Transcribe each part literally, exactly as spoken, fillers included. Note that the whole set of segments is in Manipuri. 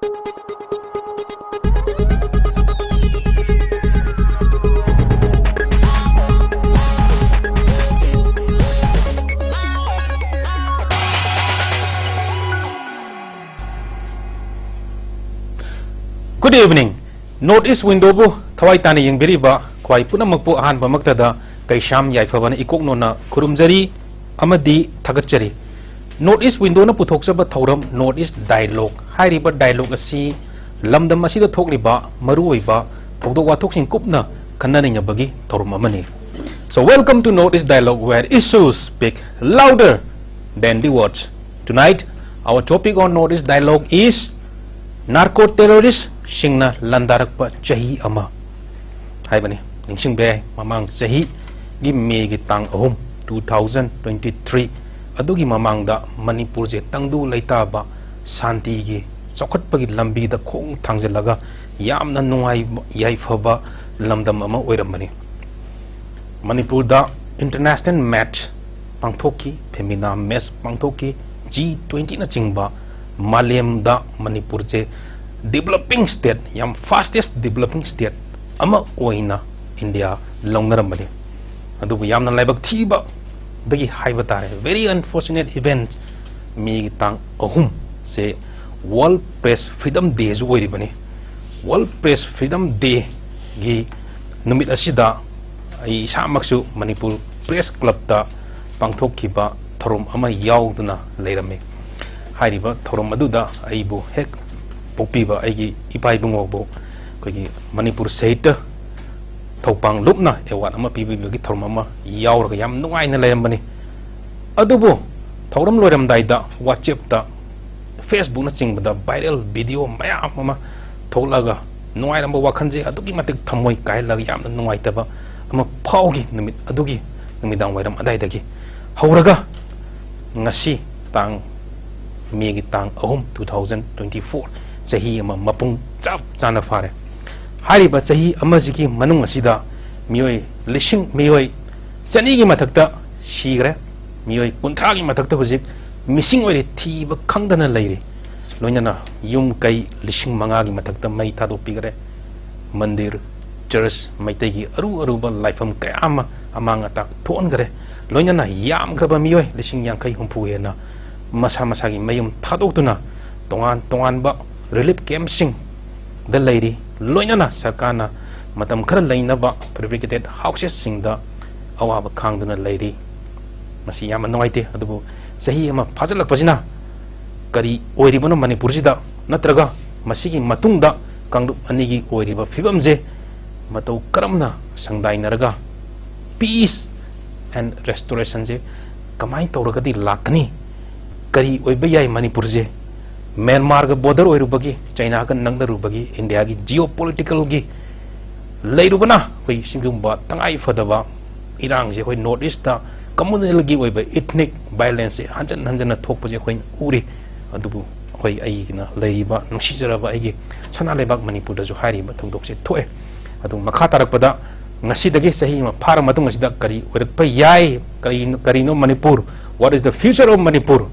Good evening. North East Window ꯕꯨ ꯊꯋꯥꯏ ꯇꯥꯅ ꯌꯦꯡꯕꯤꯔꯤꯕ ꯈ꯭ꯋꯥꯏ ꯄꯨꯝꯅꯃꯛꯄꯨ ꯑꯍꯥꯟꯕꯃꯛꯇꯗ ꯀꯩꯁꯥꯝ ꯌꯥꯏꯐꯕꯅ ꯏꯀꯣꯛ ꯅꯣꯟꯅ ꯈꯨꯔꯨꯝꯖꯔꯤ ꯑꯃꯗꯤ ꯊꯥꯒꯠꯆꯔꯤ꯫ North East Window ꯅ ꯄꯨꯊꯣꯛꯆꯕ ꯊꯧꯔꯝ North East Dialogue ꯍꯥꯏꯔꯤꯕ dialogue ꯑꯁꯤ ꯂꯝꯗꯝ ꯑꯁꯤꯗ ꯊꯣꯛꯂꯤꯕ ꯃꯔꯨꯑꯣꯏꯕ ꯊꯧꯗꯣꯛ ꯋꯥꯊꯣꯛꯁꯤꯡ ꯀꯨꯞꯅ ꯈꯟꯅ ꯅꯩꯅꯕꯒꯤ ꯊꯧꯔꯝ ꯑꯃꯅꯤ꯫ So welcome to North East Dialogue, where issues speak louder than the words. Tonight, our topic on North East Dialogue is narco terrorist ꯁꯤꯡꯅ ꯂꯥꯟꯗꯥꯔꯛꯄ ꯆꯍꯤ ꯑꯃ ꯍꯥꯏꯕꯅꯤ꯫ ꯅꯤꯡꯁꯤꯡꯕ ꯌꯥꯏ, ꯃꯃꯥꯡ ꯆꯍꯤꯒꯤ ꯃꯦꯒꯤ ꯇꯥꯡ ꯑꯍꯨꯝ, two thousand twenty three, ꯑꯗꯨꯒꯤ ꯃꯃꯥꯡꯗ ꯃꯅꯤꯄꯨꯔꯁꯦ ꯇꯪꯗꯨ ꯂꯩꯇꯥꯕ, ꯁꯥꯟꯇꯤꯒꯤ, ꯆꯥꯎꯈꯠꯄꯒꯤ ꯂꯝꯕꯤꯗ ꯈꯣꯡ ꯊꯥꯡꯖꯤꯜꯂꯒ ꯌꯥꯝꯅ ꯅꯨꯡꯉꯥꯏꯕ, ꯌꯥꯏꯐꯕ ꯂꯝꯗꯝ ꯑꯃ ꯑꯣꯏꯔꯝꯕꯅꯤ꯫ ꯃꯅꯤꯄꯨꯔꯗ international match ꯄꯥꯡꯊꯣꯛꯈꯤ, ꯐꯦꯃꯤꯅꯥ ꯃꯦꯠꯆ ꯄꯥꯡꯊꯣꯛꯈꯤ, G twenty ꯅꯆꯤꯡꯕ ꯃꯥꯂꯦꯝꯗ ꯃꯅꯤꯄꯨꯔꯁꯦ developing state, ꯌꯥꯝ fastest developing state ꯑꯃ ꯑꯣꯏꯅ ꯏꯟꯗꯤꯌꯥ ꯂꯧꯅꯔꯝꯕꯅꯤ꯫ ꯑꯗꯨꯕꯨ ꯌꯥꯝꯅ ꯂꯥꯏꯕꯛ ꯊꯤꯕꯗꯒꯤ ꯍꯥꯏꯕ ꯇꯥꯔꯦ, very unfortunate event, ꯃꯦꯒꯤ ꯇꯥꯡ ꯑꯍꯨꯝꯁꯦ World Press Freedom Day ꯁꯨ ꯑꯣꯏꯔꯤꯕꯅꯤ꯫ World Press Freedom Day ꯒꯤ ꯅꯨꯃꯤꯠ ꯑꯁꯤꯗ ꯑꯩ ꯏꯁꯥꯃꯛꯁꯨ ꯃꯅꯤꯄꯨꯔ ꯄ꯭ꯔꯦꯁ ꯀ꯭ꯂꯕꯇ ꯄꯥꯡꯊꯣꯛꯈꯤꯕ ꯊꯧꯔꯝ ꯑꯃ ꯌꯥꯎꯗꯨꯅ ꯂꯩꯔꯝꯃꯤ꯫ ꯍꯥꯏꯔꯤꯕ ꯊꯧꯔꯝ ꯑꯗꯨꯗ ꯑꯩꯕꯨ ꯍꯦꯛ ꯄꯣꯛꯄꯤꯕ ꯑꯩꯒꯤ ꯏꯄꯥ ꯏꯕꯨꯡꯉꯣꯕꯨ ꯑꯩꯈꯣꯏꯒꯤ ꯃꯅꯤꯄꯨꯔ ꯁꯥꯍꯤꯇ꯭ꯌ ꯊꯧꯄꯥꯡ ꯂꯨꯞꯅ award ꯑꯃ ꯄꯤꯕꯤꯕꯒꯤ ꯊꯧꯔꯝ ꯑꯃ ꯌꯥꯎꯔꯒ ꯌꯥꯝ ꯅꯨꯡꯉꯥꯏꯅ ꯂꯩꯔꯝꯕꯅꯤ꯫ ꯑꯗꯨꯕꯨ ꯊꯧꯔꯝ ꯂꯣꯏꯔꯝꯗꯥꯏꯗ WhatsApp ꯇ, Facebook ꯅꯆꯤꯡꯕꯗ viral video ꯃꯌꯥꯝ ꯑꯃ ꯊꯣꯛꯂꯛꯑꯒ ꯅꯨꯡꯉꯥꯏꯔꯝꯕ ꯋꯥꯈꯜꯁꯦ ꯑꯗꯨꯛꯀꯤ ꯃꯇꯤꯛ ꯊꯃꯣꯏ ꯀꯥꯏꯍꯜꯂꯒ ꯌꯥꯝꯅ ꯅꯨꯡꯉꯥꯏꯇꯕ ꯑꯃ ꯐꯥꯎꯈꯤ꯫ ꯅꯨꯃꯤꯠ ꯑꯗꯨꯒꯤ ꯅꯨꯃꯤꯗꯥꯡ ꯋꯥꯏꯔꯝ ꯑꯗꯥꯏꯗꯒꯤ ꯍꯧꯔꯒ ꯉꯁꯤ ꯇꯥꯡ, ꯃꯦꯒꯤ ꯇꯥꯡ ꯑꯍꯨꯝ, two thousand twenty four, ꯆꯍꯤ ꯑꯃ ꯃꯄꯨꯡ ꯆꯞ ꯆꯥꯅ ꯐꯥꯔꯦ꯫ ꯍꯥꯏꯔꯤꯕ ꯆꯍꯤ ꯑꯃꯁꯤꯒꯤ ꯃꯅꯨꯡ ꯑꯁꯤꯗ ꯃꯤꯑꯣꯏ ꯂꯤꯁꯤꯡ, ꯃꯤꯑꯣꯏ ꯆꯅꯤꯒꯤ ꯃꯊꯛꯇ ꯁꯤꯈ꯭ꯔꯦ꯫ ꯃꯤꯑꯣꯏ ꯀꯨꯟꯊ꯭ꯔꯥꯒꯤ ꯃꯊꯛꯇ ꯍꯧꯖꯤꯛ missing ꯑꯣꯏꯔꯤ, ꯊꯤꯕ ꯈꯪꯗꯅ ꯂꯩꯔꯤ꯫ ꯂꯣꯏꯅꯅ ꯌꯨꯝ ꯀꯩ ꯂꯤꯁꯤꯡ ꯃꯉꯥꯒꯤ ꯃꯊꯛꯇ ꯃꯩ ꯊꯥꯗꯣꯛꯄꯤꯈꯔꯦ꯫ ꯃꯟꯗꯤꯔ, ꯆꯔꯆ, ꯃꯩꯇꯩꯒꯤ ꯑꯔꯨ ꯑꯔꯨꯕ ꯂꯥꯏꯐꯝ ꯀꯌꯥ ꯑꯃ ꯑꯃꯥꯡ ꯑꯇꯥ ꯊꯣꯛꯍꯟꯈꯔꯦ꯫ ꯂꯣꯏꯅꯅ ꯌꯥꯝꯈ꯭ꯔꯕ ꯃꯤꯑꯣꯏ ꯂꯤꯁꯤꯡ ꯌꯥꯡꯈꯩ ꯍꯨꯝꯐꯨ ꯍꯦꯟꯅ ꯃꯁꯥ ꯃꯁꯥꯒꯤ ꯃꯌꯨꯝ ꯊꯥꯗꯣꯛꯇꯨꯅ ꯇꯣꯉꯥꯟ ꯇꯣꯉꯥꯟꯕ relief camp ꯁꯤꯡꯗ ꯂꯩꯔꯤ꯫ ꯂꯣꯏꯅꯅ ꯁꯔꯀꯥꯔꯅ ꯃꯇꯝ ꯈꯔ ꯂꯩꯅꯕ fabricated houses ꯁꯤꯡꯗ ꯑꯋꯥꯕ ꯈꯥꯡꯗꯨꯅ ꯂꯩꯔꯤ꯫ ꯃꯁꯤ ꯌꯥꯝꯅ ꯅꯨꯡꯉꯥꯏꯇꯦ꯫ ꯑꯗꯨꯕꯨ ꯆꯍꯤ ꯑꯃ ꯐꯥꯖꯤꯜꯂꯛꯄꯁꯤꯅ ꯀꯔꯤ ꯑꯣꯏꯔꯤꯕꯅꯣ ꯃꯅꯤꯄꯨꯔꯁꯤꯗ, ꯅꯠꯇ꯭ꯔꯒ ꯃꯁꯤꯒꯤ ꯃꯇꯨꯡꯗ ꯀꯥꯡꯂꯨꯞ ꯑꯅꯤꯒꯤ ꯑꯣꯏꯔꯤꯕ ꯐꯤꯕꯝꯁꯦ ꯃꯇꯧ ꯀꯔꯝꯅ ꯁꯪꯗꯥꯏꯅꯔꯒ peace and restoration ꯁꯦ ꯀꯃꯥꯏꯅ ꯇꯧꯔꯒꯗꯤ ꯂꯥꯛꯀꯅꯤ? ꯀꯔꯤ ꯑꯣꯏꯕ ꯌꯥꯏ ꯃꯅꯤꯄꯨꯔꯁꯦ? ꯃ꯭ꯌꯥꯟꯃꯥꯔꯒ border ꯑꯣꯏꯔꯨꯕꯒꯤ, ꯆꯩꯅꯥꯒ ꯅꯛꯅꯔꯨꯕꯒꯤ, ꯏꯟꯗꯤꯌꯥꯒꯤ geopolitical ꯒꯤ ꯂꯩꯔꯨꯕꯅ ꯑꯩꯈꯣꯏ ꯁꯤꯒꯨꯝꯕ ꯇꯉꯥꯏ ꯐꯗꯕ ꯏꯔꯥꯡꯁꯦ ꯑꯩꯈꯣꯏ North East ꯇ communal ꯒꯤ ꯑꯣꯏꯕ ethnic violence ꯁꯦ ꯍꯟꯖꯟ ꯍꯟꯖꯟꯅ ꯊꯣꯛꯄꯁꯦ ꯑꯩꯈꯣꯏꯅ ꯎꯔꯤ꯫ ꯑꯗꯨꯕꯨ ꯑꯩꯈꯣꯏ, ꯑꯩꯒꯤꯅ ꯂꯩꯔꯤꯕ ꯅꯨꯡꯁꯤꯖꯔꯕ ꯑꯩꯒꯤ ꯁꯅꯥ ꯂꯩꯕꯥꯛ ꯃꯅꯤꯄꯨꯔꯗꯁꯨ ꯍꯥꯏꯔꯤꯕ ꯊꯧꯗꯣꯛꯁꯦ ꯊꯣꯛꯑꯦ꯫ ꯑꯗꯨ ꯃꯈꯥ ꯇꯥꯔꯛꯄꯗ ꯉꯁꯤꯗꯒꯤ ꯆꯍꯤ ꯑꯃ ꯐꯥꯔ ꯃꯇꯨꯡ ꯑꯁꯤꯗ ꯀꯔꯤ ꯑꯣꯏꯔꯛꯄ ꯌꯥꯏ, ꯀꯔꯤ, ꯀꯔꯤꯅꯣ Manipur, what is the future of Manipur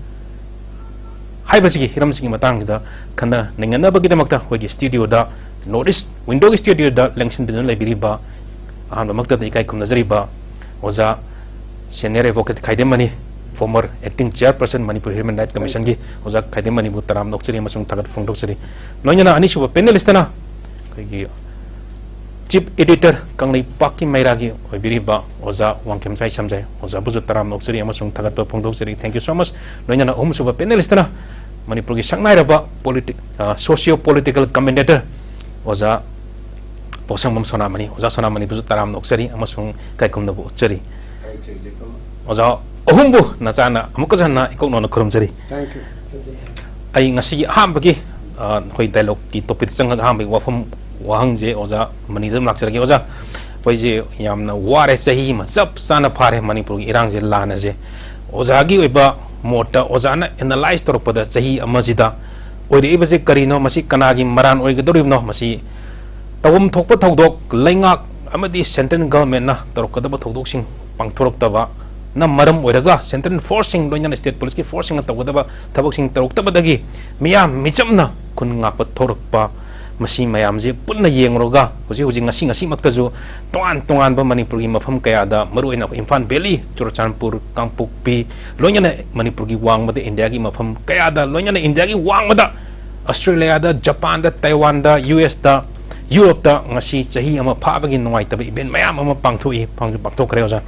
ꯍꯥꯏꯕꯁꯤꯒꯤ ꯍꯤꯔꯝꯁꯤꯒꯤ ꯃꯇꯥꯡꯁꯤꯗ ꯈꯟꯅ ꯅꯩꯅꯅꯕꯒꯤꯗꯃꯛꯇ ꯑꯩꯈꯣꯏꯒꯤ studio ꯗ, North East Window ꯒꯤ studio ꯗ ꯂꯦꯡꯁꯤꯟꯕꯤꯗꯨꯅ ꯂꯩꯕꯤꯔꯤꯕ, ꯑꯍꯥꯟꯕꯃꯛꯇꯗ ꯏꯀꯥꯏ ꯈꯨꯝꯅꯖꯔꯤꯕ ꯑꯣꯖꯥ senior advocate ꯈꯥꯏꯗꯦꯝꯃꯅꯤ, former acting chairperson Manipur Human Rights Commission ꯒꯤ ꯑꯣꯖꯥ ꯈꯥꯏꯗꯦꯝꯃꯅꯤꯕꯨ ꯇꯔꯥꯝꯅ ꯑꯣꯛꯆꯔꯤ ꯑꯃꯁꯨꯡ ꯊꯥꯒꯠꯄ ꯐꯣꯡꯗꯣꯛꯆꯔꯤ꯫ ꯂꯣꯏꯅꯅ ꯑꯅꯤꯁꯨꯕ panelist ꯇꯅ ꯑꯩꯈꯣꯏꯒꯤ chief editor ꯀꯪꯂꯩꯄꯥꯛꯀꯤ ꯃꯩꯔꯥꯒꯤ ꯑꯣꯏꯕꯤꯔꯤꯕ ꯑꯣꯖꯥ ꯋꯥꯡꯈꯦꯝꯆꯥꯏ ꯁꯝꯖꯥꯏ, ꯑꯣꯖꯥꯕꯨꯁꯨ ꯇꯔꯥꯝꯅ ꯑꯣꯛꯆꯔꯤ ꯑꯃꯁꯨꯡ ꯊꯥꯒꯠꯄ ꯐꯣꯡꯗꯣꯛꯆꯔꯤ꯫ Thank you so much꯫ ꯂꯣꯏꯅꯅ ꯑꯍꯨꯝꯁꯨꯕ panelist ꯇꯅ ꯃꯅꯤꯄꯨꯔꯒꯤ ꯁꯛꯅꯥꯏꯔꯕ politi-, ꯑ, socio political commentator ꯑꯣꯖꯥ ꯄꯣꯁꯪꯕꯝ ꯁꯣꯅꯥꯃꯅꯤ, ꯑꯣꯖꯥ ꯁꯣꯅꯥꯃꯅꯤꯕꯨꯁꯨ ꯇꯔꯥꯝꯅ ꯑꯣꯛꯆꯔꯤ ꯑꯃꯁꯨꯡ ꯏꯀꯥꯏ ꯈꯨꯝꯅꯕ ꯎꯠꯆꯔꯤ꯫ ꯑꯣꯖꯥ ꯑꯍꯨꯝꯕꯨ ꯅꯆꯥꯅ ꯑꯃꯨꯛꯀꯁꯨ ꯍꯟꯅ ꯏꯀꯣꯛ ꯅꯧꯅ ꯈꯨꯔꯨꯝꯖꯔꯤ꯫ Thank you꯫ ꯑꯩ ꯉꯁꯤꯒꯤ ꯑꯍꯥꯟꯕꯒꯤ, ꯑ, ꯑꯩꯈꯣꯏ dialogue ꯀꯤ topic ꯇ ꯆꯪꯉꯒ ꯑꯍꯥꯟꯕꯒꯤ ꯋꯥꯐꯝ ꯋꯥꯍꯪꯁꯦ ꯑꯣꯖꯥ ꯃꯅꯤꯗ ꯑꯗꯨꯝ ꯂꯥꯛꯆꯔꯒꯦ꯫ ꯑꯣꯖꯥ, ꯑꯩꯈꯣꯏꯁꯦ ꯌꯥꯝꯅ ꯋꯥꯔꯦ, ꯆꯍꯤ ꯑꯃ ꯆꯞ ꯆꯥꯅ ꯐꯥꯔꯦ ꯃꯅꯤꯄꯨꯔꯒꯤ ꯏꯔꯥꯡꯁꯦ, ꯂꯥꯟ ꯑꯁꯦ꯫ ꯑꯣꯖꯥꯒꯤ ꯑꯣꯏꯕ ꯃꯣꯠꯇ, ꯑꯣꯖꯥꯅ analyse ꯇꯧꯔꯛꯄꯗ ꯆꯍꯤ ꯑꯃꯁꯤꯗ ꯑꯣꯏꯔꯛꯏꯕꯁꯦ ꯀꯔꯤꯅꯣ? ꯃꯁꯤ ꯀꯅꯥꯒꯤ ꯃꯔꯥꯟ ꯑꯣꯏꯒꯗꯧꯔꯤꯕꯅꯣ? ꯃꯁꯤ ꯇꯧꯐꯝ ꯊꯣꯛꯄ ꯊꯧꯗꯣꯛ, ꯂꯩꯉꯥꯛ ꯑꯃꯗꯤ central government ꯅ ꯇꯧꯔꯛꯀꯗꯕ ꯊꯧꯗꯣꯛꯁꯤꯡ ꯄꯥꯡꯊꯣꯔꯛꯇꯕ, ꯅ ꯃꯔꯝ ꯑꯣꯏꯔꯒ central forceꯁꯤꯡ ꯂꯣꯏꯅꯅ state policeꯀꯤ forceꯁꯤꯡꯅ ꯇꯧꯒꯗꯕ ꯊꯕꯛꯁꯤꯡ ꯇꯧꯔꯛꯇꯕꯗꯒꯤ ꯃꯤꯌꯥꯝ ꯃꯤꯆꯝꯅ ꯈꯨꯟ ꯉꯥꯛꯄ ꯊꯣꯔꯛꯄ, ꯃꯁꯤ ꯃꯌꯥꯝꯁꯤ ꯄꯨꯟꯅ ꯌꯦꯡꯂꯨꯔꯒ ꯍꯧꯖꯤꯛ ꯍꯧꯖꯤꯛ ꯉꯁꯤ ꯉꯁꯤꯃꯛꯇꯁꯨ ꯇꯣꯉꯥꯟ ꯇꯣꯉꯥꯟꯕ ꯃꯅꯤꯄꯨꯔꯒꯤ ꯃꯐꯝ ꯀꯌꯥꯗ, ꯃꯔꯨꯑꯣꯏꯅ ꯑꯩꯈꯣꯏ ꯏꯝꯐꯥꯜ valley, ꯆꯨꯔꯆꯥꯟꯄꯨꯔ, ꯀꯥꯡꯄꯣꯛꯄꯤ, ꯂꯣꯏꯅꯅ ꯃꯅꯤꯄꯨꯔꯒꯤ ꯋꯥꯡꯃꯗ ꯏꯟꯗꯤꯌꯥꯒꯤ ꯃꯐꯝ ꯀꯌꯥꯗ, ꯂꯣꯏꯅꯅ ꯏꯟꯗꯤꯌꯥꯒꯤ ꯋꯥꯡꯃꯗ ꯑꯁꯇ꯭ꯔꯦꯂꯤꯌꯥꯗ, ꯖꯄꯥꯟꯗ, ꯇꯥꯏꯋꯥꯟꯗ, ꯌꯨ ꯑꯦꯁꯇ, ꯌꯨꯔꯣꯞꯇ ꯉꯁꯤ ꯆꯍꯤ ꯑꯃ ꯐꯥꯕꯒꯤ ꯅꯨꯡꯉꯥꯏꯇꯕ event ꯃꯌꯥꯝ ꯑꯃ ꯄꯥꯡꯊꯣꯛꯏ, ꯄꯥꯡ-, ꯄꯥꯡꯊꯣꯛꯈ꯭ꯔꯦ ꯑꯣꯖꯥ꯫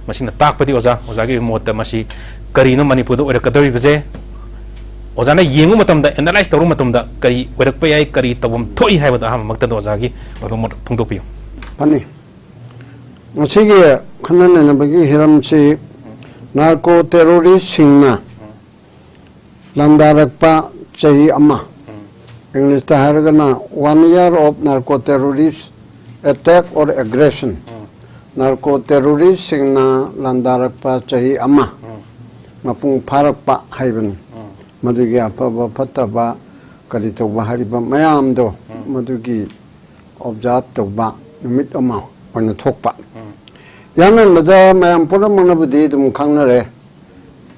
ꯃꯁꯤꯅ ꯇꯥꯛꯄꯗꯤ ꯑꯣꯖꯥ, ꯑꯣꯖꯥꯒꯤ ꯃꯣꯠꯇ ꯃꯁꯤ ꯀꯔꯤꯅꯣ ꯃꯅꯤꯄꯨꯔꯗ ꯑꯣꯏꯔꯛꯀꯗꯧꯔꯤꯕꯁꯦ? ꯑꯣꯖꯥꯅ ꯌꯦꯡꯕ ꯃꯇꯝꯗ, analyse ꯇꯧꯕ ꯃꯇꯝꯗ ꯀꯔꯤ ꯑꯣꯏꯔꯛꯄ ꯌꯥꯏ, ꯀꯔꯤ ꯇꯧꯐꯝ ꯊꯣꯛꯏ ꯍꯥꯏꯕꯗꯣ ꯑꯍꯥꯟꯕꯃꯛꯇꯗ ꯑꯣꯖꯥꯒꯤ ꯑꯣꯏꯕ ꯃꯣꯠ ꯐꯣꯡꯗꯣꯛꯄꯤꯌꯨ꯫ ꯐꯅꯤ꯫ ꯉꯁꯤꯒꯤ ꯈꯟꯅ ꯅꯩꯅꯕꯒꯤ ꯍꯤꯔꯝꯁꯤ narco terroristꯁꯤꯡꯅ ꯂꯥꯟꯗꯥꯔꯛꯄ ꯆꯍꯤ ꯑꯃ, Englishꯇ ꯍꯥꯏꯔꯒꯅ one year of narco terrorist attack or aggression, narco terroristꯁꯤꯡꯅ ꯂꯥꯟꯗꯥꯔꯛꯄ ꯆꯍꯤ ꯑꯃ ꯃꯄꯨꯡ ꯐꯥꯔꯛꯄ ꯍꯥꯏꯕꯅꯤ꯫ ꯃꯗꯨꯒꯤ ꯑꯐꯕ ꯐꯠꯇꯕ ꯀꯔꯤ ꯇꯧꯕ ꯍꯥꯏꯔꯤꯕ ꯃꯌꯥꯝꯗꯣ ꯃꯗꯨꯒꯤ observe ꯇꯧꯕ ꯅꯨꯃꯤꯠ ꯑꯃ ꯑꯣꯏꯅ ꯊꯣꯛꯄ꯫ ꯌꯥꯝꯃꯟꯕꯗ ꯃꯌꯥꯝ ꯄꯨꯝꯅꯃꯛꯅꯕꯨꯗꯤ ꯑꯗꯨꯝ ꯈꯪꯅꯔꯦ꯫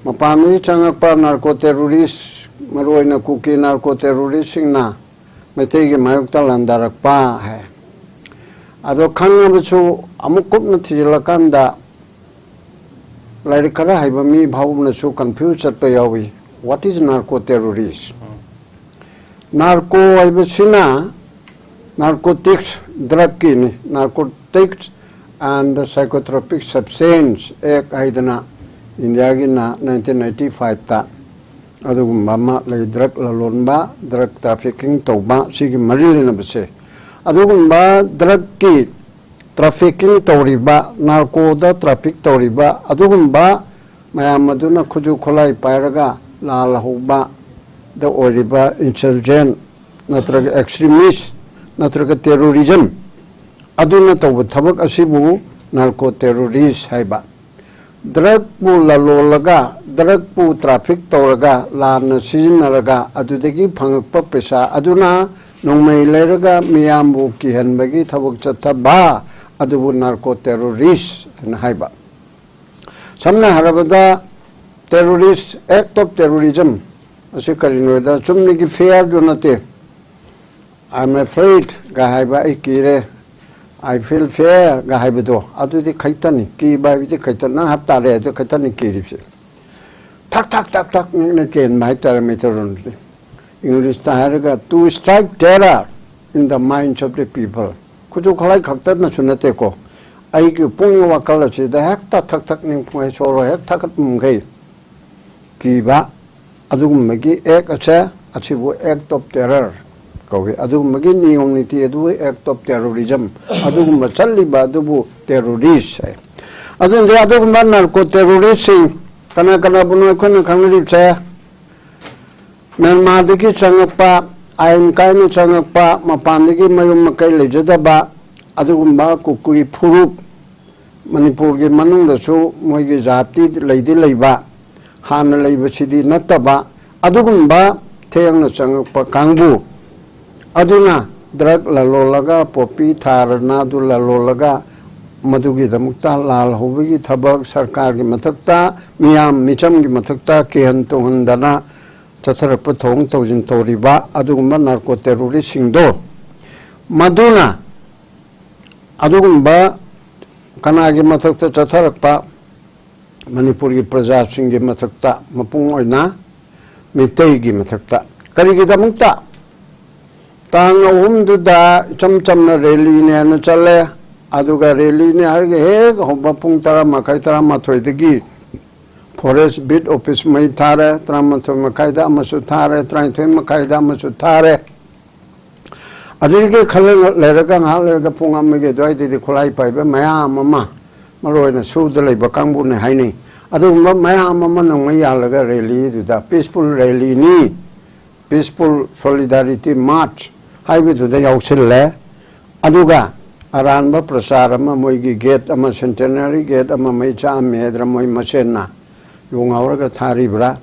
ꯃꯄꯥꯟꯗꯒꯤ ꯆꯪꯉꯛꯄ narco terrorist, ꯃꯔꯨꯑꯣꯏꯅ ꯀꯨꯀꯤ narco terroristꯁꯤꯡꯅ ꯃꯩꯇꯩꯒꯤ ꯃꯥꯌꯣꯛꯇ ꯂꯥꯟꯗꯥꯔꯛꯄ ꯍꯥꯏ꯫ ꯑꯗꯣ ꯈꯪꯉꯕꯁꯨ ꯑꯃꯨꯛ ꯀꯨꯞꯅ ꯊꯤꯖꯤꯜꯂꯀꯥꯟꯗ ꯂꯥꯏꯔꯤꯛ ꯈꯔ ꯍꯩꯕ ꯃꯤ ꯐꯥꯎꯕꯅꯁꯨ confuse ꯆꯠꯄ ꯌꯥꯎꯏ꯫ What is narco terrorist? Narco ꯍꯥꯏꯕꯁꯤꯅ narcotics, drugꯀꯤꯅꯤ꯫ Narcotics and Psychotropic Substance Act ꯍꯥꯏꯗꯅ ꯏꯟꯗꯤꯌꯥꯒꯤꯅ nineteen ninety fiveꯇ ꯑꯗꯨꯒꯨꯝꯕ ꯑꯃ ꯂꯩ, drug ꯂꯂꯣꯟꯕ, drug trafficking ꯇꯧꯕ, ꯁꯤꯒꯤ ꯃꯔꯤ ꯂꯩꯅꯕꯁꯦ꯫ ꯑꯗꯨꯒꯨꯝꯕ drugꯀꯤ trafficking ꯇꯧꯔꯤꯕ, narcoꯗ traffic ꯇꯧꯔꯤꯕ ꯑꯗꯨꯒꯨꯝꯕ ꯃꯌꯥꯝ ꯑꯗꯨꯅ ꯈꯨꯠꯁꯨ ꯈꯨꯠꯂꯥꯏ ꯄꯥꯏꯔꯒ ꯂꯥꯜꯍꯧꯕꯗ ꯑꯣꯏꯔꯤꯕ insurgent ꯅꯠꯇ꯭ꯔꯒ extremist ꯅꯠꯇ꯭ꯔꯒ terrorism ꯑꯗꯨꯅ ꯇꯧꯕ ꯊꯕꯛ ꯑꯁꯤꯕꯨ narco terrorist ꯍꯥꯏꯕ꯫ Drugꯄꯨ ꯂꯂꯣꯜꯂꯒ, drugꯄꯨ traffic ꯇꯧꯔꯒ, ꯂꯥꯟꯅ ꯁꯤꯖꯤꯟꯅꯔꯒ, ꯑꯗꯨꯗꯒꯤ ꯐꯪꯉꯛꯄ ꯄꯩꯁꯥ ꯑꯗꯨꯅ ꯅꯣꯡꯃꯩ ꯂꯩꯔꯒ ꯃꯤꯌꯥꯝꯕꯨ ꯀꯤꯍꯟꯕꯒꯤ ꯊꯕꯛ ꯆꯠꯊꯕ ꯑꯗꯨꯕꯨ narco terrorist ꯍꯥꯏꯅ ꯍꯥꯏꯕ꯫ ꯁꯝꯅ ꯍꯥꯏꯔꯕꯗ, terrorist, act of terrorism ꯑꯁꯤ ꯀꯔꯤꯅꯣꯗ, ꯆꯨꯝꯅꯒꯤ fear ꯗꯨ ꯅꯠꯇꯦ꯫ "I am afraid" ꯒ ꯍꯥꯏꯕ, "ꯑꯩ ꯀꯤꯔꯦ", "I feel fear" ꯒ ꯍꯥꯏꯕꯗꯣ, ꯑꯗꯨꯗꯤ ꯈꯛꯇꯅꯤ꯫ ꯀꯤꯕ ꯍꯥꯏꯕꯗꯤ ꯈꯛꯇ, ꯅꯪ ꯍꯥꯞ ꯇꯥꯔꯦ, ꯑꯗꯨ ꯈꯛꯇꯅꯤ ꯀꯤꯔꯤꯕꯁꯦ꯫ ꯊꯛ ꯊꯛ ꯊꯛ ꯊꯛ ꯅꯤꯛꯅ ꯀꯦꯟꯕ ꯍꯥꯏꯇꯥꯔꯦ, ꯃꯩꯇꯩꯂꯣꯟꯗꯗꯤ꯫ ꯏꯪꯂꯤꯁꯇ ꯍꯥꯏꯔꯒ, "To strike terror in the minds of the people"꯫ ꯈꯨꯠꯁꯨ ꯈꯨꯠꯂꯥꯏ ꯈꯛꯇꯅꯁꯨ ꯅꯠꯇꯦꯀꯣ, ꯑꯩꯒꯤ ꯄꯨꯛꯅꯤꯡ ꯋꯥꯈꯜ ꯑꯁꯤꯗ ꯍꯦꯛꯇ ꯊꯛ ꯊꯛ ꯅꯤꯛꯄ, ꯁꯣꯔ ꯍꯦꯛ ꯊꯛꯀꯠꯄ ꯃꯈꯩ ꯀꯤꯕ, ꯑꯗꯨꯒꯨꯝꯕꯒꯤ act ꯑꯁꯦ, ꯑꯁꯤꯕꯨ act of terror ꯀꯧꯏ꯫ ꯑꯗꯨꯒꯨꯝꯕꯒꯤ ꯅꯤꯌꯣꯝ ꯅꯤꯇꯤ ꯑꯗꯨꯕꯨ act of terrorism, ꯑꯗꯨꯒꯨꯝꯕ ꯆꯠꯂꯤꯕ ꯑꯗꯨꯕꯨ terrorist ꯍꯥꯏ꯫ ꯑꯗꯨꯅꯗꯤ ꯑꯗꯨꯒꯨꯝꯕ narco terroristꯁꯤꯡ ꯀꯅꯥ ꯀꯅꯥꯕꯨꯅꯣ ꯑꯩꯈꯣꯏꯅ ꯈꯪꯅꯔꯤꯕꯁꯦ? ꯃ꯭ꯌꯥꯟꯃꯥꯔꯗꯒꯤ ꯆꯪꯉꯛꯄ, ꯑꯥꯏꯟ ꯀꯥꯏꯅ ꯆꯪꯉꯛꯄ, ꯃꯄꯥꯟꯗꯒꯤ ꯃꯌꯨꯝ ꯃꯀꯩ ꯂꯩꯖꯗꯕ ꯑꯗꯨꯒꯨꯝꯕ ꯀꯨꯀꯤ ꯐꯨꯔꯨꯞ, ꯃꯅꯤꯄꯨꯔꯒꯤ ꯃꯅꯨꯡꯗꯁꯨ ꯃꯣꯏꯒꯤ ꯖꯥꯇꯤ ꯂꯩꯗꯤ ꯂꯩꯕ, ꯍꯥꯟꯅ ꯂꯩꯕꯁꯤꯗꯤ ꯅꯠꯇꯕ, ꯑꯗꯨꯒꯨꯝꯕ ꯊꯦꯡꯅ ꯆꯪꯉꯛꯄ ꯀꯥꯡꯕꯨ ꯑꯗꯨꯅ drug ꯂꯂꯣꯜꯂꯒ, ꯄꯣꯄꯤ ꯊꯥꯔꯅ ꯑꯗꯨ ꯂꯂꯣꯜꯂꯒ, ꯃꯗꯨꯒꯤꯗꯃꯛꯇ ꯂꯥꯜ ꯍꯧꯕꯒꯤ ꯊꯕꯛ, ꯁꯔꯀꯥꯔꯒꯤ ꯃꯊꯛꯇ, ꯃꯤꯌꯥꯝ ꯃꯤꯆꯝꯒꯤ ꯃꯊꯛꯇ ꯀꯤꯍꯟ ꯇꯨꯡꯍꯟꯗꯅ ꯆꯠꯊꯔꯛꯄ ꯊꯧꯑꯣꯡ ꯇꯧꯁꯤꯟ ꯇꯧꯔꯤꯕ ꯑꯗꯨꯒꯨꯝꯕ narco terroristꯁꯤꯡꯗꯣ, ꯃꯗꯨꯅ ꯑꯗꯨꯒꯨꯝꯕ ꯀꯅꯥꯒꯤ ꯃꯊꯛꯇ ꯆꯠꯊꯔꯛꯄ? ꯃꯅꯤꯄꯨꯔꯒꯤ ꯄ꯭ꯔꯖꯥꯁꯤꯡꯒꯤ ꯃꯊꯛꯇ, ꯃꯄꯨꯡ ꯑꯣꯏꯅ ꯃꯤꯇꯩꯒꯤ ꯃꯊꯛꯇ꯫ ꯀꯔꯤꯒꯤꯗꯃꯛꯇ? ꯇꯥꯡ ꯑꯍꯨꯝꯗꯨꯗ ꯏꯆꯝ ꯆꯝꯅ rallyꯅꯦꯅ ꯆꯠꯂꯦ꯫ ꯑꯗꯨꯒ rallyꯅꯦ ꯍꯥꯏꯔꯒ ꯍꯦꯛ ꯍꯧꯕ ꯄꯨꯡ ꯇꯔꯥ ꯃꯈꯥꯏ, ꯇꯔꯥꯃꯥꯊꯣꯏꯗꯒꯤ forest beat office ꯃꯩ ꯊꯥꯔꯦ, ꯇꯔꯥꯃꯥꯊꯣꯏ ꯃꯈꯥꯏꯗ ꯑꯃꯁꯨ ꯊꯥꯔꯦ, ꯇꯔꯥꯅꯤꯊꯣꯏ ꯃꯈꯥꯏꯗ ꯑꯃꯁꯨ ꯊꯥꯔꯦ꯫ ꯑꯗꯨꯗꯒꯤ ꯈꯔ ꯂꯩꯔꯒ, ꯉꯥꯏꯍꯥꯛ ꯂꯩꯔꯒ ꯄꯨꯡ ꯑꯃꯒꯤ ꯑꯗꯨꯋꯥꯏꯗꯗꯤ ꯈꯨꯠꯂꯥꯏ ꯄꯥꯏꯕ ꯃꯌꯥꯝ ꯑꯃ, ꯃꯔꯨ ꯑꯣꯏꯅ ꯁꯨꯗ ꯂꯩꯕ ꯀꯥꯡꯕꯨꯅꯦ ꯍꯥꯏꯅꯩ꯫ ꯑꯗꯨꯒꯨꯝꯕ ꯃꯌꯥꯝ ꯑꯃ ꯅꯣꯡꯃꯩ ꯌꯥꯜꯂꯒ rallyꯗꯨꯗ, peaceful rallyꯅꯤ, peaceful solidarity march ꯍꯥꯏꯕꯗꯨꯗ ꯌꯥꯎꯁꯤꯜꯂꯦ꯫ ꯑꯗꯨꯒ ꯑꯔꯥꯟꯕ ꯄ꯭ꯔꯆꯥꯔ ꯑꯃ, ꯃꯣꯏꯒꯤ gate ꯑꯃ, centenary gate ꯑꯃ ꯃꯩ ꯆꯥꯛꯑꯝꯃꯦ ꯍꯥꯏꯗꯅ ꯃꯣꯏ ꯃꯁꯦꯟꯅ ꯌꯨ ꯉꯥꯎꯔꯒ ꯊꯥꯔꯤꯕ꯭ꯔꯥ?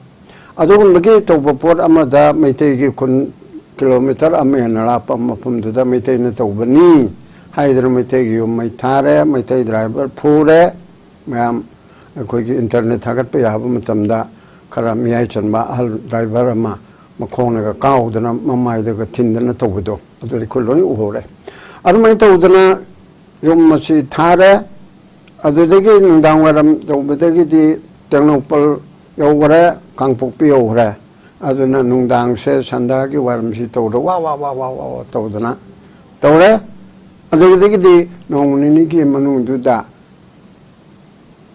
ꯑꯗꯨꯒꯨꯝꯕꯒꯤ ꯇꯧꯕ ꯄꯣꯠ ꯑꯃꯗ ꯃꯩꯇꯩꯒꯤ ꯈꯨꯟ kilometre ꯑꯃ ꯍꯦꯟꯅ ꯂꯥꯞꯄ ꯃꯐꯝꯗꯨꯗ ꯃꯩꯇꯩꯅ ꯇꯧꯕꯅꯤ ꯍꯥꯏꯗꯅ ꯃꯩꯇꯩꯒꯤ ꯌꯨꯝ ꯃꯩ ꯊꯥꯔꯦ, ꯃꯩꯇꯩ driver ꯐꯨꯔꯦ, ꯃꯌꯥꯝ ꯑꯩꯈꯣꯏꯒꯤ ꯏꯟꯇꯔꯅꯦꯠ ꯊꯥꯒꯠꯄ ꯌꯥꯕ ꯃꯇꯝꯗ ꯈꯔ ꯃꯤꯌꯥꯏ ꯆꯟꯕ ꯑꯍꯜ ꯗ꯭ꯔꯥꯏꯚꯔ ꯑꯃ ꯃꯈꯣꯡꯅꯒ ꯀꯥꯎꯗꯅ ꯃꯃꯥꯏꯗꯒ ꯊꯤꯟꯗꯅ ꯇꯧꯕꯗꯣ, ꯑꯗꯨꯗꯤ ꯑꯩꯈꯣꯏ ꯂꯣꯏ ꯎꯍꯧꯔꯦ꯫ ꯑꯗꯨꯃꯥꯏꯅ ꯇꯧꯗꯅ ꯌꯨꯝ ꯑꯁꯤ ꯊꯥꯔꯦ꯫ ꯑꯗꯨꯗꯒꯤ ꯅꯨꯡꯗꯥꯡ ꯋꯥꯏꯔꯝ ꯇꯧꯕꯗꯒꯤꯗꯤ ꯇꯦꯡꯅꯧꯄꯜ ꯌꯧꯈ꯭ꯔꯦ, ꯀꯥꯡꯄꯣꯛꯄꯤ ꯌꯧꯈ꯭ꯔꯦ꯫ ꯑꯗꯨꯅ ꯅꯨꯡꯗꯥꯡꯁꯦ ꯁꯟꯗꯥꯒꯤ ꯋꯥꯏꯔꯝꯁꯤ ꯇꯧꯔ ꯋꯥ ꯋꯥ ꯋꯥ ꯋꯥ ꯋꯥ ꯋꯥ ꯇꯧꯗꯅ ꯇꯧꯔꯦ꯫ ꯑꯗꯨꯗꯒꯤꯗꯤ ꯅꯣꯡꯃ ꯅꯤꯅꯤꯒꯤ ꯃꯅꯨꯡꯗꯨꯗ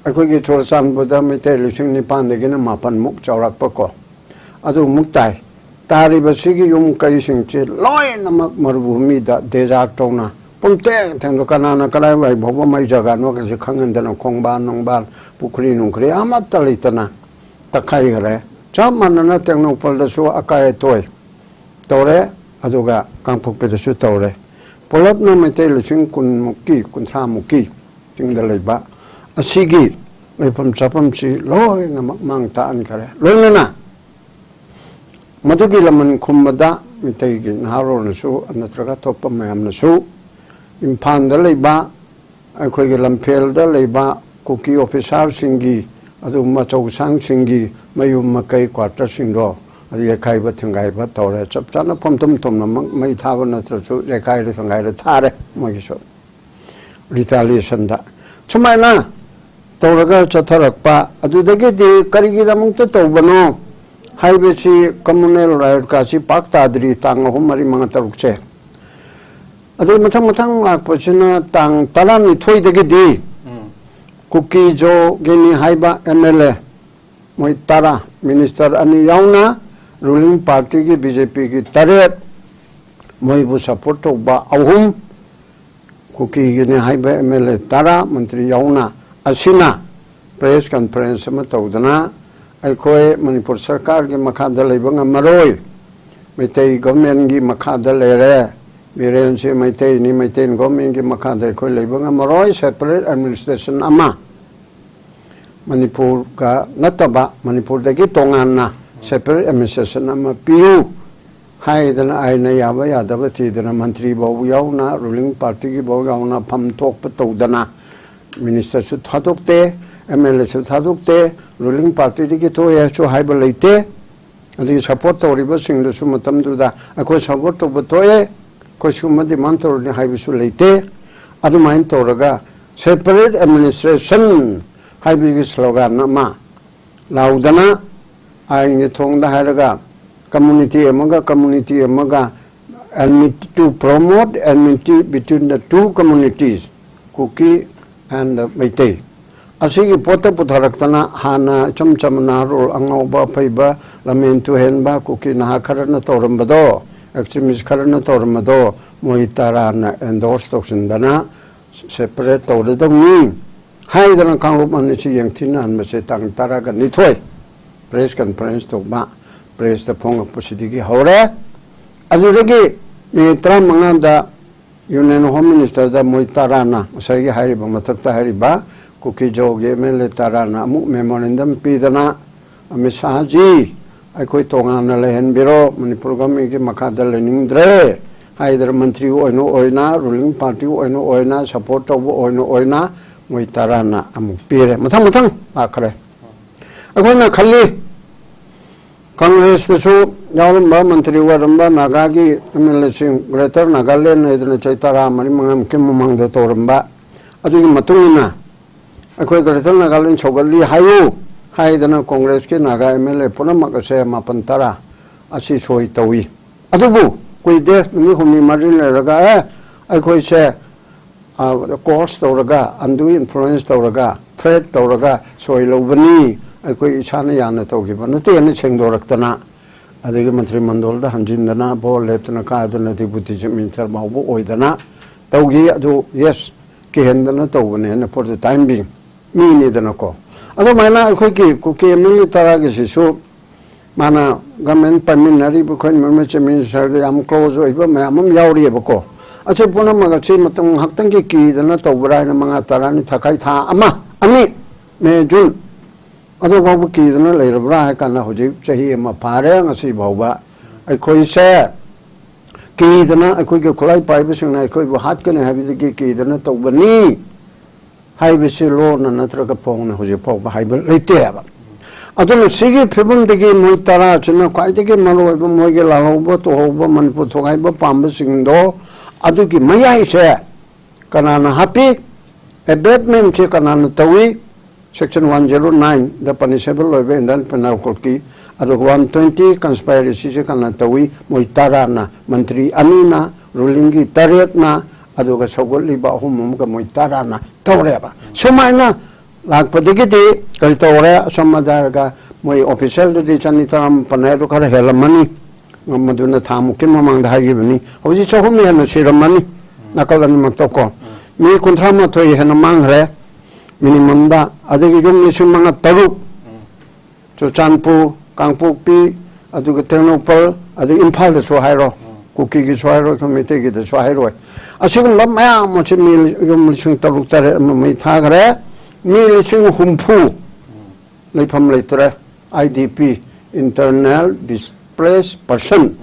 ꯑꯩꯈꯣꯏꯒꯤ ꯆꯨꯔꯆꯥꯟꯄꯨꯔꯗ ꯃꯩꯇꯩ ꯂꯤꯁꯤꯡ ꯅꯤꯄꯥꯟꯗꯒꯤꯅ ꯃꯥꯄꯟꯃꯨꯛ ꯆꯥꯎꯔꯛꯄꯀꯣ, ꯑꯗꯨꯃꯨꯛ ꯇꯥꯏ꯫ ꯇꯥꯔꯤꯕꯁꯤꯒꯤ ꯌꯨꯝ ꯀꯩꯁꯤꯡꯁꯤ ꯂꯣꯏꯅꯃꯛ ꯃꯔꯨꯚꯨꯃꯤꯗ ꯗꯦꯖꯥꯔꯠ ꯇꯧꯅ ꯄꯨꯝꯇꯦꯡ ꯊꯦꯡꯗꯣ, ꯀꯅꯥꯅ ꯀꯗꯥꯏꯋꯥꯏ ꯐꯥꯎꯕ ꯃꯥꯏ ꯖꯒꯥꯅꯣꯒꯁꯦ ꯈꯪꯍꯟꯗꯅ, ꯈꯣꯡꯕꯥꯟ ꯅꯨꯡꯕꯥꯟ, ꯄꯨꯈ꯭ꯔꯤ ꯅꯨꯡꯈ꯭ꯔꯤ ꯑꯃꯠꯇ ꯂꯩꯇꯅ ꯇꯛꯈꯥꯏꯈ꯭ꯔꯦ꯫ ꯆꯞ ꯃꯥꯟꯅꯅ ꯇꯦꯡꯅꯧꯄꯜꯗꯁꯨ ꯑꯀꯥꯏ ꯑꯇꯣꯏ ꯇꯧꯔꯦ, ꯑꯗꯨꯒ ꯀꯥꯡꯄꯣꯛꯄꯤꯗꯁꯨ ꯇꯧꯔꯦ꯫ ꯄꯨꯂꯞꯅ ꯃꯩꯇꯩ ꯂꯤꯁꯤꯡ ꯀꯨꯟꯃꯨꯛꯀꯤ, ꯀꯨꯟꯊ꯭ꯔꯥꯃꯨꯛꯀꯤ ꯆꯤꯡꯗ ꯂꯩꯕ ꯑꯁꯤꯒꯤ ꯂꯩꯐꯝ ꯆꯥꯐꯝꯁꯤ ꯂꯣꯏꯅꯃꯛ ꯃꯥꯡ ꯇꯥꯛꯍꯟꯈꯔꯦ꯫ ꯂꯣꯏꯅꯅ ꯃꯗꯨꯒꯤ ꯂꯃꯟ ꯈꯨꯝꯕꯗ ꯃꯩꯇꯩꯒꯤ ꯅꯍꯥꯔꯣꯜꯅꯁꯨ ꯅꯠꯇ꯭ꯔꯒ ꯑꯇꯣꯞꯄ ꯃꯌꯥꯝꯅꯁꯨ ꯏꯝꯐꯥꯜꯗ ꯂꯩꯕ, ꯑꯩꯈꯣꯏꯒꯤ ꯂꯝꯐꯦꯜꯗ ꯂꯩꯕ ꯀꯨꯀꯤ ꯑꯣꯐꯤꯁꯥꯔꯁꯤꯡꯒꯤ, ꯑꯗꯨꯒꯨꯝꯕ ꯑꯆꯧ ꯑꯁꯥꯡꯁꯤꯡꯒꯤ ꯃꯌꯨꯝ ꯃꯀꯩ, ꯀ꯭ꯋꯥꯇꯔꯁꯤꯡꯗꯣ ꯑꯗꯨ ꯌꯩꯈꯥꯏꯕ ꯊꯤꯡꯒꯥꯏꯕ ꯇꯧꯔꯦ꯫ ꯆꯞ ꯆꯥꯅ ꯐꯝꯊꯨꯝ ꯊꯨꯝꯅꯃꯛ ꯃꯩ ꯊꯥꯕ ꯅꯠꯇ꯭ꯔꯁꯨ ꯌꯩꯈꯥꯏꯔꯦ ꯊꯤꯡꯒꯥꯏꯔꯦ ꯊꯥꯔꯦ ꯃꯣꯏꯒꯤꯁꯨ꯫ ꯔꯤꯇꯥꯂꯤꯌꯦꯁꯟꯗ ꯁꯨꯃꯥꯏꯅ ꯇꯧꯔꯒ ꯆꯠꯊꯔꯛꯄ꯫ ꯑꯗꯨꯗꯒꯤꯗꯤ ꯀꯔꯤꯒꯤꯗꯃꯛꯇ ꯇꯧꯕꯅꯣ ꯍꯥꯏꯕꯁꯤ ꯀꯝꯃꯨꯅꯦꯜ ꯔꯥꯏꯠꯀꯁꯤ ꯄꯥꯛ ꯇꯥꯗ꯭ꯔꯤ, ꯇꯥꯡ ꯑꯍꯨꯝ, ꯃꯔꯤ, ꯃꯉꯥ, ꯇꯔꯨꯛꯁꯦ꯫ ꯑꯗꯩ ꯃꯊꯪ ꯃꯊꯪ ꯂꯥꯛꯄꯁꯤꯅ ꯇꯥꯡ ꯇꯔꯥꯅꯤꯊꯣꯏꯗꯒꯤꯗꯤ ꯎꯝ꯫ ꯀꯨꯀꯤ ꯖꯣꯒꯤꯅꯤ ꯍꯥꯏꯕ ꯑꯦꯝ ꯑꯦꯜ ꯑꯦ ꯃꯣꯏ ꯇꯔꯥ, ꯃꯤꯅꯤꯁꯇꯔ ꯑꯅꯤ ꯌꯥꯎꯅ, ꯔꯨꯂꯤꯡ ꯄꯥꯔꯇꯤꯒꯤ ꯕꯤ ꯖꯦ ꯄꯤꯒꯤ ꯇꯔꯦꯠ, ꯃꯣꯏꯕꯨ ꯁꯄꯣꯔꯠ ꯇꯧꯕ ꯑꯍꯨꯝ, ꯀꯨꯀꯤꯒꯤꯅꯤ ꯍꯥꯏꯕ ꯑꯦꯝ ꯑꯦꯜ ꯑꯦ ꯇꯔꯥ, ꯃꯟꯇ꯭ꯔꯤ ꯌꯥꯎꯅ, ꯑꯁꯤꯅ ꯄ꯭ꯔꯦꯁ ꯀꯟꯐꯔꯦꯟꯁ ꯑꯃ ꯇꯧꯗꯅ, ꯑꯩꯈꯣꯏ ꯃꯅꯤꯄꯨꯔ ꯁꯔꯀꯥꯔꯒꯤ ꯃꯈꯥꯗ ꯂꯩꯕ ꯉꯝꯃꯔꯣꯏ, ꯃꯩꯇꯩ ꯒꯣꯔꯃꯦꯟꯒꯤ ꯃꯈꯥꯗ ꯂꯩꯔꯦ, ꯕꯤꯔꯦꯟꯁꯤ ꯃꯩꯇꯩꯅꯤ, ꯃꯩꯇꯩ ꯒꯣꯔꯃꯦꯟꯒꯤ ꯃꯈꯥꯗ ꯑꯩꯈꯣꯏ ꯂꯩꯕ ꯉꯝꯃꯔꯣꯏ, ꯁꯦꯄꯔꯦꯠ ꯑꯦꯗꯃꯤꯅꯤꯁꯇ꯭ꯔꯦꯁꯟ ꯑꯃ ꯃꯅꯤꯄꯨꯔꯒ ꯅꯠꯇꯕ, ꯃꯅꯤꯄꯨꯔꯗꯒꯤ ꯇꯣꯉꯥꯟꯅ ꯁꯦꯄꯔꯦꯠ ꯑꯦꯗꯃꯤꯅꯤꯁꯇ꯭ꯔꯦꯁꯟ ꯑꯃ ꯄꯤꯌꯨ ꯍꯥꯏꯗꯅ, ꯑꯩꯅ ꯌꯥꯕ ꯌꯥꯗꯕ ꯊꯤꯗꯅ, ꯃꯟꯇ꯭ꯔꯤ ꯐꯥꯎꯕ ꯌꯥꯎꯅ, ꯔꯨꯂꯤꯡ ꯄꯥꯔꯇꯤꯒꯤ ꯐꯥꯎ ꯌꯥꯎꯅ ꯐꯝ ꯊꯣꯛꯄ ꯇꯧꯗꯅ, ꯃꯤꯅꯤꯁꯇꯔꯁꯨ ꯊꯥꯗꯣꯛꯇꯦ꯫ ꯑꯦꯝ ꯑꯦꯜ ꯑꯦꯁꯨ ꯊꯥꯗꯣꯛꯇꯦ, ꯔꯨꯂꯤꯡ ꯄꯥꯔꯇꯤꯗꯒꯤ ꯊꯣꯛꯑꯦ ꯍꯥꯏꯁꯨ ꯍꯥꯏꯕ ꯂꯩꯇꯦ꯫ ꯑꯗꯒꯤ ꯁꯄꯣꯔꯠ ꯇꯧꯔꯤꯕꯁꯤꯡꯗꯨꯁꯨ ꯃꯇꯝꯗꯨꯗ ꯑꯩꯈꯣꯏ ꯁꯄꯣꯔꯠ ꯇꯧꯕ ꯊꯣꯛꯑꯦ, ꯑꯩꯈꯣꯏ ꯁꯤꯒꯨꯝꯕ ꯗꯤꯃꯥꯟ ꯇꯧꯔꯅꯤ ꯍꯥꯏꯕꯁꯨ ꯂꯩꯇꯦ꯫ ꯑꯗꯨꯃꯥꯏꯅ ꯇꯧꯔꯒ separate administration ꯍꯥꯏꯕꯒꯤ slogan ꯑꯃ ꯂꯥꯎꯗꯅ, ꯑꯥꯏꯟꯒꯤ ꯊꯣꯡꯗ ꯍꯥꯏꯔꯒ community ꯑꯃꯒ community ꯑꯃꯒ enmity, to promote enmity between the two communities, Kuki and Meitei. ꯑꯁꯤꯒꯤ ꯄꯣꯠꯇ ꯄꯨꯊꯔꯛꯇꯅ ꯍꯥꯟꯅ ꯏꯆꯝ ꯆꯝꯕ ꯅꯍꯥꯔꯣꯜ ꯑꯉꯥꯎꯕ ꯑꯐꯩꯕ ꯂꯝꯍꯦꯟ ꯇꯨꯍꯦꯟꯕ ꯀꯨꯀꯤ ꯅꯍꯥ ꯈꯔꯅ ꯇꯧꯔꯝꯕꯗꯣ, extremist ꯈꯔꯅ ꯇꯧꯔꯝꯕꯗꯣ ꯃꯣꯏ ꯇꯔꯥꯅ endorse ꯇꯧꯁꯤꯟꯗꯅ separate ꯇꯧꯔꯗꯧꯅꯤ ꯍꯥꯏꯗꯅ ꯀꯥꯡꯂꯨꯞ ꯑꯅꯤꯁꯤ ꯌꯦꯡꯊꯤꯅꯍꯟꯕꯁꯦ ꯇꯥꯡ ꯇꯔꯥꯒ ꯅꯤꯊꯣꯏ press conference ꯇꯧꯕ, press ꯇ ꯐꯣꯡꯉꯛꯄꯁꯤꯗꯒꯤ ꯍꯧꯔꯦ꯫ ꯑꯗꯨꯗꯒꯤ ꯃꯤꯅꯤꯠ ꯇꯔꯥꯃꯉꯥꯗ Union Home Minister ꯗ ꯃꯣꯏ ꯇꯔꯥꯅ ꯉꯁꯥꯏꯒꯤ ꯍꯥꯏꯔꯤꯕ, ꯃꯊꯛꯇ ꯍꯥꯏꯔꯤꯕ ꯀꯨꯀꯤ ꯖꯣꯒꯤ ꯑꯦꯝ ꯑꯦꯜ ꯑꯦ ꯇꯔꯥꯅ ꯑꯃꯨꯛ memorandum ꯄꯤꯗꯅ, "ꯑꯃꯤꯠ ꯁꯥꯍꯖꯤ, ꯑꯩꯈꯣꯏ ꯇꯣꯉꯥꯟꯅ ꯂꯩꯍꯟꯕꯤꯔꯣ, ꯃꯅꯤꯄꯨꯔ government ꯀꯤ ꯃꯈꯥꯗ ꯂꯩꯅꯤꯡꯗ꯭ꯔꯦ" ꯍꯥꯏꯗꯅ ꯃꯟꯇ꯭ꯔꯤ ꯑꯣꯏꯅ ꯑꯣꯏꯅ, ruling party ꯑꯣꯏꯅ ꯑꯣꯏꯅ, support ꯇꯧꯕ ꯑꯣꯏꯅ ꯑꯣꯏꯅ ꯃꯣꯏ ꯇꯔꯥꯅ ꯑꯃꯨꯛ ꯄꯤꯔꯦ꯫ ꯃꯊꯪ ꯃꯊꯪ ꯂꯥꯛꯈ꯭ꯔꯦ꯫ ꯑꯩꯈꯣꯏꯅ ꯈꯜꯂꯤ, ꯀꯪꯒ꯭ꯔꯦꯁꯇꯁꯨ ꯌꯥꯎꯔꯝꯕ, ꯃꯟꯇ꯭ꯔꯤ ꯑꯣꯏꯔꯝꯕ ꯅꯥꯒꯥꯒꯤ ꯑꯦꯝ ꯑꯦꯜ ꯑꯦꯁꯤꯡ, Greater Nagaland ꯍꯥꯏꯗꯅ ꯆꯍꯤ ꯇꯔꯥ ꯃꯔꯤ ꯃꯉꯥꯃꯨꯛꯀꯤ ꯃꯃꯥꯡꯗ ꯇꯧꯔꯝꯕ, ꯑꯗꯨꯒꯤ ꯃꯇꯨꯡ ꯏꯟꯅ ꯑꯩꯈꯣꯏ Greater Nagaland ꯁꯧꯒꯠꯂꯤ ꯍꯥꯏꯌꯨ ꯍꯥꯏꯗꯅ ꯀꯣꯡꯒ꯭ꯔꯦꯁꯀꯤ ꯅꯥꯒꯥ ꯑꯦꯝ ꯑꯦꯜ ꯑꯦ ꯄꯨꯝꯅꯃꯛ ꯑꯁꯦ ꯃꯥꯄꯟ ꯇꯔꯥ ꯑꯁꯤ ꯁꯣꯏ ꯇꯧꯏ꯫ ꯑꯗꯨꯕꯨ ꯀꯨꯏꯗꯦ, ꯅꯨꯃꯤꯠ ꯍꯨꯝꯅꯤ ꯃꯔꯤ ꯂꯩꯔꯒ, "ꯑꯦ, ꯑꯩꯈꯣꯏꯁꯦ, ꯑ, coerce ꯇꯧꯔꯒ, undue influence ꯇꯧꯔꯒ, threat ꯇꯧꯔꯒ ꯁꯣꯏ ꯂꯧꯕꯅꯤ, ꯑꯩꯈꯣꯏ ꯏꯁꯥꯅ ꯌꯥꯅ ꯇꯧꯈꯤꯕ ꯅꯠꯇꯦꯅ" ꯁꯦꯡꯗꯣꯔꯛꯇꯅ, ꯑꯗꯒꯤ ꯃꯟꯇ꯭ꯔꯤ ꯃꯟꯗꯣꯜꯗ ꯍꯟꯖꯤꯟꯗꯅ, ꯚꯣꯠ ꯂꯦꯞꯇꯅ ꯀꯥꯗꯅ, deputy chief minister ꯐꯥꯎꯕ ꯑꯣꯏꯗꯅ ꯇꯧꯈꯤ꯫ ꯑꯗꯨ, yes, ꯀꯤꯍꯟꯗꯅ ꯇꯧꯕꯅꯦꯅ, for the time being, ꯃꯤꯅꯤꯗꯅꯀꯣ꯫ ꯑꯗꯨꯃꯥꯏꯅ ꯑꯩꯈꯣꯏꯒꯤ ꯀꯨꯀꯤ ꯑꯦꯝ ꯑꯦꯜ ꯑꯦ ꯇꯔꯥꯒꯤꯁꯤꯁꯨ ꯃꯥꯅ government ꯄꯥꯏꯃꯤꯟꯅꯔꯤꯕ ꯑꯩꯈꯣꯏ ꯃꯦꯝꯕꯔ ꯆꯤꯐ ꯃꯤꯅꯤꯁꯇꯔꯒ ꯌꯥꯝ close ꯑꯣꯏꯕ ꯃꯌꯥꯝ ꯑꯃ ꯌꯥꯎꯔꯤꯑꯕꯀꯣ꯫ ꯑꯁꯤ ꯄꯨꯝꯅꯃꯛ ꯑꯁꯤ ꯃꯇꯝ ꯉꯥꯏꯍꯥꯛꯇꯪꯒꯤ ꯀꯤꯗꯅ ꯇꯧꯕ꯭ꯔꯥ ꯍꯥꯏꯅ ꯃꯉꯥ ꯇꯔꯥꯅꯤ ꯊꯥꯈꯥꯏ ꯊꯥ ꯑꯃ, ꯑꯅꯤ, ꯃꯦ, ꯖꯨꯟ, ꯑꯗꯨ ꯐꯥꯎꯕ ꯀꯤꯗꯅ ꯂꯩꯔꯕ꯭ꯔꯥ ꯍꯥꯏ ꯀꯥꯟꯗ ꯍꯧꯖꯤꯛ ꯆꯍꯤ ꯑꯃ ꯐꯥꯔꯦ꯫ ꯉꯁꯤ ꯐꯥꯎꯕ ꯑꯩꯈꯣꯏꯁꯦ ꯀꯤꯗꯅ, ꯑꯩꯈꯣꯏꯒꯤ ꯈꯨꯠꯂꯥꯏ ꯄꯥꯏꯕꯁꯤꯡꯅ ꯑꯩꯈꯣꯏꯕꯨ ꯍꯥꯠꯀꯅꯤ ꯍꯥꯏꯕꯗꯒꯤ ꯀꯤꯗꯅ ꯇꯧꯕꯅꯤ꯫ ꯍꯥꯏꯕꯁꯤ ꯂꯣꯟꯅ ꯅꯠꯇ꯭ꯔꯒ ꯐꯣꯡꯅ ꯍꯧꯖꯤꯛ ꯐꯥꯎꯕ ꯍꯥꯏꯕ ꯂꯩꯇꯦ ꯍꯥꯏꯕ꯫ ꯑꯗꯨꯅ ꯁꯤꯒꯤ ꯐꯤꯕꯝꯗꯒꯤ ꯃꯣꯏ ꯇꯔꯥꯁꯤꯅ ꯈ꯭ꯋꯥꯏꯗꯒꯤ ꯃꯔꯨꯑꯣꯏꯕ ꯃꯣꯏꯒꯤ ꯂꯥꯜꯍꯧꯕ ꯇꯨꯍꯧꯕ ꯃꯅꯤꯄꯨꯔ ꯊꯨꯒꯥꯏꯕ ꯄꯥꯝꯕꯁꯤꯡꯗꯣ ꯑꯗꯨꯒꯤ ꯃꯌꯥꯏꯁꯦ ꯀꯅꯥꯅ ꯍꯥꯞꯄꯤ? ꯑꯦꯕꯦꯠꯃꯦꯟꯁꯦ ꯀꯅꯥꯅ ꯇꯧꯏ? Section one zero nine ꯗ punishable ꯑꯣꯏꯕ Indian Penal Code ꯀꯤ, ꯑꯗꯨꯒ one twenty conspiracy ꯁꯦ ꯀꯅꯥ ꯇꯧꯏ? ꯃꯣꯏ ꯇꯔꯥꯅ, ꯃꯟꯇ꯭ꯔꯤ ꯑꯅꯤꯅ, ꯔꯨꯂꯤꯡꯒꯤ ꯇꯔꯦꯠꯅ, ꯑꯗꯨꯒ ꯁꯧꯒꯠꯂꯤꯕ ꯑꯍꯨꯝ ꯑꯃꯒ ꯃꯣꯏ ꯇꯔꯥꯅ ꯇꯧꯔꯦꯕ꯫ ꯁꯨꯃꯥꯏꯅ ꯂꯥꯛꯄꯗꯒꯤꯗꯤ ꯀꯔꯤ ꯇꯧꯔꯦ? ꯑꯁꯣꯝ ꯑꯗꯥꯏꯒ ꯃꯣꯏ ꯑꯣꯐꯤꯁꯦꯜꯗꯨꯗꯤ ꯆꯅꯤ ꯇꯔꯥꯃꯥꯄꯟ ꯍꯥꯏꯗꯣ ꯈꯔ ꯍꯦꯜꯂꯝꯃꯅꯤ꯫ ꯃꯗꯨꯅ ꯊꯥ ꯃꯨꯛꯀꯤ ꯃꯃꯥꯡꯗ ꯍꯥꯏꯈꯤꯕꯅꯤ꯫ ꯍꯧꯖꯤꯛ ꯆꯍꯨꯝ ꯍꯦꯟꯅ ꯁꯤꯔꯝꯃꯅꯤ ꯅꯥꯀꯜ ꯑꯅꯤꯃꯛꯇꯀꯣ꯫ ꯃꯤ ꯀꯨꯟꯊ꯭ꯔꯥ ꯃꯥꯊꯣꯏ ꯍꯦꯟꯅ ꯃꯥꯡꯈ꯭ꯔꯦ ꯃꯤꯅꯤꯃꯝꯗ꯫ ꯑꯗꯒꯤ ꯌꯨꯝ ꯂꯤꯁꯤꯡ ꯃꯉꯥ ꯇꯔꯨꯛ ꯆꯨꯔꯆꯥꯟꯄꯨꯔ, ꯀꯥꯡꯄꯣꯛꯄꯤ, ꯑꯗꯨꯒ ꯇꯦꯡꯅꯧꯄꯜ, ꯑꯗꯨ ꯏꯝꯐꯥꯜꯗꯁꯨ ꯍꯥꯏꯔꯣ, ꯀꯨꯀꯤꯒꯤꯁꯨ ꯍꯥꯏꯔꯣ, ꯑꯩꯈꯣꯏ ꯃꯩꯇꯩꯒꯤꯗꯁꯨ ꯍꯥꯏꯔꯣꯏ꯫ ꯑꯁꯤꯒꯨꯝꯕ ꯃꯌꯥꯝ ꯑꯁꯤ ꯃꯤ ꯌꯨꯝ ꯂꯤꯁꯤꯡ ꯇꯔꯨꯛ ꯇꯔꯦꯠ ꯑꯃ ꯃꯩ ꯊꯥꯈ꯭ꯔꯦ꯫ ꯃꯤ ꯂꯤꯁꯤꯡ ꯍꯨꯝꯐꯨ ꯂꯩꯐꯝ ꯂꯩꯇ꯭ꯔꯦ꯫ I D P, Internal Displaced Person,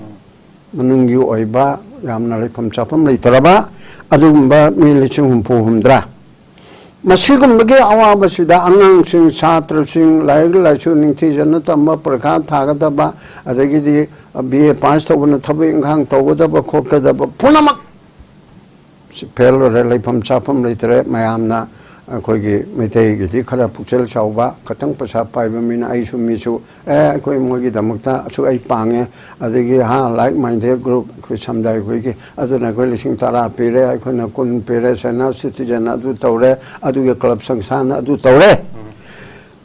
ꯃꯅꯨꯡꯒꯤ ꯑꯣꯏꯕ ꯌꯥꯝꯅ ꯂꯩꯐꯝ ꯆꯥꯐꯝ ꯂꯩꯇ꯭ꯔꯕ ꯑꯗꯨꯒꯨꯝꯕ ꯃꯤ ꯂꯤꯁꯤꯡ ꯍꯨꯝꯐꯨ ꯍꯨꯝꯗ꯭ꯔꯥ꯫ ꯃꯁꯤꯒꯨꯝꯕꯒꯤ ꯑꯋꯥꯕꯁꯤꯗ ꯑꯉꯥꯡꯁꯤꯡ, ꯁꯥꯇ꯭ꯔꯁꯤꯡ, ꯂꯥꯏꯔꯤꯛ ꯂꯥꯏꯁꯨ ꯅꯤꯡꯊꯤꯖꯅ ꯇꯝꯕ, ꯄꯔꯤꯈꯥ ꯊꯥꯒꯗꯕ, ꯑꯗꯒꯤꯗꯤ B A pass ꯇꯧꯕꯅ ꯊꯕꯛ ꯏꯪꯈꯥꯡ ꯇꯧꯒꯗꯕ ꯈꯣꯠꯀꯗꯕ ꯄꯨꯝꯅꯃꯛ ꯁꯤ ꯐꯦꯜ ꯑꯣꯏꯔꯦ, ꯂꯩꯐꯝ ꯆꯥꯐꯝ ꯂꯩꯇ꯭ꯔꯦ꯫ ꯃꯌꯥꯝꯅ ꯑꯩꯈꯣꯏꯒꯤ ꯃꯩꯇꯩꯒꯤꯗꯤ ꯈꯔ ꯄꯨꯛꯆꯦꯜ ꯆꯥꯎꯕ, ꯈꯤꯇꯪ ꯄꯩꯁꯥ ꯄꯥꯏꯕ ꯃꯤꯅ ꯑꯩꯁꯨ ꯃꯤꯁꯨ, ꯑꯦ, ꯑꯩꯈꯣꯏ ꯃꯣꯏꯒꯤꯗꯃꯛꯇ ꯑꯁꯨꯛ ꯑꯩ ꯄꯥꯡꯉꯦ, ꯑꯗꯒꯤ ꯍꯥ, like minded group ꯑꯩꯈꯣꯏ ꯁꯝꯗꯥꯏ ꯑꯩꯈꯣꯏꯒꯤ, ꯑꯗꯨꯅ ꯑꯩꯈꯣꯏ ꯂꯤꯁꯤꯡ ꯇꯔꯥ ꯄꯤꯔꯦ, ꯑꯩꯈꯣꯏꯅ ꯀꯨꯟ ꯄꯤꯔꯦ, senior citizen ꯑꯗꯨ ꯇꯧꯔꯦ, ꯑꯗꯨꯒꯤ club ꯁꯪꯁꯊꯥꯟꯅ ꯑꯗꯨ ꯇꯧꯔꯦ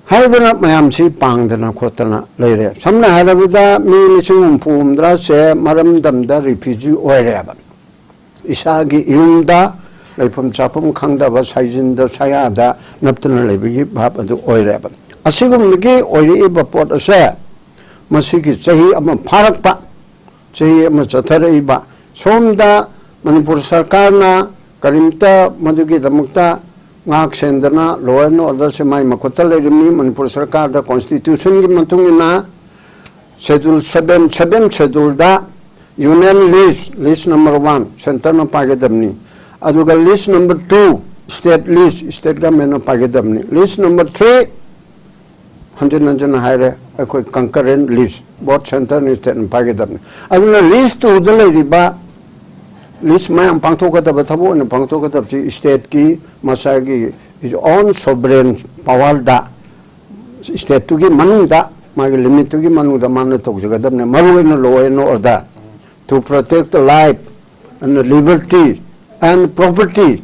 ꯍꯥꯏꯗꯅ ꯃꯌꯥꯝꯁꯤ ꯄꯥꯡꯗꯅ ꯈꯣꯠꯇꯅ ꯂꯩꯔꯦ꯫ ꯁꯝꯅ ꯍꯥꯏꯔꯕꯗ ꯃꯤ ꯂꯤꯁꯤꯡ ꯍꯨꯝꯐꯨ ꯍꯨꯝꯗ꯭ꯔꯥꯁꯦ ꯃꯔꯝꯗꯝꯗ refugee ꯑꯣꯏꯔꯦꯕ꯫ ꯏꯁꯥꯒꯤ ꯌꯨꯝꯗ ꯂꯩꯐꯝ ꯆꯥꯐꯝ ꯈꯪꯗꯕ, ꯁꯥꯏꯖꯤꯟꯗ ꯁꯌꯥꯗ ꯅꯞꯇꯅ ꯂꯩꯕꯒꯤ ꯚꯥꯕ ꯑꯗꯨ ꯑꯣꯏꯔꯦꯕ꯫ ꯑꯁꯤꯒꯨꯝꯕꯒꯤ ꯑꯣꯏꯔꯛꯏꯕ ꯄꯣꯠ ꯑꯁꯦ ꯃꯁꯤꯒꯤ ꯆꯍꯤ ꯑꯃ ꯐꯥꯔꯛꯄ, ꯆꯍꯤ ꯑꯃ ꯆꯠꯊꯔꯛꯏꯕ, ꯁꯣꯝꯗ ꯃꯅꯤꯄꯨꯔ ꯁꯔꯀꯥꯔꯅ ꯀꯔꯤꯝꯇ ꯃꯗꯨꯒꯤꯗꯃꯛꯇ ꯉꯥꯛ ꯁꯦꯟꯗꯅ law and order ꯁꯦ ꯃꯥꯏ ꯃꯈꯨꯠꯇ ꯂꯩꯔꯤꯕꯅꯤ꯫ ꯃꯅꯤꯄꯨꯔ ꯁꯔꯀꯥꯔꯗ constitution ꯒꯤ ꯃꯇꯨꯡ ꯏꯟꯅ schedule seven, seven schedule ꯗ union lease, lease number one centre ꯅ ꯄꯥꯏꯒꯗꯕꯅꯤ꯫ ꯑꯗꯨꯒ lease number two state list, state government ꯅ ꯄꯥꯏꯒꯗꯕꯅꯤ꯫ List number three, ꯍꯟꯖꯤꯟ ꯍꯟꯖꯤꯟ ꯍꯥꯏꯔꯦ, ꯑꯩꯈꯣꯏ concurrent list, both centre ꯅ state ꯅ ꯄꯥꯏꯒꯗꯕꯅꯤ꯫ ꯑꯗꯨꯅ list two ꯗ ꯂꯩꯔꯤꯕ, list ꯃꯌꯥꯝ ꯄꯥꯡꯊꯣꯛꯀꯗꯕ, ꯊꯕꯛ ꯑꯣꯏꯅ ꯄꯥꯡꯊꯣꯛꯀꯗꯕꯁꯤ state ꯀꯤ ꯃꯁꯥꯒꯤ its own sovereign power ꯗ, state ꯇꯨꯒꯤ ꯃꯅꯨꯡꯗ, ꯃꯥꯒꯤ limit ꯇꯨꯒꯤ ꯃꯅꯨꯡꯗ ꯃꯥꯅ ꯇꯧꯖꯒꯗꯕꯅꯤ꯫ ꯃꯔꯨ ꯑꯣꯏꯅ law and order, to protect the life and the liberty and property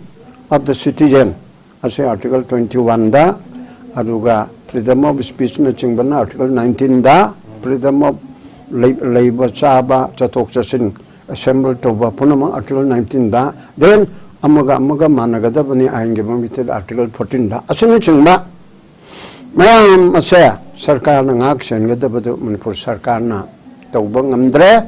of the citizen, ꯑꯁꯤ article twenty one ꯗ, ꯑꯗꯨꯒ freedom of speech ꯅꯆꯤꯡꯕꯅ article nineteen the, freedom of ꯂꯩ-, ꯂꯩꯕ ꯆꯥꯕ ꯆꯠꯊꯣꯛ ꯆꯠꯁꯤꯟ assemble ꯇꯧꯕ ꯄꯨꯝꯅꯃꯛ article nineteen ꯗ, then ꯑꯃꯒ ꯑꯃꯒ ꯃꯥꯟꯅꯒꯗꯕꯅꯤ ꯑꯥꯏꯟꯒꯤ ꯃꯃꯤꯠꯇ article fourteen ꯗ, ꯑꯁꯤꯅꯆꯤꯡꯕ ꯃꯌꯥꯝ ꯑꯁꯦ ꯁꯔꯀꯥꯔꯅ ꯉꯥꯛ ꯁꯦꯟꯒꯗꯕꯗꯨ ꯃꯅꯤꯄꯨꯔ ꯁꯔꯀꯥꯔꯅ ꯇꯧꯕ ꯉꯝꯗ꯭ꯔꯦ꯫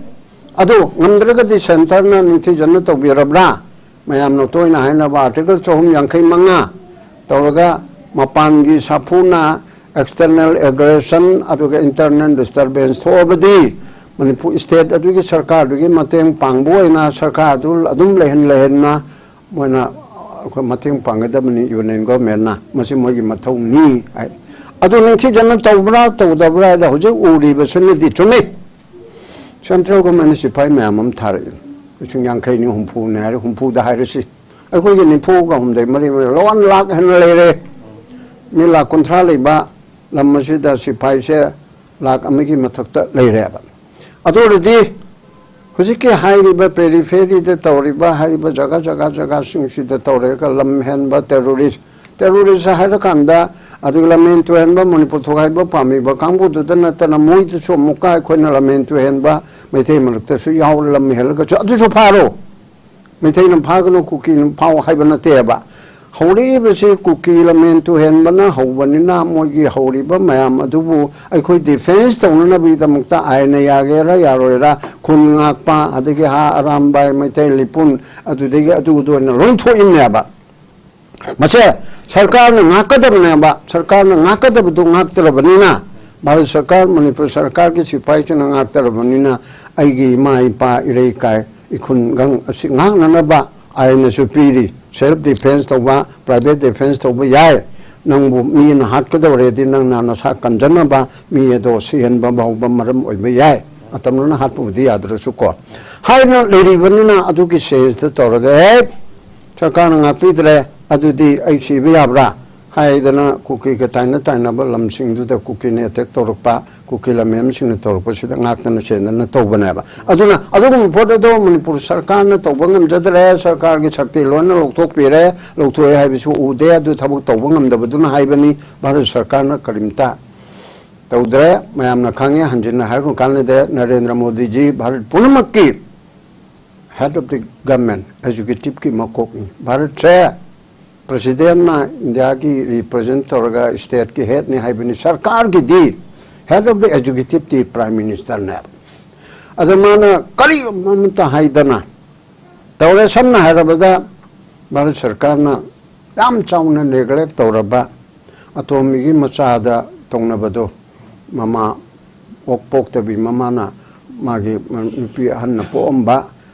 ꯑꯗꯨ ꯉꯝꯗ꯭ꯔꯒꯗꯤ centre ꯅ ꯅꯤꯡꯊꯤꯖꯅ ꯇꯧꯕꯤꯔꯕ꯭ꯔꯥ? ꯃꯌꯥꯝꯅ ꯇꯣꯏꯅ ꯍꯥꯏꯅꯕ article ꯆꯍꯨꯝ ꯌꯥꯡꯈꯩ ꯃꯉꯥ ꯇꯧꯔꯒ ꯃꯄꯥꯟꯒꯤ ꯁꯥꯐꯨꯅ external aggression ꯑꯗꯨꯒ internal disturbance ꯊꯣꯛꯑꯕꯗꯤ ꯃꯅꯤꯄꯨꯔ state ꯑꯗꯨꯒꯤ ꯁꯔꯀꯥꯔꯗꯨꯒꯤ ꯃꯇꯦꯡ ꯄꯥꯡꯕ ꯑꯣꯏꯅ ꯁꯔꯀꯥꯔꯗꯨ ꯑꯗꯨꯝ ꯂꯩꯍꯟ ꯂꯩꯍꯟꯅ ꯃꯣꯏꯅ ꯑꯩꯈꯣꯏ ꯃꯇꯦꯡ ꯄꯥꯡꯒꯗꯕꯅꯤ union government ꯅ, ꯃꯁꯤ ꯃꯣꯏꯒꯤ ꯃꯊꯧꯅꯤ ꯍꯥꯏ꯫ ꯑꯗꯨ ꯅꯤꯡꯊꯤꯖꯅ ꯇꯧꯕ꯭ꯔꯥ ꯇꯧꯗꯕ꯭ꯔꯥ ꯍꯥꯏꯗ ꯍꯧꯖꯤꯛ ꯎꯔꯤꯕꯁꯤꯅꯗꯤ ꯆꯨꯝꯃꯤ꯫ Central government ꯅ ꯁꯤꯐꯥꯏ ꯃꯌꯥꯝ ꯑꯃ ꯊꯥꯔꯛꯏ, ꯂꯤꯁꯤꯡ ꯌꯥꯡꯈꯩꯅꯤ, ꯍꯨꯝꯐꯨꯅꯤ ꯍꯥꯏꯔꯦ, ꯍꯨꯝꯐꯨꯗ ꯍꯥꯏꯔꯁꯤ꯫ ꯑꯩꯈꯣꯏꯒꯤ ꯅꯤꯐꯨꯒ ꯍꯨꯝꯗꯣꯏ ꯃꯔꯤ, ꯂꯣꯟ ꯂꯥꯛ ꯍꯦꯟꯅ ꯂꯩꯔꯦ꯫ ꯃꯤ ꯂꯥꯛ ꯀꯨꯟꯊ꯭ꯔꯥ ꯂꯩꯕ ꯂꯝ ꯑꯁꯤꯗ ꯁꯤꯐꯥꯏꯁꯦ ꯂꯥꯛ ꯑꯃꯒꯤ ꯃꯊꯛꯇ ꯂꯩꯔꯦꯕ꯫ ꯑꯗꯨ ꯑꯣꯏꯔꯗꯤ ꯍꯧꯖꯤꯛꯀꯤ ꯍꯥꯏꯔꯤꯕ periphery ꯗ ꯇꯧꯔꯤꯕ, ꯍꯥꯏꯔꯤꯕ ꯖꯒꯥ ꯖꯒꯥ ꯖꯒꯥꯁꯤꯡꯁꯤꯗ ꯇꯧꯔꯒ ꯂꯝ ꯍꯦꯟꯕ terrorist, terrorist ꯍꯥꯏꯔꯀꯥꯟꯗ ꯑꯗꯨꯒ ꯂꯝꯍꯦꯟ ꯇꯨꯍꯦꯟꯕ, ꯃꯅꯤꯄꯨꯔ ꯊꯣꯒꯥꯏꯕ ꯄꯥꯝꯃꯤꯕ ꯀꯥꯡꯕꯨꯗꯨꯗ ꯅꯠꯇꯅ ꯃꯣꯏꯗꯁꯨ ꯑꯃꯨꯛꯀ ꯑꯩꯈꯣꯏꯅ ꯂꯝꯍꯦꯟ ꯇꯨꯍꯦꯟꯕ, ꯃꯩꯇꯩ ꯃꯔꯛꯇꯁꯨ ꯌꯥꯎꯔ ꯂꯝ ꯍꯦꯜꯂꯒꯁꯨ ꯑꯗꯨꯁꯨ ꯐꯥꯔꯣ, ꯃꯩꯇꯩꯅ ꯐꯥꯒꯅꯨ, ꯀꯨꯀꯤꯅ ꯐꯥꯎ ꯍꯥꯏꯕ ꯅꯠꯇꯦꯕ꯫ ꯍꯧꯔꯛꯏꯕꯁꯤ ꯀꯨꯀꯤ ꯂꯝꯍꯦꯟ ꯇꯨꯍꯦꯟꯕꯅ ꯍꯧꯕꯅꯤꯅ ꯃꯣꯏꯒꯤ ꯍꯧꯔꯤꯕ ꯃꯌꯥꯝ ꯑꯗꯨꯕꯨ ꯑꯩꯈꯣꯏ defence ꯇꯧꯅꯅꯕꯒꯤꯗꯃꯛꯇ ꯑꯥꯏꯟꯅ ꯌꯥꯒꯦꯔꯥ ꯌꯥꯔꯣꯏꯔꯥ, ꯈꯨꯟ ꯉꯥꯛꯄ, ꯑꯗꯒꯤ ꯍꯥ ꯑꯔꯥꯝꯕꯥꯏ, ꯃꯩꯇꯩ ꯂꯤꯄꯨꯟ, ꯑꯗꯨꯗꯒꯤ ꯑꯗꯨꯗ ꯑꯣꯏꯅ ꯂꯣꯏ ꯊꯣꯛꯏꯅꯦꯕ꯫ ꯃꯁꯦ ꯁꯔꯀꯥꯔꯅ ꯉꯥꯛꯀꯗꯕꯅꯦꯕ꯫ ꯁꯔꯀꯥꯔꯅ ꯉꯥꯛꯀꯗꯕꯗꯨ ꯉꯥꯛꯇ꯭ꯔꯕꯅꯤꯅ, ꯚꯥꯔꯠ ꯁꯔꯀꯥꯔ, ꯃꯅꯤꯄꯨꯔ ꯁꯔꯀꯥꯔꯒꯤ ꯁꯤꯐꯥꯏꯁꯤꯅ ꯉꯥꯛꯇ꯭ꯔꯕꯅꯤꯅ ꯑꯩꯒꯤ ꯏꯃꯥ ꯏꯄꯥ ꯏꯔꯩꯀꯥꯏ ꯏꯈꯨꯟꯒꯪ ꯑꯁꯤ ꯉꯥꯛꯅꯅꯕ ꯑꯥꯏꯟꯅꯁꯨ ꯄꯤꯔꯤ, ꯁꯦꯜꯐ ꯗꯤꯐꯦꯟꯁ ꯇꯧꯕ, ꯄ꯭ꯔꯥꯏꯚꯦꯠ ꯗꯤꯐꯦꯟꯁ ꯇꯧꯕ ꯌꯥꯏ꯫ ꯅꯪꯕꯨ ꯃꯤꯅ ꯍꯥꯠꯀꯗꯧꯔꯦꯗꯤ ꯅꯪꯅ ꯅꯁꯥ ꯀꯟꯖꯅꯕ ꯃꯤ ꯑꯗꯣ ꯁꯤꯍꯟꯕ ꯐꯥꯎꯕ ꯃꯔꯝ ꯑꯣꯏꯕ ꯌꯥꯏ꯫ ꯃꯇꯝꯗꯨꯅ ꯍꯥꯠꯄꯕꯨꯗꯤ ꯌꯥꯗ꯭ꯔꯁꯨꯀꯣ꯫ ꯍꯥꯏꯅ ꯂꯩꯔꯤꯕꯅꯤꯅ ꯑꯗꯨꯒꯤ ꯁꯦꯟꯁꯇ ꯇꯧꯔꯒ, "ꯍꯦ, ꯁꯔꯀꯥꯔꯅ ꯉꯥꯛꯄꯤꯗ꯭ꯔꯦ, ꯑꯗꯨꯗꯤ ꯑꯩ ꯁꯤꯕ ꯌꯥꯕ꯭ꯔꯥ?" ꯍꯥꯏꯗꯅ ꯀꯨꯀꯤꯒ ꯇꯥꯏꯅ ꯇꯥꯏꯅꯕ ꯂꯝꯁꯤꯡꯗꯨꯗ ꯀꯨꯀꯤꯅ ꯑꯦꯇꯦꯛ ꯇꯧꯔꯛꯄ, ꯀꯨꯀꯤ ꯂꯝꯃꯦꯝꯁꯤꯡꯅ ꯇꯧꯔꯛꯄꯁꯤꯗ ꯉꯥꯛꯇꯅ ꯆꯦꯟꯗꯅ ꯇꯧꯕꯅꯦꯕ꯫ ꯑꯗꯨꯅ ꯑꯗꯨꯒꯨꯝꯕ ꯄꯣꯠ ꯑꯗꯣ ꯃꯅꯤꯄꯨꯔ ꯁꯔꯀꯥꯔꯅ ꯇꯧꯕ ꯉꯝꯖꯗ꯭ꯔꯦ, ꯁꯔꯀꯥꯔꯒꯤ ꯁꯛꯇꯤ ꯂꯣꯏꯅ ꯂꯧꯊꯣꯛꯄꯤꯔꯦ, ꯂꯧꯊꯣꯛꯑꯦ ꯍꯥꯏꯕꯁꯨ ꯎꯗꯦ, ꯑꯗꯨ ꯊꯕꯛ ꯇꯧꯕ ꯉꯝꯗꯕꯗꯨꯅ ꯍꯥꯏꯕꯅꯤ꯫ ꯚꯥꯔꯠ ꯁꯔꯀꯥꯔꯅ ꯀꯔꯤꯝꯇ ꯇꯧꯗ꯭ꯔꯦ꯫ ꯃꯌꯥꯝꯅ ꯈꯪꯉꯦ, ꯍꯟꯖꯤꯟꯅ ꯍꯥꯏꯔꯨ ꯀꯥꯟꯅꯗꯦ꯫ ꯅꯔꯦꯟꯗ꯭ꯔ ꯃꯣꯗꯤꯖꯤ ꯚꯥꯔꯠ ꯄꯨꯝꯅꯃꯛꯀꯤ head of the government, executive ꯀꯤ ꯃꯀꯣꯛꯅꯤ꯫ ꯚꯥꯔꯠꯁꯦ ꯄ꯭ꯔꯁꯤꯗꯦꯟꯅ ꯏꯟꯗꯤꯌꯥꯒꯤ ꯔꯤꯄ꯭ꯔꯖꯦꯟ ꯇꯧꯔꯒ ꯁ꯭ꯇꯦꯠꯀꯤ ꯍꯦꯗꯅꯤ ꯍꯥꯏꯕꯅꯤ, ꯁꯔꯀꯥꯔꯒꯤꯗꯤ head of the executive ꯇꯤ ꯄ꯭ꯔꯥꯏꯝ ꯃꯤꯅꯤꯁꯇꯔꯅꯦ꯫ ꯑꯗꯣ ꯃꯥꯅ ꯀꯔꯤꯒꯨꯝꯕ ꯑꯃꯠꯇ ꯍꯥꯏꯗꯅ ꯇꯧꯔꯦ꯫ ꯁꯝꯅ ꯍꯥꯏꯔꯕꯗ ꯚꯥꯔꯠ ꯁꯔꯀꯥꯔꯅ ꯌꯥꯝ ꯆꯥꯎꯅ ꯅꯦꯒ꯭ꯂꯦꯛ ꯇꯧꯔꯕ ꯑꯇꯣꯝꯕꯤꯒꯤ ꯃꯆꯥꯗ ꯇꯧꯅꯕꯗꯣ, ꯃꯃꯥ ꯑꯣꯛ ꯄꯣꯛꯇꯕꯤ ꯃꯃꯥꯅ ꯃꯥꯒꯤ ꯅꯨꯄꯤ ꯑꯍꯟꯅ ꯄꯣꯛꯑꯝꯕ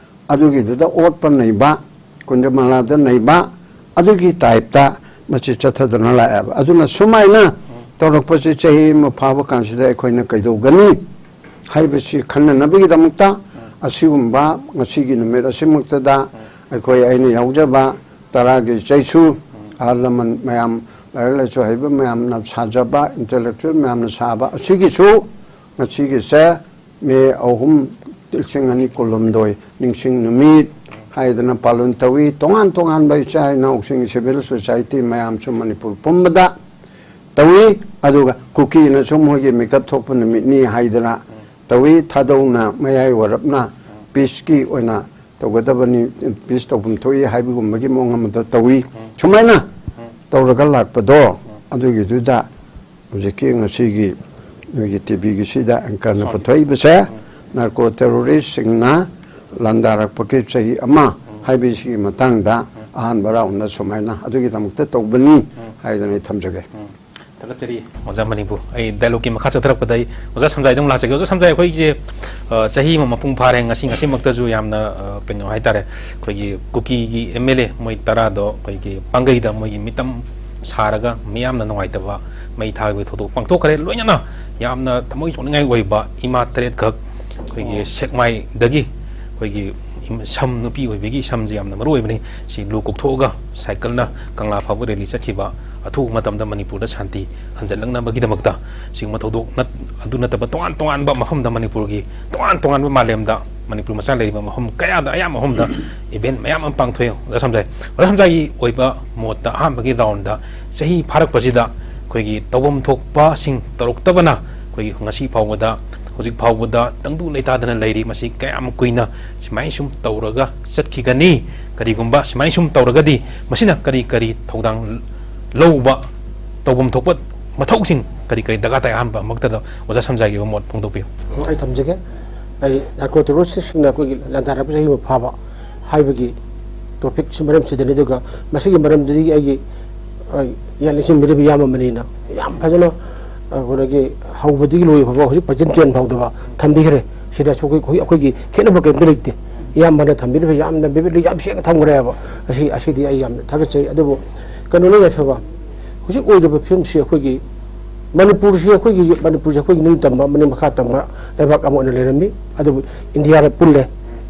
ꯑꯗꯨꯒꯤꯗꯨꯗ ꯑꯣꯠꯄ ꯅꯩꯕ, ꯀꯨꯟꯖꯃꯂꯥꯗ ꯅꯩꯕ, ꯑꯗꯨꯒꯤ ꯇꯥꯏꯞꯇ ꯃꯁꯤ ꯆꯠꯊꯗꯨꯅ ꯂꯥꯛꯑꯦꯕ꯫ ꯑꯗꯨꯅ ꯁꯨꯃꯥꯏꯅ ꯇꯧꯔꯛꯄꯁꯤ ꯆꯍꯤ ꯑꯃ ꯐꯥꯕ ꯀꯥꯟꯁꯤꯗ ꯑꯩꯈꯣꯏꯅ ꯀꯩꯗꯧꯒꯅꯤ ꯍꯥꯏꯕꯁꯤ ꯈꯟꯅꯅꯕꯒꯤꯗꯃꯛꯇ ꯑꯁꯤꯒꯨꯝꯕ ꯉꯁꯤꯒꯤ ꯅꯨꯃꯤꯠ ꯑꯁꯤꯃꯛꯇꯗ ꯑꯩꯈꯣꯏ, ꯑꯩꯅ ꯌꯥꯎꯖꯕ ꯇꯔꯥꯒꯤ ꯆꯩꯁꯨ, ꯑꯍꯜ ꯂꯃꯟ ꯃꯌꯥꯝ, ꯂꯥꯏꯔꯤꯛ ꯂꯥꯏꯁꯨ ꯍꯩꯕ ꯃꯌꯥꯝꯅ ꯁꯥꯖꯕ, ꯏꯟꯇꯦꯂꯦꯛꯆꯨꯋꯦꯜ ꯃꯌꯥꯝꯅ ꯁꯥꯕ ꯑꯁꯤꯒꯤꯁꯨ ꯉꯁꯤꯒꯤꯁꯦ ꯃꯦ ꯑꯍꯨꯝ, ꯂꯤꯁꯤꯡ ꯑꯅꯤ ꯀꯨꯟꯍꯨꯝꯗꯣꯏ ꯅꯤꯡꯁꯤꯡ ꯅꯨꯃꯤꯠ ꯍꯥꯏꯗꯅ ꯄꯥꯂꯟ ꯇꯧꯏ꯫ ꯇꯣꯉꯥꯟ ꯇꯣꯉꯥꯟꯕ ꯏꯆꯥ ꯏꯅꯥꯎꯁꯤꯡ, ꯁꯤꯚꯤꯜ ꯁꯣꯁꯥꯏꯇꯤ ꯃꯌꯥꯝꯁꯨ ꯃꯅꯤꯄꯨꯔ ꯄꯨꯝꯕꯗ ꯇꯧꯏ꯫ ꯑꯗꯨꯒ ꯀꯨꯀꯤꯅꯁꯨ ꯃꯣꯏꯒꯤ ꯃꯤꯀꯞ ꯊꯣꯛꯄ ꯅꯨꯃꯤꯠꯅꯤ ꯍꯥꯏꯗꯅ ꯇꯧꯏ꯫ ꯊꯥꯗꯧꯅ ꯃꯌꯥꯏ ꯋꯥꯔꯞꯅ ꯄꯤꯁꯀꯤ ꯑꯣꯏꯅ ꯇꯧꯒꯗꯕꯅꯤ, ꯄꯤꯁ ꯇꯧꯐꯝ ꯊꯣꯛꯏ ꯍꯥꯏꯕꯒꯨꯝꯕꯒꯤ ꯃꯑꯣꯡ ꯑꯃꯗ ꯇꯧꯏ꯫ ꯁꯨꯃꯥꯏꯅ ꯇꯧꯔꯒ ꯂꯥꯛꯄꯗꯣ, ꯑꯗꯨꯒꯤꯗꯨꯗ ꯍꯧꯖꯤꯛꯀꯤ ꯉꯁꯤꯒꯤ ꯅꯣꯏꯒꯤ ꯇꯤꯚꯤꯒꯤꯁꯤꯗ ꯑꯦꯡꯀꯔꯅ ꯄꯨꯊꯣꯛꯏꯕꯁꯦ, ꯅꯥꯔꯀꯣ ꯇꯦꯔꯣꯔꯤꯁꯁꯤꯡꯅ ꯂꯥꯟꯗꯥꯔꯛꯄꯒꯤ ꯆꯍꯤ ꯑꯃ ꯍꯥꯏꯕꯁꯤꯒꯤ ꯃꯇꯥꯡꯗ ꯑꯍꯥꯟꯕ ꯔꯥꯎꯟꯗ ꯁꯨꯃꯥꯏꯅ ꯑꯗꯨꯒꯤꯗꯃꯛꯇ ꯇꯧꯕꯅꯤ ꯍꯥꯏꯗꯅ ꯑꯩ ꯊꯝꯖꯒꯦ꯫ ꯊꯥꯒꯠꯆꯔꯤ꯫ ꯑꯣꯖꯥ ꯃꯅꯤꯄꯨꯔ, ꯑꯩ ꯗꯥꯏꯂꯣꯛꯀꯤ ꯃꯈꯥ ꯆꯠꯊꯔꯛꯄꯗ ꯑꯩ ꯑꯣꯖꯥ ꯁꯝꯖꯥꯏꯗ ꯑꯃꯨꯛ ꯂꯥꯛꯆꯒꯦ꯫ ꯑꯣꯖꯥ ꯁꯝꯖꯥꯏ, ꯑꯩꯈꯣꯏꯁꯦ, ꯑ, ꯆꯍꯤ ꯑꯃ ꯃꯄꯨꯡ ꯐꯥꯔꯦ꯫ ꯉꯁꯤ, ꯉꯁꯤꯃꯛꯇꯁꯨ ꯌꯥꯝꯅ, ꯑ, ꯀꯩꯅꯣ ꯍꯥꯏꯇꯥꯔꯦ, ꯑꯩꯈꯣꯏꯒꯤ ꯀꯨꯀꯤꯒꯤ ꯑꯦꯝ ꯑꯦꯜ ꯑꯦ ꯃꯣꯏ ꯇꯔꯥꯗꯣ ꯑꯩꯈꯣꯏꯒꯤ ꯄꯥꯡꯒꯩꯗ ꯃꯣꯏꯒꯤ ꯃꯤꯇꯝ ꯁꯥꯔꯒ ꯃꯤꯌꯥꯝꯅ ꯅꯨꯡꯉꯥꯏꯇꯕ ꯃꯩ ꯊꯥꯕꯒꯤ ꯊꯧꯗꯣꯛ ꯄꯥꯡꯊꯣꯛꯈ꯭ꯔꯦ꯫ ꯂꯣꯏꯅꯅ ꯌꯥꯝꯅ ꯊꯃꯣꯏ ꯁꯣꯛꯅꯤꯡꯉꯥꯏ ꯑꯣꯏꯕ ꯏꯃꯥ ꯇꯔꯦꯠꯈꯛ ꯑꯩꯈꯣꯏꯒꯤ ꯑꯣ꯫ ꯁꯦꯛꯃꯥꯏꯗꯒꯤ ꯑꯩꯈꯣꯏꯒꯤ ꯏꯝ-, ꯁꯝ, ꯅꯨꯄꯤ ꯑꯣꯏꯕꯒꯤ ꯁꯝꯁꯦ ꯌꯥꯝꯅ ꯃꯔꯨ ꯑꯣꯏꯕꯅꯤ꯫ ꯁꯤ ꯂꯨ ꯀꯣꯛꯊꯣꯛꯑꯒ ꯁꯥꯏꯀꯜꯅ ꯀꯪꯂꯥ ꯐꯥꯎꯕ ꯔꯦꯂꯤ ꯆꯠꯈꯤꯕ, ꯑꯊꯨꯕ ꯃꯇꯝꯗ ꯃꯅꯤꯄꯨꯔꯗ ꯁꯥꯟꯇꯤ ꯍꯟꯖꯤꯜꯂꯛꯅꯕꯒꯤꯗꯃꯛꯇ ꯁꯤꯒꯨꯝꯕ ꯊꯧꯗꯣꯛ ꯅꯠ-, ꯑꯗꯨ ꯅꯠꯇꯕ ꯇꯣꯉꯥꯟ ꯇꯣꯉꯥꯟꯕ ꯃꯐꯝꯗ, ꯃꯅꯤꯄꯨꯔꯒꯤ ꯇꯣꯉꯥꯟ ꯇꯣꯉꯥꯟꯕ ꯃꯥꯂꯦꯝꯗ ꯃꯅꯤꯄꯨꯔ ꯃꯆꯥ ꯂꯩꯔꯤꯕ ꯃꯐꯝ ꯀꯌꯥꯗ, ꯑꯌꯥꯝꯕ ꯃꯐꯝꯗ ꯏꯚꯦꯟꯠ ꯃꯌꯥꯝ ꯑꯃ ꯄꯥꯡꯊꯣꯛꯑꯦ꯫ ꯑꯣꯖꯥ ꯁꯝꯖꯥꯏ, ꯑꯣꯖꯥ ꯁꯝꯖꯥꯏꯒꯤ ꯑꯣꯏꯕ ꯃꯣꯠꯇ ꯑꯍꯥꯟꯕꯒꯤ ꯔꯥꯎꯟꯗ ꯆꯍꯤ ꯐꯥꯔꯛꯄꯁꯤꯗ ꯑꯩꯈꯣꯏꯒꯤ ꯇꯧꯐꯝ ꯊꯣꯛꯄꯁꯤꯡ ꯇꯧꯔꯛꯇꯕꯅ ꯑꯩꯈꯣꯏꯒꯤ ꯉꯁꯤ ꯐꯥꯎꯕꯗ, ꯍꯧꯖꯤꯛ ꯐꯥꯎꯕꯗ ꯇꯪꯗꯨ ꯂꯩꯇꯥꯗꯅ ꯂꯩꯔꯤ꯫ ꯃꯁꯤ ꯀꯌꯥꯝ ꯀꯨꯏꯅ ꯁꯨꯃꯥꯏꯅ ꯁꯨꯝ ꯇꯧꯔꯒ ꯆꯠꯈꯤꯒꯅꯤ? ꯀꯔꯤꯒꯨꯝꯕ ꯁꯨꯃꯥꯏꯅ ꯁꯨꯝ ꯇꯧꯔꯒꯗꯤ ꯃꯁꯤꯅ ꯀꯔꯤ ꯀꯔꯤ ꯊꯧꯗꯥꯡ ꯂꯧꯕ, ꯇꯧꯐꯝ ꯊꯣꯛꯄ ꯃꯊꯧꯁꯤꯡ ꯀꯔꯤ ꯀꯔꯤ ꯗꯔꯀꯥꯔ ꯇꯥꯏ? ꯑꯍꯥꯟꯕ ꯃꯛꯇꯗ ꯑꯣꯖꯥ ꯁꯝꯖꯥꯏꯒꯤ ꯑꯣꯏꯕ ꯃꯣꯠ ꯐꯣꯡꯗꯣꯛꯄꯤꯌꯨ꯫ ꯑꯩ ꯊꯝꯖꯒꯦ꯫ ꯑꯩ ꯅꯥꯔꯀꯣ ꯇꯦꯔꯣꯔꯤꯁꯁꯤꯡꯅ ꯑꯩꯈꯣꯏꯒꯤ ꯂꯥꯟꯗꯥꯔꯛꯄ ꯆꯍꯤ ꯑꯃ ꯐꯥꯕ ꯍꯥꯏꯕꯒꯤ ꯇꯣꯄꯤꯛꯁꯤ ꯃꯔꯝꯁꯤꯗꯅꯤ꯫ ꯑꯗꯨꯒ ꯃꯁꯤꯒꯤ ꯃꯔꯝꯗꯗꯤ ꯑꯩꯒꯤ, ꯑ, ꯌꯥꯠ ꯅꯤꯡꯁꯤꯡꯕꯤꯔꯤꯕ ꯏꯌꯥꯝꯕ ꯑꯃꯅꯤꯅ ꯌꯥꯝ ꯐꯖꯅ, ꯑ, ꯑꯩꯈꯣꯏꯒꯤ ꯍꯧꯕꯗꯒꯤ ꯂꯣꯏꯕ ꯐꯥꯎꯕ ꯍꯧꯖꯤꯛ ꯄ꯭ꯔꯖꯦꯟ ꯇꯦꯟ ꯐꯥꯎꯗꯕ ꯊꯝꯕꯤꯈ꯭ꯔꯦ꯫ ꯁꯤꯗꯁꯨ ꯑꯩꯈꯣꯏ, ꯑꯩꯈꯣꯏꯒꯤ ꯈꯦꯠꯅꯕ ꯀꯔꯤꯝꯇ ꯂꯩꯇꯦ꯫ ꯏꯌꯥꯝꯕꯅ ꯊꯝꯕꯤꯔꯤꯕ ꯌꯥꯝꯅ ꯚꯤꯚꯤꯗꯂꯤ ꯌꯥꯝ ꯁꯦꯡꯅ ꯊꯝꯈ꯭ꯔꯦꯕ꯫ ꯑꯁꯤ, ꯑꯁꯤꯗꯤ ꯑꯩ ꯌꯥꯝꯅ ꯊꯥꯒꯠꯆꯩ꯫ ꯑꯗꯨꯕꯨ ꯀꯩꯅꯣꯅꯤ ꯌꯥꯏꯐꯕ, ꯍꯧꯖꯤꯛ ꯑꯣꯏꯔꯤꯕ ꯐꯤꯕꯝꯁꯤ ꯑꯩꯈꯣꯏꯒꯤ ꯃꯅꯤꯄꯨꯔꯁꯤ, ꯑꯩꯈꯣꯏꯒꯤ ꯃꯅꯤꯄꯨꯔꯁꯤ ꯑꯩꯈꯣꯏꯒꯤ ꯅꯤꯡꯇꯝꯕ, ꯃꯅꯤꯡ ꯃꯈꯥ ꯇꯝꯕ ꯂꯩꯕꯥꯛ ꯑꯃ ꯑꯣꯏꯅ ꯂꯩꯔꯝꯃꯤ꯫ ꯑꯗꯨꯕꯨ ꯏꯟꯗꯤꯌꯥꯗ ꯄꯨꯜꯂꯦ꯫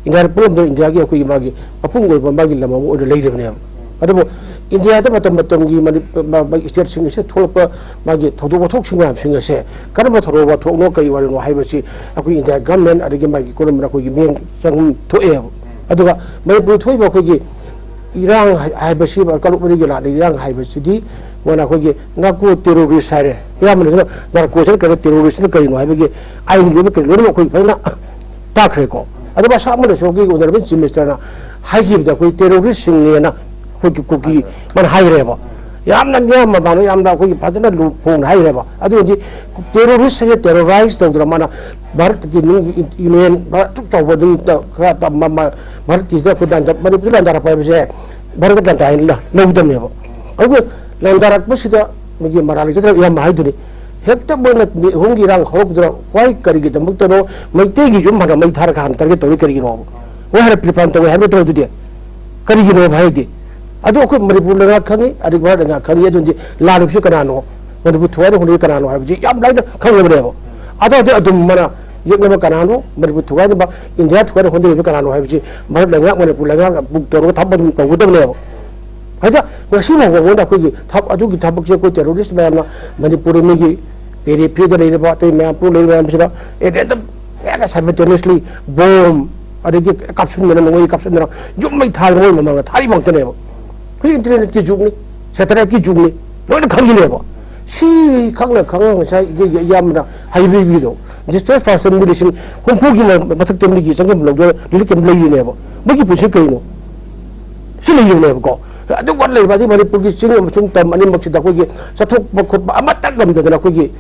ꯏꯟꯗꯤꯌꯥꯗ ꯄꯨꯜꯂꯝꯗꯅ ꯏꯟꯗꯤꯌꯥꯒꯤ ꯑꯩꯈꯣꯏꯒꯤ ꯃꯥꯒꯤ ꯃꯄꯨꯡ ꯑꯣꯏꯕ ꯃꯥꯒꯤ ꯂꯝ ꯑꯃ ꯑꯣꯏꯅ ꯂꯩꯔꯤꯕꯅꯦꯕ꯫ ꯑꯗꯨꯕꯨ ꯏꯟꯗꯤꯌꯥꯗ ꯃꯇꯝ ꯃꯇꯝꯒꯤ ꯃꯅꯤ-, ꯃꯥ-, ꯃꯥꯒꯤ ꯁ꯭ꯇꯦꯠꯁꯤꯡ ꯑꯁꯤꯗ ꯊꯣꯛꯂꯛꯄ ꯃꯥꯒꯤ ꯊꯧꯗꯣꯛ ꯋꯥꯊꯣꯛꯁꯤꯡ ꯃꯌꯥꯝꯁꯤꯡ ꯑꯁꯦ ꯀꯔꯝꯕ ꯊꯧꯗꯣꯛ ꯋꯥꯊꯣꯛꯅꯣ, ꯀꯔꯤ ꯋꯥꯔꯤꯅꯣ ꯍꯥꯏꯕꯁꯤ ꯑꯩꯈꯣꯏ ꯏꯟꯗꯤꯌꯥ ꯒꯚꯔꯟꯃꯦꯟꯠ ꯑꯗꯒꯤ ꯃꯥꯒꯤ ꯀꯣꯅꯨꯡ ꯑꯩꯈꯣꯏꯒꯤ ꯃꯤꯠꯌꯦꯡ ꯆꯪꯐꯝ ꯊꯣꯛꯑꯦꯕ꯫ ꯑꯗꯨꯒ ꯃꯅꯤꯄꯨꯔꯗ ꯊꯣꯛꯏꯕ ꯑꯩꯈꯣꯏꯒꯤ ꯏꯔꯥꯡ ꯍꯥꯏ-, ꯍꯥꯏꯕꯁꯤ, ꯀꯥꯡꯂꯨꯞ ꯑꯅꯤꯒꯤ ꯂꯥꯟ ꯏꯔꯥꯡ ꯍꯥꯏꯕꯁꯤꯗꯤ ꯃꯣꯏꯅ ꯑꯩꯈꯣꯏꯒꯤ ꯅꯥꯔꯀꯣ ꯇꯦꯔꯣꯔꯤꯁ ꯍꯥꯏꯔꯦ꯫ ꯑꯌꯥꯝꯕꯅ ꯅꯥꯔꯀꯣꯁꯤꯅ ꯀꯔꯤ, ꯇꯦꯔꯣꯔꯤꯁꯇꯅ ꯀꯔꯤꯅꯣ ꯍꯥꯏꯕꯒꯤ ꯑꯥꯏꯟꯒꯤ ꯑꯣꯏꯕ ꯀꯔꯤ ꯂꯣꯏꯅꯃꯛ ꯑꯩꯈꯣꯏ ꯐꯖꯅ ꯇꯥꯛꯈ꯭ꯔꯦꯀꯣ꯫ ꯑꯗꯨꯒ ꯑꯁꯥꯝ ꯑꯃꯗꯁꯨ ꯑꯩꯈꯣꯏꯒꯤ ꯑꯣꯅꯔꯦꯕꯜ ꯆꯤꯐ ꯃꯤꯅꯤꯁꯇꯔꯅ ꯍꯥꯏꯈꯤꯕꯗ ꯑꯩꯈꯣꯏ ꯇꯦꯔꯣꯔꯤꯁꯁꯤꯡꯅꯦꯅ ꯑꯩꯈꯣꯏꯒꯤ ꯀꯨꯀꯤ ꯃꯥꯅ ꯍꯥꯏꯈ꯭ꯔꯦꯕ꯫ ꯌꯥꯝꯅ ꯃꯤꯌꯥꯝ ꯃꯃꯥꯡꯗ ꯌꯥꯝꯅ ꯑꯩꯈꯣꯏꯒꯤ ꯐꯖꯅ ꯂꯨ-, ꯐꯣꯡꯅ ꯍꯥꯏꯈ꯭ꯔꯦꯕ꯫ ꯑꯗꯨꯗꯤ ꯇꯦꯔꯣꯔꯤꯁ ꯍꯥꯏꯁꯦ ꯇꯦꯔꯣꯔꯥꯏꯁ ꯇꯧꯗꯅ ꯃꯥꯅ ꯚꯥꯔꯠꯀꯤ ꯅꯨꯡ ꯌꯨꯅꯤꯌꯟ, ꯚꯥꯔꯠ ꯑꯁꯨꯛ ꯆꯥꯎꯕ ꯑꯗꯨꯝ ꯈꯔ ꯇ-, ꯃ-, ꯃ-, ꯚꯥꯔꯠꯀꯤꯁꯤꯗ ꯑꯩꯈꯣꯏ ꯂꯥꯟꯗ-, ꯃꯅꯤꯄꯨꯔꯗ ꯂꯥꯟꯗꯥꯔꯛꯄ ꯍꯥꯏꯕꯁꯦ ꯚꯥꯔꯠꯇ ꯂꯥꯟꯗꯥ ꯍꯥꯏꯅ ꯂ-, ꯂꯧꯒꯗꯕꯅꯦꯕ꯫ ꯑꯗꯨꯒ ꯂꯥꯟꯗꯥꯔꯛꯄꯁꯤꯗ ꯃꯣꯏꯒꯤ ꯃꯔꯥꯜ ꯂꯩꯖꯗ꯭ꯔꯕ ꯏꯌꯥꯝꯕ ꯍꯥꯏꯗꯨꯅꯤ꯫ ꯍꯦꯛꯇ ꯃꯣꯏꯅ ꯃꯤ ꯑꯍꯨꯝꯒꯤ ꯏꯔꯥꯡ ꯍꯧꯔꯛꯄꯗꯨꯅ ꯈ꯭ꯋꯥꯏ ꯀꯔꯤꯒꯤꯗꯃꯛꯇꯅꯣ ꯃꯩꯇꯩꯒꯤ ꯌꯨꯝ ꯍꯥꯟꯅ ꯃꯩ ꯊꯥꯔꯒ ꯍꯥꯟꯅ ꯇꯥꯔꯒꯦꯠ ꯇꯧꯔꯤ ꯀꯔꯤꯒꯤꯅꯣꯕ? ꯃꯣꯏ ꯍꯥꯟꯅ ꯄ꯭ꯔꯤꯄ꯭ꯂꯥꯟ ꯇꯧꯋꯦ ꯍꯥꯏꯕ ꯅꯠꯇ꯭ꯔꯣ? ꯑꯗꯨꯗꯤ ꯀꯔꯤꯒꯤꯅꯣꯕ ꯍꯥꯏꯗꯤ? ꯑꯗꯨ ꯑꯩꯈꯣꯏ ꯃꯅꯤꯄꯨꯔ ꯂꯩꯉꯥꯛ ꯈꯪꯉꯤ, ꯑꯗꯒꯤ ꯚꯥꯔꯠ ꯂꯩꯉꯥꯛ ꯈꯪꯉꯤ꯫ ꯑꯗꯨꯗꯤ ꯂꯥꯜꯂꯤꯕꯁꯤ ꯀꯅꯥꯅꯣ, ꯃꯅꯤꯄꯨꯔ ꯊꯨꯒꯥꯏꯅ ꯍꯣꯠꯅꯔꯤ ꯀꯅꯥꯅꯣ ꯍꯥꯏꯕꯁꯤ ꯌꯥꯝ ꯂꯥꯏꯅ ꯈꯪꯉꯕꯅꯦꯕ꯫ ꯑꯗꯨ ꯍꯧꯖꯤꯛ ꯑꯗꯨꯝ ꯃꯅ ꯌꯦꯛꯅꯕ ꯀꯅꯥꯅꯣ, ꯃꯅꯤꯄꯨꯔ ꯊꯨꯒꯥꯏꯅꯕ, ꯏꯟꯗꯤꯌꯥ ꯊꯨꯒꯥꯏꯅ ꯍꯣꯠꯅꯔꯤꯕ ꯀꯅꯥꯅꯣ ꯍꯥꯏꯕꯁꯤ ꯚꯥꯔꯠ ꯂꯩꯉꯥꯛ, ꯃꯅꯤꯄꯨꯔ ꯂꯩꯉꯥꯛꯅ ꯕꯨꯛ ꯇꯧꯔꯒ ꯊꯕꯛ ꯑꯗꯨꯝ ꯇꯧꯒꯗꯕꯅꯦꯕ꯫ ꯍꯥꯏꯗꯤ ꯉꯁꯤ ꯐꯥꯎꯕ ꯃꯣꯏꯅ ꯑꯩꯈꯣꯏꯒꯤ ꯊꯕꯛ, ꯑꯗꯨꯒꯤ ꯊꯕꯛꯁꯦ ꯑꯩꯈꯣꯏ ꯇꯦꯔꯣꯔꯤꯁ ꯃꯌꯥꯝꯅ ꯃꯅꯤꯄꯨꯔ ꯃꯤꯒꯤ ꯄꯦꯔꯤꯐꯦꯔꯤꯗ ꯂꯩꯔꯤꯕ ꯑꯇꯩ ꯃꯌꯥꯝ ꯄꯨ ꯂꯩꯔꯤꯕ ꯃꯌꯥꯝꯁꯤꯗ ꯑꯦ ꯔꯦꯟꯗꯝ ꯍꯦꯛꯇ ꯁꯥꯏꯃꯜꯇꯦꯅꯤꯌꯁꯂꯤ ꯕꯣꯝ ꯑꯗꯒꯤ ꯀꯥꯞꯁꯤꯟꯗꯅ, ꯅꯣꯡꯃꯩ ꯀꯥꯞꯁꯤꯟꯗꯅ, ꯌꯨꯝ ꯃꯩ ꯊꯥꯗꯅ ꯃꯣꯏ ꯃꯃꯥꯡꯗ ꯊꯥꯔꯤꯕ ꯉꯥꯛꯇꯅꯦꯕ꯫ ꯍꯧꯖꯤꯛ ꯏꯟꯇꯔꯅꯦꯠꯀꯤ ꯖꯨꯒꯅꯤ, ꯁꯦꯇꯦꯂꯥꯏꯠꯀꯤ ꯖꯨꯒꯅꯤ, ꯂꯣꯏꯅ ꯈꯪꯉꯤꯅꯦꯕ꯫ ꯁꯤ ꯈꯪꯅ ꯈꯪꯉ ꯉꯁꯥꯏ ꯏꯌꯥꯝꯕꯅ ꯍꯥꯏꯕꯤꯕꯗꯣ, ꯗꯤꯁꯇ꯭ꯔꯦꯁ ꯄꯥꯔꯁꯟ ꯃꯤ ꯂꯤꯁꯤꯡ ꯍꯨꯝꯐꯨꯒꯤ ꯃꯊꯛꯇ ꯃꯤꯒꯤ ꯆꯪꯐꯝ ꯂꯧꯗꯣꯏ ꯂꯤꯔꯤꯛ ꯑꯃ ꯂꯩꯔꯤꯅꯦꯕ꯫ ꯃꯣꯏꯒꯤ ꯄꯨꯟꯁꯤ ꯀꯩꯅꯣ? ꯁꯤ ꯂꯩꯔꯤꯕꯅꯦꯕꯀꯣ꯫ ꯑꯗꯨ ꯋꯥꯠ ꯂꯩꯔꯤꯕ ꯑꯁꯤ ꯃꯅꯤꯄꯨꯔꯒꯤ ꯆꯤꯡ ꯑꯃꯁꯨꯡ ꯇꯝ ꯑꯅꯤꯃꯛꯁꯤꯗ ꯑꯩꯈꯣꯏꯒꯤ ꯆꯠꯊꯣꯛꯄ ꯈꯣꯠꯄ ꯑꯃꯠꯇ ꯉꯝꯗꯗꯅ ꯑꯩꯈꯣꯏꯒꯤ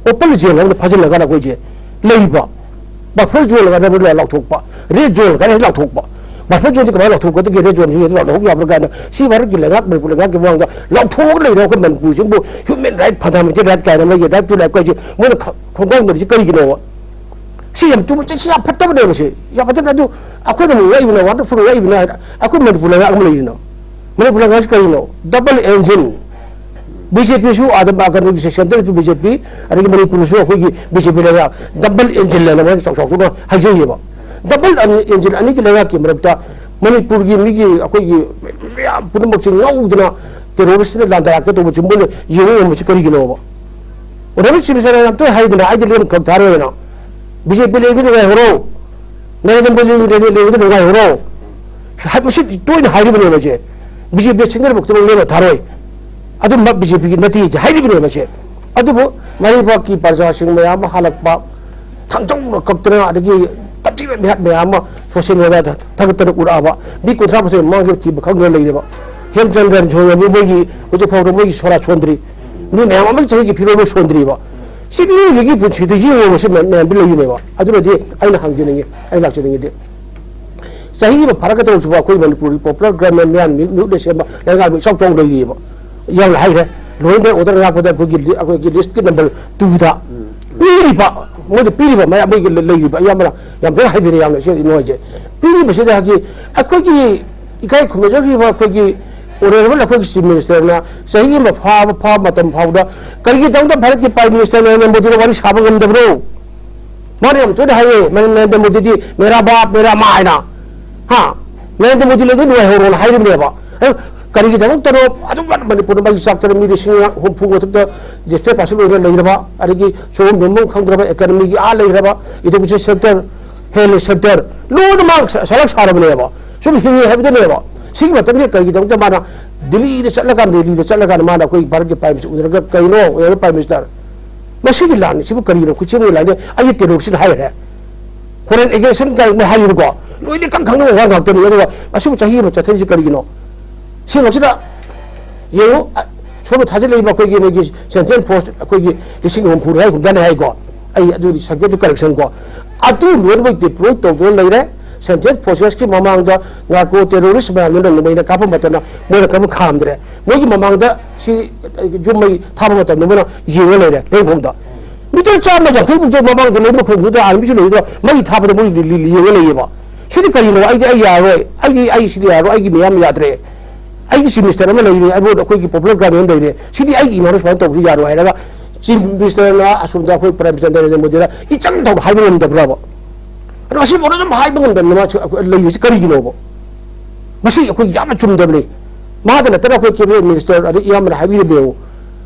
ꯑꯣꯄꯟ ꯖꯦꯜ ꯑꯃꯗ ꯐꯥꯖꯤꯜꯂꯒ ꯑꯩꯈꯣꯏꯁꯦ ꯂꯩꯕ꯫ ꯕꯐꯔ ꯖꯣꯟ ꯀꯥꯏꯅ ꯂꯥꯎꯊꯣꯛꯄ, ꯔꯦꯗ ꯖꯣꯟ ꯀꯥꯏꯅ ꯍꯦꯛ ꯂꯥꯎꯊꯣꯛꯄ꯫ ꯕꯐꯔ ꯖꯣꯟꯁꯦ ꯀꯃꯥꯏꯅ ꯂꯥꯎꯊꯣꯛꯀꯗꯒꯦ? ꯔꯦꯗ ꯖꯣꯟꯁꯤ ꯍꯦꯛ ꯂꯥꯎꯊꯣꯛ ꯌꯥꯕ꯭ꯔꯥ ꯀꯥꯏꯅ ꯁꯤ ꯚꯥꯔꯠꯀꯤ ꯂꯩꯉꯥꯛ, ꯃꯅꯤꯄꯨꯔ ꯂꯩꯉꯥꯛꯀꯤ ꯃꯃꯥꯡꯗ ꯂꯥꯎꯊꯣꯛꯑꯒ ꯂꯩꯔꯦ꯫ ꯑꯩꯈꯣꯏ ꯃꯅꯤꯄꯨꯔꯁꯤꯕꯨ ꯍ꯭ꯌꯨꯃꯦꯟ ꯔꯥꯏꯠ, ꯐꯟꯗꯥꯃꯦꯟꯇꯦꯜ ꯔꯥꯏꯠ ꯀꯥꯏꯅ ꯃꯣꯏꯒꯤ ꯔꯥꯏꯠ ꯇꯨ ꯂꯥꯏꯐ ꯀꯥꯏꯁꯦ ꯃꯣꯏꯅ ꯈ-, ꯈꯣꯡꯒꯥꯎꯅꯔꯤꯁꯤ ꯀꯔꯤꯒꯤꯅꯣꯕ? ꯁꯤ ꯌꯥꯝ ꯆꯨꯝꯕ, ꯁꯤ ꯌꯥꯝ ꯐꯠꯇꯕꯅꯦꯕ꯫ ꯁꯤ ꯌꯥꯝ ꯐꯠꯇꯕꯅꯦ꯫ ꯑꯗꯨ ꯑꯩꯈꯣꯏꯅ ꯑꯃꯨꯛ ꯉꯛꯏꯕꯅ, ꯋꯥꯟꯗꯔꯐꯨꯜ ꯉꯛꯏꯕꯅ, ꯑꯩꯈꯣꯏ ꯃꯅꯤꯄꯨꯔ ꯂꯩꯉꯥꯛ ꯑꯃ ꯂꯩꯔꯤꯅꯣ? ꯃꯅꯤꯄꯨꯔ ꯂꯩꯉꯥꯛꯁꯤ ꯀꯔꯤꯅꯣ? ꯗꯕꯜ ꯑꯦꯟꯖꯤꯟ꯫ ꯕꯤ ꯖꯦ ꯄꯤꯁꯨ ꯑꯥꯗ ꯃꯥ-, ꯀꯩꯅꯣꯒꯤ ꯁꯦꯟꯇꯔꯗꯁꯨ ꯕꯤ ꯖꯦ ꯄꯤ, ꯑꯗꯒꯤ ꯃꯅꯤꯄꯨꯔꯗꯁꯨ ꯑꯩꯈꯣꯏꯒꯤ ꯕꯤ ꯖꯦ ꯄꯤ ꯂꯩꯉꯥꯛ꯫ ꯗꯕꯜ ꯑꯦꯟꯖꯤꯟ ꯍꯥꯏꯅ ꯃꯣꯏꯅ ꯆꯥꯎ ꯆꯥꯎꯊꯣꯛꯅ ꯍꯥꯏꯖꯩꯌꯦꯕ꯫ ꯗꯕꯜ ꯑꯦꯟꯖꯤꯟ ꯑꯅꯤꯒꯤ ꯂꯩꯉꯥꯛꯀꯤ ꯃꯔꯛꯇ ꯃꯅꯤꯄꯨꯔꯒꯤ ꯃꯤꯒꯤ, ꯑꯩꯈꯣꯏꯒꯤ ꯃꯌꯥꯝ ꯄꯨꯝꯅꯃꯛꯁꯦ ꯉꯧꯗꯅ ꯇꯦꯔꯣꯔꯤꯁꯅ ꯂꯥꯟꯗꯥꯏꯔꯛꯀꯗꯧꯕꯁꯦ ꯃꯣꯏꯅ ꯌꯦꯡꯕ ꯉꯝꯕꯁꯤ ꯀꯔꯤꯒꯤꯅꯣꯕ? ꯑꯣꯅꯔꯦꯕꯜ ꯆꯤꯐ ꯃꯤꯅꯤꯁꯇꯔꯅ ꯌꯥꯝ ꯇꯣꯏꯅ ꯍꯥꯏꯗꯅ, "ꯑꯩꯗꯤ ꯂꯦꯝ ꯈꯛ ꯊꯥꯔꯣꯏꯅ, ꯕꯤ ꯖꯦ ꯄꯤ ꯂꯦꯡꯗꯤ ꯅꯨꯡꯉꯥꯏꯍꯧꯔꯣ, ꯅꯔꯦꯟꯗ꯭ꯔ ꯃꯣꯗꯤ ꯂꯦꯡꯗꯤ ꯂꯦꯡꯗꯤ ꯅꯨꯡꯉꯥꯏꯍꯧꯔꯣ"꯫ ꯍꯥꯏ-, ꯃꯁꯤ ꯇꯣꯏꯅ ꯍꯥꯏꯔꯤꯕꯅꯦꯕ ꯁꯦ꯫ "ꯕꯤ ꯖꯦ ꯄꯤ ꯁꯤꯡꯅꯔꯕ ꯈꯨꯗꯤꯡꯃꯛ ꯂꯦꯝꯅ ꯊꯥꯔꯣꯏ꯫ ꯑꯗꯨꯝꯕ ꯕꯤ ꯖꯦ ꯄꯤꯒꯤ ꯅꯠꯇꯦ" ꯁꯦ ꯍꯥꯏꯔꯤꯕꯅꯦꯕ ꯁꯦ꯫ ꯑꯗꯨꯕꯨ ꯃꯔꯩꯕꯥꯛꯀꯤ ꯄ꯭ꯔꯖꯥꯁꯤꯡ ꯃꯌꯥꯝ ꯑꯃ ꯍꯜꯂꯛꯄ, ꯊꯥꯡꯖꯧꯅ ꯀꯛꯇꯅ, ꯑꯗꯒꯤ ꯇꯝꯊꯤꯕ ꯃꯤꯍꯥꯠ ꯃꯌꯥꯝ ꯑꯃ ꯁꯣꯁꯤꯌꯦꯜ ꯃꯦꯗꯤꯌꯥꯗ ꯊꯥꯒꯠꯇꯅ ꯎꯔꯛꯑꯕ, ꯃꯤ ꯀꯨꯟꯊ꯭ꯔꯥ ꯃꯥꯊꯣꯏ ꯃꯥꯡꯈꯤꯕ ꯊꯤꯕ ꯈꯪꯗꯅ ꯂꯩꯔꯕ, ꯍꯦꯝꯆꯟꯗ꯭ꯔ ꯁꯣꯏꯕꯕꯨ ꯃꯣꯏꯒꯤ ꯍꯧꯖꯤꯛ ꯐꯥꯎꯕꯗ ꯃꯣꯏꯒꯤ ꯁꯣꯔꯥ ꯁꯣꯟꯗ꯭ꯔꯤ꯫ ꯃꯤ ꯃꯌꯥꯝ ꯑꯃꯒꯤ ꯆꯍꯤꯒꯤ ꯐꯤꯔꯣꯜ ꯐꯥꯎ ꯁꯣꯟꯗ꯭ꯔꯤꯕ꯫ ꯁꯤ ꯃꯤꯑꯣꯏꯕꯒꯤ ꯄꯨꯟꯁꯤꯗ ꯌꯦꯡꯉꯨꯕꯁꯦ ꯃꯌꯥꯝ, ꯃꯌꯥꯝꯗꯤ ꯂꯩꯔꯤꯅꯦꯕ꯫ ꯑꯗꯨꯅꯗꯤ ꯑꯩꯅ ꯍꯪꯖꯅꯤꯡꯉꯤ, ꯑꯩ ꯂꯥꯛꯆꯅꯤꯡꯉꯤꯗꯤ, ꯆꯍꯤ ꯑꯃ ꯐꯥꯔꯛꯀꯗꯧꯔꯁꯤꯕꯨ ꯑꯩꯈꯣꯏ ꯃꯅꯤꯄꯨꯔꯒꯤ ꯄꯣꯄꯨꯂꯔ ꯒ꯭ꯔꯥꯃꯤꯟ ꯃꯌꯥꯝ ꯃꯤ-, ꯃꯤꯍꯨꯠ ꯂꯩꯁꯦꯝꯕ ꯂꯩꯉꯥꯛ ꯏꯆꯥꯎ ꯆꯥꯎꯅ ꯂꯩꯔꯤꯑꯕ꯫ ꯌꯥꯝꯅ ꯍꯥꯏꯈ꯭ꯔꯦ꯫ ꯂꯣꯏꯅ ꯑꯣꯔꯗꯔ ꯉꯥꯛꯄꯗ ꯑꯩꯈꯣꯏꯒꯤ ꯂꯤ-, ꯑꯩꯈꯣꯏꯒꯤ ꯂꯤꯁꯀꯤ ꯅꯝꯕꯔ ꯇꯨꯗ ꯄꯤꯔꯤꯕ, ꯃꯣꯏꯗ ꯄꯤꯔꯤꯕ ꯃꯌꯥꯝ, ꯃꯣꯏꯒꯤ ꯂꯩ-, ꯂꯩꯔꯤꯕ ꯑꯌꯥꯝꯕꯅ ꯌꯥꯝ ꯐꯖꯅ ꯍꯥꯏꯕꯤꯔꯦ, ꯌꯥꯝꯅ ꯁꯤ ꯅꯨꯡꯉꯥꯏꯖꯩ꯫ ꯄꯤꯔꯤꯕꯁꯤꯗꯒꯤ ꯑꯩꯈꯣꯏꯒꯤ ꯏꯀꯥꯏ ꯈꯨꯝꯅꯖꯈꯤꯕ ꯑꯩꯈꯣꯏꯒꯤ ꯑꯣꯅꯔꯦꯕꯜ ꯑꯩꯈꯣꯏꯒꯤ ꯆꯤꯐ ꯃꯤꯅꯤꯁꯇꯔꯅ ꯆꯍꯤ ꯑꯃ ꯐꯥꯕ, ꯐꯥꯕ ꯃꯇꯝ ꯐꯥꯎꯕꯗ ꯀꯔꯤꯒꯤꯗꯃꯛꯇ ꯚꯥꯔꯠꯀꯤ ꯄ꯭ꯔꯥꯏꯝ ꯃꯤꯅꯤꯁꯇꯔ ꯅꯔꯦꯟꯗ꯭ꯔ ꯃꯣꯗꯤꯅ ꯋꯥꯔꯤ ꯁꯥꯕ ꯉꯝꯗꯕꯅꯣ? ꯃꯥꯅ ꯌꯥꯝ ꯇꯣꯏꯅ ꯍꯥꯏꯌꯦ, ꯅꯔꯦꯟꯗ꯭ꯔ ꯃꯣꯗꯤꯗꯤ "ꯃꯦꯔꯥ ꯕꯥꯞ, ꯃꯦꯔꯥ ꯃꯥ" ꯍꯥꯏꯅ꯫ ꯍꯥ? ꯅꯔꯦꯟꯗ꯭ꯔ ꯃꯣꯗꯤ ꯂꯩꯗꯤ ꯅꯨꯡꯉꯥꯏꯍꯧꯔꯣꯅ ꯍꯥꯏꯔꯤꯕꯅꯦꯕ꯫ ꯑꯗꯨ ꯀꯔꯤꯒꯤꯗꯃꯛꯇꯅꯣ ꯑꯗꯨꯝ ꯃꯅꯤꯄꯨꯔꯗ ꯃꯩ ꯆꯥꯛꯇꯅ ꯃꯤ ꯂꯤꯁꯤꯡ ꯍꯨꯝꯐꯨ ꯃꯊꯛꯇ ꯗꯤꯁꯇ꯭ꯔꯦꯁ ꯄꯥꯔꯁꯟ ꯑꯣꯏꯅ ꯂꯩꯔꯕ, ꯑꯗꯒꯤ ꯁꯣꯝ ꯌꯣꯟꯐꯝ ꯈꯪꯗ꯭ꯔꯕ, ꯏꯀꯅꯃꯤꯒꯤ ꯑꯥ ꯂꯩꯈ꯭ꯔꯕ, ꯏꯗꯨꯀꯦꯁꯟ ꯁꯦꯛꯇꯔ, ꯍꯦꯜꯊ ꯁꯦꯛꯇꯔ, ꯂꯣꯏꯅꯃꯛ ꯁ-, ꯁꯂꯛ ꯁꯥꯔꯕꯅꯦꯕ꯫ ꯁꯨꯝ ꯍꯤꯡꯉꯤ ꯍꯥꯏꯕꯗꯨꯅꯦꯕ꯫ ꯁꯤꯒꯤ ꯃꯇꯝꯁꯤꯗ ꯀꯔꯤꯒꯤꯗꯃꯛꯇ ꯃꯥꯅ ꯗꯤꯜꯂꯤꯗ ꯆꯠꯂꯀꯥꯟꯗ, ꯗꯤꯜꯂꯤꯗ ꯆꯠꯂꯀꯥꯟꯗ ꯃꯥꯅ ꯑꯩꯈꯣꯏ ꯚꯥꯔꯠꯀꯤ ꯄ꯭ꯔꯥꯏꯝ ꯃꯤꯅꯤꯁꯇꯔ ꯎꯅꯔꯒ ꯀꯩꯅꯣ, ꯑꯣꯅꯔꯦꯕꯜ ꯄ꯭ꯔꯥꯏꯝ ꯃꯤꯅꯤꯁꯇꯔ? ꯃꯁꯤꯒꯤ ꯂꯥꯟꯅꯤ, ꯁꯤꯕꯨ ꯀꯔꯤꯅꯣ? ꯈꯨꯠꯁꯦꯝꯒꯤ ꯂꯥꯟꯅꯤ, ꯑꯩꯒꯤ ꯇꯦꯔꯣꯔꯤꯁꯅ ꯍꯥꯏꯈ꯭ꯔꯦ꯫ ꯐꯣꯔꯦꯟ ꯑꯦꯒ꯭ꯔꯦꯁꯟ ꯀꯥꯏꯅ ꯍꯥꯏꯔꯤꯕꯀꯣ, ꯂꯣꯏꯅ ꯏꯈꯪ ꯈꯪꯅꯕ ꯋꯥ ꯉꯥꯛꯇꯅꯤ꯫ ꯑꯗꯨꯒ ꯑꯁꯤꯕꯨ ꯆꯍꯤ ꯑꯃ ꯆꯠꯊꯔꯤꯁꯤ ꯀꯔꯤꯒꯤꯅꯣ? ꯁꯤꯃꯛꯁꯤꯗ ꯌꯦꯡꯉꯨ, ꯑ, ꯁꯣꯝꯗ ꯊꯥꯖꯤꯜꯂꯛꯏꯕ ꯑꯩꯈꯣꯏꯒꯤ ꯃꯣꯏꯒꯤ ꯁꯦꯟꯇ꯭ꯔꯦꯜ ꯐꯣꯔꯁ ꯑꯩꯈꯣꯏꯒꯤ ꯂꯤꯁꯤꯡ ꯍꯨꯝꯐꯨ ꯍꯥꯏꯒꯨꯝꯗꯅ ꯍꯥꯏꯀꯣ, ꯑꯩ ꯑꯗꯨꯗꯤ ꯁꯕꯖꯦꯛꯇꯨ ꯀꯔꯦꯛꯁꯟ ꯀꯣ, ꯑꯗꯨ ꯂꯣꯏꯅꯃꯛ ꯗꯤꯄ꯭ꯂꯣꯏ ꯇꯧꯗꯨꯅ ꯂꯩꯔꯦ꯫ ꯁꯦꯟꯇ꯭ꯔꯦꯜ ꯐꯣꯔꯁꯦꯁꯀꯤ ꯃꯃꯥꯡꯗ ꯅꯥꯔꯀꯣ ꯇꯦꯔꯣꯔꯤꯁ ꯃꯌꯥꯝꯗꯨꯅ ꯅꯣꯡꯃꯩꯅ ꯀꯥꯞꯄ ꯃꯇꯝꯗ ꯃꯣꯏꯅ ꯀꯔꯝ ꯈꯥꯝꯗ꯭ꯔꯦ? ꯃꯣꯏꯒꯤ ꯃꯃꯥꯡꯗ ꯁꯤ, ꯑ, ꯌꯨꯝ ꯃꯩ ꯊꯥꯕ ꯃꯇꯝꯗ ꯃꯣꯏꯅ ꯌꯦꯡꯉ ꯂꯩꯔꯦ ꯂꯩꯈꯣꯡꯗ꯫ ꯃꯤꯇꯔ ꯆꯥꯝꯃ ꯌꯥꯡꯈꯩ ꯃꯨꯛꯇ ꯃꯃꯥꯡꯗ ꯂꯩꯕ ꯈꯣꯡꯗꯨꯗ ꯑꯥꯔꯃꯤꯁꯨ ꯂꯩꯕꯗ ꯃꯩ ꯊꯥꯕꯗ ꯃꯣꯏ ꯂꯤ-, ꯂꯤ-, ꯂꯤ-, ꯌꯦꯡꯉ ꯂꯩꯌꯦꯕ꯫ ꯁꯤꯗꯤ ꯀꯔꯤꯅꯣ? ꯑꯩꯗꯤ ꯑꯩ ꯌꯥꯔꯣꯏ, ꯑꯩꯒꯤ, ꯑꯩ ꯁꯤꯗꯤ ꯌꯥꯔꯣꯏ, ꯑꯩꯒꯤ ꯃꯤꯌꯥꯝ ꯌꯥꯗ꯭ꯔꯦ, ꯑꯩꯒꯤ ꯆꯤꯐ ꯃꯤꯅꯤꯁꯇꯔ ꯑꯃ ꯂꯩꯔꯦ, ꯑꯩꯕꯨ ꯑꯩꯈꯣꯏꯒꯤ ꯄꯣꯄꯨꯂꯔ ꯒꯥꯔꯗꯦꯟ ꯂꯩꯔꯦ, ꯁꯤꯗꯤ ꯑꯩꯒꯤ ꯏꯃꯥꯅ ꯁꯨꯃꯥꯏꯅ ꯇꯧꯕꯁꯨ ꯌꯥꯔꯣꯏ ꯍꯥꯏꯔꯒ ꯆꯤꯐ ꯃꯤꯅꯤꯁꯇꯔꯅ ꯑꯁꯣꯝꯗ ꯑꯩꯈꯣꯏ ꯄ꯭ꯔꯥꯏꯝ ꯃꯤꯅꯤꯁꯇꯔ ꯅꯔꯦꯟꯗ꯭ꯔ ꯃꯣꯗꯤꯅ ꯏꯆꯪ ꯊꯧꯅ ꯍꯥꯏꯕ ꯉꯝꯗꯕ꯭ꯔꯕ? ꯑꯗꯣ ꯑꯁꯤꯐꯥꯎꯗ ꯑꯗꯨꯝ ꯍꯥꯏꯕ ꯉꯝꯗꯅ ꯃꯥꯁꯨ ꯑꯩꯈꯣꯏ ꯂꯩꯔꯤꯁꯤ ꯀꯔꯤꯒꯤꯅꯣꯕ? ꯃꯁꯤ ꯑꯩꯈꯣꯏ ꯌꯥꯝꯅ ꯆꯨꯝꯗꯕꯅꯤ꯫ ꯃꯥꯗ ꯅꯠꯇꯅ ꯑꯩꯈꯣꯏ ꯀꯦꯕꯤꯅꯦꯠ ꯃꯤꯅꯤꯁꯇꯔ ꯑꯗꯩ ꯏꯌꯥꯝꯕꯅ ꯍꯥꯏꯕꯤꯔꯝꯃꯦ ꯌꯦꯡꯉꯨ꯫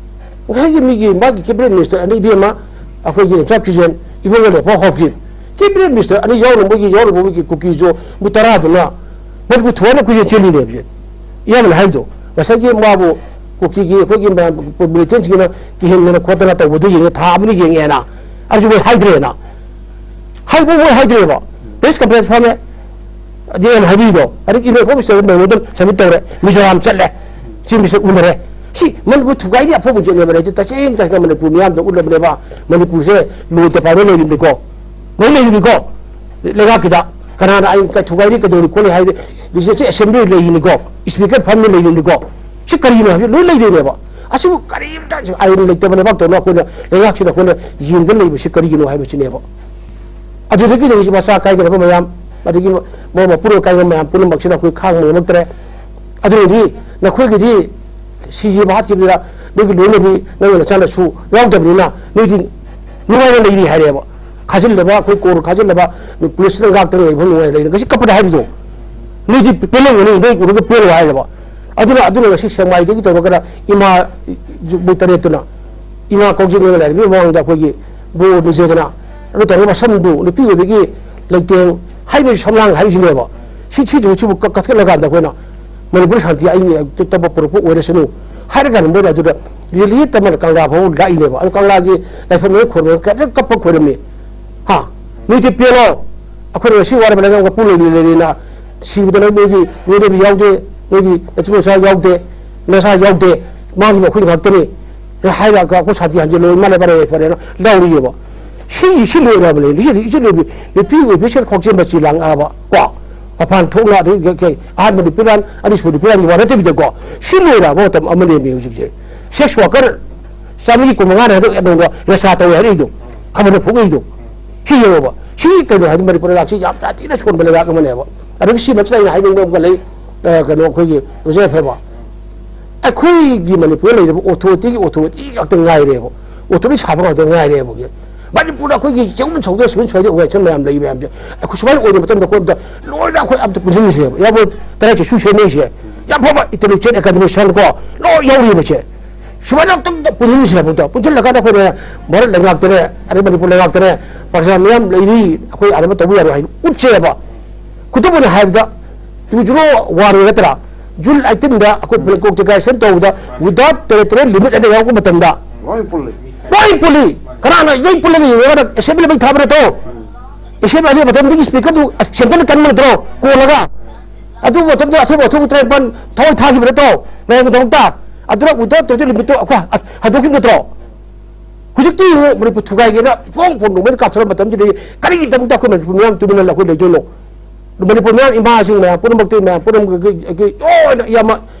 ꯉꯁꯥꯏꯒꯤ ꯃꯤꯒꯤ ꯃꯥꯒꯤ ꯀꯦꯕꯤꯅꯦꯠ ꯃꯤꯅꯤꯁꯇꯔ ꯑꯅꯤ ꯏꯕꯦꯝꯃ ꯑꯩꯈꯣꯏꯒꯤ ꯏꯟꯐ꯭ꯔꯥ ꯄ꯭ꯔꯤꯖꯟ ꯏꯕꯣꯡꯉꯣ ꯂꯦꯐꯥꯎ ꯍꯥꯎꯈꯤ꯫ ꯀꯦꯕꯤꯅꯦꯠ ꯃꯤꯅꯤꯁꯇꯔ ꯑꯅꯤ ꯌꯥꯎꯅ ꯃꯣꯏꯒꯤ ꯌꯥꯎꯔꯕ ꯃꯣꯏꯒꯤ ꯀꯨꯀꯤꯁꯨ ꯃꯣꯏ ꯇꯔꯥꯗꯨꯅ ꯃꯅꯤꯄꯨꯔ ꯊꯨꯒꯥꯏꯅ ꯀꯨꯏꯆꯦꯟ ꯆꯦꯜꯂꯤꯅꯦ ꯍꯧꯖꯤꯛ꯫ ꯏꯌꯥꯝꯕꯅ ꯍꯥꯏꯕꯗꯣ ꯉꯁꯥꯏꯒꯤ ꯃꯥꯕꯨ ꯀꯨꯀꯤꯒꯤ ꯑꯩꯈꯣꯏꯒꯤ ꯃ-, ꯃꯤꯂꯤꯇꯦꯟꯁꯤꯡꯅ ꯀꯤꯍꯟꯗꯅ ꯈꯣꯠꯇꯅ ꯇꯧꯕꯗꯨ ꯌꯦꯡꯉꯦ, ꯊꯥ ꯑꯃꯅꯤ ꯌꯦꯡꯉꯦꯅ꯫ ꯑꯗꯨꯁꯨ ꯃꯣꯏ ꯍꯥꯏꯗ꯭ꯔꯦꯅ꯫ ꯍꯥꯏꯕ ꯃꯣꯏ ꯍꯥꯏꯗ꯭ꯔꯦꯕ꯫ ꯄ꯭ꯔꯦꯁ ꯀꯟꯐꯔꯦꯟꯁ ꯐꯝꯃꯦ꯫ ꯑꯗꯨ ꯑꯩꯅ ꯍꯥꯏꯕꯤꯗꯣ꯫ ꯑꯗꯒꯤ email for mister memorandum submit ꯇꯧꯔꯦ꯫ ꯃꯤꯖꯣꯔꯥꯝ ꯆꯠꯂꯦ꯫ ꯆꯤꯐ ꯃꯤꯅꯤꯁꯇꯔ ꯎꯅꯔꯦ꯫ ꯁꯤ ꯃꯅꯤꯄꯨꯔ ꯊꯨꯒꯥꯏꯅꯤ ꯑꯐꯥꯎꯕ ꯌꯦꯠꯅꯕ ꯂꯩꯇꯦ꯫ ꯇꯁꯦꯡ ꯇꯁꯦꯡꯅ ꯃꯅꯤꯄꯨꯔ ꯃꯤꯌꯥꯝꯗ ꯎꯠꯂꯕꯅꯦꯕ꯫ ꯃꯅꯤꯄꯨꯔꯁꯦ ꯂꯣ ꯗꯤꯄꯥꯔꯠꯃꯦꯟ ꯂꯩꯔꯤꯕꯅꯤꯀꯣ꯫ ꯂꯣꯏ ꯂꯩꯔꯤꯕꯅꯤꯀꯣ꯫ ꯂꯩꯉꯥꯛꯀꯤꯗ ꯀꯅꯥꯅ ꯑꯩ ꯊꯨꯒꯥꯏꯔꯤ ꯀꯩꯗꯧꯔꯤ ꯈꯣꯠꯂꯤ ꯍꯥꯏꯔꯤ? ꯂꯤꯖꯤꯁꯂꯦꯇꯤꯚ ꯑꯦꯁꯦꯝꯕ꯭ꯂꯤ ꯂꯩꯔꯤꯅꯤꯀꯣ꯫ ꯁ꯭ꯄꯤꯀꯔ ꯐꯝꯃꯤ ꯂꯩꯔꯤꯅꯤꯀꯣ꯫ ꯁꯤ ꯀꯔꯤꯅꯣ ꯍꯥꯏꯕ ꯂꯣꯏ ꯂꯩꯗꯣꯏꯅꯦꯕ꯫ ꯑꯁꯤꯕꯨ ꯀꯔꯤꯝꯇ ꯑꯥꯏꯟ ꯂꯩꯇꯕ ꯂꯩꯕꯥꯛꯇꯧꯅ ꯑꯩꯈꯣꯏꯅ ꯂꯩꯉꯥꯛꯁꯤꯗ ꯑꯩꯈꯣꯏꯅ ꯌꯦꯡꯗ ꯂꯩꯕꯁꯤ ꯀꯔꯤꯒꯤꯅꯣ ꯍꯥꯏꯕꯁꯤꯅꯦꯕ꯫ ꯑꯗꯨꯗꯒꯤ ꯂꯩꯔꯤꯁꯤ ꯃꯆꯥ ꯀꯥꯏꯒꯗꯕ ꯃꯌꯥꯝ, ꯑꯗꯒꯤ ꯃ-, ꯃ-, ꯃꯄꯨꯔꯣꯏ ꯀꯥꯏꯕ ꯃꯌꯥꯝ ꯄꯨꯝꯅꯃꯛꯁꯤꯅ ꯑꯩꯈꯣꯏ ꯈꯥꯡꯕ ꯉꯝꯃꯛꯇ꯭ꯔꯦ꯫ ꯑꯗꯨꯅꯗꯤ ꯅꯈꯣꯏꯒꯤꯗꯤ ꯁꯤꯈꯤꯕ ꯍꯥꯠꯈꯤꯕꯗ ꯅꯣꯏꯒꯤ ꯂꯣꯏꯅꯕꯤ, ꯅꯪꯒꯤ ꯅꯆꯥꯅꯁꯨ ꯌꯥꯎꯗꯕꯅꯤꯅ ꯅꯣꯏꯗꯤ ꯅꯨꯡꯉꯥꯏꯅ ꯂꯩꯔꯤ ꯍꯥꯏꯔꯦꯕ꯫ ꯈꯥꯖꯤꯜꯂꯕ, ꯑꯩꯈꯣꯏ ꯀꯣꯔ ꯈꯥꯖꯤꯜꯂꯕ ꯄꯨꯂꯤꯁꯅ ꯉꯥꯛꯇꯅ ꯂꯩꯕ ꯅꯨꯡꯉꯥꯏꯅ ꯂꯩꯔꯤ꯫ ꯉꯁꯤ ꯀꯞꯄꯗ ꯍꯥꯏꯔꯤꯗꯣ ꯅꯣꯏꯗꯤ ꯄꯦꯜꯂꯝꯒꯅꯤ, ꯅꯣꯏ ꯎꯔꯒ ꯄꯦꯜꯂꯣ ꯍꯥꯏꯔꯦꯕ꯫ ꯑꯗꯨꯅ, ꯑꯗꯨꯅ ꯉꯁꯤ ꯁꯦꯛꯃꯥꯏꯗꯒꯤ ꯇꯧꯔꯒꯅ ꯏꯃꯥ ꯃꯣꯏ ꯇꯔꯦꯠꯇꯨꯅ ꯏꯃꯥ ꯀꯧꯖꯤꯡꯅ ꯂꯩꯔꯝꯃꯤ ꯃꯃꯥꯡꯗ ꯑꯩꯈꯣꯏꯒꯤ ꯕꯣꯔ ꯅꯤꯖꯗꯅ ꯑꯗꯨ ꯇꯧꯔꯒ ꯃꯁꯝꯗꯨ ꯅꯨꯄꯤ ꯑꯣꯏꯕꯒꯤ ꯂꯩꯇꯦꯡ ꯍꯥꯏꯕꯁꯤ ꯁꯝꯂꯥꯡ ꯍꯥꯏꯔꯤꯁꯤꯅꯦꯕ꯫ ꯁꯤ ꯊꯤꯗꯨ ꯁꯤꯕꯨ ꯀ-, ꯀꯠꯊꯠꯂꯀꯥꯟꯗ ꯑꯩꯈꯣꯏꯅ ꯃꯅꯤꯄꯨꯔ ꯁꯥꯟꯇꯤ ꯑꯩ ꯑꯇꯣꯞꯄ ꯄꯨꯔꯛꯄ ꯑꯣꯏꯔꯁꯅꯨ ꯍꯥꯏꯔꯀꯥꯟꯗ ꯃꯣꯏꯅ ꯑꯗꯨꯗ ꯔꯦꯂꯤ ꯇꯝꯃꯒ ꯀꯪꯂꯥ ꯐꯥꯎ ꯂꯥꯛꯏꯅꯦꯕ꯫ ꯑꯗꯨ ꯀꯪꯂꯥꯒꯤ ꯂꯥꯏꯐꯝꯗꯨꯗ ꯈꯣꯏꯔꯝꯕ ꯀꯞꯄ ꯈꯣꯏꯔꯝꯃꯤ꯫ ꯍꯥ? ꯅꯣꯏꯗꯤ ꯄꯦꯜꯂꯣ꯫ ꯑꯩꯈꯣꯏꯅ ꯉꯁꯤ ꯋꯥꯔꯕ ꯂꯩꯉꯥꯛ ꯃꯄꯨ ꯂꯩꯔꯤ ꯂꯩꯔꯤꯅ ꯁꯤꯕꯗ ꯅꯣꯏ, ꯅꯣꯏꯒꯤ ꯂꯣꯏꯅꯕꯤ ꯌꯥꯎꯗꯦ, ꯅꯣꯏꯒꯤ ꯅꯆꯤꯟ ꯅꯆꯥ ꯌꯥꯎꯗꯦ, ꯅꯆꯥ ꯌꯥꯎꯗꯦ, ꯃꯥꯒꯤ ꯃꯈꯣꯏ ꯉꯥꯛꯇꯅꯤ꯫ ꯍꯥꯏꯔꯒ ꯑꯩꯈꯣꯏ ꯁꯥꯟꯇꯤ ꯍꯟꯖꯤꯜꯂꯣꯏ, ꯃꯥ ꯂꯩꯕ ꯂꯩꯔꯦ ꯐꯔꯦꯅ ꯂꯧꯔꯤꯑꯕ꯫ ꯁꯤ, ꯁꯤ ꯂꯣꯏꯔꯕꯅꯦ꯫ ꯏꯆꯦ, ꯏꯆꯦ ꯅꯨꯄꯤ, ꯅꯨꯄꯤ ꯑꯣꯏꯕꯤ ꯁꯦꯜ ꯈꯣꯛꯆꯦꯟꯕꯁꯤ ꯂꯥꯡꯉꯛꯑꯕ ꯀꯣ꯫ ꯃꯄꯥꯟ ꯊꯣꯛꯅ ꯑꯗꯩ ꯀꯩ, ꯀꯩ, ꯑꯍꯥꯟꯕ ꯅꯨꯄꯤ ꯂꯥꯟ, ꯑꯅꯤꯁꯨꯕ ꯅꯨꯄꯤ ꯂꯥꯟꯒꯤ ꯋꯥ ꯅꯠꯇꯕꯤꯗꯀꯣ꯫ ꯁꯤ ꯂꯣꯏꯔꯕ ꯃꯇꯝ ꯑꯃꯅꯦꯃꯤ ꯍꯧꯖꯤꯛꯁꯦ꯫ ꯁꯦꯛꯁ ꯋꯥꯀꯔ ꯆꯥꯝꯃꯔꯤ ꯀꯨꯟꯃꯉꯥꯅ ꯍꯟꯗꯛ ꯅꯣꯡꯃ ꯔꯦꯁꯥ ꯇꯧꯋꯦ ꯍꯥꯏꯔꯛꯏꯗꯣ꯫ ꯈꯕꯔꯗ ꯐꯣꯡꯉꯛꯏꯗꯣ꯫ ꯁꯤ ꯌꯦꯡꯉꯣꯕ꯫ ꯁꯤ ꯀꯩꯅꯣ ꯍꯥꯏꯗꯤ ꯃꯅꯤꯄꯨꯔ ꯂꯩꯕꯥꯛꯁꯤ ꯌꯥꯝ ꯁꯥꯊꯤꯅ ꯁꯣꯟꯕ ꯂꯩꯕꯥꯛ ꯑꯃꯅꯦꯕ꯫ ꯑꯗꯒꯤ ꯁꯤ ꯃꯁꯤꯗ ꯑꯩꯅ ꯍꯥꯏꯅꯤꯡꯕ ꯑꯃꯒ ꯂꯩ, ꯑ, ꯀꯩꯅꯣ ꯑꯩꯈꯣꯏꯒꯤ ꯑꯣꯖꯥ ꯌꯥꯏꯐꯕ꯫ ꯑꯩꯈꯣꯏꯒꯤ ꯃꯅꯤꯄꯨꯔꯗ ꯂꯩꯔꯤꯕ ꯑꯣꯊꯣꯔꯤꯇꯤꯒꯤ ꯑꯣꯊꯣꯔꯤꯇꯤ ꯉꯥꯛꯇ ꯉꯥꯏꯔꯦꯕ꯫ ꯑꯣꯊꯣꯔꯤꯇꯤ ꯁꯥꯕ ꯉꯥꯛꯇ ꯉꯥꯏꯔꯦꯕ꯫ ꯃꯅꯤꯄꯨꯔꯗ ꯑꯩꯈꯣꯏꯒꯤ ꯆꯤꯡ ꯁꯧꯗ ꯁꯤꯃꯦꯟ ꯁꯣꯏꯗ ꯑꯣꯔꯒꯅꯥꯏꯖꯦꯁꯟ ꯃꯌꯥꯝ ꯂꯩ ꯃꯌꯥꯝꯁꯦ ꯑꯩꯈꯣꯏ ꯁꯨꯃꯥꯏꯅ ꯑꯣꯏꯕ ꯃꯇꯝꯗ ꯑꯩꯈꯣꯏ ꯑꯝꯇ ꯂꯣꯏꯅ ꯑꯩꯈꯣꯏ ꯑꯝꯇ ꯄꯨꯟꯁꯤꯟꯁꯦꯕ꯫ ꯌꯥꯕ ꯇꯔꯥ ꯆꯠꯁꯨ ꯁꯦꯝꯅꯩꯁꯦ꯫ ꯌꯥꯝ ꯐꯕ ꯏꯟꯇꯦꯂꯦꯛꯆꯨꯋꯦꯜ ꯑꯦꯀꯥꯗꯃꯤꯁꯤꯌꯥꯟ ꯀꯣ ꯂꯣꯏ ꯌꯥꯎꯔꯤꯕꯁꯦ꯫ ꯁꯨꯃꯥꯏꯅ ꯑꯝꯇꯪ ꯄꯨꯟꯁꯤꯟꯁꯦꯕ꯫ ꯑꯝꯇ ꯄꯨꯟꯁꯤꯜꯂꯀꯥꯟꯗ ꯑꯩꯈꯣꯏꯅ ꯚꯥꯔꯠ ꯂꯩꯉꯥꯛꯇꯅꯦ, ꯑꯗꯩ ꯃꯅꯤꯄꯨꯔ ꯂꯩꯉꯥꯛꯇꯅꯦ, ꯄ꯭ꯔꯖꯥ ꯃꯤꯌꯥꯝ ꯂꯩꯔꯤ, ꯑꯩꯈꯣꯏ ꯑꯥꯔ ꯑꯃ ꯇꯧꯕ ꯌꯥꯔꯣꯏ ꯍꯥꯏꯅ ꯎꯠꯁꯦꯕ꯫ ꯈꯨꯗꯝ ꯑꯣꯏꯅ ꯍꯥꯏꯔꯕꯗ, ꯇꯨ ꯖꯤꯔꯣ ꯋꯥꯟ ꯅꯠꯇ꯭ꯔꯥ? ꯖꯨꯟ ꯑꯩꯠꯇꯤꯟꯗ ꯑꯩꯈꯣꯏ ꯕ꯭ꯂꯦꯡꯀꯣꯛ ꯗꯤꯀ꯭ꯂꯥꯔꯦꯁꯟ ꯇꯧꯕꯗ without territorial limit ꯑꯅ ꯌꯥꯎꯔꯛꯄ ꯃꯇꯝꯗ ꯂꯣꯏ ꯄꯨꯜꯂꯤ꯫ ꯂꯣꯏ ꯄꯨꯜꯂꯤ꯫ ꯀꯅꯥꯅ ꯂꯣꯏ ꯄꯨꯜꯂꯒ ꯌꯦꯡꯉꯒ ꯑꯦꯁꯦꯝꯕ꯭ꯂꯤ ꯃꯩ ꯊꯥꯕ ꯅꯠꯇ꯭ꯔꯣ? ꯑꯦꯁꯦꯝꯕ꯭ꯂꯤ ꯑꯗꯨ ꯃꯇꯝꯗꯨꯒꯤ ꯁ꯭ꯄꯤꯀꯔꯗꯨ ꯁꯦꯟꯇꯔꯅ ꯀꯟꯕ ꯅꯠꯇ꯭ꯔꯣ? ꯀꯣꯜꯂꯒ ꯑꯗꯨ ꯃꯇꯝꯗ ꯑꯊꯧꯕ ꯑꯊꯧꯕ ꯇꯔꯥꯅꯤꯄꯥꯟ ꯊꯋꯥꯏ ꯊꯥꯈꯤꯕ ꯅꯠꯇ꯭ꯔꯣ? ꯃꯌꯥꯝꯒꯤꯗꯃꯛꯇ꯫ ꯑꯗꯨꯅ without territorial limitꯇꯣ ꯑꯩꯈꯣꯏ ꯍꯟꯗꯣꯛꯈꯤꯕ ꯅꯠꯇ꯭ꯔꯣ? ꯍꯧꯖꯤꯛꯇꯤ ꯌꯦꯡꯉꯨ, ꯃꯅꯤꯄꯨꯔ ꯊꯨꯒꯥꯏꯒꯦꯅ ꯐꯣꯡ ꯐꯣꯡ ꯅꯣꯡꯃꯩꯅ ꯀꯥꯞꯊꯣꯔꯛꯄ ꯃꯇꯝꯁꯤꯗ ꯀꯔꯤꯒꯤꯗꯃꯛꯇ ꯑꯩꯈꯣꯏ ꯃꯅꯤꯄꯨꯔ ꯃꯤꯌꯥꯝ ꯇꯨꯃꯤꯟꯅ ꯑꯩꯈꯣꯏ ꯂꯩꯗꯣꯏꯅꯣ? ꯃꯅꯤꯄꯨꯔ ꯃꯤꯌꯥꯝ, ꯏꯃꯥꯁꯤꯡ ꯃꯌꯥꯝ ꯄꯨꯝꯅꯃꯛꯇꯤ, ꯃꯌꯥꯝ ꯄꯨꯝꯅꯃꯛꯀꯤ ꯑꯩꯈꯣꯏ ꯂꯣꯏꯅ ꯏꯌꯥꯝꯕ,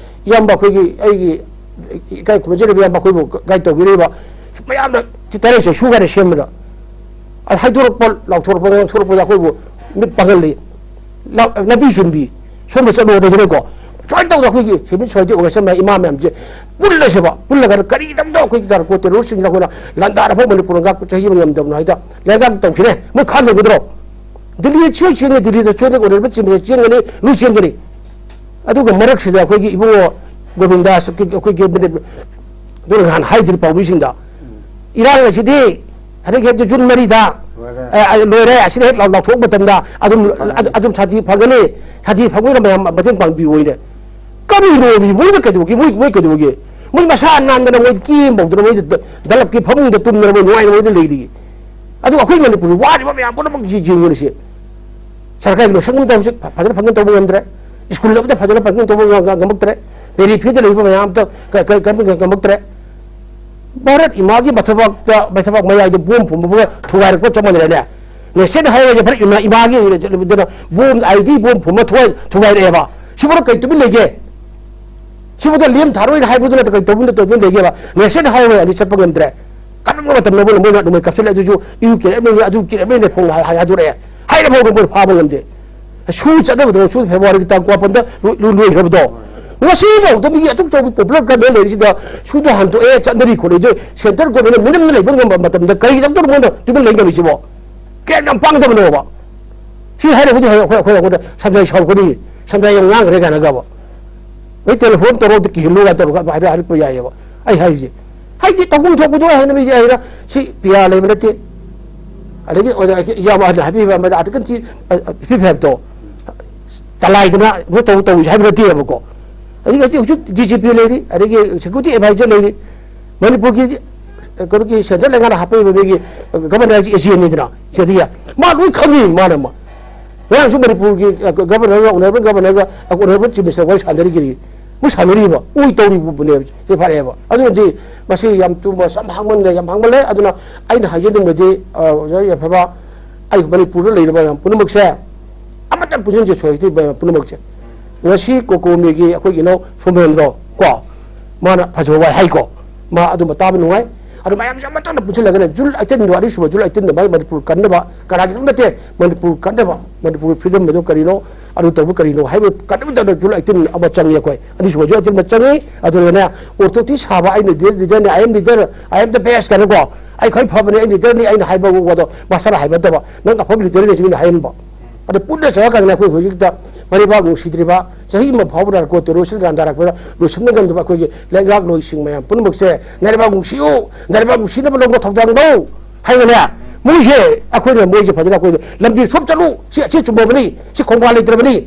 ꯏꯌꯥꯝꯕ ꯑꯩꯈꯣꯏꯒꯤ, ꯑꯩꯒꯤ ꯏꯀꯥꯏ ꯈꯨꯝꯅꯖꯔꯤꯕ ꯏꯌꯥꯝꯕ ꯑꯩꯈꯣꯏꯕꯨ ꯒꯥꯏꯗ ꯇꯧꯕꯤꯔꯤꯕ ꯃꯌꯥꯝꯅ ꯇꯔꯦꯠ ꯆꯩꯁꯨ ꯀꯥꯏꯅ ꯁꯦꯝꯕꯗ, ꯑꯗ ꯍꯥꯏꯗꯣꯔꯛꯄ, ꯂꯥꯎꯊꯣꯔꯛꯄ, ꯉꯥꯡꯊꯣꯔꯛꯄꯗ ꯑꯩꯈꯣꯏꯕꯨ ꯃꯤꯠ ꯄꯥꯡꯍꯜꯂꯤ꯫ ꯂꯝꯕꯤ ꯆꯨꯝꯕꯤ, ꯁꯣꯝꯗ ꯆꯠꯂꯣ ꯍꯥꯏꯗꯅꯀꯣ꯫ ꯁꯨꯃꯥꯏꯅ ꯇꯧꯗꯅ ꯑꯩꯈꯣꯏꯒꯤ civil society organization ꯃꯌꯥꯝ, ꯏꯃꯥ ꯃꯌꯥꯝꯁꯦ ꯄꯨꯜꯂꯁꯦꯕ, ꯄꯨꯜꯂꯒ ꯀꯔꯤꯒꯤꯗꯃꯛꯇ ꯑꯩꯈꯣꯏꯒꯤ ꯅꯥꯔꯀꯣ ꯇꯦꯔꯣꯔꯤꯁꯁꯤꯡꯁꯤꯅ ꯑꯩꯈꯣꯏꯅ ꯂꯥꯟꯗꯥꯔ ꯐꯥꯎ ꯃꯅꯤꯄꯨꯔ ꯉꯥꯛꯄ ꯆꯍꯤ ꯑꯃ ꯉꯝꯗꯕꯅꯣ ꯍꯥꯏꯗ ꯂꯩꯉꯥꯛ ꯇꯧꯁꯤꯅꯦ꯫ ꯃꯣꯏ ꯈꯪꯗꯕꯗ꯭ꯔꯣ? ꯗꯤꯜꯂꯤꯗ ꯁꯨ ꯆꯦꯟꯒꯅꯤ, ꯗꯤꯜꯂꯤꯗ ꯆꯦꯟꯒꯅꯤ, ꯑꯣꯅꯔꯦꯕꯜ ꯆꯤꯐ ꯃꯤꯅꯤꯁꯇꯔ ꯆꯦꯟꯒꯅꯤ, ꯂꯣꯏ ꯆꯦꯟꯒꯅꯤ꯫ ꯑꯗꯨꯒ ꯃꯔꯛꯁꯤꯗ ꯑꯩꯈꯣꯏꯒꯤ ꯏꯕꯨꯡꯉꯣ ꯒꯣꯕꯤꯟꯗꯥꯁ, ꯑꯩꯈꯣꯏ, ꯑꯩꯈꯣꯏꯒꯤ ꯑꯗꯨꯅ ꯅꯍꯥꯟ ꯍꯥꯏꯗ꯭ꯔꯤ ꯄꯥꯎꯃꯤꯁꯤꯡꯗ, ꯏꯔꯥꯡ ꯑꯁꯤꯗꯤ ꯍꯟꯗꯛ ꯍꯦꯛꯇ ꯖꯨꯟ ꯃꯔꯤꯗ, ꯂꯣꯏꯔꯦ꯫ ꯑꯦ, ꯑꯦ, ꯂꯣꯏꯔꯦ, ꯑꯁꯤꯗ ꯍꯦꯛ ꯂꯥꯎ-, ꯂꯥꯎꯊꯣꯛꯄ ꯃꯇꯝꯗ ꯑꯗꯨꯝ, ꯑꯗꯨ-, ꯑꯗꯨꯝ ꯁꯥꯟꯇꯤ ꯐꯪꯒꯅꯤ, ꯁꯥꯟꯇꯤ ꯐꯪꯕꯒꯤꯗꯃꯛ ꯃꯌꯥꯝ ꯃꯇꯦꯡ ꯄꯥꯡꯕꯤꯌꯨ ꯍꯥꯏꯅ꯫ ꯀꯔꯤꯅꯣꯃꯤ? ꯃꯣꯏꯅ ꯀꯩꯗꯧꯒꯦ? ꯃꯣꯏ, ꯃꯣꯏ ꯀꯩꯗꯧꯒꯦ? ꯃꯣꯏ ꯃꯁꯥ ꯅꯥꯟꯗꯅ ꯃꯣꯏ ꯀꯦꯝ ꯐꯥꯎꯗꯅ ꯃꯣꯏꯗ ꯗ-, ꯗꯂꯞꯀꯤ ꯐꯃꯨꯡꯗ ꯇꯨꯝꯗꯅ ꯃꯣꯏ ꯅꯨꯡꯉꯥꯏꯅ ꯃꯣꯏꯗ ꯂꯩꯔꯤ꯫ ꯑꯗꯨꯒ ꯑꯩꯈꯣꯏ ꯃꯅꯤꯄꯨꯔꯗ ꯋꯥꯔꯤꯕ ꯃꯌꯥꯝ ꯄꯨꯝꯅꯃꯛ ꯌꯦꯡꯉꯨꯔꯤꯁꯦ꯫ ꯁꯔꯀꯥꯔꯒꯤ ꯂꯣꯏꯁꯪ ꯑꯃ ꯇꯧꯕꯁꯦ ꯐ-, ꯐꯖꯅ ꯐꯪꯁꯟ ꯇꯧꯕ ꯉꯝꯗ꯭ꯔꯦ꯫ ꯁ꯭ꯀꯨꯜ ꯑꯃꯗ ꯐꯖꯅ ꯐꯪꯁꯟ ꯇꯧꯕ ꯉ-, ꯉ-, ꯉꯝꯃꯛꯇ꯭ꯔꯦ꯫ ꯄꯦꯔꯤꯐꯦꯔꯤꯗ ꯂꯩꯕ ꯃꯌꯥꯝ ꯑꯝꯇ ꯀ-, ꯀ-, ꯀꯔꯤꯝꯇ ꯉꯝꯃꯛꯇ꯭ꯔꯦ꯫ ꯚꯥꯔꯠ ꯏꯃꯥꯒꯤ ꯃꯊꯕꯥꯛꯇ, ꯃꯊꯕꯥꯛ ꯃꯌꯥꯏꯗ ꯕꯣꯝ ꯐꯨꯝꯕꯒ ꯊꯨꯒꯥꯏꯔꯛꯄ ꯆꯞ ꯃꯥꯟꯅꯔꯦꯅꯦ꯫ ꯅꯦꯁꯅꯦꯜ ꯍꯥꯏꯋꯦꯁꯦ ꯚꯥꯔꯠ ꯏꯃꯥ, ꯏꯃꯥꯒꯤ ꯑꯣꯏꯅ ꯆꯠꯂꯕꯗꯨꯅ ꯕꯣꯝ, ꯑꯥꯏꯗꯤ ꯕꯣꯝ ꯐꯨꯝꯕ ꯊꯨꯒꯥꯏ-, ꯊꯨꯒꯥꯏꯔꯛꯑꯦꯕ꯫ ꯁꯤꯕꯨ ꯀꯩ ꯇꯨꯃꯤꯟ ꯂꯩꯒꯦ? ꯁꯤꯕꯨꯗ ꯂꯦꯝ ꯊꯥꯔꯣꯏꯅ ꯍꯥꯏꯕꯗꯨ ꯅꯠꯇ ꯀꯩ ꯇꯧꯕ ꯅꯠꯇ ꯇꯧꯕ ꯂꯩꯒꯦꯕ? ꯅꯦꯁꯅꯦꯜ ꯍꯥꯏꯋꯦ ꯑꯅꯤ ꯆꯠꯄ ꯉꯝꯗ꯭ꯔꯦ꯫ ꯀꯔꯝꯕ ꯃꯇꯝꯗ ꯃꯣꯏꯅ, ꯃꯣꯏꯅ ꯑꯗꯨꯃꯥꯏꯅ ꯀꯥꯞꯁꯤꯜꯂꯦ? ꯑꯗꯨꯁꯨ ꯏꯔꯨ ꯀꯦꯔꯛꯂꯦ, ꯑꯗꯨ ꯀꯦꯔꯛꯂꯦ ꯐꯣꯡ ꯍꯥꯏ-, ꯍꯥꯏ-, ꯍꯥꯏꯗꯣꯔꯛꯑꯦ꯫ ꯍꯥꯏꯔꯐꯥꯎꯗ ꯃꯣꯏꯅ ꯐꯥꯕ ꯉꯝꯗꯦ꯫ ꯁꯨ ꯆꯠꯅꯕꯗꯣ, ꯁꯨ ꯐꯦꯕ꯭ꯔꯨꯋꯥꯔꯤꯒꯤ ꯇꯥꯡ ꯀꯨꯟꯃꯥꯄꯟꯗ ꯂꯣꯏ-, ꯂꯣꯏ-, ꯂꯣꯏꯈ꯭ꯔꯕꯗꯣ꯫ ꯉꯁꯤꯐꯥꯎꯗ ꯃꯤꯒꯤ ꯑꯗꯨꯛ ꯆꯥꯎꯕ ꯄꯣꯄꯨꯂꯔ ꯒꯚꯔꯟꯃꯦꯟ ꯂꯩꯔꯤꯁꯤꯗ ꯁꯨꯗꯣ ꯍꯟꯗꯣꯛꯑꯦ, ꯆꯠꯅꯔꯤ ꯈꯣꯠꯂꯤꯗꯣ ꯁꯦꯟꯇꯔ ꯒꯣꯔꯃꯦꯟꯅ ꯃꯤꯅꯝꯅ ꯂꯩꯕ ꯉꯝꯕ ꯃꯇꯝꯗ ꯀꯔꯤꯒꯤꯗꯃꯛꯇ ꯃꯣꯏꯅ ꯇꯨꯃꯤꯟ ꯂꯩ ꯉꯝꯃꯤꯁꯤꯕꯣ? ꯀꯌꯥꯝ ꯌꯥꯝ ꯄꯥꯡꯗꯕꯅꯣꯕ? ꯁꯤ ꯍꯥꯏꯔꯕꯗꯤ ꯍꯌꯦꯡ ꯑꯩꯈꯣꯏ, ꯑꯩꯈꯣꯏ ꯑꯩꯉꯣꯟꯗ ꯁꯝꯖꯥꯏ ꯁꯥꯎꯔꯛꯀꯅꯤ, ꯁꯝꯖꯥꯏ ꯌꯥꯝ ꯉꯥꯡꯈ꯭ꯔꯦ ꯀꯥꯏꯅꯒꯕ꯫ ꯑꯩ ꯇꯦꯂꯤꯐꯣꯟ ꯇꯧꯔꯣ, ꯑꯝꯇ ꯀꯤꯍꯜꯂꯨ ꯀꯥꯏꯅ ꯇꯧꯔꯒ ꯍꯥꯏꯔ-, ꯍꯥꯏꯔꯛꯄ ꯌꯥꯏꯑꯕ꯫ ꯑꯩ ꯍꯥꯏꯔꯤꯁꯦ, ꯍꯥꯏꯗꯤ ꯇꯧꯐꯝ ꯊꯣꯛꯄꯗꯣ ꯍꯥꯏꯅꯕ ꯌꯥꯏꯔ, ꯁꯤ ꯄꯤꯌꯥ ꯂꯩꯕ ꯅꯠꯇꯦ꯫ ꯑꯗꯒꯤ ꯑꯣꯖꯥ ꯏꯌꯥꯝꯕ ꯑꯍꯟꯅ ꯍꯥꯏꯕꯤꯕ ꯑꯃꯗ ꯑꯥꯔꯇꯤꯀꯜ ꯊ꯭ꯔꯤ, ꯑ, ꯑ, ꯐꯤꯐꯇꯤ ꯐꯥꯏꯚꯇꯣ ꯆꯂꯥꯏꯗꯅ ꯇꯧ, ꯇꯧ ꯍꯥꯏꯕ ꯅꯠꯇꯦꯕꯀꯣ꯫ ꯑꯗꯒꯤ ꯍꯧꯖꯤꯛ, ꯍꯧꯖꯤꯛ ꯗꯤ ꯖꯤ ꯄꯤ ꯂꯩꯔꯤ, ꯑꯗꯒꯤ ꯁꯦꯀ꯭ꯌꯨꯔꯤꯇꯤ ꯑꯦꯗꯚꯥꯏꯖꯔ ꯂꯩꯔꯤ, ꯃꯅꯤꯄꯨꯔꯒꯤ, ꯑ, ꯀꯩꯅꯣꯒꯤ ꯁꯦꯟꯇ꯭ꯔꯦꯜ ꯂꯩꯉꯥꯛꯅ ꯍꯥꯞꯄꯛꯏꯕ ꯃꯤꯒꯤ, ꯑ, ꯒꯚꯔꯅꯔꯁꯤ ꯑꯦ ꯖꯤ ꯑꯦꯟꯅꯤꯗꯅ, ꯁꯤꯗꯤ ꯃꯥ ꯂꯣꯏ ꯈꯪꯉꯤ ꯃꯥꯅ ꯑꯃ꯫ ꯉꯔꯥꯡꯁꯨ ꯃꯅꯤꯄꯨꯔꯒꯤ, ꯑ, ꯒ-, ꯒꯚꯔꯅꯔꯒ, ꯑꯣꯅꯔꯦꯕꯜ ꯒꯚꯔꯅꯔꯒ, ꯑ, ꯑꯣꯅꯔꯦꯕꯜ ꯆꯤꯐ ꯃꯤꯅꯤꯁꯇꯔ ꯋꯥꯔꯤ ꯁꯥꯟꯅꯔꯤꯒꯤꯔꯤ, ꯃꯣꯏ ꯁꯥꯟꯅꯔꯤꯕ, ꯎꯏ ꯇꯧꯔꯤꯕꯅꯦꯕ, ꯁꯤ ꯐꯔꯛꯑꯦꯕ꯫ ꯑꯗꯨꯅꯗꯤ ꯃꯁꯤ ꯌꯥꯝ ꯇꯨꯝꯕ ꯌꯥꯝ ꯍꯥꯡꯃꯜꯂꯦ, ꯌꯥꯝ ꯍꯥꯡꯃꯜꯂꯦ꯫ ꯑꯗꯨꯅ ꯑꯩꯅ ꯍꯥꯏꯖꯅꯤꯡꯕꯗꯤ, ꯑ, ꯑꯣꯖꯥ ꯌꯥꯏꯐꯕ, ꯑꯩ ꯃꯅꯤꯄꯨꯔꯗ ꯂꯩꯔꯤꯕ ꯃꯌꯥꯝ ꯄꯨꯝꯅꯃꯛꯁꯦ ꯑꯃꯠꯇ ꯄꯨꯟꯁꯤꯟꯁꯦ, ꯁꯣꯁꯥꯏꯇꯤ ꯃꯌꯥꯝ ꯄꯨꯝꯅꯃꯛꯁꯦ꯫ ꯉꯁꯤ ꯀꯣꯀꯣꯃꯤꯒꯤ ꯑꯩꯈꯣꯏꯒꯤ ꯏꯅꯥꯎ ꯁꯣꯃꯦꯟꯗ꯭ꯔꯣ ꯀꯣ, ꯃꯥꯅ ꯐꯖꯕ ꯋꯥꯍꯩ ꯍꯥꯏꯀꯣ꯫ ꯃꯥ ꯑꯗꯨꯃ ꯇꯥꯕ ꯅꯨꯡꯉꯥꯏ꯫ ꯑꯗꯨ ꯃꯌꯥꯝꯁꯦ ꯑꯃꯇꯪꯗ ꯄꯨꯟꯁꯤꯜꯂꯒꯅꯦ, ꯖꯨꯟ ꯑꯩꯇꯤꯟꯗꯣ, ꯑꯅꯤꯁꯨꯕ ꯖꯨꯟ ꯑꯩꯇꯤꯟꯗ ꯃꯥꯏ ꯃꯅꯤꯄꯨꯔ ꯀꯟꯅꯕ, ꯀꯅꯥꯒꯤꯗꯃꯛ ꯅꯠꯇꯦ, ꯃꯅꯤꯄꯨꯔ ꯀꯟꯅꯕ, ꯃꯅꯤꯄꯨꯔꯒꯤ freedom ꯑꯗꯨ ꯀꯔꯤꯅꯣ, ꯑꯗꯨ ꯇꯧꯕ ꯀꯔꯤꯅꯣ ꯍꯥꯏꯕ ꯀꯟꯅꯕ ꯇꯧꯗꯅ ꯖꯨꯟ ꯑꯩꯇꯤꯟ ꯑꯃ ꯆꯪꯉꯤ ꯑꯩꯈꯣꯏ꯫ ꯑꯅꯤꯁꯨꯕ ꯖꯨꯟ ꯑꯩꯇꯤꯟ ꯑꯃ ꯆꯪꯉꯤ꯫ ꯑꯗꯨꯒꯅꯦ, ꯑꯣꯊꯣꯔꯤꯇꯤ ꯁꯥꯕ, "ꯑꯩꯅ leader, leaderꯅꯤ, I am leader, I am the best" ꯀꯥꯏꯅꯀꯣ, "ꯑꯩ ꯈ꯭ꯋꯥꯏ ꯐꯕꯅꯦ, ꯑꯩ leaderꯅꯤ" ꯑꯩꯅ ꯍꯥꯏꯕ ꯋꯥꯗꯣ ꯃꯁꯥꯅ ꯍꯥꯏꯕ ꯅꯠꯇꯕ, "ꯅꯪ ꯑꯐꯕ leaderꯅꯤ" ꯁꯤ ꯃꯤꯅ ꯍꯥꯏꯍꯟꯕ꯫ ꯑꯗ ꯄꯨꯟꯅ ꯆꯠꯂꯀꯥꯟꯗ ꯑꯩꯈꯣꯏ ꯍꯧꯖꯤꯛꯇ ꯃꯔꯩꯕꯥꯛ ꯅꯨꯡꯁꯤꯗ꯭ꯔꯤꯕ, ꯆꯍꯤ ꯑꯃ ꯐꯥꯎꯕ narco terrorist ꯂꯥꯟꯗꯥꯔꯛꯄꯗ ꯂꯣꯏꯁꯤꯟꯕ ꯉꯝꯗꯕ ꯑꯩꯈꯣꯏꯒꯤ ꯂꯩꯉꯥꯛꯂꯣꯏꯁꯤꯡ ꯃꯌꯥꯝ ꯄꯨꯝꯅꯃꯛꯁꯦ ꯅꯔꯩꯕꯥꯛ ꯅꯨꯡꯁꯤꯌꯨ, ꯅꯔꯩꯕꯥꯛ ꯅꯨꯡꯁꯤꯅꯕ ꯂꯧꯕ ꯊꯧꯗꯥꯡ ꯂꯧ ꯍꯥꯏꯅꯅꯦ, ꯃꯣꯏꯁꯦ ꯑꯩꯈꯣꯏꯅ, ꯃꯣꯏꯁꯦ ꯐꯖꯅ ꯑꯩꯈꯣꯏꯅ ꯂꯝꯕꯤ ꯁꯣꯝ ꯆꯠꯂꯨ, ꯁꯤ, ꯁꯤ ꯆꯨꯝꯃꯕꯅꯤ, ꯁꯤ ꯈꯣꯡꯕꯥꯜ ꯂꯩꯇ꯭ꯔꯕꯅꯤ,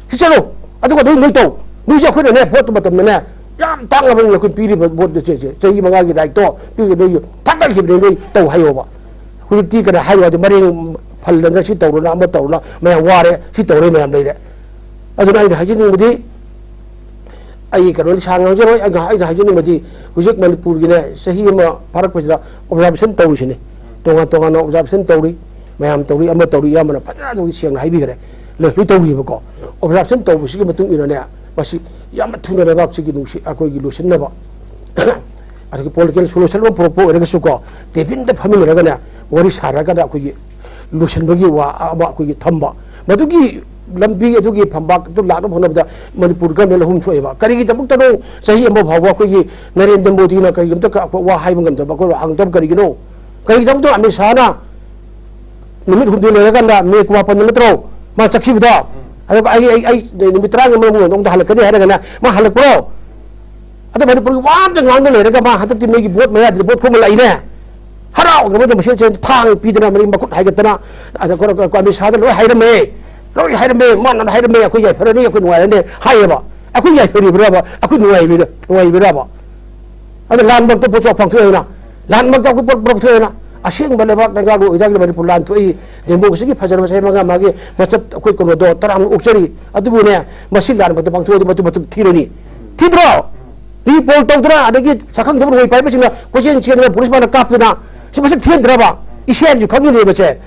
ꯁꯤ ꯆꯠꯂꯨ, ꯑꯗꯨꯒ ꯅꯣꯏ, ꯅꯣꯏ ꯇꯧ, ꯅꯣꯏꯁꯦ ꯑꯩꯈꯣꯏꯅꯅꯦ ꯚꯣꯠ ꯃꯇꯝꯗꯅꯦ ꯌꯥꯝ ꯇꯥꯡꯂꯕꯅꯤꯅ ꯑꯩꯈꯣꯏ ꯄꯤꯔꯤꯕ ꯚꯣꯠꯁꯦ, ꯆꯍꯤ ꯃꯉꯥꯒꯤ ꯔꯥꯏꯠꯇꯣ ꯄꯤꯔꯒ ꯅꯣꯏ ꯊꯥꯗꯈꯤꯕꯅꯤ, ꯅꯣꯏ ꯇꯧ ꯍꯥꯏꯌꯣꯕ꯫ ꯍꯧꯖꯤꯛꯇꯤ ꯀꯩꯅꯣ ꯍꯥꯏꯔꯨꯔꯗꯤ ꯃꯔꯦꯡ ꯐꯜꯗꯅ ꯁꯤ ꯇꯧꯔꯨꯅ ꯑꯃ ꯇꯧꯔꯨꯅ ꯃꯌꯥꯝ ꯋꯥꯔꯦ, ꯁꯤ ꯇꯧꯔꯦ ꯃꯌꯥꯝ ꯂꯩꯔꯦ꯫ ꯑꯗꯨꯅ ꯑꯩꯅ ꯍꯥꯏꯖꯅꯤꯡꯕꯗꯤ, ꯑꯩ ꯀꯩꯅꯣꯗꯤ ꯁꯥꯡ ꯉꯥꯡꯖꯔꯣꯏ, ꯑꯩꯅ, ꯑꯩꯅ ꯍꯥꯏꯖꯅꯤꯡꯕꯗꯤ ꯍꯧꯖꯤꯛ ꯃꯅꯤꯄꯨꯔꯒꯤꯅꯦ ꯆꯍꯤ ꯑꯃ ꯐꯥꯔꯛꯄꯁꯤꯗ observation ꯇꯧꯔꯤꯁꯤꯅꯤ꯫ ꯇꯣꯉꯥꯟ ꯇꯣꯉꯥꯟꯅ observation ꯇꯧꯔꯤ, ꯃꯌꯥꯝ ꯇꯧꯔꯤ, ꯑꯃ ꯇꯧꯔꯤ, ꯏꯌꯥꯝꯕꯅ ꯐꯖꯅ ꯑꯗꯨꯝ ꯁꯦꯡꯅ ꯍꯥꯏꯕꯤꯈ꯭ꯔꯦ꯫ ꯂꯣꯏ, ꯂꯣꯏ ꯇꯧꯔꯤꯕꯀꯣ꯫ Observation ꯇꯧꯕꯁꯤꯒꯤ ꯃꯇꯨꯡ ꯏꯟꯅꯅꯦ ꯃꯁꯤ ꯌꯥꯝꯅ ꯊꯨꯅ ꯂꯩꯕꯥꯛꯁꯤꯒꯤ ꯅꯨꯡꯁꯤ, ꯑꯩꯈꯣꯏꯒꯤ ꯂꯣꯏꯁꯤꯟꯅꯕ ꯑꯗꯒꯤ political solution ꯑꯃ ꯄꯨꯔꯛꯄ ꯑꯣꯏꯔꯒꯁꯨꯀꯣ, ꯇꯦꯕꯜꯗ ꯐꯝꯃꯤꯟꯅꯔꯒꯅꯦ ꯋꯥꯔꯤ ꯁꯥꯟꯅꯔꯀꯥꯟꯗ ꯑꯩꯈꯣꯏꯒꯤ ꯂꯣꯏꯁꯤꯟꯕꯒꯤ ꯋꯥ ꯑꯃ ꯑꯩꯈꯣꯏꯒꯤ ꯊꯝꯕ꯫ ꯃꯗꯨꯒꯤ ꯂꯝꯕꯤ ꯑꯗꯨꯒꯤ ꯐꯝꯕꯥꯛꯇꯨ ꯂꯥꯛꯅꯕ ꯍꯣꯠꯅꯕꯗ ꯃꯅꯤꯄꯨꯔ government ꯑꯍꯨꯝ ꯊꯣꯛꯑꯦꯕ꯫ ꯀꯔꯤꯒꯤꯗꯃꯛꯇꯅꯣ ꯆꯍꯤ ꯑꯃ ꯐꯥꯎꯕ ꯑꯩꯈꯣꯏꯒꯤ ꯅꯔꯦꯟꯗ꯭ꯔ ꯃꯣꯗꯤꯅ ꯀꯔꯤꯒꯨꯝꯇ ꯑꯩꯈꯣꯏ ꯋꯥ ꯍꯥꯏꯕ ꯉꯝꯗꯕ, ꯑꯩꯈꯣꯏ ꯍꯪꯗꯕ ꯀꯔꯤꯒꯤꯅꯣ? ꯀꯔꯤꯒꯤꯗꯃꯛꯇ ꯑꯃꯤꯠ ꯁꯥꯍꯅ ꯅꯨꯃꯤꯠ ꯍꯨꯝꯅꯤ ꯂꯩꯔꯀꯥꯟꯗ ꯃꯦ ꯀꯨꯟꯃꯥꯄꯟꯗ ꯅꯠꯇ꯭ꯔꯣ ꯃꯥ ꯆꯠꯈꯤꯕꯗꯣ? ꯑꯗꯨꯒ ꯑꯩ, ꯑꯩ, ꯑꯩ ꯅꯨꯃꯤꯠ ꯇꯔꯥꯒꯤ ꯃꯅꯨꯡꯗ ꯑꯃꯨꯛ ꯍꯜꯂꯛꯀꯅꯤ ꯍꯥꯏꯔꯒꯅ ꯃꯥ ꯍꯜꯂꯛꯄ꯭ꯔꯣ? ꯑꯗꯣ ꯃꯅꯤꯄꯨꯔꯒꯤ ꯋꯥ ꯑꯝꯇ ꯉꯥꯡꯗ ꯂꯩꯔꯒ ꯃꯥ ꯍꯟꯗꯛꯇꯤ ꯃꯤꯒꯤ ꯚꯣꯠ ꯃꯌꯥꯗꯨꯗ ꯚꯣꯠ ꯈꯣꯝꯕ ꯂꯥꯛꯏꯅꯦ꯫ ꯍꯔꯥꯎꯗꯅ ꯃꯣꯏꯗ ꯃꯁꯦꯟ ꯊꯥꯡ ꯄꯤꯗꯅ ꯃꯔꯤ ꯃꯈꯨꯠ ꯍꯥꯏꯒꯠꯇꯅ, ꯑꯗ ꯑꯩꯈꯣꯏ, ꯑꯩꯈꯣꯏ ꯑꯃꯤꯠ ꯁꯥꯍꯗ ꯂꯣꯏ ꯍꯥꯏꯔꯝꯃꯦ꯫ ꯂꯣꯏ ꯍꯥꯏꯔꯝꯃꯦ꯫ ꯃꯥꯅ ꯍꯥꯏꯔꯝꯃꯦ, "ꯑꯩꯈꯣꯏ ꯌꯥꯏꯐꯔꯅꯤ, ꯑꯩꯈꯣꯏ ꯅꯨꯡꯉꯥꯏꯔꯅꯤ" ꯍꯥꯏꯌꯦꯕ꯫ ꯑꯩꯈꯣꯏ ꯌꯥꯏꯐꯔꯤꯕ꯭ꯔꯕ? ꯑꯩꯈꯣꯏ ꯅꯨꯡꯉꯥꯏꯕꯤꯔ-, ꯅꯨꯡꯉꯥꯏꯕꯤꯔꯕ? ꯑꯗ ꯂꯥꯟ ꯃꯔꯛꯇ ꯄꯣꯠꯁꯨ ꯄꯥꯡꯊꯣꯛꯑꯦꯅ, ꯂꯥꯟ ꯃꯔꯛꯇ ꯑꯩꯈꯣꯏ ꯄꯣꯠ ꯄꯥꯡꯊꯣꯛꯑꯦꯅ꯫ ꯑꯁꯦꯡꯕ ꯂꯩꯕꯥꯛ ꯂꯩꯉꯥꯛ ꯑꯣꯏꯇꯥꯔꯒꯗꯤ ꯃꯅꯤꯄꯨꯔ ꯂꯥꯟ ꯊꯣꯛꯏ, democracyꯒꯤ ꯐꯖꯔꯕ ꯆꯍꯤ ꯃꯉꯥ ꯃꯥꯒꯤ ꯃꯆꯠ ꯑꯩꯈꯣꯏ ꯀꯩꯅꯣꯗꯣ ꯇꯔꯥꯃꯨꯛ ꯑꯣꯛꯆꯔꯤ꯫ ꯑꯗꯨꯕꯨꯅꯦ, ꯃꯁꯤ ꯂꯥꯟ ꯃꯔꯛꯇ ꯄꯥꯡꯊꯣꯛꯑꯗꯤ ꯃꯇꯨꯡ, ꯃꯇꯨꯡ ꯊꯤꯔꯅꯤ꯫ ꯊꯤꯗ꯭ꯔꯣ? ꯔꯤ ꯄꯣꯜ ꯇꯧꯗꯅ, ꯑꯗꯒꯤ ꯁꯛꯈꯪꯗꯕ ꯅꯣꯡꯃꯩ ꯄꯥꯏꯕꯁꯤꯡꯅ ꯀꯣꯏꯆꯦꯟ ꯆꯦꯟꯗꯅ ꯄꯨꯂꯤꯁ ꯃꯥꯅ ꯀꯥꯞꯇꯅ, ꯁꯤ ꯃꯁꯛ ꯊꯤꯍꯟꯗ꯭ꯔꯕ? ꯏꯁꯦꯟꯁꯨ ꯈꯪꯉꯤꯅꯦ ꯃꯁꯦ꯫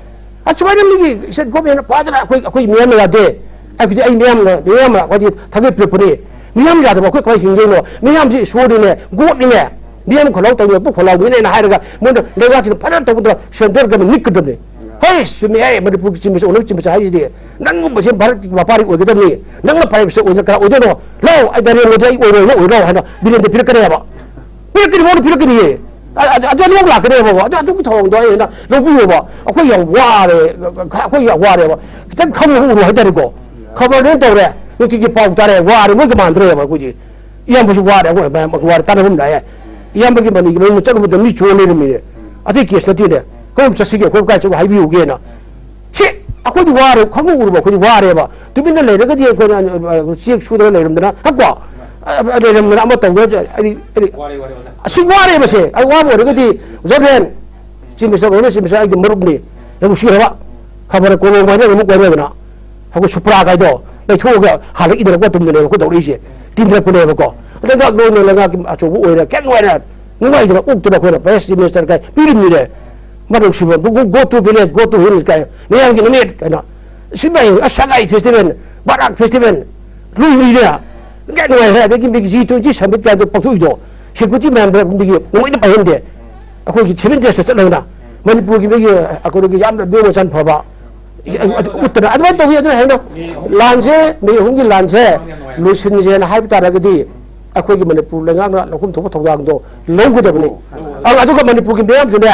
ꯑꯁꯨꯃꯥꯏꯅ ꯃꯤꯒꯤ state government ꯐꯥꯗꯅ ꯑꯩꯈꯣꯏ, ꯑꯩꯈꯣꯏ ꯃꯤꯌꯥꯝꯅ ꯌꯥꯗꯦ꯫ ꯑꯩꯈꯣꯏꯗꯤ, ꯑꯩ ꯃꯤꯌꯥꯝꯅ, ꯃꯤꯌꯥꯝꯅ ꯑꯩꯈꯣꯏꯗꯤ ꯊꯥꯒꯠꯄꯤꯔꯛꯄꯅꯤ꯫ ꯃꯤꯌꯥꯝ ꯌꯥꯗꯕ ꯑꯩꯈꯣꯏ ꯀꯃꯥꯏꯅ ꯍꯤꯡꯗꯣꯏꯅꯣ? ꯃꯤꯌꯥꯝꯁꯤ ꯏꯁꯣꯔꯅꯤꯅꯦ, ꯒꯣꯠꯅꯤꯅꯦ, ꯃꯤꯌꯥꯝ ꯈꯣꯜꯂꯥꯎ ꯇꯧꯅꯦ, ꯄꯨꯛ ꯈꯣꯜꯂꯥꯎꯅꯤꯅꯦꯅ ꯍꯥꯏꯔꯒ ꯃꯣꯏꯅ ꯂꯩꯉꯥꯛꯁꯤꯅ ꯐꯖꯅ ꯇꯧꯕꯗ ꯁꯦꯟꯇꯔꯒ ꯅꯤꯛꯀꯗꯕꯅꯤ꯫ ꯍꯩ, ꯆꯨꯝꯃꯤ, ꯑꯩ ꯃꯅꯤꯄꯨꯔꯒꯤ chief minister, honourable chief minister ꯍꯥꯏꯁꯤꯗꯤ ꯅꯪꯒꯨꯝꯕꯁꯦ ꯚꯥꯔꯠꯀꯤ ꯕ꯭ꯌꯥꯄꯥꯔꯤ ꯑꯣꯏꯒꯗꯕꯅꯤ, ꯅꯪꯅ ꯄ꯭ꯔꯥꯏꯝ ꯃꯤꯅꯤꯁꯇꯔ ꯑꯣꯏꯅ ꯀꯅꯥ ꯑꯣꯏꯗꯣꯏꯅꯣ? ꯂꯥꯎ, ꯑꯩ ꯅꯔꯦꯟꯗ꯭ꯔ ꯃꯣꯗꯤ ꯑꯩ ꯑꯣꯏꯔꯣꯏꯅ ꯑꯣꯏꯔꯣ ꯍꯥꯏꯅ ꯕꯤꯔꯦꯟꯗ ꯄꯤꯔꯛꯀꯅꯦꯕ꯫ ꯄꯤꯔꯛꯀꯅꯤ, ꯃꯉꯣꯟꯗ ꯄꯤꯔꯛꯀꯅꯤꯌꯦ꯫ ꯑ-, ꯑ-, ꯑꯗꯨ ꯑꯅꯤꯃꯛ ꯂꯥꯛꯀꯅꯦꯕꯀꯣ꯫ ꯑꯗꯨ, ꯑꯗꯨꯒꯤ ꯊꯧꯑꯣꯡꯗꯣ ꯑꯩꯅ ꯂꯧꯕꯤꯌꯣꯕ꯫ ꯑꯩꯈꯣꯏ ꯌꯥꯝ ꯋꯥꯔꯦ, ꯑꯩꯈꯣꯏ ꯌꯥꯝ ꯋꯥꯔꯦꯕ꯫ ꯈꯤꯇꯪ ꯈꯪꯕ ꯎꯔꯣ ꯍꯥꯏꯇꯥꯔꯦꯀꯣ꯫ ꯈꯕꯔꯗ ꯇꯧꯔꯦ, ꯅꯨꯡꯇꯤꯒꯤ ꯄꯥꯎ ꯇꯥꯔꯦ, ꯋꯥꯔꯦ, ꯃꯣꯏꯒ ꯃꯥꯟꯗ꯭ꯔꯦꯕ ꯑꯩꯈꯣꯏꯗꯤ꯫ ꯏꯌꯥꯝꯕꯁꯨ ꯋꯥꯔꯦ, ꯑꯩꯈꯣꯏ ꯃꯌꯥꯝ ꯋꯥꯔꯦ, ꯇꯥꯟꯅꯐꯝ ꯂꯥꯛꯑꯦ꯫ ꯏꯌꯥꯝꯕꯒꯤ ꯃꯅꯤꯒꯤ ꯃꯌꯨꯝꯗ ꯆꯠꯂꯨꯕꯗ ꯃꯤ ꯆꯣꯟ ꯂꯩꯔꯝꯃꯤꯅꯦ꯫ ꯑꯇꯩ ꯀꯦꯁ ꯅꯠꯇꯦꯅꯦ꯫ ꯀꯔꯣꯝ ꯆꯠꯁꯤꯒꯦ, ꯑꯩꯈꯣꯏ ꯀꯥꯏ ꯆꯠꯂꯨ ꯍꯥꯏꯕꯤꯌꯨꯒꯦꯅ꯫ ꯁꯤ ꯑꯩꯈꯣꯏꯗꯤ ꯋꯥꯔꯦ, ꯈꯪꯎ ꯎꯔꯕ ꯑꯩꯈꯣꯏꯗꯤ ꯋꯥꯔꯦꯕ꯫ ꯇꯨꯃꯤꯟꯅ ꯂꯩꯔꯒꯗꯤ ꯑꯩꯈꯣꯏꯅ, ꯑ, ꯆꯦꯛ ꯁꯨꯗꯅ ꯂꯩꯔꯝꯗꯅ, ꯍꯥ, ꯀꯣ? ꯑ, ꯑ, ꯂꯩꯔꯝꯗꯅ ꯑꯃ ꯇꯧꯗꯅ, ꯑꯩꯗꯤ, ꯑꯩꯗꯤ, ꯋꯥꯔꯦ, ꯋꯥꯔꯦ, ꯑꯣꯖꯥ꯫ ꯑꯁꯤ ꯋꯥꯔꯦꯕꯁꯦ꯫ ꯑꯩ ꯋꯥꯕ ꯑꯣꯏꯔꯒꯗꯤ, ꯑꯣꯖꯥ ꯕꯦꯟ, ꯆꯤꯞ ꯃꯤꯅꯤꯁꯇꯔ ꯑꯣꯏꯔꯣ, ꯆꯤꯞ ꯃꯤꯅꯤꯁꯇꯔ ꯑꯩꯒꯤ ꯃꯔꯨꯞꯅꯤ꯫ ꯅꯪꯕꯨ ꯁꯤꯔꯕ? ꯈꯕꯔ ꯀꯣꯂꯣꯝ ꯍꯥꯏꯅ ꯑꯃꯨꯛ ꯑꯣꯏꯔꯣꯏꯗꯅ꯫ ꯑꯩꯈꯣꯏ ꯁꯨꯄ꯭ꯔꯥ ꯀꯥꯏꯗꯣ ꯂꯩꯊꯣꯛꯑꯒ ꯍꯥꯟꯅ ꯏꯗꯔꯛꯄ ꯃꯇꯝꯗꯅꯦꯕ ꯑꯩꯈꯣꯏ ꯇꯧꯔꯛꯏꯁꯦ꯫ ꯇꯤꯟꯗꯔꯛꯄꯅꯦꯕꯀꯣ꯫ ꯂꯩꯉꯥꯛ ꯂꯣꯏꯅ ꯂꯩꯉꯥꯛꯀꯤ ꯑꯆꯧꯕ ꯑꯣꯏꯔꯦ꯫ ꯀꯌꯥꯝ ꯅꯨꯡꯉꯥꯏꯅ, ꯅꯨꯡꯉꯥꯏꯗꯅ ꯑꯣꯛꯇꯅ ꯑꯩꯈꯣꯏꯅ ꯚꯥꯏꯁ ꯆꯤꯞ ꯃꯤꯅꯤꯁꯇꯔ ꯀꯥꯏ ꯄꯤꯔꯤꯕꯅꯤꯅꯦ꯫ ꯃꯔꯧ ꯁꯤꯕ, "Go, go to village, go to hill" ꯀꯥꯏ, "ꯃꯌꯥꯝꯒꯤ ꯅꯨꯃꯤꯠ" ꯀꯥꯏꯅ꯫ ꯁꯤꯃꯥꯏ, ꯑꯁ, ꯁꯉꯥꯏ ꯐꯦꯁꯇꯤꯚꯦꯜ, ꯕꯔꯥꯛ ꯐꯦꯁꯇꯤꯚꯦꯜ, ꯂꯨꯏ ꯂꯨꯏꯅꯦ꯫ ꯀꯌꯥ ꯅꯨꯡꯉꯥꯏꯈ꯭ꯔꯦ꯫ ꯑꯗꯒꯤ ꯃꯤꯒꯤ ꯖꯤ ꯇ꯭ꯋꯦꯟꯇꯤ ꯁꯃꯤꯠ ꯀꯥꯏꯗꯣ ꯄꯥꯡꯊꯣꯛꯏꯗꯣ, ꯁꯦꯀ꯭ꯌꯨꯔꯤꯇꯤ ꯃꯌꯥꯝꯗꯣ ꯃꯤꯒꯤ ꯅꯨꯡꯉꯥꯏꯅ ꯄꯥꯏꯍꯟꯗꯦ꯫ ꯑꯩꯈꯣꯏꯒꯤ ꯁꯦꯚꯦꯟ ꯗꯦꯖꯇ ꯆꯠꯂꯒꯅ ꯃꯅꯤꯄꯨꯔꯒꯤ ꯃꯤꯒꯤ, ꯑꯩꯈꯣꯏꯒꯤ ꯌꯥꯝꯅ ꯅꯤꯌꯣꯝ ꯃꯆꯥꯟ ꯐꯕ ꯎꯠꯇꯅ ꯑꯗꯨꯃꯥꯏꯅ ꯇꯧꯋꯤ꯫ ꯑꯗꯨꯅ ꯍꯦꯟꯅ ꯂꯥꯟꯁꯦ, ꯃꯤ ꯑꯍꯨꯝꯒꯤ ꯂꯥꯟꯁꯦ ꯂꯣꯏꯁꯤꯟꯁꯦꯅ ꯍꯥꯏꯕ ꯇꯥꯔꯒꯗꯤ, ꯑꯩꯈꯣꯏꯒꯤ ꯃꯅꯤꯄꯨꯔ ꯂꯩꯉꯥꯛꯅ ꯂꯧꯐꯝ ꯊꯣꯛꯄ ꯊꯧꯗꯥꯡꯗꯣ ꯂꯧꯒꯗꯕꯅꯤ꯫ ꯑ-, ꯑꯗꯨꯒ ꯃꯅꯤꯄꯨꯔꯒꯤ ꯃꯤꯌꯥꯝꯁꯨꯅꯦ,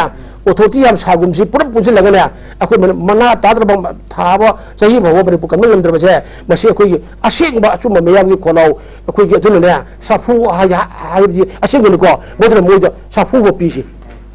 ꯑꯣꯊꯣꯔꯤꯇꯤ ꯌꯥꯝ ꯁꯥꯒꯨꯝꯁꯤ ꯄꯨꯂꯞ ꯄꯨꯟꯁꯤꯜꯂꯒꯅꯦ, ꯑꯩꯈꯣꯏ ꯃꯅꯤ-, ꯃꯅꯥ ꯇꯥꯗ꯭ꯔꯕ ꯊꯥꯕ ꯆꯍꯤ ꯐꯥꯎꯕ ꯃꯅꯤꯄꯨꯔ ꯀꯟꯕ ꯉꯝꯗ꯭ꯔꯕꯁꯦ, ꯃꯁꯤ ꯑꯩꯈꯣꯏꯒꯤ ꯑꯁꯦꯡꯕ ꯑꯆꯨꯝꯕ ꯃꯤꯌꯥꯝꯒꯤ ꯈꯣꯜꯂꯥꯎ, ꯑꯩꯈꯣꯏꯒꯤ ꯑꯗꯨꯅꯅꯦ, ꯁꯥꯐꯨ ꯍꯥꯏ-, ꯍꯥꯏꯕꯗꯤ ꯑꯁꯦꯡꯕꯅꯤꯀꯣ, ꯃꯗꯨꯅ ꯃꯣꯏꯗ ꯁꯥꯐꯨ ꯑꯃ ꯄꯤꯁꯤ꯫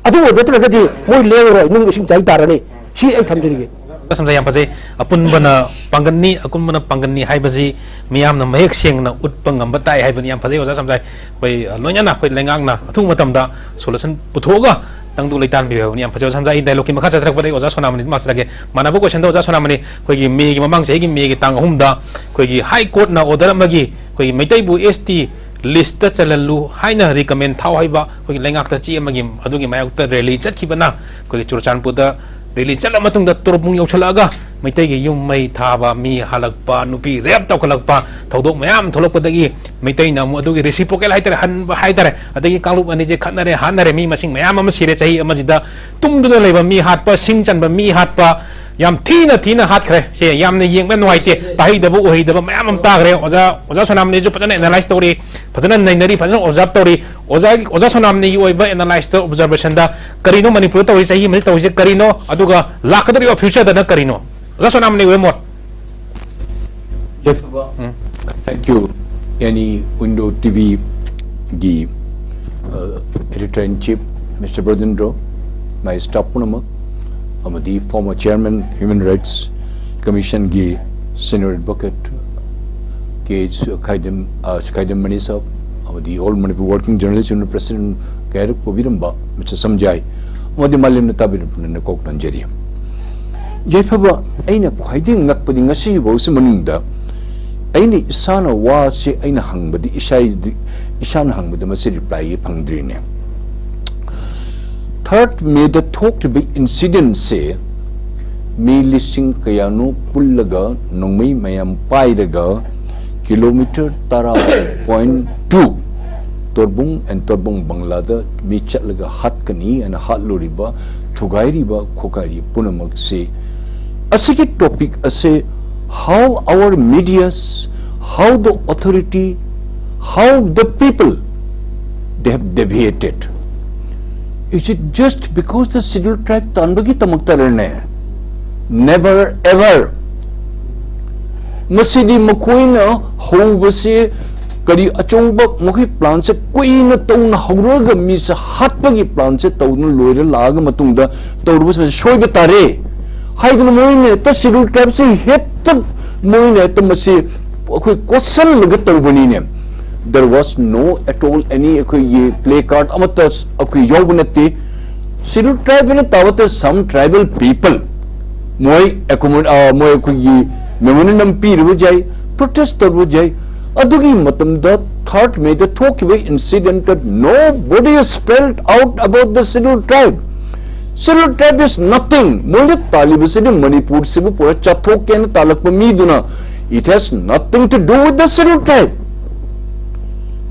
ꯑꯗꯨ ꯑꯣꯏꯕ ꯅꯠꯇ꯭ꯔꯒꯗꯤ ꯃꯣꯏ ꯂꯦꯡꯉꯔꯣꯏ, ꯅꯨꯡ ꯏꯁꯤꯡ ꯆꯥꯏ ꯇꯥꯔꯅꯤ꯫ ꯁꯤ ꯑꯩ ꯊꯝꯖꯔꯤꯒꯦ꯫ ꯁꯝꯖꯥ, ꯌꯥꯝ ꯐꯖꯩ꯫ ꯑꯄꯨꯟꯕꯅ ꯄꯥꯡꯒꯜꯅꯤ, ꯑꯀꯨꯝꯕꯅ ꯄꯥꯡꯒꯜꯅꯤ ꯍꯥꯏꯕꯁꯤ ꯃꯤꯌꯥꯝꯅ ꯃꯌꯦꯛ ꯁꯦꯡꯅ ꯎꯠꯄ ꯉꯝꯕ ꯇꯥꯏ ꯍꯥꯏꯕꯅꯤ꯫ ꯌꯥꯝ ꯐꯖꯩ, ꯑꯣꯖꯥ ꯁꯝꯖꯥꯏ꯫ ꯑꯩꯈꯣꯏ, ꯑ, ꯂꯣꯏꯅꯅ ꯑꯩꯈꯣꯏ ꯂꯩꯉꯥꯛꯅ ꯑꯊꯨꯕ ꯃꯇꯝꯗ solution ꯄꯨꯊꯣꯛꯑꯒ ꯇꯪꯗꯨ ꯂꯩꯇꯥꯟꯕꯤꯌꯨ ꯍꯥꯏꯕꯅꯤ꯫ ꯌꯥꯝ ꯐꯖꯩ, ꯑꯣꯖꯥ ꯁꯝꯖꯥꯏ꯫ ꯑꯩ dialogue ꯀꯤ ꯃꯈꯥ ꯆꯠꯊꯔꯛꯄꯗ ꯑꯩ ꯑꯣꯖꯥ ꯁꯣꯅꯥꯃꯅꯤꯗ ꯃꯥꯁꯇꯔꯒꯤ ꯃꯥꯟꯅꯕ question ꯗ ꯑꯣꯖꯥ ꯁꯣꯅꯥꯃꯅꯤ, ꯑꯩꯈꯣꯏꯒꯤ May ꯒꯤ, ꯃꯃꯥꯡ ꯆꯍꯤꯒꯤ May ꯒꯤ ꯇꯥꯡ ꯑꯍꯨꯝꯗ ꯑꯩꯈꯣꯏꯒꯤ High Court ꯅ order ꯑꯃꯒꯤ ꯑꯩꯈꯣꯏꯒꯤ ꯃꯩꯇꯩꯕꯨ S T list ꯇ ꯆꯜꯍꯜꯂꯨ ꯍꯥꯏꯅ recommend ꯊꯥꯎ ꯍꯥꯏꯕ ꯑꯩꯈꯣꯏꯒꯤ ꯂꯩꯉꯥꯛꯇ ꯆꯦ ꯑꯃꯒꯤ ꯑꯗꯨꯒꯤ ꯃꯥꯌꯣꯛꯇ rally ꯆꯠꯈꯤꯕꯅ ꯑꯩꯈꯣꯏꯒꯤ ꯆꯨꯔꯆꯥꯟꯄꯨꯔꯗ rally ꯆꯠꯂ ꯃꯇꯨꯡꯗ ꯇꯣꯔꯕꯨꯡ ꯌꯧꯁꯤꯜꯂꯛꯑꯒ ꯃꯩꯇꯩꯒꯤ ꯌꯨꯝ ꯃꯩ ꯊꯥꯕ, ꯃꯤ ꯍꯥꯜꯂꯛꯄ, ꯅꯨꯄꯤ ꯔꯦꯞ ꯇꯧꯈꯠꯂꯛꯄ ꯊꯧꯗꯣꯛ ꯃꯌꯥꯝ ꯊꯣꯛꯂꯛꯄꯗꯒꯤ ꯃꯩꯇꯩꯅ ꯑꯃꯨꯛ ꯑꯗꯨꯒꯤ ꯔꯤꯁꯤꯄ꯭ꯔꯣꯀꯦꯜ ꯍꯥꯏꯇꯥꯔꯦ, ꯍꯟꯕ ꯍꯥꯏꯇꯥꯔꯦ꯫ ꯑꯗꯒꯤ ꯀꯥꯡꯂꯨꯞ ꯑꯅꯤꯁꯦ ꯈꯠꯅꯔꯦ, ꯍꯥꯠꯅꯔꯦ, ꯃꯤ ꯃꯁꯤꯡ ꯃꯌꯥꯝ ꯑꯃ ꯁꯤꯔꯦ꯫ ꯆꯍꯤ ꯑꯃꯁꯤꯗ ꯇꯨꯝꯗꯨꯅ ꯂꯩꯕ ꯃꯤ ꯍꯥꯠꯄ, ꯁꯤꯡ ꯆꯟꯕ ꯃꯤ ꯍꯥꯠꯄ, ꯌꯥꯝ ꯊꯤꯅ ꯊꯤꯅ ꯍꯥꯠꯈ꯭ꯔꯦ꯫ ꯁꯦ ꯌꯥꯝꯅ ꯌꯦꯡꯕ ꯅꯨꯡꯉꯥꯏꯇꯦ, ꯇꯥꯍꯩꯗꯕ ꯎꯍꯩꯗꯕ ꯃꯌꯥꯝ ꯑꯃ ꯇꯥꯈ꯭ꯔꯦ꯫ ꯑꯣꯖꯥ ꯑꯣꯖꯥ ꯁꯣꯅꯥꯃꯅꯤꯁꯨ ꯐꯖꯅ ꯑꯦꯅꯥꯂꯥꯏꯁ ꯇꯧꯔꯤ, ꯐꯖꯅ ꯅꯩꯅꯔꯤ, ꯐꯖꯅ ꯑꯣꯕꯖꯥꯔꯕ ꯇꯧꯔꯤ꯫ ꯑꯣꯖꯥꯒꯤ ꯑꯣꯖꯥ ꯁꯣꯅꯥꯃꯅꯤꯒꯤ ꯑꯣꯏꯕ ꯑꯦꯅꯥꯂꯥꯏꯁꯇ, ꯑꯣꯕꯖꯥꯔꯕꯦꯁꯟꯗ ꯀꯔꯤꯅꯣ ꯃꯅꯤꯄꯨꯔꯗ ꯇꯧꯔꯤ, ꯆꯍꯤ ꯑꯃꯁꯤ ꯇꯧꯔꯤꯁꯦ ꯀꯔꯤꯅꯣ, ꯑꯗꯨꯒ ꯂꯥꯛꯀꯗꯧꯔꯤꯕ ꯐ꯭ꯌꯨꯆꯔꯗꯅ ꯀꯔꯤꯅꯣ? ꯑꯣꯖꯥ ꯁꯣꯅꯥꯃꯅꯤꯒꯤ ꯑꯣꯏꯕ ꯃꯣꯠ꯫ ꯌꯥꯏꯐꯕ꯫ ꯎꯝ꯫ Thank you, any window ꯇꯤꯚꯤꯒꯤ editor in chief, Mister ꯕ꯭ꯔꯖꯦꯟꯗ꯭ꯔꯣ, my staff ꯄꯨꯝꯅꯃꯛ, ꯑꯃꯗꯤ former chairman Human Rights Commissionꯒꯤ senior advocate ꯀꯦ ꯁꯨꯈꯥꯏꯗꯦꯝ, ꯑ, ꯁꯨꯈꯥꯏꯗꯦꯝ ꯃꯅꯤ ꯁꯥꯍꯕ, ꯑꯃꯗꯤ All Manipur Working Journalist Union president ꯀꯌꯥꯔꯛ ꯄꯨꯕꯤꯔꯝꯕ Mister ꯁꯝꯖꯥꯏ, ꯑꯃꯗꯤ ꯃꯥꯂꯦꯝꯅ ꯇꯥꯕꯤꯔꯤꯕ ꯄꯨꯝꯅꯃꯛ ꯅꯀꯣꯛ ꯅꯟꯖꯔꯤ꯫ ꯌꯥꯏꯐꯕ, ꯑꯩꯅ ꯈ꯭ꯋꯥꯏꯗꯒꯤ ꯉꯛꯄꯗꯤ ꯉꯁꯤꯐꯥꯎꯁꯤ ꯃꯅꯨꯡꯗ ꯑꯩꯅ ꯏꯁꯥꯅ ꯋꯥꯁꯦ ꯑꯩꯅ ꯍꯪꯕꯗꯤ ꯏꯁꯥ, ꯏꯁꯥꯅ ꯍꯪꯕꯗ ꯃꯁꯤ ꯔꯤꯄ꯭ꯂꯥꯏ ꯐꯪꯗ꯭ꯔꯤꯅꯦ꯫ ꯊꯥꯔꯠ ꯃꯦꯗ ꯊꯣꯛꯈꯤꯕ ꯏꯟꯁꯤꯗꯦꯟꯁꯦ ꯃꯤ ꯂꯤꯁꯤꯡ ꯀꯌꯥꯅꯣ ꯄꯨꯜꯂꯒ ꯅꯣꯡꯃꯩ ꯃꯌꯥꯝ ꯄꯥꯏꯔꯒ ꯀꯤꯂꯣꯃꯤꯇꯔ ꯇꯔꯥ ꯄꯣꯏꯟ ꯇꯨ ꯇꯣꯔꯕꯨꯡ ꯑꯦꯟ ꯇꯣꯔꯕꯨꯡ ꯕꯪꯂꯥꯗ ꯃꯤ ꯆꯠꯂꯒ ꯍꯥꯠꯀꯅꯤ ꯍꯥꯏꯅ ꯍꯥꯠꯂꯨꯔꯤꯕ, ꯊꯨꯒꯥꯏꯔꯤꯕ, ꯈꯣꯒꯥꯏꯔꯤꯕ ꯄꯨꯝꯅꯃꯛꯁꯤ ꯑꯁꯤꯒꯤ ꯇꯣꯄꯤꯛ ꯑꯁꯦ, how our medias, how the authority, how the people, they have deviated. Is it just because the Scheduled Tribe ꯇꯥꯟꯕꯒꯤꯗꯃꯛꯇꯔꯅꯦ? Never ever. ꯃꯁꯤꯗꯤ ꯃꯈꯣꯏꯅ ꯍꯧꯕꯁꯦ ꯀꯔꯤ ꯑꯆꯧꯕ ꯃꯈꯣꯏ ꯄ꯭ꯂꯥꯟꯁꯦ ꯀꯨꯏꯅ ꯇꯧꯅ ꯍꯧꯔꯒ ꯃꯤꯁꯦ ꯍꯥꯠꯄꯒꯤ ꯄ꯭ꯂꯥꯟꯁꯦ ꯇꯧꯗꯨꯅ ꯂꯣꯏꯔ ꯂꯥꯛꯑꯒ ꯃꯇꯨꯡꯗ ꯇꯧꯔꯨꯕꯁꯦ ꯁꯣꯏꯕ ꯇꯥꯔꯦ ꯍꯥꯏꯗꯅ ꯃꯣꯏꯅ ꯍꯦꯛꯇ ꯁꯦꯗ꯭ꯌꯨꯜ ꯇ꯭ꯔꯥꯏꯕꯁꯦ ꯍꯦꯛꯇ ꯃꯣꯏꯅ ꯍꯦꯛꯇ ꯃꯁꯤ ꯑꯩꯈꯣꯏ ꯀꯣꯠꯁꯜꯂꯒ ꯇꯧꯕꯅꯤꯅꯦ꯫ There was no at all any ꯑꯩꯈꯣꯏꯒꯤ ꯄ꯭ꯂꯦ ꯀꯥꯔꯗ ꯑꯃꯠꯇ ꯑꯩꯈꯣꯏ ꯌꯥꯎꯕ ꯅꯠꯇꯦ꯫ ꯁꯦꯗ꯭ꯌꯨꯜ ꯇ꯭ꯔꯥꯏꯕ ꯍꯥꯏꯅ ꯇꯥꯕꯗ some tribal people ꯃꯣꯏ ꯑꯦꯀꯣꯃꯣ-, ꯑ, ꯃꯣꯏ ꯑꯩꯈꯣꯏꯒꯤ ꯃꯦꯃꯣꯔꯦꯟꯗꯝ ꯄꯤꯔꯨꯕ ꯌꯥꯏ, ꯄ꯭ꯔꯣꯇꯦꯁ ꯇꯧꯔꯨꯕ ꯌꯥꯏ꯫ ꯑꯗꯨꯒꯤ ꯃꯇꯝꯗ ꯊꯥꯔꯠ ꯃꯦꯗ ꯊꯣꯛꯈꯤꯕ ꯏꯟꯁꯤꯗꯦꯟꯠꯇ nobody spelled out about the scheduled tribe. Scheduled tribe is nothing. ꯃꯣꯏꯅ ꯇꯥꯜꯂꯤꯕꯁꯤꯗꯤ ꯃꯅꯤꯄꯨꯔꯁꯤꯕꯨ ꯄꯨꯔꯥ ꯆꯥꯊꯣꯛꯀꯦꯅ ꯇꯥꯜꯂꯛꯄ ꯃꯤꯗꯨꯅ, it has nothing to do with the scheduled tribe.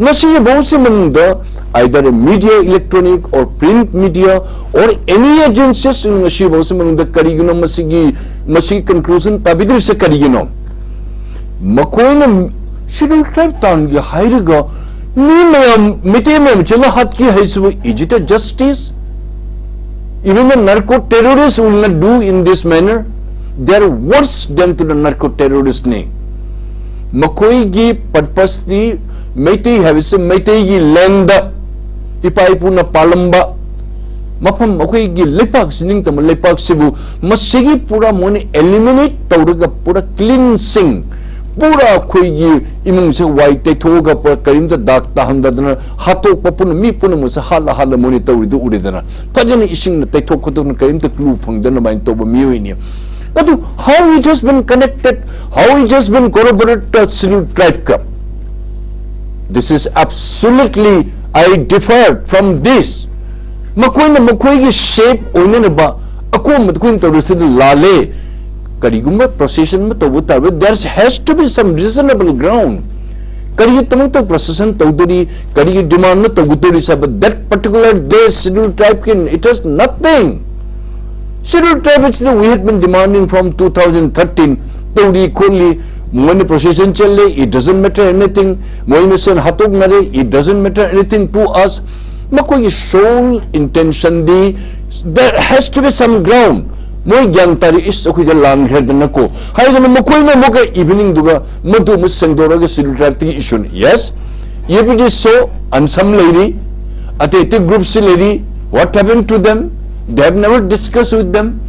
ꯉꯁꯤꯒꯤ ꯐꯥꯎꯁꯤ ꯃꯅꯨꯡꯗ either media, electronic or print media or any agencies, ꯉꯁꯤ ꯐꯥꯎꯁꯤ ꯃꯅꯨꯡꯗ ꯀꯔꯤꯒꯤꯅꯣ ꯃꯁꯤꯒꯤ, ꯃꯁꯤꯒꯤ conclusion ꯇꯥꯕꯤꯗ꯭ꯔꯤꯁꯦ ꯀꯔꯤꯒꯤꯅꯣ? ꯃꯈꯣꯏꯅ Scheduled Tribe ꯇꯥꯟꯒꯦ ꯍꯥꯏꯔꯒ ꯃꯤ ꯃꯌꯥꯝ, ꯃꯩꯇꯩ ꯃꯌꯥꯝ ꯆꯠꯂ ꯍꯥꯠꯀꯦ ꯍꯥꯏꯁꯤꯕꯨ, is it a justice? Even the narco terrorists will not do in this manner. They are worse than to the narco terrorist ꯅꯤ꯫ ꯃꯈꯣꯏꯒꯤ purpose ꯇꯤ ꯃꯩꯇꯩ ꯍꯥꯏꯕꯁꯤ ꯃꯩꯇꯩꯒꯤ land, ꯏꯄꯥ ꯏꯄꯨꯅ ꯄꯥꯜꯂꯝꯕ ꯃꯐꯝ, ꯑꯩꯈꯣꯏꯒꯤ ꯂꯩꯄꯥꯛꯁꯤ, ꯅꯤꯡꯇꯝꯕ ꯂꯩꯄꯥꯛꯁꯤꯕꯨ ꯃꯁꯤꯒꯤ ꯄꯨꯔꯥ ꯃꯣꯏꯅ eliminate ꯇꯧꯔꯒ ꯄꯨꯔꯥ cleansing, ꯄꯨꯔꯥ ꯑꯩꯈꯣꯏꯒꯤ ꯏꯃꯨꯡꯁꯦ ꯋꯥꯏ ꯇꯩꯊꯣꯛꯑꯒ ꯄꯨꯔꯥ ꯀꯔꯤꯝꯇ ꯗꯥꯛ ꯇꯥꯍꯟꯗꯗꯅ ꯍꯥꯠꯇꯣꯛꯄ ꯄꯨꯝꯅꯃꯛ, ꯃꯤ ꯄꯨꯝꯅꯃꯛꯁꯦ ꯍꯥꯠꯂ ꯍꯥꯠꯂ ꯃꯣꯏꯅ ꯇꯧꯔꯤꯗꯨ ꯎꯔꯦꯗꯅ꯫ ꯐꯖꯅ ꯏꯁꯤꯡꯅ ꯇꯩꯊꯣꯛ ꯈꯣꯠꯇꯣꯛꯅ ꯀꯔꯤꯝꯇ clue ꯐꯪꯗꯅ ꯑꯗꯨꯃꯥꯏꯅ ꯇꯧꯕ ꯃꯤꯑꯣꯏꯅꯤ꯫ ꯑꯗꯨ how it has been connected, how it has been corroborated to Scheduled Tribe ꯀ? This is absolutely, I differ from this. ꯃꯈꯣꯏꯅ ꯃꯈꯣꯏꯒꯤ shape ꯑꯣꯏꯅꯅꯕ ꯑꯀꯣꯝꯕꯗ ꯑꯩꯈꯣꯏꯅ ꯇꯧꯔꯤꯁꯤꯗ ꯂꯥꯜꯂꯦ꯫ ꯀꯔꯤꯒꯨꯝꯕ procession ꯑꯃ ꯇꯧꯕ ꯇꯥꯔꯕꯗ, there has to be some reasonable ground. ꯀꯔꯤꯒꯤꯗꯃꯛꯇ procession ꯇꯧꯗꯣꯔꯤ, ꯀꯔꯤꯒꯤ demand ꯅ ꯇꯧꯒꯗꯣꯔꯤ ꯍꯥꯏꯕ, that particular day Scheduled Tribe ꯀꯤ, it has nothing. Scheduled Tribe ꯑꯁꯤꯗ we had been demanding from two thousand thirteen, ꯇꯧꯔꯤ ꯈꯣꯠꯂꯤ, ꯃꯣꯏꯅ procession ꯆꯠꯂꯦ, it doesn't matter anything, ꯃꯣꯏ ꯃꯁꯦꯟ ꯍꯥꯠꯇꯣꯛꯅꯔꯦ, it doesn't matter anything to us. ꯃꯈꯣꯏꯒꯤ sole intention D, there has to be some ground. ꯃꯣꯏ ꯒ꯭ꯌꯥꯟ ꯇꯥꯔꯤ, ꯏꯁ, ꯑꯩꯈꯣꯏꯗ ꯂꯥꯟꯈ꯭ꯔꯦꯗꯅꯀꯣ ꯍꯥꯏꯗꯅ ꯃꯈꯣꯏꯅ ꯑꯃꯨꯛꯀ evening ꯗꯨꯒ ꯃꯗꯨ ꯑꯃꯨꯛ ꯁꯦꯡꯗꯣꯛꯑꯒ Scheduled Tribe ꯀꯤ issue ꯅꯤ꯫ Yes, if it is so, ꯑꯟꯁꯝ ꯂꯩꯔꯤ, ꯑꯇꯩ ꯑꯇꯩ group ꯁꯤ ꯂꯩꯔꯤ, what happened to them? They have never discussed with them,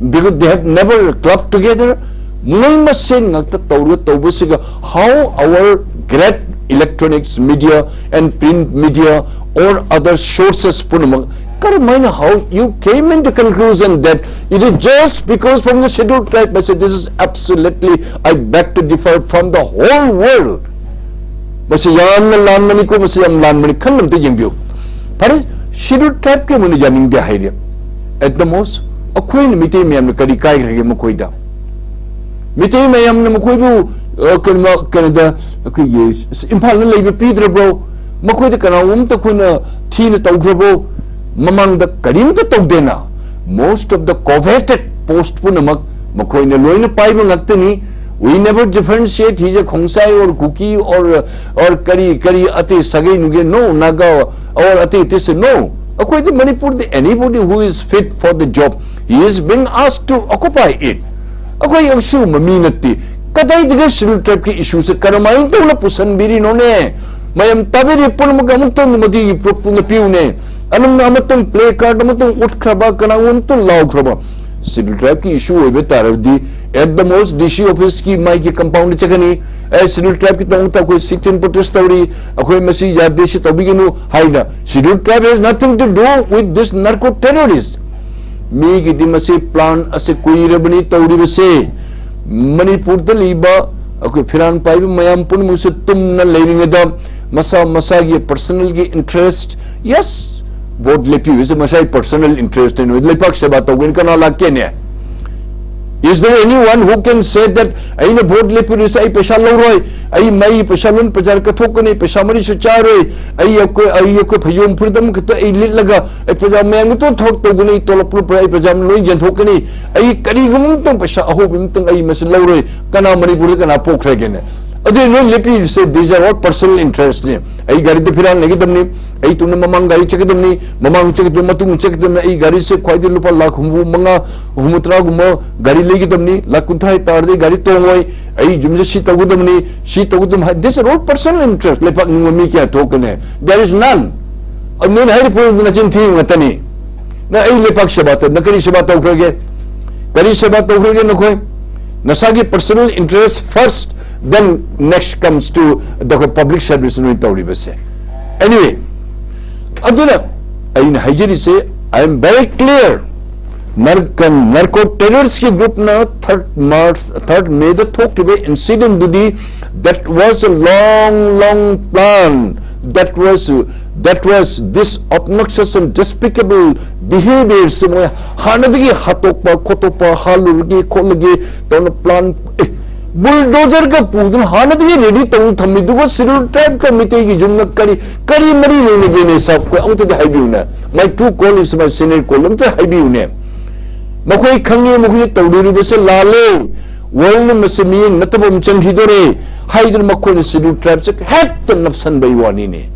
because they have never clubbed together. ꯃꯣꯏ ꯃꯁꯦꯟ ꯉꯥꯛꯇ ꯇꯧꯔꯒ ꯇꯧꯕꯁꯤꯒ, how our great electronics media and print media or other sources ꯄꯨꯝꯅꯃꯛ ꯀꯔꯝꯍꯥꯏꯅ, how you came into conclusion that it is just because from the Scheduled Tribe? I said, this is absolutely, I beg to differ from the whole world. ꯃꯁꯤ ꯌꯥꯝꯅ ꯂꯥꯟꯕꯅꯤꯀꯣ, ꯃꯁꯤ ꯌꯥꯝ ꯂꯥꯟꯕꯅꯤ, ꯈꯟ ꯑꯝꯇ ꯌꯦꯡꯕꯤꯌꯨ꯫ ꯐꯔꯦ, Scheduled Tribe ꯀꯤ ꯑꯣꯏꯅ ꯌꯥꯅꯤꯡꯗꯦ ꯍꯥꯏꯔꯦ꯫ At the most, ꯑꯩꯈꯣꯏꯅ ꯃꯤꯇꯩ ꯃꯌꯥꯝꯅ ꯀꯔꯤ ꯀꯥꯏꯈ꯭ꯔꯒꯦ ꯃꯈꯣꯏꯗ? ꯃꯤꯇꯩ ꯃꯌꯥꯝꯅ ꯃꯈꯣꯏꯕꯨ, ꯑ, ꯀꯩꯅꯣ, ꯀꯩꯅꯣꯗ, ꯑꯩꯈꯣꯏꯒꯤ ꯏꯝꯐꯥꯜꯗ ꯂꯩꯕ ꯄꯤꯗ꯭ꯔꯕ꯭ꯔꯣ? ꯃꯈꯣꯏꯗ ꯀꯅꯥꯒꯨꯝꯕ ꯑꯃꯇ ꯑꯩꯈꯣꯏꯅ ꯊꯤꯅ ꯇꯧꯈ꯭ꯔꯕ꯭ꯔꯣ? ꯃꯃꯥꯡꯗ ꯀꯔꯤꯝꯇ ꯇꯧꯗꯦꯅ, most of the coveted post ꯄꯨꯝꯅꯃꯛ ꯃꯈꯣꯏꯅ ꯂꯣꯏꯅ ꯄꯥꯏꯕ ꯉꯥꯛꯇꯅꯤ꯫ We never differentiate, he's a Khongsai or Kuki or, or ꯀꯔꯤ, ꯀꯔꯤ ꯑꯇꯩ ꯁꯥꯒꯩ ꯅꯨꯡꯒꯩ, no, Naga or ꯑꯇꯩ ꯑꯇꯩꯁꯦ, no꯫ ꯑꯩꯈꯣꯏꯗꯤ ꯃꯅꯤꯄꯨꯔꯗ anybody who is fit for the job, he is being asked to occupy it꯫ ꯑꯩꯈꯣꯏ ꯑꯁꯤꯒꯨꯝꯕ ꯃꯤ ꯅꯠꯇꯦ꯫ ꯀꯗꯥꯏꯗꯒꯤ Scheduled Tribe ꯀꯤ issue ꯁꯦ ꯀꯔꯝꯍꯥꯏꯅ ꯇꯧꯅ ꯄꯨꯁꯟꯕꯤꯔꯤꯅꯣꯅꯦ? ꯃꯌꯥꯝ ꯇꯥꯕꯤꯔꯤ ꯄꯨꯝꯅꯃꯛ ꯑꯃꯨꯛꯇꯪ ꯃꯗꯨꯒꯤ proof ꯇꯨ ꯄꯤꯌꯨꯅꯦ꯫ ꯑꯅꯝꯅ ꯑꯃꯇꯪ play card ꯑꯃꯇꯪ ꯎꯠꯈ꯭ꯔꯕ, ꯀꯅꯥꯒꯨꯝꯕ ꯑꯃꯇꯪ ꯂꯥꯎꯈ꯭ꯔꯕ? Scheduled Tribe ꯀꯤ issue ꯑꯣꯏꯕ ꯇꯥꯔꯕꯗꯤ, at the most, D C office ꯀꯤ ꯃꯥꯒꯤ compound ꯗ ꯆꯠꯀꯅꯤ꯫ ꯑꯦ, Scheduled Tribe ꯀꯤꯗꯃꯛꯇ ꯑꯩꯈꯣꯏ sit-in protest ꯇꯧꯔꯤ, ꯑꯩꯈꯣꯏ ꯃꯁꯤ ꯌꯥꯗꯦ, ꯁꯤ ꯇꯧꯕꯤꯒꯅꯨ ꯍꯥꯏꯅ꯫ Scheduled Tribe has nothing to do with this narco terrorist꯫ ꯃꯤꯒꯤꯗꯤ ꯃꯁꯤ plan ꯑꯁꯤ ꯀꯨꯏꯔꯕꯅꯤ ꯇꯧꯔꯤꯕꯁꯦ꯫ ꯃꯅꯤꯄꯨꯔꯗ ꯂꯩꯕ ꯑꯩꯈꯣꯏ ꯐꯤꯔꯥꯟ ꯄꯥꯏꯕ ꯃꯌꯥꯝ ꯄꯨꯝꯅꯃꯛꯁꯨ ꯇꯨꯝꯅ ꯂꯩꯔꯤꯉꯩꯗ ꯃꯁꯥ ꯃꯁꯥꯒꯤ personal ꯒꯤ interest, yes, vote ꯂꯦꯞꯄꯤꯕꯁꯦ ꯃꯁꯥꯒꯤ personal interest ꯅꯤ, ꯂꯩꯄꯥꯛ ꯁꯦꯕꯥ ꯇꯧꯒꯦꯅ ꯀꯅꯥ ꯂꯥꯛꯀꯦꯅꯦ? Is there anyone who can say that ꯑꯩꯅ vote ꯂꯦꯞꯄꯤꯔꯤꯁꯦ ꯑꯩ ꯄꯩꯁꯥ ꯂꯧꯔꯣꯏ, ꯑꯩ ꯃꯩ ꯄꯩꯁꯥ ꯂꯣꯏ ꯕꯖꯥꯔ ꯀꯠꯊꯣꯛꯀꯅꯤ, ꯄꯩꯁꯥ ꯃꯔꯤꯁꯨ ꯆꯥꯔꯣꯏ, ꯑꯩ ꯑꯩꯈꯣꯏ, ꯑꯩ ꯑꯩꯈꯣꯏ ꯐꯩꯖꯣꯝ ꯐꯨꯔꯤꯠ ꯑꯃꯈꯛꯇ ꯑꯩ ꯂꯤꯠꯂꯒ ꯑꯩ ꯄ꯭ꯔꯖꯥ ꯃꯌꯥꯝꯒꯤ ꯊꯕꯛ ꯇꯧꯒꯅꯤ, ꯇꯣꯂꯣꯞ ꯂꯨꯄꯥ ꯑꯩ ꯄ꯭ꯔꯖꯥ ꯂꯣꯏ ꯌꯦꯟꯊꯣꯛꯀꯅꯤ, ꯑꯩ ꯀꯔꯤꯒꯨꯝꯕ ꯑꯃꯇꯪ ꯄꯩꯁꯥ ꯑꯍꯧꯕ ꯑꯃꯇꯪ ꯑꯩ ꯃꯁꯤ ꯂꯧꯔꯣꯏ, ꯀꯅꯥ ꯃꯅꯤꯄꯨꯔꯗ ꯀꯅꯥ ꯄꯣꯛꯈ꯭ꯔꯒꯦꯅꯦ? ꯑꯗꯨ ꯂꯣꯏ ꯂꯦꯞꯄꯤꯔꯤꯁꯦ, these are all personal interest ꯅꯤ꯫ ꯑꯩ ꯒꯥꯔꯤꯗ ꯐꯤꯔꯥꯜ ꯂꯩꯒꯗꯕꯅꯤ, ꯑꯩ ꯇꯨꯡꯗ ꯃꯃꯥꯡ ꯒꯥꯔꯤ ꯆꯠꯀꯗꯕꯅꯤ, ꯃꯃꯥꯡ ꯆꯠꯀꯗꯕꯅꯤ, ꯃꯇꯨꯡ ꯆꯠꯀꯗꯕꯅꯤ, ꯑꯩ ꯒꯥꯔꯤꯁꯦ ꯈ꯭ꯋꯥꯏꯗꯒꯤ ꯂꯨꯄꯥ ꯂꯥꯈ ꯍꯨꯝꯐꯨ ꯃꯉꯥ, ꯍꯨꯝꯐꯨ ꯇꯔꯥꯒꯨꯝꯕ ꯒꯥꯔꯤ ꯂꯩꯒꯗꯕꯅꯤ, ꯂꯥꯈ ꯀꯨꯟꯊ꯭ꯔꯥ ꯍꯦꯛ ꯇꯥꯔꯗꯤ ꯒꯥꯔꯤ ꯇꯣꯡꯉꯣꯏ, ꯑꯩ ꯌꯨꯝꯁꯦ ꯁꯤ ꯇꯧꯒꯗꯕꯅꯤ, ꯁꯤ ꯇꯧꯒꯗꯕꯅꯤ ꯍꯥꯏ, these are all personal interest꯫ ꯂꯩꯄꯥꯛ ꯅꯤꯡꯕ ꯃꯤ ꯀꯌꯥ ꯊꯣꯛꯀꯅꯤ? There is none꯫ ꯑꯗꯨ ꯅꯣꯏꯅ ꯍꯥꯏꯔꯤꯕ ꯄꯣꯠꯇꯨ ꯅꯆꯤꯟ ꯊꯤꯕ ꯉꯥꯛꯇꯅꯤ꯫ ꯅꯪ ꯑꯩ ꯂꯩꯄꯥꯛ ꯁꯦꯕꯥ ꯇꯧ-, ꯅꯪ ꯀꯔꯤ ꯁꯦꯕꯥ ꯇꯧꯈ꯭ꯔꯒꯦ? ꯀꯔꯤ ꯁꯦꯕꯥ ꯇꯧꯈ꯭ꯔꯒꯦ ꯅꯈꯣꯏ? ꯅꯁꯥꯒꯤ personal interest first, then next comes to the public service ꯅꯣꯏ ꯇꯧꯔꯤꯕꯁꯦ꯫ Anyway, ꯑꯗꯨꯅ ꯑꯩꯅ ꯍꯥꯏꯖꯔꯤꯁꯦ, I am very clear꯫ Narco terrorist ꯀꯤ group ꯅ third March, third May ꯗ ꯊꯣꯛꯈꯤꯕ incident ꯗꯨꯗꯤ, that was a long, long plan, that was That was this obnoxious and despicable behavior ꯁꯤ ꯃꯣꯏ ꯍꯥꯟꯅꯗꯒꯤ ꯍꯥꯠꯇꯣꯛꯄ ꯈꯣꯠꯇꯣꯛꯄ, ꯍꯥꯠꯂꯨꯔꯒꯦ ꯈꯣꯠꯂꯒꯦ ꯇꯧꯅ plan, ꯑꯦ, bulldozer ꯒ ꯄꯨꯗꯨꯅ ꯍꯥꯟꯅꯗꯒꯤ ready ꯇꯧꯅ ꯊꯝꯃꯤꯗꯨꯒ Scheduled Tribe ꯀ ꯃꯤꯇꯩꯒꯤ ꯌꯨꯝꯅ ꯀꯔꯤ, ꯀꯔꯤ ꯃꯔꯤ ꯂꯩꯅꯒꯦꯅꯦ ꯁꯥꯕ? ꯑꯩꯈꯣꯏ ꯑꯃꯨꯛꯇꯗꯤ ꯍꯥꯏꯕꯤꯌꯨꯅꯦ, my two colleagues, my senior colleague, ꯑꯝꯇ ꯍꯥꯏꯕꯤꯌꯨꯅꯦ꯫ ꯃꯈꯣꯏ ꯈꯪꯉꯦ, ꯃꯈꯣꯏꯅ ꯇꯧꯔꯨꯔꯤꯕꯁꯦ ꯂꯥꯜꯂꯦ, world ꯅ ꯃꯁꯤ ꯃꯤꯠꯌꯦꯡ ꯅꯠꯇꯕ ꯑꯃ ꯆꯪꯈꯤꯗꯣꯔꯦ ꯍꯥꯏꯗꯨꯅ ꯃꯈꯣꯏꯅ Scheduled Tribe ꯁꯦ ꯍꯦꯛꯇ ꯅꯞꯁꯟꯕꯩ ꯋꯥꯅꯤꯅꯦ꯫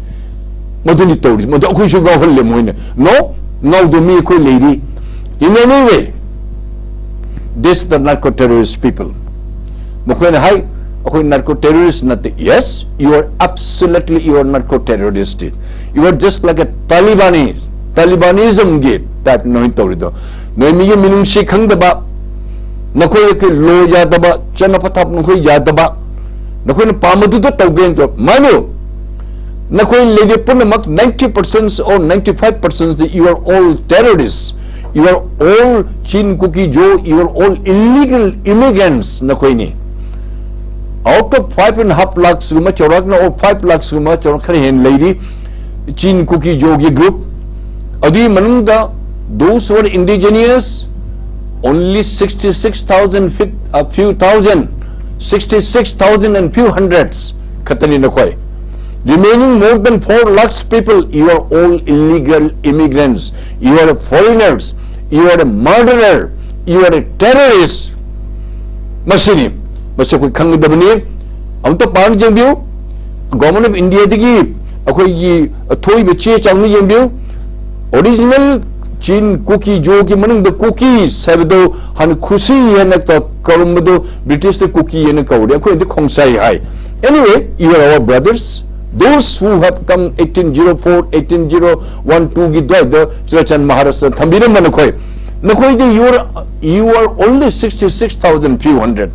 ꯃꯗꯨꯅꯤ ꯇꯧꯔꯤ, ꯃꯗꯨ ꯑꯩꯈꯣꯏꯁꯨ ꯉꯥꯎꯍꯜꯂꯦ ꯃꯣꯏꯅ꯫ No, ꯉꯥꯎꯗꯕ ꯃꯤ ꯑꯩꯈꯣꯏ ꯂꯩꯔꯤ꯫ In any way, this the narco terrorist people. ꯃꯈꯣꯏꯅ ꯍꯥꯏ, "ꯑꯩꯈꯣꯏ narco terrorist ꯅꯠꯇꯦ"꯫ Yes, you are absolutely, you are narco terrorist. You are just like a Talibanese, Talibanism ꯒꯤ type ꯅꯣꯏ ꯇꯧꯔꯤꯗꯣ꯫ ꯅꯣꯏ ꯃꯤꯒꯤ ꯃꯤꯅꯨꯡꯁꯤ ꯈꯪꯗꯕ, ꯅꯈꯣꯏ ꯑꯩꯈꯣꯏ law ꯌꯥꯗꯕ, ꯆꯠꯅ ꯄꯊꯥꯞ ꯅꯈꯣꯏ ꯌꯥꯗꯕ, ꯅꯈꯣꯏꯅ ꯄꯥꯝꯕꯗꯨꯗ ꯇꯧꯒꯦꯅ ꯇꯧ-, ꯃꯥꯅꯨ, ꯅꯈꯣꯏ ꯂꯩꯔꯤꯕ ꯄꯨꯝꯅꯃꯛ ninety percent or ninety-five percent, you are all terrorists, you are all Chin Kuki Zo, you are all illegal immigrants ꯅꯈꯣꯏꯅꯤ꯫ Out of five and a half lakhs ꯒꯨꯝꯕ ꯆꯥꯎꯔꯥꯛꯅ, or five lakhs ꯒꯨꯝꯕ ꯆꯥꯎꯔꯥꯛ ꯈꯔ ꯍꯦꯟꯅ ꯂꯩꯔꯤ Chin Kuki Zo ꯒꯤ group꯫ ꯑꯗꯨꯒꯤ ꯃꯅꯨꯡꯗ those who are indigenous, only sixty-six thousand, a few thousand, sixty-six thousand and few hundreds ꯈꯛꯇꯅꯤ ꯅꯈꯣꯏ꯫ Remaining more than four lakhs people, you are all illegal immigrants, you are foreigners, you are a murderer, you are a terrorist. ꯃꯁꯤꯅꯤ, ꯃꯁꯤ ꯑꯩꯈꯣꯏ ꯈꯪꯒꯗꯕꯅꯤ꯫ ꯑꯃꯨꯛꯇ ꯄꯥꯔꯒ ꯌꯦꯡꯕꯤꯌꯨ, Government of India ꯗꯒꯤ ꯑꯩꯈꯣꯏꯒꯤ ꯊꯣꯛꯏꯕ ꯆꯦ ꯆꯥꯡꯗꯨ ꯌꯦꯡꯕꯤꯌꯨ꯫ Original Chin Kuki Zo ꯒꯤ ꯃꯅꯨꯡꯗ Kukis ꯍꯥꯏꯕꯗꯨ ꯍꯥꯟꯅ ꯈꯨꯁꯤ ꯍꯥꯏꯅ ꯀ-, ꯀꯧꯔꯝꯕꯗꯨ British ꯇ ꯀꯨꯀꯤ ꯍꯥꯏꯅ ꯀꯧꯔꯦ, ꯑꯩꯈꯣꯏꯗꯤ ꯈꯣꯡꯁꯥꯏ ꯍꯥꯏ꯫ Anyway, you are our brothers, those who have come eighteen zero four, eighteen zero one two ꯒꯤ ꯑꯗꯨꯋꯥꯏꯗ ꯆꯨꯔꯥꯆꯥꯟ ꯃꯍꯥꯔꯥꯖꯇ ꯊꯝꯕꯤꯔꯝꯕ ꯅꯈꯣꯏ, ꯅꯈꯣꯏꯗꯤ you are, you are only sixty-six thousand few hundred꯫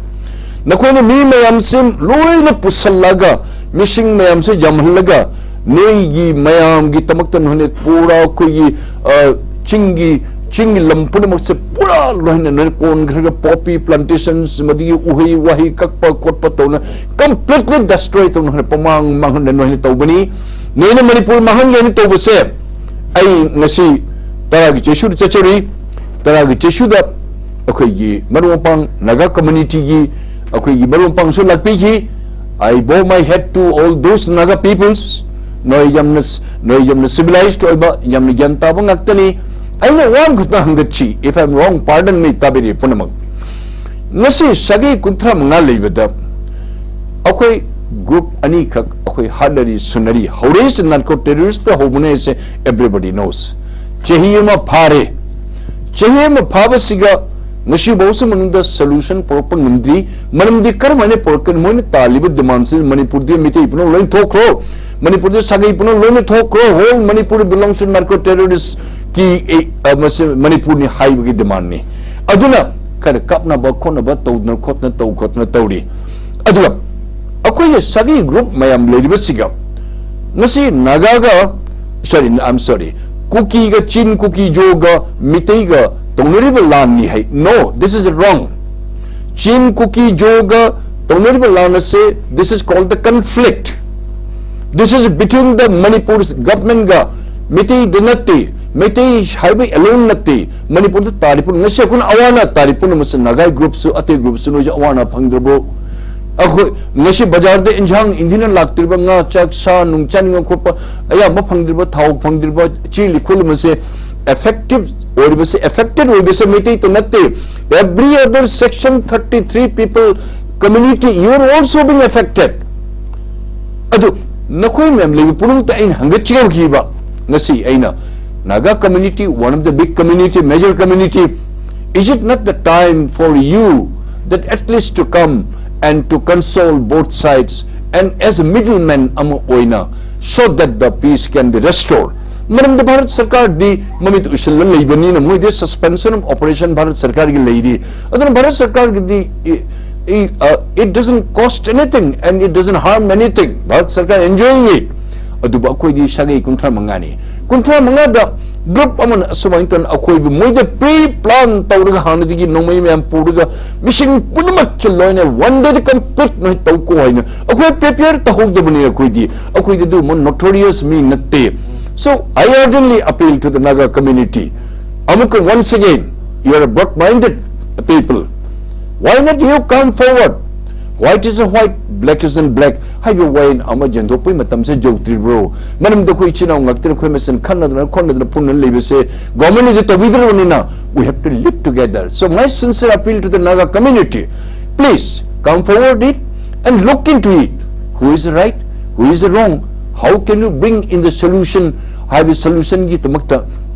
ꯅꯈꯣꯏꯅ ꯃꯤ ꯃꯌꯥꯝꯁꯦ ꯂꯣꯏꯅ ꯄꯨꯁꯜꯂꯒ, ꯃꯤꯁꯤꯡ ꯃꯌꯥꯝꯁꯦ ꯌꯥꯝꯍꯜꯂꯒ, ꯅꯣꯏꯒꯤ ꯃꯌꯥꯝꯒꯤꯗꯃꯛꯇ ꯅꯈꯣꯏꯅ ꯄꯨꯔꯥ ꯑꯩꯈꯣꯏꯒꯤ, ꯑ, ꯆꯤꯡꯒꯤ, ꯆꯤꯡꯒꯤ ꯂꯝ ꯄꯨꯝꯅꯃꯛꯁꯦ ꯄꯨꯔꯥ ꯂꯣꯏꯅ ꯅꯣꯏꯅ ꯀꯣꯟꯈ꯭ꯔꯒ poppy plantations, ꯃꯗꯨꯒꯤ ꯎꯍꯩ ꯋꯥꯍꯩ ꯀꯛꯄ ꯈꯣꯠꯄ ꯇꯧꯅ completely destroy ꯇꯧꯅ ꯄꯃꯥꯡ ꯃꯥꯡꯍꯟꯅ ꯅꯣꯏꯅ ꯇꯧꯕꯅꯤ꯫ ꯅꯣꯏꯅ ꯃꯅꯤꯄꯨꯔ ꯃꯥꯡꯍꯟꯒꯦ ꯍꯥꯏꯅ ꯇꯧꯕꯁꯦ, ꯑꯩ ꯉꯁꯤ ꯇꯔꯥꯒꯤ ꯆꯩꯁꯨꯗ ꯆꯠꯆꯔꯨꯏ꯫ ꯇꯔꯥꯒꯤ ꯆꯩꯁꯨꯗ ꯑꯩꯈꯣꯏꯒꯤ ꯃꯔꯨꯞ ꯃꯄꯥꯡ ꯅꯥꯒꯥ ꯀꯝꯃ꯭ꯌꯨꯅꯤꯇꯤꯒꯤ, ꯑꯩꯈꯣꯏꯒꯤ ꯃꯔꯨꯞ ꯃꯄꯥꯡꯁꯨ ꯂꯥꯛꯄꯤꯈꯤ꯫ I bow my head to all those Naga peoples. ꯅꯣꯏ ꯌꯥꯝꯅ, ꯅꯣꯏ ꯌꯥꯝꯅ ꯁꯤꯚꯤꯂꯥꯏꯖ ꯑꯣꯏꯕ, ꯌꯥꯝꯅ ꯒ꯭ꯌꯥꯟ ꯇꯥꯕ ꯉꯥꯛꯇꯅꯤ꯫ ꯑꯩꯅ ꯋꯥ ꯑꯃꯈꯛꯇ ꯍꯪꯒꯠꯁꯤ, if I am wrong, pardon me, ꯇꯥꯕꯤꯔꯤ ꯄꯨꯝꯅꯃꯛ꯫ ꯉꯁꯤ ꯁꯥꯒꯩ ꯀꯨꯟꯊ꯭ꯔꯥ ꯃꯉꯥ ꯂꯩꯕꯗ ꯑꯩꯈꯣꯏ ꯒ꯭ꯔꯨꯞ ꯑꯅꯤꯈꯛ ꯑꯩꯈꯣꯏ ꯍꯥꯠꯅꯔꯤ, ꯁꯨꯅꯔꯤ꯫ ꯍꯧꯔꯛꯏꯁꯦ ꯅꯥꯔꯀꯣ ꯇꯦꯔꯣꯔꯤꯁꯇ ꯍꯧꯕꯅꯦ ꯍꯥꯏꯁꯦ everybody knows꯫ ꯆꯍꯤ ꯑꯃ ꯐꯥꯔꯦ꯫ ꯆꯍꯤ ꯑꯃ ꯐꯥꯕꯁꯤꯒ ꯉꯁꯤꯐꯥꯎꯁꯨ ꯃꯅꯨꯡꯗ ꯁꯣꯂꯨꯁꯟ ꯄꯨꯔꯛꯄ ꯉꯝꯗ꯭ꯔꯤ꯫ ꯃꯔꯝꯗꯤ ꯀꯔꯝꯍꯥꯏꯅ ꯄꯨꯔꯛꯀꯅꯤ? ꯃꯣꯏꯅ ꯇꯥꯜꯂꯤꯕ ꯗꯤꯃꯥꯟꯁꯤ ꯃꯅꯤꯄꯨꯔꯗꯤ ꯃꯤꯇꯩ ꯄꯨꯝꯅꯃꯛ ꯂꯣꯏ ꯊꯣꯛꯈ꯭ꯔꯣ, ꯃꯅꯤꯄꯨꯔꯗꯤ ꯁꯥꯒꯩ ꯄꯨꯝꯅꯃꯛ ꯂꯣꯏꯅ ꯊꯣꯛꯈ꯭ꯔꯣ, whole Manipur belongs to narco terrorist ꯀꯤ, ꯑꯦ, ꯑ, ꯃꯁꯤ ꯃꯅꯤꯄꯨꯔꯅꯤ ꯍꯥꯏꯕꯒꯤ ꯗꯤꯃꯥꯟꯅꯤ꯫ ꯑꯗꯨꯅ ꯈꯔ ꯀꯥꯞꯅꯕ ꯈꯣꯠꯅꯕ ꯇꯧꯗꯅ ꯈꯣꯠꯇꯅ ꯇꯧ ꯈꯣꯠꯇꯅ ꯇꯧꯔꯤ꯫ ꯑꯗꯨꯒ ꯑꯩꯈꯣꯏꯒꯤ ꯁꯥꯒꯩ ꯒ꯭ꯔꯨꯞ ꯃꯌꯥꯝ ꯂꯩꯔꯤꯕꯁꯤꯒ ꯉꯁꯤ ꯅꯥꯒꯥꯒ, sorry, I'm sorry, ꯀꯨꯀꯤꯒ, ꯆꯤꯟ ꯀꯨꯀꯤ ꯖꯣꯒ ꯃꯤꯇꯩꯒ ꯇꯧꯅꯔꯤꯕ ꯂꯥꯟꯅꯤ ꯍꯥꯏ꯫ No, this is wrong. ꯆꯤꯟ ꯀꯨꯀꯤ ꯖꯣꯒ ꯇꯧꯅꯔꯤꯕ ꯂꯥꯟ ꯑꯁꯦ, this is called the conflict. This is between the Manipur's government ꯒ, ꯃꯩꯇꯩꯗ ꯅꯠꯇꯦ, ꯃꯩꯇꯩ ꯍꯥꯏꯕ alone ꯅꯠꯇꯦ, ꯃꯅꯤꯄꯨꯔꯗ ꯇꯥꯔꯤ ꯄꯨꯝꯅꯃꯛ꯫ ꯉꯁꯤ ꯑꯩꯈꯣꯏꯅ ꯑꯋꯥ ꯑꯅꯥ ꯇꯥꯔꯤ ꯄꯨꯝꯅꯃꯛꯁꯦ ꯅꯥꯒꯥꯏ ꯒ꯭ꯔꯨꯞꯁꯨ, ꯑꯇꯩ ꯒ꯭ꯔꯨꯞꯁꯨ ꯅꯣꯏꯁꯨ ꯑꯋꯥ ꯑꯅꯥ ꯐꯪꯗ꯭ꯔꯕꯣ? ꯑꯩꯈꯣꯏ ꯉꯁꯤ ꯕꯖꯥꯔꯗ ꯏꯟꯖꯥꯡ ꯏꯟꯊꯤꯅ ꯂꯥꯛꯇ꯭ꯔꯤꯕ, ꯉꯥ, ꯆꯥꯛ, ꯁꯥ ꯅꯨꯡ ꯆꯥꯅꯤꯡꯕ ꯈꯣꯠꯄ ꯑꯌꯥꯝꯕ ꯐꯪꯗ꯭ꯔꯤꯕ, ꯊꯥꯎ ꯐꯪꯗ꯭ꯔꯤꯕ, ꯆꯦꯜꯂꯤ ꯈꯣꯠꯂꯤꯕꯁꯦ, ꯑꯦꯐꯦꯛꯇꯤꯚ ꯑꯣꯏꯔꯤꯕꯁꯦ, ꯑꯦꯐꯦꯛꯇꯦꯗ ꯑꯣꯏꯕꯁꯦ ꯃꯩꯇꯩꯇ ꯅꯠꯇꯦ, every other section thirty three people community, you are also being affected. ꯑꯗꯨ ꯅꯈꯣꯏ ꯃꯌꯥꯝ ꯂꯩꯕ ꯄꯨꯝꯅꯃꯛꯇ ꯑꯩꯅ ꯍꯪꯒꯠꯆꯈꯤꯕ, ꯉꯁꯤ ꯑꯩꯅ, Naga community, one of the big community, major community, is it not the time for you that at least to come and to console both sides and as a middleman ꯑꯃ ꯑꯣꯏꯅ, so that the peace can be restored? ꯃꯔꯝꯗꯤ ꯚꯥꯔꯠ ꯁꯔꯀꯥꯔꯗꯤ ꯃꯃꯤꯠ ꯎꯏꯁꯤꯜꯂ ꯂꯩꯕꯅꯤꯅ ꯃꯣꯏꯗꯤ suspension of operation ꯚꯥꯔꯠ ꯁꯔꯀꯥꯔꯒꯤ ꯂꯩꯔꯤ꯫ ꯑꯗꯨꯅ Bharat ꯁꯔꯀꯥꯔꯒꯤꯗꯤ, i- i- uh, it doesn't cost anything and it doesn't harm anything. Bharat ꯁꯔꯀꯥꯔ enjoying it. ꯑꯗꯨꯕꯨ ꯑꯩꯈꯣꯏꯗꯤ ꯁꯥꯒꯩ ꯀꯨꯟꯊ꯭ꯔꯥ ꯃꯉꯥꯅꯤ꯫ ꯀꯨꯟꯊ꯭ꯔꯥ ꯃꯉꯥꯗ ꯒ꯭ꯔꯨꯞ ꯑꯃꯅ ꯑꯁꯨꯃꯥꯏꯅ ꯇꯧꯅ ꯑꯩꯈꯣꯏꯕꯨ ꯃꯣꯏꯗ ꯄ꯭ꯔꯤ ꯄ꯭ꯂꯥꯟ ꯇꯧꯔꯒ ꯍꯥꯟꯅꯗꯒꯤ ꯅꯣꯡꯃꯩ ꯃꯌꯥꯝ ꯄꯨꯔꯒ ꯃꯤꯁꯤꯡ ꯄꯨꯝꯅꯃꯛꯁꯦ ꯂꯣꯏꯅ ꯋꯥꯟ ꯗꯦꯗ ꯀꯝꯄ꯭ꯂꯤꯠ ꯅꯣꯏ ꯇꯧꯀꯣ ꯍꯥꯏꯅ ꯑꯩꯈꯣꯏ ꯄ꯭ꯔꯤꯄꯦꯌꯔ ꯇꯧꯍꯧꯗꯕꯅꯤ꯫ ꯑꯩꯈꯣꯏꯗꯤ ꯑꯩꯈꯣꯏꯗꯤ ꯑꯗꯨꯒꯨꯝꯕ ꯅꯣꯇꯣꯔꯤꯌꯁ ꯃꯤ ꯅꯠꯇꯦ꯫ So I urgently appeal to the Naga community. ꯑꯃꯨꯛꯀ, once again, you are a broad-minded people. Why not you come forward? White is a white, black is in black ꯍꯥꯏꯕ ꯋꯥꯌꯦꯜ ꯑꯃ ꯌꯦꯟꯊꯣꯛꯄꯒꯤ ꯃꯇꯝꯁꯦ ꯌꯧꯗ꯭ꯔꯤꯕ꯭ꯔꯣ? ꯃꯔꯝꯗꯤ ꯑꯩꯈꯣꯏ ꯏꯆꯤꯟ ꯏꯅꯥꯎ ꯉꯥꯛꯇꯅꯤ, ꯑꯩꯈꯣꯏ ꯃꯁꯦꯟ ꯈꯠꯅꯗꯅ ꯈꯣꯠꯅꯗꯅ ꯄꯨꯟꯅ ꯂꯩꯕꯁꯦ ꯒꯣꯔꯃꯦꯟꯅꯗꯤ ꯇꯧꯕꯤꯗ꯭ꯔꯕꯅꯤꯅ, we have to live together. So my sincere appeal to the Naga community, please come forward it and look into it. Who is right? Who is wrong? How can you bring in the solution? ꯍꯥꯏꯕ ꯁꯣꯂꯨꯁꯟꯒꯤꯗꯃꯛꯇ,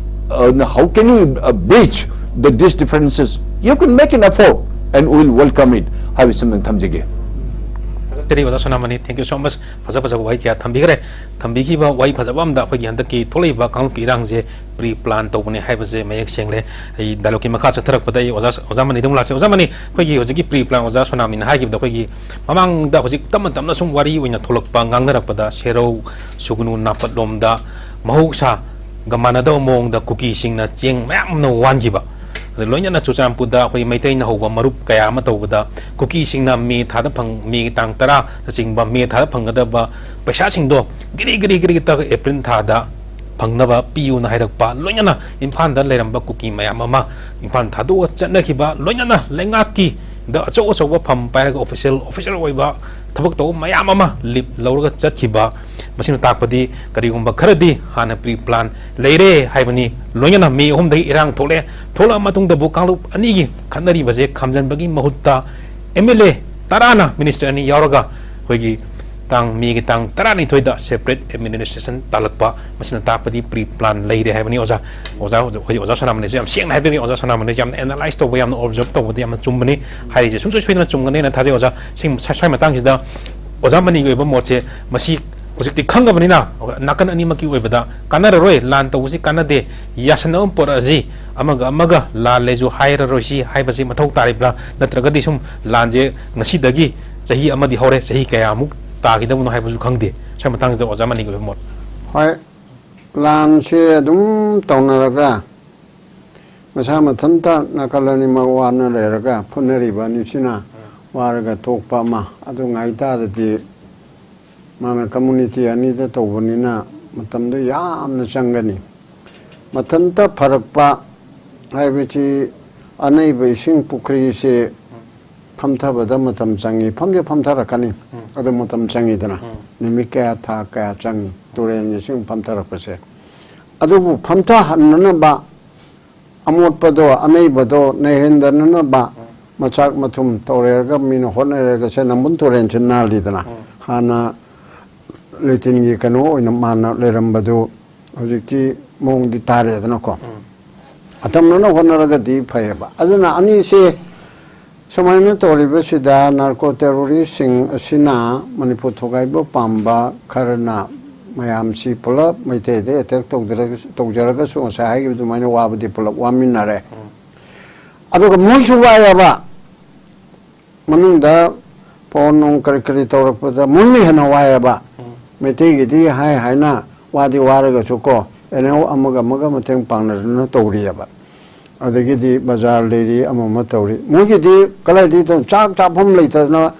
uh, how can you, uh, bridge the, these differences? You can make an effort and we will welcome it. ꯍꯥꯏꯕꯁꯤꯃ ꯊꯝꯖꯒꯦ꯫ ꯊꯥꯒꯠꯆꯔꯤ ꯑꯣꯖꯥ ꯁꯣꯅꯥꯃꯅꯤ, thank you so much꯫ ꯐꯖ ꯐꯖꯕ ꯋꯥꯍꯩ ꯀꯌꯥ ꯊꯝꯕꯤꯈ꯭ꯔꯦ꯫ ꯊꯝꯕꯤꯈꯤꯕ ꯋꯥꯍꯩ ꯐꯖꯕ ꯑꯃꯗ ꯑꯩꯈꯣꯏꯒꯤ ꯍꯟꯗꯛꯀꯤ ꯊꯣꯛꯂꯛꯏꯕ ꯀꯥꯡꯂꯨꯞꯀꯤ ꯏꯔꯥꯡꯁꯦ ꯄ꯭ꯔꯤ ꯄ꯭ꯂꯥꯟ ꯇꯧꯕꯅꯦ ꯍꯥꯏꯕꯁꯦ ꯃꯌꯦꯛ ꯁꯦꯡꯂꯦ꯫ ꯑꯩ ꯗꯥꯏꯂꯣꯛꯀꯤ ꯃꯈꯥ ꯆꯠꯊꯔꯛꯄꯗ ꯑꯩ ꯑꯣꯖꯥ ꯑꯣꯖꯥ ꯃꯅꯤꯗ ꯑꯃꯨꯛ ꯂꯥꯛꯆꯩ꯫ ꯑꯣꯖꯥ ꯃꯅꯤ, ꯑꯩꯈꯣꯏꯒꯤ ꯍꯧꯖꯤꯛꯀꯤ ꯄ꯭ꯔꯤ ꯄ꯭ꯂꯥꯟ ꯑꯣꯖꯥ ꯁꯣꯅꯥꯃꯅꯤꯅ ꯍꯥꯏꯈꯤꯕꯗ ꯑꯩꯈꯣꯏꯒꯤ ꯃꯃꯥꯡꯗ ꯍꯧꯖꯤꯛ ꯇꯞꯅ ꯇꯞꯅ ꯁꯨꯝ ꯋꯥꯔꯤ ꯑꯣꯏꯅ ꯊꯣꯛꯂꯛꯄ, ꯉꯥꯡꯅꯔꯛꯄꯗ ꯁꯦꯔꯧ, ꯁꯨꯒꯅꯨ, ꯅꯥꯄꯠꯂꯣꯝꯗ ꯃꯍꯧꯁꯥꯒ ꯃꯥꯟꯅꯗꯕ ꯃꯑꯣꯡꯗ ꯀꯨꯀꯤꯁꯤꯡꯅ ꯆꯦꯡ ꯃꯌꯥꯝ ꯑꯃ ꯋꯥꯟꯈꯤꯕ, ꯑꯗꯨ ꯂꯣꯏꯅꯅ ꯆꯨꯔꯆꯥꯟꯄꯨꯔꯗ ꯑꯩꯈꯣꯏꯒꯤ ꯃꯩꯇꯩꯅ ꯍꯧꯕ ꯃꯔꯨꯞ ꯀꯌꯥ ꯑꯃ ꯇꯧꯕꯗ ꯀꯨꯀꯤꯁꯤꯡꯅ ꯃꯦ ꯊꯥꯗ ꯐꯪ ꯃꯦꯒꯤ ꯇꯥꯡ ꯇꯔꯥꯅꯆꯤꯡꯕ ꯃꯦ ꯊꯥꯗ ꯐꯪꯒꯗꯕ ꯄꯩꯁꯥꯁꯤꯡꯗꯣ ꯒꯤꯔꯤ ꯒꯤꯔꯤ ꯒꯤꯔꯤ ꯇꯛꯑꯒ ꯑꯦꯄ꯭ꯔꯤꯜ ꯊꯥꯗ ꯐꯪꯅꯕ ꯄꯤꯌꯨꯅ ꯍꯥꯏꯔꯛꯄ, ꯂꯣꯏꯅꯅ ꯏꯝꯐꯥꯜꯗ ꯂꯩꯔꯝꯕ ꯀꯨꯀꯤ ꯃꯌꯥꯝ ꯑꯃ ꯏꯝꯐꯥꯜ ꯊꯥꯗꯣꯛꯑ ꯆꯠꯅꯈꯤꯕ, ꯂꯣꯏꯅꯅ ꯂꯩꯉꯥꯛꯀꯤ ꯗ ꯑꯆꯧ ꯑꯆꯧꯕ ꯐꯝ ꯄꯥꯏꯔꯒ ꯑꯣꯐꯤꯁꯤꯌꯦꯜ ꯑꯣꯐꯤꯁꯔ ꯑꯣꯏꯕ ꯊꯕꯛ ꯇꯧꯕ ꯃꯌꯥꯝ ꯑꯃ ꯂꯤꯞ ꯂꯧꯔꯒ ꯆꯠꯈꯤꯕ, ꯃꯁꯤꯅ ꯇꯥꯛꯄꯗꯤ ꯀꯔꯤꯒꯨꯝꯕ ꯈꯔꯗꯤ ꯍꯥꯟꯅ ꯄ꯭ꯔꯤ ꯄ꯭ꯂꯥꯟ ꯂꯩꯔꯦ ꯍꯥꯏꯕꯅꯤ꯫ ꯂꯣꯏꯅꯅ ꯃꯦ ꯑꯍꯨꯝꯗꯒꯤ ꯏꯔꯥꯡ ꯊꯣꯛꯂꯛꯑꯦ꯫ ꯊꯣꯛꯂꯛꯑ ꯃꯇꯨꯡꯗꯕꯨ ꯀꯥꯡꯂꯨꯞ ꯑꯅꯤꯒꯤ ꯈꯠꯅꯔꯤꯕꯁꯦ ꯈꯥꯝꯖꯟꯕꯒꯤ ꯃꯍꯨꯠꯇ ꯑꯦꯝ ꯑꯦꯜ ꯑꯦ ꯇꯔꯥꯅ ꯃꯤꯅꯤꯁꯇꯔ ꯑꯅꯤ ꯌꯥꯎꯔꯒ ꯑꯩꯈꯣꯏꯒꯤ ꯇꯥꯡ, ꯃꯦꯒꯤ ꯇꯥꯡ ꯇꯔꯥꯅꯤꯊꯣꯏꯗ ꯁꯦꯄꯔꯦꯠ ꯑꯦꯗꯃꯤꯅꯤꯁꯇ꯭ꯔꯦꯁꯟ ꯇꯥꯜꯂꯛꯄ, ꯃꯁꯤꯅ ꯇꯥꯛꯄꯗꯤ ꯄ꯭ꯔꯤ ꯄ꯭ꯂꯥꯟ ꯂꯩꯔꯦ ꯍꯥꯏꯕꯅꯤ꯫ ꯑꯣꯖꯥ, ꯑꯣꯖꯥ, ꯍꯧꯖꯤꯛ ꯑꯣꯖꯥ ꯁꯣꯅꯥꯃꯅꯤꯁꯨ ꯌꯥꯝ ꯁꯦꯡꯅ ꯍꯥꯏꯕꯤꯔꯤ꯫ ꯑꯣꯖꯥ ꯁꯣꯅꯥꯃꯅꯤꯁꯨ ꯌꯥꯝꯅ ꯑꯦꯅꯥꯂꯥꯏꯁ ꯇꯧꯕ, ꯌꯥꯝꯅ ꯑꯣꯕꯖꯔꯕ ꯇꯧꯕꯗ ꯌꯥꯝꯅ ꯆꯨꯝꯕꯅꯤ꯫ ꯍꯥꯏꯔꯤꯁꯦ ꯁꯨꯡꯁꯣꯏ ꯁꯣꯏꯗꯅ ꯆꯨꯝꯒꯅꯦꯅ ꯊꯥꯖꯩ꯫ ꯑꯣꯖꯥ, ꯁꯤ, ꯁ꯭ꯋꯥꯏ ꯃꯇꯥꯡꯁꯤꯗ ꯑꯣꯖꯥ ꯃꯅꯤꯒꯤ ꯑꯣꯏꯕ ꯃꯣꯠꯁꯦ, ꯃꯁꯤ ꯍꯧꯖꯤꯛꯇꯤ ꯈꯪꯉꯕꯅꯤꯅ ꯅꯥꯀꯟ ꯑꯅꯤꯃꯛꯀꯤ ꯑꯣꯏꯕꯗ ꯀꯥꯟꯅꯔꯔꯣꯏ, ꯂꯥꯟ ꯇꯧꯕꯁꯤ ꯀꯥꯟꯅꯗꯦ, ꯌꯥꯁꯟꯅꯕ ꯑꯃ ꯄꯣꯔꯛꯑꯁꯤ, ꯑꯃꯒ ꯑꯃꯒ ꯂꯥꯜꯂꯦꯁꯨ ꯍꯥꯏꯔꯔꯣꯏꯁꯤ ꯍꯥꯏꯕꯁꯤ ꯃꯊꯧ ꯇꯥꯔꯤꯕ꯭ꯔꯥ? ꯅꯠꯇ꯭ꯔꯒꯗꯤ ꯁꯨꯝ ꯂꯥꯟꯁꯦ ꯉꯁꯤꯗꯒꯤ ꯆꯍꯤ ꯑꯃꯗꯤ ꯍꯧꯔꯦ, ꯆꯍꯤ ꯀꯌꯥꯃꯨꯛ ꯇꯥꯈꯤꯗꯕꯅꯣ ꯍꯥꯏꯕꯁꯨ ꯈꯪꯗꯦ꯫ ꯁ꯭ꯋꯥꯏ ꯃꯇꯥꯡꯁꯤꯗ ꯑꯣꯖꯥ ꯃꯅꯤꯒꯤ ꯑꯣꯏꯕ ꯃꯣꯠ꯫ ꯍꯣꯏ, ꯂꯥꯟꯁꯦ ꯑꯗꯨꯝ ꯇꯧꯅꯔꯒ ꯃꯁꯥ ꯃꯊꯟꯇ ꯅꯥꯀꯜ ꯑꯅꯤꯃꯛ ꯋꯥꯅ ꯂꯩꯔꯒ ꯐꯨꯅꯔꯤꯕ ꯑꯅꯤꯁꯤꯅ ꯋꯥꯔꯒ ꯊꯣꯛꯄ ꯑꯃ, ꯑꯗꯨ ꯉꯥꯏ ꯇꯥꯔꯗꯤ ꯃꯥꯅ ꯀꯝꯃꯨꯅꯤꯇꯤ ꯑꯅꯤꯗ ꯇꯧꯕꯅꯤꯅ ꯃꯇꯝꯗꯨ ꯌꯥꯝꯅ ꯆꯪꯒꯅꯤ꯫ ꯃꯊꯟꯇ ꯐꯔꯛꯄ ꯍꯥꯏꯕꯁꯤ ꯑꯅꯩꯕ ꯏꯁꯤꯡ ꯄꯨꯈ꯭ꯔꯤꯁꯦ ꯐꯝꯊꯕꯗ ꯃꯇꯝ ꯆꯪꯉꯤ꯫ ꯐꯝꯗꯤ ꯐꯝꯊꯔꯛꯀꯅꯤ, ꯑꯗꯨ ꯃꯇꯝ ꯆꯪꯉꯤꯗꯅ꯫ ꯅꯨꯃꯤꯠ ꯀꯌꯥ, ꯊꯥ ꯀꯌꯥ ꯆꯪꯉꯤ ꯇꯨꯔꯦꯟ ꯏꯁꯤꯡ ꯐꯝꯊꯔꯛꯄꯁꯦ꯫ ꯑꯗꯨꯕꯨ ꯐꯝꯊꯍꯟꯅꯅꯕ, ꯑꯃꯣꯠꯄꯗꯣ, ꯑꯅꯩꯕꯗꯣ ꯅꯩꯍꯟꯗꯅꯅꯕ ꯃꯆꯥꯛ ꯃꯊꯨꯝ ꯇꯧꯔꯦꯔꯒ ꯃꯤꯅ ꯍꯣꯠꯅꯔꯒꯁꯦ ꯅꯝꯕꯨꯜ ꯇꯨꯔꯦꯟꯁꯦ ꯅꯥꯜꯂꯤꯗꯅ꯫ ꯍꯥꯟꯅ ꯂꯦꯇꯤꯟꯒꯤ ꯀꯩꯅꯣ ꯑꯣꯏꯅ ꯃꯥꯟꯅ ꯂꯩꯔꯝꯕꯗꯨ ꯍꯧꯖꯤꯛꯇꯤ ꯃꯑꯣꯡꯗꯤ ꯇꯥꯔꯦꯗꯅꯀꯣ꯫ ꯑꯇꯝꯅꯅ ꯍꯣꯠꯅꯔꯒꯗꯤ ꯐꯩꯌꯦꯕ꯫ ꯑꯗꯨꯅ ꯑꯅꯤꯁꯦ ꯁꯨꯃꯥꯏꯅ ꯇꯧꯔꯤꯕꯁꯤꯗ ꯅꯥꯔꯀꯣ ꯇꯦꯔꯣꯔꯤꯁꯁꯤꯡ ꯑꯁꯤꯅ ꯃꯅꯤꯄꯨꯔ ꯊꯨꯒꯥꯏꯕ ꯄꯥꯝꯕ ꯈꯔꯅ ꯃꯌꯥꯝꯁꯤ ꯄꯨꯂꯞ ꯃꯩꯇꯩꯗ ꯑꯦꯇꯦꯛ ꯇꯧꯖꯔꯒꯁꯨ, ꯇꯧꯖꯔꯒꯁꯨ ꯉꯁꯥꯏ ꯍꯥꯏꯈꯤꯕ ꯑꯗꯨꯃꯥꯏꯅ ꯋꯥꯕꯗꯤ ꯄꯨꯂꯞ ꯋꯥꯃꯤꯟꯅꯔꯦ꯫ ꯑꯗꯨꯒ ꯃꯣꯏꯁꯨ ꯋꯥꯏꯑꯦꯕ꯫ ꯃꯅꯨꯡꯗ ꯐꯣꯟ ꯅꯨꯡ ꯀꯔꯤ ꯀꯔꯤ ꯇꯧꯔꯛꯄꯗ ꯃꯣꯏꯅ ꯍꯦꯟꯅ ꯋꯥꯏꯑꯦꯕ꯫ ꯃꯩꯇꯩꯒꯤꯗꯤ ꯍꯥꯏ ꯍꯥꯏꯅ ꯋꯥꯗꯤ ꯋꯥꯔꯒꯁꯨ ꯀꯣ, ꯑꯦꯅꯦ ꯑꯃꯒ ꯑꯃꯒ ꯃꯇꯦꯡ ꯄꯥꯡꯅꯗꯅ ꯇꯧꯔꯤꯑꯕ꯫ ꯑꯗꯒꯤꯗꯤ ꯕꯖꯥꯔ ꯂꯩꯔꯤ, ꯑꯃ ꯑꯃ ꯇꯧꯔꯤ꯫ ꯃꯣꯏꯒꯤꯗꯤ ꯀꯗꯥꯏꯗꯒꯤ ꯇꯧ-, ꯆꯥꯛ ꯆꯥꯐꯝ ꯂꯩꯇꯗꯅ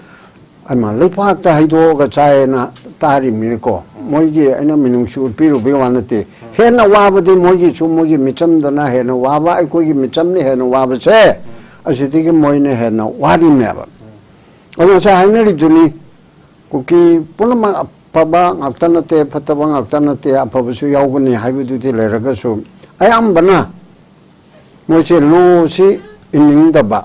ꯑꯩꯃ ꯂꯩꯄꯥꯛꯇ ꯍꯩꯗꯣꯛꯑꯒ ꯆꯥꯏꯌꯦꯅ ꯇꯥꯔꯤꯕꯅꯤꯅꯀꯣ꯫ ꯃꯣꯏꯒꯤ ꯑꯩꯅ ꯃꯤꯅꯨꯡꯁꯤ ꯎꯠꯄꯤꯔꯨꯕꯒꯤ ꯋꯥ ꯅꯠꯇꯦ꯫ ꯍꯦꯟꯅ ꯋꯥꯕꯗꯤ ꯃꯣꯏꯒꯤꯁꯨ, ꯃꯣꯏꯒꯤ ꯃꯤꯆꯝꯗꯅ ꯍꯦꯟꯅ ꯋꯥꯕ, ꯑꯩꯈꯣꯏꯒꯤ ꯃꯤꯆꯝꯅ ꯍꯦꯟꯅ ꯋꯥꯕꯁꯦ ꯑꯁꯤꯗꯒꯤ ꯃꯣꯏꯅ ꯍꯦꯟꯅ ꯋꯥꯔꯤꯅꯦꯕ꯫ ꯑꯗꯣ ꯉꯁꯥꯏ ꯍꯥꯏꯅꯔꯤꯗꯨꯅꯤ, ꯀꯨꯀꯤ ꯄꯨꯝꯅꯃꯛ ꯑꯐꯕ ꯉꯥꯛꯇ ꯅꯠꯇꯦ, ꯐꯠꯇꯕ ꯉꯥꯛꯇ ꯅꯠꯇꯦ, ꯑꯐꯕꯁꯨ ꯌꯥꯎꯒꯅꯤ ꯍꯥꯏꯕꯗꯨꯗꯤ ꯂꯩꯔꯒꯁꯨ ꯑꯌꯥꯝꯕꯅ ꯃꯣꯏꯁꯦ ꯂꯣꯁꯤ ꯏꯟꯅꯤꯡꯗꯕ,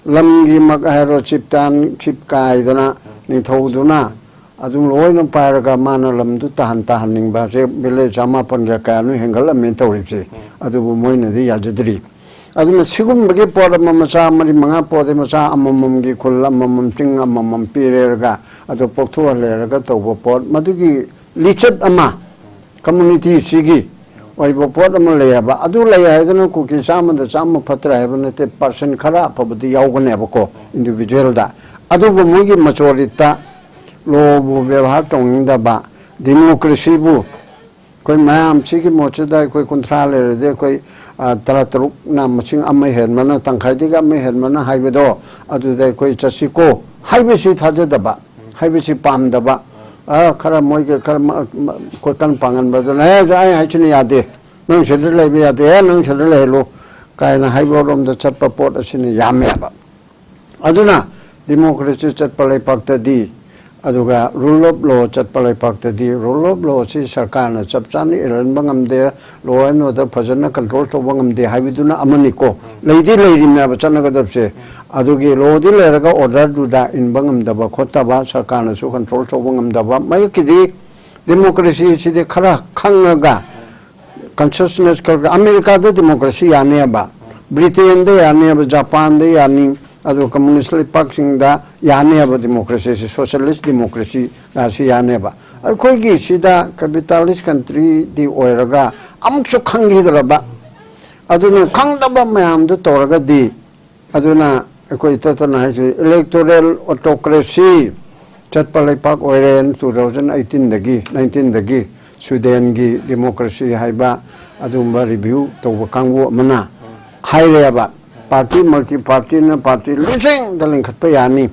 ꯂꯝꯒꯤꯃꯛ ꯍꯥꯏꯔꯣ, ꯆꯤꯞꯇꯥꯟ, ꯆꯤꯞ ꯀꯥꯏꯗꯅ ꯅꯤꯡꯊꯧꯗꯨꯅ ꯑꯗꯨꯝ ꯂꯣꯏꯅ ꯄꯥꯏꯔꯒ ꯃꯥꯅ ꯂꯝꯗꯨ ꯇꯥꯍꯟ ꯇꯥꯍꯟꯅꯤꯡꯕ ꯍꯧꯖꯤꯛ ꯚꯤꯂꯦꯖ ꯆꯃꯥꯄꯟꯒ ꯀꯌꯥꯅꯣ ꯍꯦꯟꯒꯠꯂꯝꯃꯦꯅ ꯇꯧꯔꯤꯕꯁꯦ꯫ ꯑꯗꯨꯕꯨ ꯃꯣꯏꯅꯗꯤ ꯌꯥꯖꯗ꯭ꯔꯤ꯫ ꯑꯗꯨꯅ ꯁꯤꯒꯨꯝꯕꯒꯤ ꯄꯣꯠ ꯑꯃ, ꯃꯆꯥ ꯃꯔꯤ ꯃꯉꯥ ꯄꯣꯛꯑꯗꯤ ꯃꯆꯥ ꯑꯃꯃꯝꯒꯤ ꯈꯨꯜ ꯑꯃꯃꯝ ꯆꯤꯡ ꯑꯃꯃꯝ ꯄꯤꯔꯦꯔꯒ ꯑꯗꯨ ꯄꯣꯛꯊꯣꯛꯍꯜꯂꯦꯔꯒ ꯇꯧꯕ ꯄꯣꯠ, ꯃꯗꯨꯒꯤ ꯂꯤꯆꯠ ꯑꯃ ꯀꯝꯃꯨꯅꯤꯇꯤꯁꯤꯒꯤ ꯑꯣꯏꯕ ꯄꯣꯠ ꯑꯃ ꯂꯩ ꯍꯥꯏꯕ꯫ ꯑꯗꯨ ꯂꯩ ꯍꯥꯏꯗꯅ ꯀꯨꯀꯤ ꯆꯥꯝꯃꯗ ꯆꯥꯝꯃ ꯐꯠꯇ꯭ꯔꯦ ꯍꯥꯏꯕ ꯅꯠꯇꯦ, ꯄꯥꯔꯁꯦꯟ ꯈꯔ ꯑꯐꯕꯗꯤ ꯌꯥꯎꯒꯅꯦꯕꯀꯣ ꯏꯟꯗꯤꯕꯤꯖꯨꯋꯦꯜꯗ꯫ ꯑꯗꯨꯕꯨ ꯃꯣꯏꯒꯤ ꯃꯆꯣꯔꯤꯠꯇ ꯂꯣꯕꯨ ꯕꯦꯕꯥꯔ ꯇꯧꯅꯤꯡꯗꯕ, ꯗꯤꯃꯣꯀ꯭ꯔꯦꯁꯤꯕꯨ ꯑꯩꯈꯣꯏ ꯃꯌꯥꯝꯁꯤꯒꯤ ꯃꯣꯠꯁꯤꯗ ꯑꯩꯈꯣꯏ ꯀꯨꯟꯊ꯭ꯔꯥ ꯂꯩꯔꯗꯤ ꯑꯩꯈꯣꯏ, ꯑ, ꯇꯔꯥ ꯇꯔꯨꯛꯅ ꯃꯁꯤꯡ ꯑꯃ ꯍꯦꯟꯕꯅ, ꯇꯪꯈꯥꯏꯗꯒꯤ ꯑꯃ ꯍꯦꯟꯕꯅ ꯍꯥꯏꯕꯗꯣ, ꯑꯗꯨꯗ ꯑꯩꯈꯣꯏ ꯆꯠꯁꯤꯀꯣ ꯍꯥꯏꯕꯁꯤ ꯊꯥꯖꯗꯕ, ꯍꯥꯏꯕꯁꯤ ꯄꯥꯝꯗꯕ, ꯑ, ꯈꯔ ꯃꯣꯏꯒꯤ ꯈꯔ ꯃ-, ꯃ-, ꯑꯩꯈꯣꯏ ꯀꯟ ꯄꯥꯡꯒꯟꯕꯗꯨꯅ, "ꯑꯦ, ꯑꯩ ꯍꯥꯏꯁꯤꯅ ꯌꯥꯗꯦ, ꯅꯪ ꯁꯤꯗ ꯂꯩꯕ ꯌꯥꯗꯦ, ꯑꯦ, ꯅꯪ ꯁꯤꯗ ꯂꯩꯍꯜꯂꯨ" ꯀꯥꯏꯅ ꯍꯥꯏꯕꯔꯣꯝꯗ ꯆꯠꯄ ꯄꯣꯠ ꯑꯁꯤꯅ ꯌꯥꯝꯃꯦꯕ꯫ ꯑꯗꯨꯅ democracy ꯆꯠꯄ ꯂꯩꯄꯥꯛꯇꯗꯤ, ꯑꯗꯨꯒ rule of law ꯆꯠꯄ ꯂꯩꯄꯥꯛꯇꯗꯤ, rule of law ꯑꯁꯤ ꯁꯔꯀꯥꯔꯅ ꯆꯞ ꯆꯥꯅ ꯏꯜꯍꯟꯕ ꯉꯝꯗꯦ, law and order ꯐꯖꯅ control ꯇꯧꯕ ꯉꯝꯗꯦ ꯍꯥꯏꯕꯗꯨꯅ ꯑꯃꯅꯤꯀꯣ꯫ ꯂꯩꯗꯤ ꯂꯩꯔꯤꯅꯦꯕ ꯆꯠꯅꯒꯗꯕꯁꯦ꯫ ꯑꯗꯨꯒꯤ lawꯗꯤ ꯂꯩꯔꯒ orderꯗꯨꯗ ꯏꯟꯕ ꯉꯝꯗꯕ ꯈꯣꯠꯇꯕ, ꯁꯔꯀꯥꯔꯅꯁꯨ control ꯇꯧꯕ ꯉꯝꯗꯕ, ꯃꯌꯦꯛꯀꯤꯗꯤ democracy ꯁꯤꯗꯤ ꯈꯔ ꯈꯪꯉꯒ consciousness ꯈꯔ, ꯑꯃꯦꯔꯤꯀꯥꯗ democracy ꯌꯥꯅꯦꯕ, ꯕ꯭ꯔꯤꯇꯦꯟꯗ ꯌꯥꯅꯦꯕ, ꯖꯄꯥꯟꯗ ꯌꯥꯅꯤ, ꯑꯗꯨꯒ communist ꯂꯩꯄꯥꯛꯁꯤꯡꯗ ꯌꯥꯅꯦꯕ democracy ꯁꯤ, socialist democracy ꯁꯤ ꯌꯥꯅꯦꯕ꯫ ꯑꯩꯈꯣꯏꯒꯤ ꯁꯤꯗ capitalist countryꯗꯤ ꯑꯣꯏꯔꯒ ꯑꯃꯨꯛꯁꯨ ꯈꯪꯈꯤꯗ꯭ꯔꯕ, ꯑꯗꯨꯅ ꯈꯪꯗꯕ ꯃꯌꯥꯝꯗꯨ ꯇꯧꯔꯒꯗꯤ, ꯑꯗꯨꯅ ꯑꯩꯈꯣꯏ ꯇꯠꯇꯅ ꯍꯥꯏꯁꯤ electoral autocracy ꯆꯠꯄ ꯂꯩꯄꯥꯛ ꯑꯣꯏꯔꯦ two thousand eighteenꯗꯒꯤ, nineteenꯗꯒꯤ꯫ ꯁ꯭ꯋꯤꯗꯦꯟꯒꯤ democracy ꯍꯥꯏꯕ ꯑꯗꯨꯒꯨꯝꯕ review ꯇꯧꯕ ꯀꯥꯡꯕꯨ ꯑꯃꯅ ꯍꯥꯏꯔꯦꯕ, party, multi partyꯅ party ꯂꯤꯁꯤꯡꯗ ꯂꯤꯡꯈꯠꯄ ꯌꯥꯅꯤ,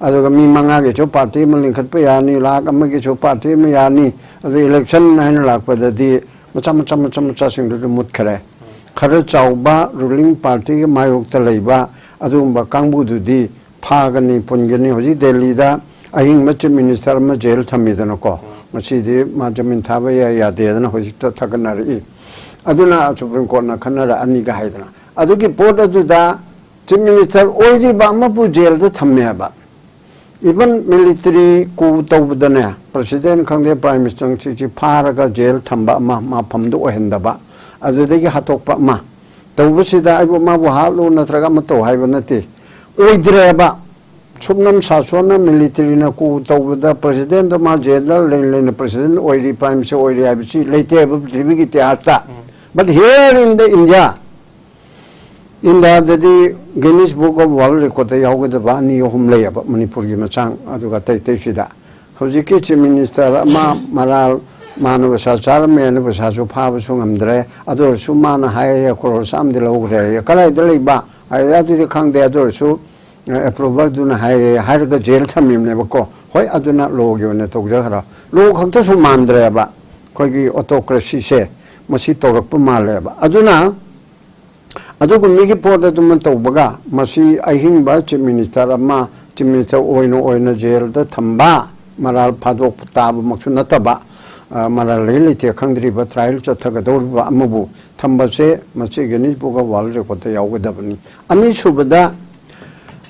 ꯑꯗꯨꯒ ꯃꯤ ꯃꯉꯥꯒꯤꯁꯨ party ꯑꯃ ꯂꯤꯡꯈꯠꯄ ꯌꯥꯅꯤ, ꯂꯥꯈ ꯑꯃꯒꯤꯁꯨ party ꯑꯃ ꯌꯥꯅꯤ, ꯑꯗꯨ election ꯍꯥꯏꯅ ꯂꯥꯛꯄꯗꯗꯤ ꯃꯆꯥ ꯃꯆꯥ ꯃꯆꯥ ꯃꯆꯥꯁꯤꯡꯗꯨꯗꯤ ꯃꯨꯠꯈꯔꯦ꯫ ꯈꯔ ꯆꯥꯎꯕ ruling partyꯒꯤ ꯃꯥꯌꯣꯛꯇ ꯂꯩꯕ ꯑꯗꯨꯒꯨꯝꯕ ꯀꯥꯡꯕꯨꯗꯨꯗꯤ ꯐꯥꯒꯅꯤ, ꯄꯨꯟꯒꯅꯤ꯫ ꯍꯧꯖꯤꯛ ꯗꯦꯜꯂꯤꯗ ꯑꯍꯤꯡꯕ chief minister ꯑꯃ jail ꯊꯝꯃꯤꯗꯅꯀꯣ, ꯉꯁꯤꯗꯤ ꯃꯥ ꯖꯃꯤꯟ ꯊꯥꯕ ꯌꯥꯏ ꯌꯥꯗꯦꯗꯅ ꯍꯧꯖꯤꯛꯇ ꯊꯥꯒꯠꯅꯔꯛꯏ꯫ ꯑꯗꯨꯅ Supreme Courtꯅ ꯈꯟꯅꯔꯛꯑꯅꯤꯒ ꯍꯥꯏꯗꯅ, ꯑꯗꯨꯒꯤ ꯄꯣꯠ ꯑꯗꯨꯗ chief minister ꯑꯣꯏꯔꯤꯕ ꯑꯃꯕꯨ jailꯗ ꯊꯝꯃꯦ ꯍꯥꯏꯕ꯫ Even military coup ꯇꯧꯕꯗꯅꯦ, president ꯈꯪꯗꯦ, prime minister ꯁꯤꯁꯤ ꯐꯥꯔꯒ jail ꯊꯝꯕ ꯑꯃ, ꯃꯐꯝꯗꯨ ꯑꯣꯏꯍꯟꯗꯕ, ꯑꯗꯨꯗꯒꯤ ꯍꯥꯠꯇꯣꯛꯄ ꯑꯃ ꯇꯧꯕꯁꯤꯗ ꯑꯩꯕꯨ, ꯃꯥꯕꯨ ꯍꯥꯠꯂꯨ ꯅꯠꯇ꯭ꯔꯒ ꯑꯃ ꯇꯧ ꯍꯥꯏꯕ ꯅꯠꯇꯦ, ꯑꯣꯏꯗ꯭ꯔꯦꯕ꯫ ꯁꯨꯞꯅꯝ ꯁꯥꯁꯣꯟꯅ militaryꯅ coup ꯇꯧꯕꯗ presidentꯗ ꯃꯥ jailꯗ ꯂꯩ ꯂꯩꯅ president ꯑꯣꯏꯔꯤ, prime minister ꯑꯣꯏꯔꯤ ꯍꯥꯏꯕꯁꯤ ꯂꯩꯇꯦ ꯍꯥꯏꯕ ꯄ꯭ꯔꯤꯊꯤꯕꯤꯒꯤ ꯏꯇꯤꯍꯥꯁꯇ꯫ But here in the India, ꯏꯟꯗꯤꯌꯥꯗꯗꯤ Guinness Book of World Recordꯇ ꯌꯥꯎꯒꯗꯕ ꯑꯅꯤ ꯑꯍꯨꯝ ꯂꯩꯌꯦꯕ, ꯃꯅꯤꯄꯨꯔꯒꯤ ꯃꯆꯥꯡ, ꯑꯗꯨꯒ ꯑꯇꯩ ꯑꯇꯩꯁꯤꯗ꯫ ꯍꯧꯖꯤꯛꯀꯤ chief minister ꯑꯃ ꯃꯔꯥꯜ ꯃꯥꯅ ꯄꯩꯁꯥ ꯆꯥꯔꯝꯃꯦꯅ ꯄꯩꯁꯥꯁꯨ ꯐꯥꯕꯁꯨ ꯉꯝꯗ꯭ꯔꯦ꯫ ꯑꯗꯨ ꯑꯣꯏꯔꯁꯨ ꯃꯥꯅ ꯍꯥꯏꯌꯦ, "ꯀ꯭ꯔꯣꯔ ꯆꯥꯝꯃꯗꯤ ꯂꯧꯈ꯭ꯔꯦ" ꯍꯥꯏꯌꯦ꯫ ꯀꯗꯥꯏꯗ ꯂꯩꯕ ꯍꯥꯏꯌꯦ, ꯑꯗꯨꯗꯤ ꯈꯪꯗꯦ꯫ ꯑꯗꯨ ꯑꯣꯏꯔꯁꯨ ꯑꯦꯄ꯭ꯔꯨꯚꯔꯗꯨꯅ ꯍꯥꯏꯌꯦ ꯍꯥꯏꯔꯒ ꯖꯦꯜ ꯊꯝꯃꯤꯕꯅꯦꯕꯀꯣ꯫ ꯍꯣꯏ, ꯑꯗꯨꯅ ꯂꯣꯒꯤ ꯑꯣꯏꯅ ꯇꯧꯖꯈ꯭ꯔꯣ꯫ ꯂꯣ ꯈꯛꯇꯁꯨ ꯃꯥꯟꯗ꯭ꯔꯦꯕ ꯑꯩꯈꯣꯏꯒꯤ ꯑꯣꯇꯣꯀ꯭ꯔꯦꯁꯤꯁꯦ, ꯃꯁꯤ ꯇꯧꯔꯛꯄ ꯃꯥꯜꯂꯦꯕ꯫ ꯑꯗꯨꯅ ꯑꯗꯨꯒꯨꯝꯕꯒꯤ ꯄꯣꯠ ꯑꯗꯨꯃ ꯇꯧꯕꯒ, ꯃꯁꯤ ꯑꯍꯤꯡꯕ ꯆꯤꯐ ꯃꯤꯅꯤꯁꯇꯔ ꯑꯃ ꯆꯤꯐ ꯃꯤꯅꯤꯁꯇꯔ ꯑꯣꯏꯅ ꯑꯣꯏꯅ ꯖꯦꯜꯗ ꯊꯝꯕ, ꯃꯔꯥꯜ ꯐꯥꯗꯣꯛ ꯇꯥꯕꯃꯛꯁꯨ ꯅꯠꯇꯕ, ꯑ, ꯃꯔꯥꯜ ꯂꯩ ꯂꯩꯇꯦ ꯈꯪꯗ꯭ꯔꯤꯕ, ꯇ꯭ꯔꯥꯏꯌꯦꯜ ꯆꯠꯊꯒꯗꯧꯔꯤꯕ ꯑꯃꯕꯨ ꯊꯝꯕꯁꯦ, ꯃꯁꯤ ꯒꯤꯅꯤꯁ ꯕꯨꯛ ꯑꯣꯐ ꯋꯥꯔꯜ ꯔꯦꯀꯣꯔꯗꯇ ꯌꯥꯎꯒꯗꯕꯅꯤ꯫ ꯑꯅꯤꯁꯨꯕꯗ,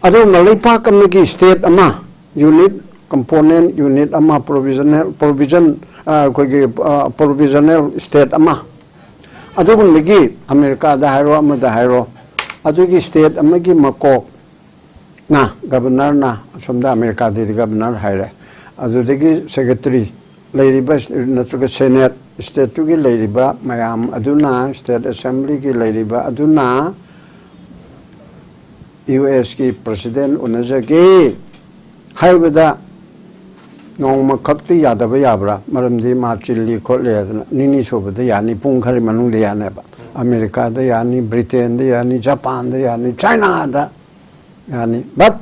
ꯑꯗꯨꯒꯨꯝꯕ ꯂꯩꯄꯥꯛ ꯑꯃꯒꯤ ꯁ꯭ꯇꯦꯠ ꯑꯃ, ꯌꯨꯅꯤꯠ, ꯀꯝꯄꯣꯅꯦꯟ ꯌꯨꯅꯤꯠ ꯑꯃ, ꯄ꯭ꯔꯣꯚꯤꯖꯅꯦꯜ, ꯄ꯭ꯔꯣꯚꯤꯖꯟ, ꯑ, ꯑꯩꯈꯣꯏꯒꯤ, ꯑ, ꯄ꯭ꯔꯣꯚꯤꯖꯅꯦꯜ ꯁ꯭ꯇꯦꯠ ꯑꯃ, ꯑꯗꯨꯒꯨꯝꯕꯒꯤ ꯑꯃꯦꯔꯤꯀꯥꯗ ꯍꯥꯏꯔꯣ, ꯑꯃꯗ ꯍꯥꯏꯔꯣ, ꯑꯗꯨꯒꯤ ꯁ꯭ꯇꯦꯠ ꯑꯃꯒꯤ ꯃꯀꯣꯛꯅ, ꯒꯕꯔꯅꯔꯅ, ꯑꯁꯣꯝꯗ ꯑꯃꯦꯔꯤꯀꯥꯗꯗꯤ ꯒꯕꯔꯅꯔ ꯍꯥꯏꯔꯦ, ꯑꯗꯨꯗꯒꯤ ꯁꯦꯀ꯭ꯔꯦꯇꯔꯤ, ꯂꯩꯔꯤꯕ ꯅꯠꯇ꯭ꯔꯒ ꯁꯦꯅꯦꯠ, ꯁ꯭ꯇꯦꯠꯇꯨꯒꯤ ꯂꯩꯔꯤꯕ ꯃꯌꯥꯝ ꯑꯗꯨꯅ, ꯁ꯭ꯇꯦꯠ ꯑꯦꯁꯦꯝꯕ꯭ꯂꯤꯒꯤ ꯂꯩꯔꯤꯕ ꯑꯗꯨꯅ ꯌꯨ ꯑꯦꯁꯀꯤ ꯄ꯭ꯔꯁꯤꯗꯦꯟ ꯎꯅꯖꯒꯦ ꯍꯥꯏꯕꯗ ꯅꯣꯡꯃꯈꯛꯇꯤ ꯌꯥꯗꯕ ꯌꯥꯕ꯭ꯔꯥ? ꯃꯔꯝꯗꯤ ꯃꯥ ꯆꯤꯜꯂꯤ ꯈꯣꯠꯂꯤ ꯍꯥꯏꯗꯅ ꯅꯤꯅꯤ ꯁꯨꯕꯗ ꯌꯥꯅꯤ, ꯄꯨꯡ ꯈꯔ ꯃꯅꯨꯡꯗ ꯌꯥꯅꯦꯕ꯫ ꯑꯃꯦꯔꯤꯀꯥꯗ ꯌꯥꯅꯤ, ꯕ꯭ꯔꯤꯇꯦꯟꯗ ꯌꯥꯅꯤ, ꯖꯄꯥꯟꯗ ꯌꯥꯅꯤ, ꯆꯥꯏꯅꯥꯗ ꯌꯥꯅꯤ꯫ But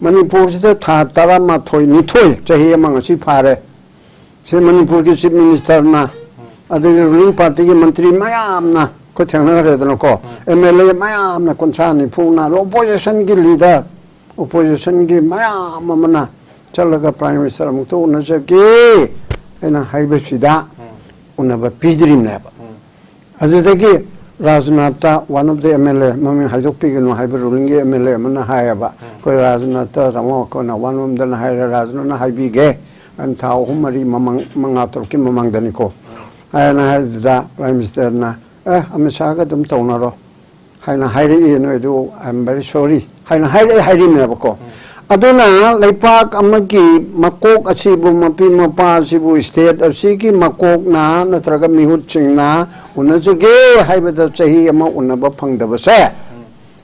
ꯃꯅꯤꯄꯨꯔꯁꯤꯗ ꯊꯥ ꯇꯔꯥꯃꯥꯊꯣꯏ, ꯅꯤꯊꯣꯏ, ꯆꯍꯤ ꯑꯃ ꯉꯁꯤ ꯐꯥꯔꯦ꯫ ꯁꯤ ꯃꯅꯤꯄꯨꯔꯒꯤ ꯆꯤꯐ ꯃꯤꯅꯤꯁꯇꯔꯅ, ꯑꯗꯒꯤ ꯔꯨꯂꯤꯡ ꯄꯥꯔꯇꯤꯒꯤ ꯃꯟꯇ꯭ꯔꯤ ꯃꯌꯥꯝꯅ, ꯑꯩꯈꯣꯏ ꯊꯦꯡꯅꯈ꯭ꯔꯦꯗꯅꯀꯣ, ꯑꯦꯝ ꯑꯦꯜ ꯑꯦ ꯃꯌꯥꯝꯅ, ꯀꯨꯟꯊ꯭ꯔꯥ ꯅꯤꯐꯨꯅ, ꯑꯗꯣ ꯑꯣꯄꯣꯖꯤꯁꯟꯒꯤ ꯂꯤꯗꯔ, ꯑꯣꯄꯣꯖꯤꯁꯟꯒꯤ ꯃꯌꯥꯝ ꯑꯃꯅ ꯆꯠꯂꯒ ꯄ꯭ꯔꯥꯏꯝ ꯃꯤꯅꯤꯁꯇꯔ ꯑꯃꯨꯛꯇ ꯎꯅꯖꯒꯦ ꯍꯥꯏꯅ ꯍꯥꯏꯕꯁꯤꯗ ꯎꯅꯕ ꯄꯤꯗ꯭ꯔꯤꯕꯅꯦꯕ꯫ ꯑꯗꯨꯗꯒꯤ ꯔꯥꯖꯅꯥꯊꯇ, one of the M L A, ꯃꯃꯤꯡ ꯍꯥꯏꯗꯣꯛꯄꯤꯒꯅꯨ ꯍꯥꯏꯕ ꯔꯨꯂꯤꯡꯒꯤ ꯑꯦꯝ ꯑꯦꯜ ꯑꯦ ꯑꯃꯅ ꯍꯥꯏꯌꯦꯕ, "ꯑꯩꯈꯣꯏ ꯔꯥꯖꯅꯥꯊꯇ ꯇꯥꯃꯣ ꯑꯩꯈꯣꯏꯅ ꯋꯥꯅꯣꯝꯗꯅ ꯍꯥꯏꯔꯦ, ꯔꯥꯖꯅꯥꯊꯅ ꯍꯥꯏꯕꯤꯒꯦ" ꯍꯥꯏꯅ ꯊꯥ ꯑꯍꯨꯝ, ꯃꯔꯤ ꯃꯃꯥꯡ, ꯃꯉꯥ, ꯇꯔꯨꯛꯀꯤ ꯃꯃꯥꯡꯗꯅꯤꯀꯣ꯫ ꯍꯥꯏꯅ ꯍꯥꯏꯗꯨꯗ ꯄ꯭ꯔꯥꯏꯝ ꯃꯤꯅꯤꯁꯇꯔꯅ, "ꯑꯦ, ꯑꯃꯤꯠ ꯁꯥꯍꯒ ꯑꯗꯨꯝ ꯇꯧꯅꯔꯣ" ꯍꯥꯏꯅ ꯍꯥꯏꯔꯛꯏ, ꯅꯣꯏꯗꯨ "I am very sorry" ꯍꯥꯏꯅ ꯍꯥꯏꯔꯛꯑꯦ ꯍꯥꯏꯔꯤꯕꯅꯦꯕꯀꯣ꯫ ꯑꯗꯨꯅ ꯂꯩꯄꯥꯛ ꯑꯃꯒꯤ ꯃꯀꯣꯛ ꯑꯁꯤꯕꯨ, ꯃꯄꯤ ꯃꯄꯥ ꯑꯁꯤꯕꯨ, ꯁ꯭ꯇꯦꯠ ꯑꯁꯤꯒꯤ ꯃꯀꯣꯛꯅ ꯅꯠꯇ꯭ꯔꯒ ꯃꯤꯍꯨꯠꯁꯤꯡꯅ ꯎꯅꯖꯒꯦ ꯍꯥꯏꯕꯗ ꯆꯍꯤ ꯑꯃ ꯎꯅꯕ ꯐꯪꯗꯕꯁꯦ,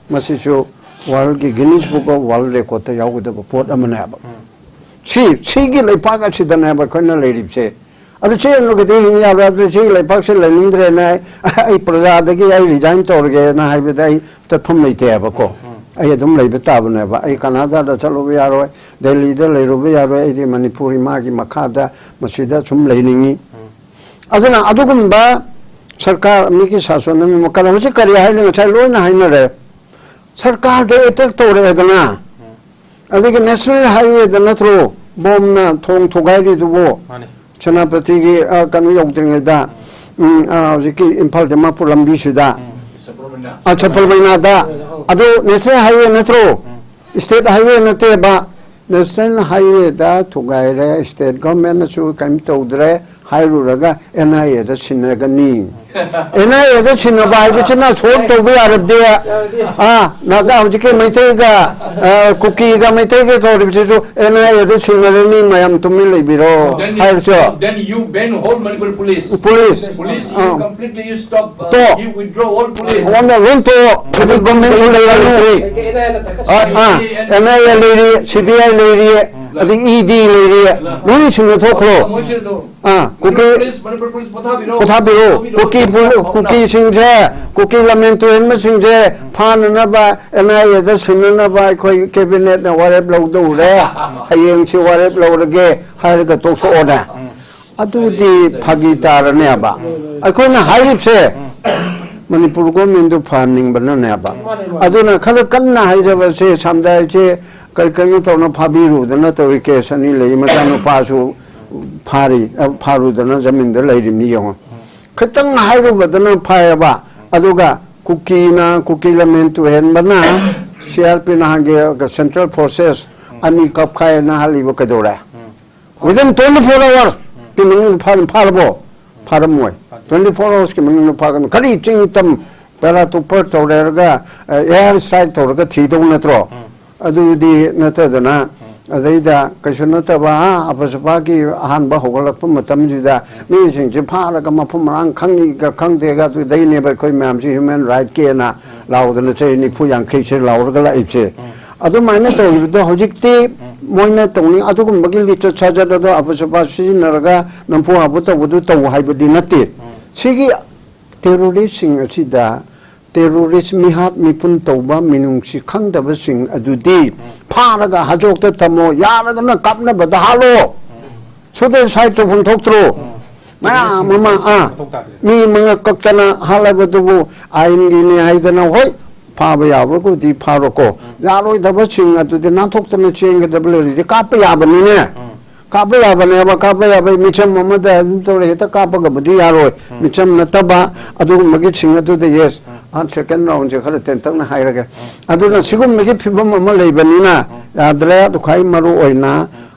ꯃꯁꯤꯁꯨ ꯋꯥꯔꯜꯒꯤ ꯒꯤꯅꯤꯁ ꯕꯨꯛ ꯑꯣꯐ ꯋꯥꯔꯜ ꯔꯦꯀꯣꯔꯗꯇ ꯌꯥꯎꯒꯗꯕ ꯄꯣꯠ ꯑꯃꯅꯦꯕ꯫ ꯁꯤ, ꯁꯤꯒꯤ ꯂꯩꯄꯥꯛ ꯑꯁꯤꯗꯅꯦꯕ ꯑꯩꯈꯣꯏꯅ ꯂꯩꯔꯤꯕꯁꯦ꯫ ꯑꯗꯨ ꯆꯦꯜꯂꯒꯗꯤ ꯍꯤꯡ ꯌꯥꯔꯣꯏ, ꯑꯗꯨ ꯁꯤꯒꯤ ꯂꯩꯕꯥꯛꯁꯦ ꯂꯩꯅꯤꯡꯗ꯭ꯔꯦꯅ ꯑꯩ, ꯑꯩ ꯄ꯭ꯔꯖꯥꯗꯒꯤ ꯑꯩ ꯔꯤꯖꯥꯏꯟ ꯇꯧꯔꯒꯦꯅ ꯍꯥꯏꯕꯗ ꯑꯩ ꯆꯠꯐꯝ ꯂꯩꯇꯦꯕꯀꯣ꯫ ꯑꯩ ꯑꯗꯨꯝ ꯂꯩꯕ ꯇꯥꯕꯅꯦꯕ꯫ ꯑꯩ ꯀꯅꯥꯗꯥꯗ ꯆꯠꯂꯨꯕ ꯌꯥꯔꯣꯏ, ꯗꯦꯜꯂꯤꯗ ꯂꯩꯔꯨꯕ ꯌꯥꯔꯣꯏ, ꯑꯩꯗꯤ ꯃꯅꯤꯄꯨꯔ ꯏꯃꯥꯒꯤ ꯃꯈꯥꯗ ꯃꯁꯤꯗ ꯁꯨꯝ ꯂꯩꯅꯤꯡꯉꯤ꯫ ꯑꯗꯨꯅ ꯑꯗꯨꯒꯨꯝꯕ ꯁꯔꯀꯥꯔ ꯃꯤꯒꯤ ꯁꯥꯁꯟ ꯑꯃ ꯃꯈꯜ ꯍꯧꯖꯤꯛ ꯀꯔꯤ ꯍꯥꯏꯅꯤ? ꯉꯁꯥꯏ ꯂꯣꯏꯅ ꯍꯥꯏꯅꯔꯦ꯫ ꯁꯔꯀꯥꯔꯗ ꯑꯦꯇꯦꯛ ꯇꯧꯔꯛꯑꯦꯗꯅ, ꯑꯗꯒꯤ ꯅꯦꯁꯅꯦꯜ ꯍꯥꯏꯋꯦꯗ ꯅꯠꯇ꯭ꯔꯣ ꯕꯣꯝꯅ ꯊꯣꯡ ꯊꯨꯒꯥꯏꯔꯤꯗꯨꯕꯨ? ꯃꯥꯅꯦ꯫ ꯁꯦꯅꯥꯄꯇꯤꯒꯤ, ꯑ, ꯀꯩꯅꯣ ꯌꯧꯗ꯭ꯔꯤꯉꯩꯗ, ꯎꯝ, ꯑ, ꯍꯧꯖꯤꯛꯀꯤ ꯏꯝꯐꯥꯜ ꯗꯤꯃꯥꯄꯨꯔ ꯂꯝꯕꯤꯁꯤꯗ, ꯆꯠꯄ꯭ꯔꯣ ꯃꯤꯅ? ꯑ, ꯆꯄꯜ ꯃꯩꯅꯥꯗ, ꯑꯗꯨ ꯅꯦꯁꯅꯦꯜ ꯍꯥꯏꯋꯦ ꯅꯠꯇ꯭ꯔꯣ? ꯏꯁꯇꯦꯠ ꯍꯥꯏꯋꯦ ꯅꯠꯇꯦꯕ꯫ ꯅꯦꯁꯅꯦꯜ ꯍꯥꯏꯋꯦꯗ ꯊꯨꯒꯥꯏꯔꯦ, ꯏꯁꯇꯦꯠ ꯒꯚꯔꯟꯃꯦꯟꯠꯅꯁꯨ ꯀꯔꯤꯝ ꯇꯧꯗ꯭ꯔꯦ ꯍꯥꯏꯔꯨꯔꯒ ꯑꯦꯟ ꯑꯥꯏ ꯑꯦꯗ ꯁꯤꯟꯅꯒꯅꯤ꯫ ꯑꯦꯟ ꯑꯥꯏ ꯑꯦꯗ ꯁꯤꯟꯅꯕ ꯍꯥꯏꯕꯁꯤꯅ ꯁꯣꯜꯕ ꯇꯧꯕ ꯌꯥꯔꯗꯤ, ꯑꯥ, ꯅꯒꯥ ꯍꯧꯖꯤꯛꯀꯤ ꯃꯩꯇꯩꯒ, ꯑ, ꯀꯨꯀꯤꯒ ꯃꯩꯇꯩꯒ ꯇꯧꯔꯤꯕꯁꯤꯁꯨ ꯑꯦꯟ ꯑꯥꯏ ꯑꯦꯗ ꯁꯤꯟꯅꯔꯅꯤ, ꯃꯌꯥꯝ ꯇꯨꯃꯤꯟ ꯂꯩꯕꯤꯔꯣ Then, ꯍꯥꯏꯔꯁꯨ꯫ Then you ban whole Manipur police. Police. Police, you ah. completely you stop. Uh, Stop. You withdraw all police. ꯋꯥꯟꯗ ꯂꯣꯏ ꯇꯣꯛꯑꯣ꯫ ꯑꯗꯨ ꯒꯚꯔꯟꯃꯦꯟꯠꯁꯨ ꯂꯩꯔꯅꯨ꯫ ꯑꯥ, ꯑꯥ, ꯑꯦꯟ ꯑꯥꯏ ꯑꯦ ꯂꯩꯔꯤ, ꯁꯤ ꯕꯤ ꯑꯥꯏ ꯂꯩꯔꯤ, ꯑꯗꯒꯤ ꯏ ꯗꯤ ꯂꯩꯔꯤ, ꯂꯣꯏꯅ ꯁꯤꯟꯅ ꯊꯣꯛꯈ꯭ꯔꯣ꯫ ꯃꯣꯏꯁꯤꯅ ꯑꯗꯨꯝ ꯑꯥ, ꯀꯨꯀꯤ Manipur police, Manipur police ꯄꯣꯊꯥꯕꯤꯔꯣ꯫ ꯄꯣꯊꯥꯕꯤꯔꯣ꯫ ꯀꯨꯀꯤ ꯄꯨ-, ꯀꯨꯀꯤꯁꯤꯡꯁꯦ, ꯀꯨꯀꯤ ꯂꯝꯃꯦꯟ ꯇꯨꯍꯦꯟꯕꯁꯤꯡꯁꯦ ꯐꯥꯅꯅꯕ ꯑꯦꯟ ꯑꯥꯏ ꯑꯦꯗ ꯁꯤꯟꯅꯅꯕ ꯑꯩꯈꯣꯏ ꯀꯦꯕꯤꯅꯦꯠꯅ ꯋꯥꯔꯦꯞ ꯂꯧꯗꯧꯔꯦ, ꯍꯌꯦꯡꯁꯤ ꯋꯥꯔꯦꯞ ꯂꯧꯔꯒꯦ ꯍꯥꯏꯔꯒ ꯇꯣꯛꯊꯣꯛꯑꯣꯅꯦ꯫ ꯑꯗꯨꯗꯤ ꯐꯥꯒꯤ ꯇꯥꯔꯅꯦꯕ꯫ ꯑꯩꯈꯣꯏꯅ ꯍꯥꯏꯔꯤꯕꯁꯦ ꯃꯅꯤꯄꯨꯔ ꯒꯣꯔꯃꯦꯟꯗꯨ ꯐꯍꯟꯅꯤꯡꯕꯅꯅꯦꯕ꯫ ꯑꯗꯨꯅ ꯈꯔ ꯀꯟꯅ ꯍꯥꯏꯖꯕꯁꯦ, ꯁꯝꯗꯥꯏꯁꯦ ꯀꯔꯤ ꯀꯔꯤꯅꯣ ꯇꯧꯅ ꯐꯥꯕꯤꯔꯨꯗꯅ ꯇꯧꯔꯤ, ꯀꯦꯁ ꯑꯅꯤ ꯂꯩ, ꯃꯆꯥꯅꯨꯄꯥꯁꯨ ꯐꯥꯔꯤ, ꯑ, ꯐꯥꯔꯨꯗꯅ ꯖꯃꯤꯟꯗ ꯂꯩꯔꯤꯃꯤ ꯌꯦꯡꯉꯣ꯫ ꯈꯤꯇꯪ ꯍꯥꯏꯔꯨꯕꯗꯅ ꯐꯩꯌꯦꯕ꯫ ꯑꯗꯨꯒ ꯀꯨꯀꯤꯅ, ꯀꯨꯀꯤ ꯂꯝꯃꯦꯟ ꯇꯨꯍꯦꯟꯕꯅ ꯁꯤ ꯑꯥꯔ ꯄꯤ ꯅꯍꯥꯟꯒꯤ ꯁꯦꯟꯇ꯭ꯔꯦꯜ ꯐꯣꯔꯁꯦꯁ ꯑꯅꯤ ꯀꯞꯈꯥꯏꯅ ꯍꯥꯜꯂꯤꯕ ꯀꯩꯗꯧꯔꯦ? Within twenty four hours ꯀꯤ ꯃꯅꯨꯡꯗ ꯐꯥ-, ꯐꯥꯔꯕꯣ? ꯐꯥꯔꯝꯃꯣꯏ꯫ Twenty four hours ꯀꯤ ꯃꯅꯨꯡꯗ ꯐꯥꯒꯅꯤ꯫ ꯀꯔꯤ ꯆꯤꯡ ꯇꯝ ꯄꯦꯔꯥꯇ꯭ꯔꯨꯄꯔ ꯇꯧꯔꯦꯔꯒ, ꯑ, ꯑꯦꯌꯔ ꯁ꯭ꯇ꯭ꯔꯥꯏꯛ ꯇꯧꯔꯒ ꯊꯤꯗꯧ ꯅꯠꯇ꯭ꯔꯣ? ꯑꯗꯨꯗꯤ ꯅꯠꯇꯗꯅ, ꯑꯗꯩꯗ ꯀꯩꯁꯨ ꯅꯠꯇꯕ, ꯑꯥ, ꯑꯐꯁꯨꯄꯥꯒꯤ ꯑꯍꯥꯟꯕ ꯍꯧꯒꯠꯂꯛꯄ ꯃꯇꯝꯁꯤꯗ ꯃꯤꯁꯤꯡꯁꯦ ꯐꯥꯔꯒ ꯃꯐꯝ ꯃꯔꯥꯡ ꯈꯪꯉꯤꯒ ꯈꯪꯗꯦꯒ ꯑꯗꯨꯗꯩꯅꯦꯕ ꯑꯩꯈꯣꯏ ꯃꯌꯥꯝꯁꯤ ꯍ꯭ꯌꯨꯃꯦꯟ ꯔꯥꯏꯠꯀꯤꯅ ꯂꯥꯎꯗꯅ ꯆꯍꯤ ꯅꯤꯐꯨ ꯌꯥꯡꯈꯩꯁꯦ ꯂꯥꯎꯔꯒ ꯂꯥꯛꯏꯕꯁꯦ꯫ ꯑꯗꯨꯃꯥꯏꯅ ꯇꯧꯔꯤꯕꯗꯣ ꯍꯧꯖꯤꯛꯇꯤ ꯃꯣꯏꯅ ꯇꯧꯅꯤꯡ ꯑꯗꯨꯒꯨꯝꯕꯒꯤ ꯂꯤꯆꯠ ꯁꯥꯖꯠ ꯑꯗꯣ ꯑꯐ ꯁꯐꯥ ꯁꯤꯖꯤꯟꯅꯔꯒ ꯅꯝꯐꯨ ꯍꯥꯐꯨ ꯇꯧꯕꯗꯨ ꯇꯧ ꯍꯥꯏꯕꯗꯤ ꯅꯠꯇꯦ꯫ ꯁꯤꯒꯤ ꯇꯦꯔꯣꯔꯤꯁꯁꯤꯡ ꯑꯁꯤꯗ ꯇꯦꯔꯣꯔꯤꯁ ꯃꯤꯍꯥꯠ ꯃꯤꯄꯨꯟ ꯇꯧꯕ ꯃꯤꯅꯨꯡꯁꯤ ꯈꯪꯗꯕꯁꯤꯡ ꯑꯗꯨꯗꯤ ꯐꯥꯔꯒ ꯍꯥꯖꯣꯛꯇ ꯊꯝꯃꯣ, ꯌꯥꯔꯒꯅ ꯀꯥꯞꯅꯕꯗ ꯍꯥꯠꯂꯣ꯫ ꯁꯨꯗꯦ ꯁꯥꯏ ꯇꯧꯐꯝ ꯊꯣꯛꯇ꯭ꯔꯣ? ꯃꯌꯥꯝ ꯑꯃ ꯑꯥ ꯃꯤ ꯃꯉꯛ ꯀꯛꯇꯅ ꯍꯥꯠꯂꯕꯗꯨꯕꯨ ꯑꯥꯏꯟꯒꯤꯅꯦ ꯍꯥꯏꯗꯅ ꯍꯣꯏ ꯐꯥꯕ ꯌꯥꯕꯕꯨꯗꯤ ꯐꯥꯔꯣꯀꯣ, ꯌꯥꯔꯣꯏꯗꯕꯁꯤꯡ ꯑꯗꯨꯗꯤ ꯅꯥꯟꯊꯣꯛꯇꯅ ꯆꯦꯟꯒꯗꯕ ꯂꯩꯔꯗꯤ ꯀꯥꯞꯄ ꯌꯥꯕꯅꯤꯅꯦ꯫ ꯀꯥꯞꯄ ꯌꯥꯕꯅꯦꯕ, ꯀꯥꯞꯄ ꯌꯥꯕ ꯃꯤꯆꯝ ꯑꯃꯗ ꯑꯗꯨꯝ ꯇꯧꯔꯦ ꯍꯦꯛꯇ ꯀꯥꯞꯄꯒꯕꯨꯗꯤ ꯌꯥꯔꯣꯏ꯫ ꯃꯤꯆꯝ ꯅꯠꯇꯕ ꯑꯗꯨꯒꯨꯝꯕꯒꯤ ꯁꯤꯡ ꯑꯗꯨꯗ ꯌꯦꯁ, ꯑ ꯁꯦꯀꯦꯟ ꯔꯥꯎꯟꯁꯦ ꯈꯔ ꯇꯦꯟꯇꯛꯅ ꯍꯥꯏꯔꯒꯦ꯫ ꯑꯗꯨꯅ ꯁꯤꯒꯨꯝꯕꯒꯤ ꯐꯤꯕꯝ ꯑꯃ ꯂꯩꯕꯅꯤꯅ ꯌꯥꯗ꯭ꯔꯦ꯫ ꯑꯗꯨ ꯈ꯭ꯋꯥꯏ ꯃꯔꯨ ꯑꯣꯏꯅ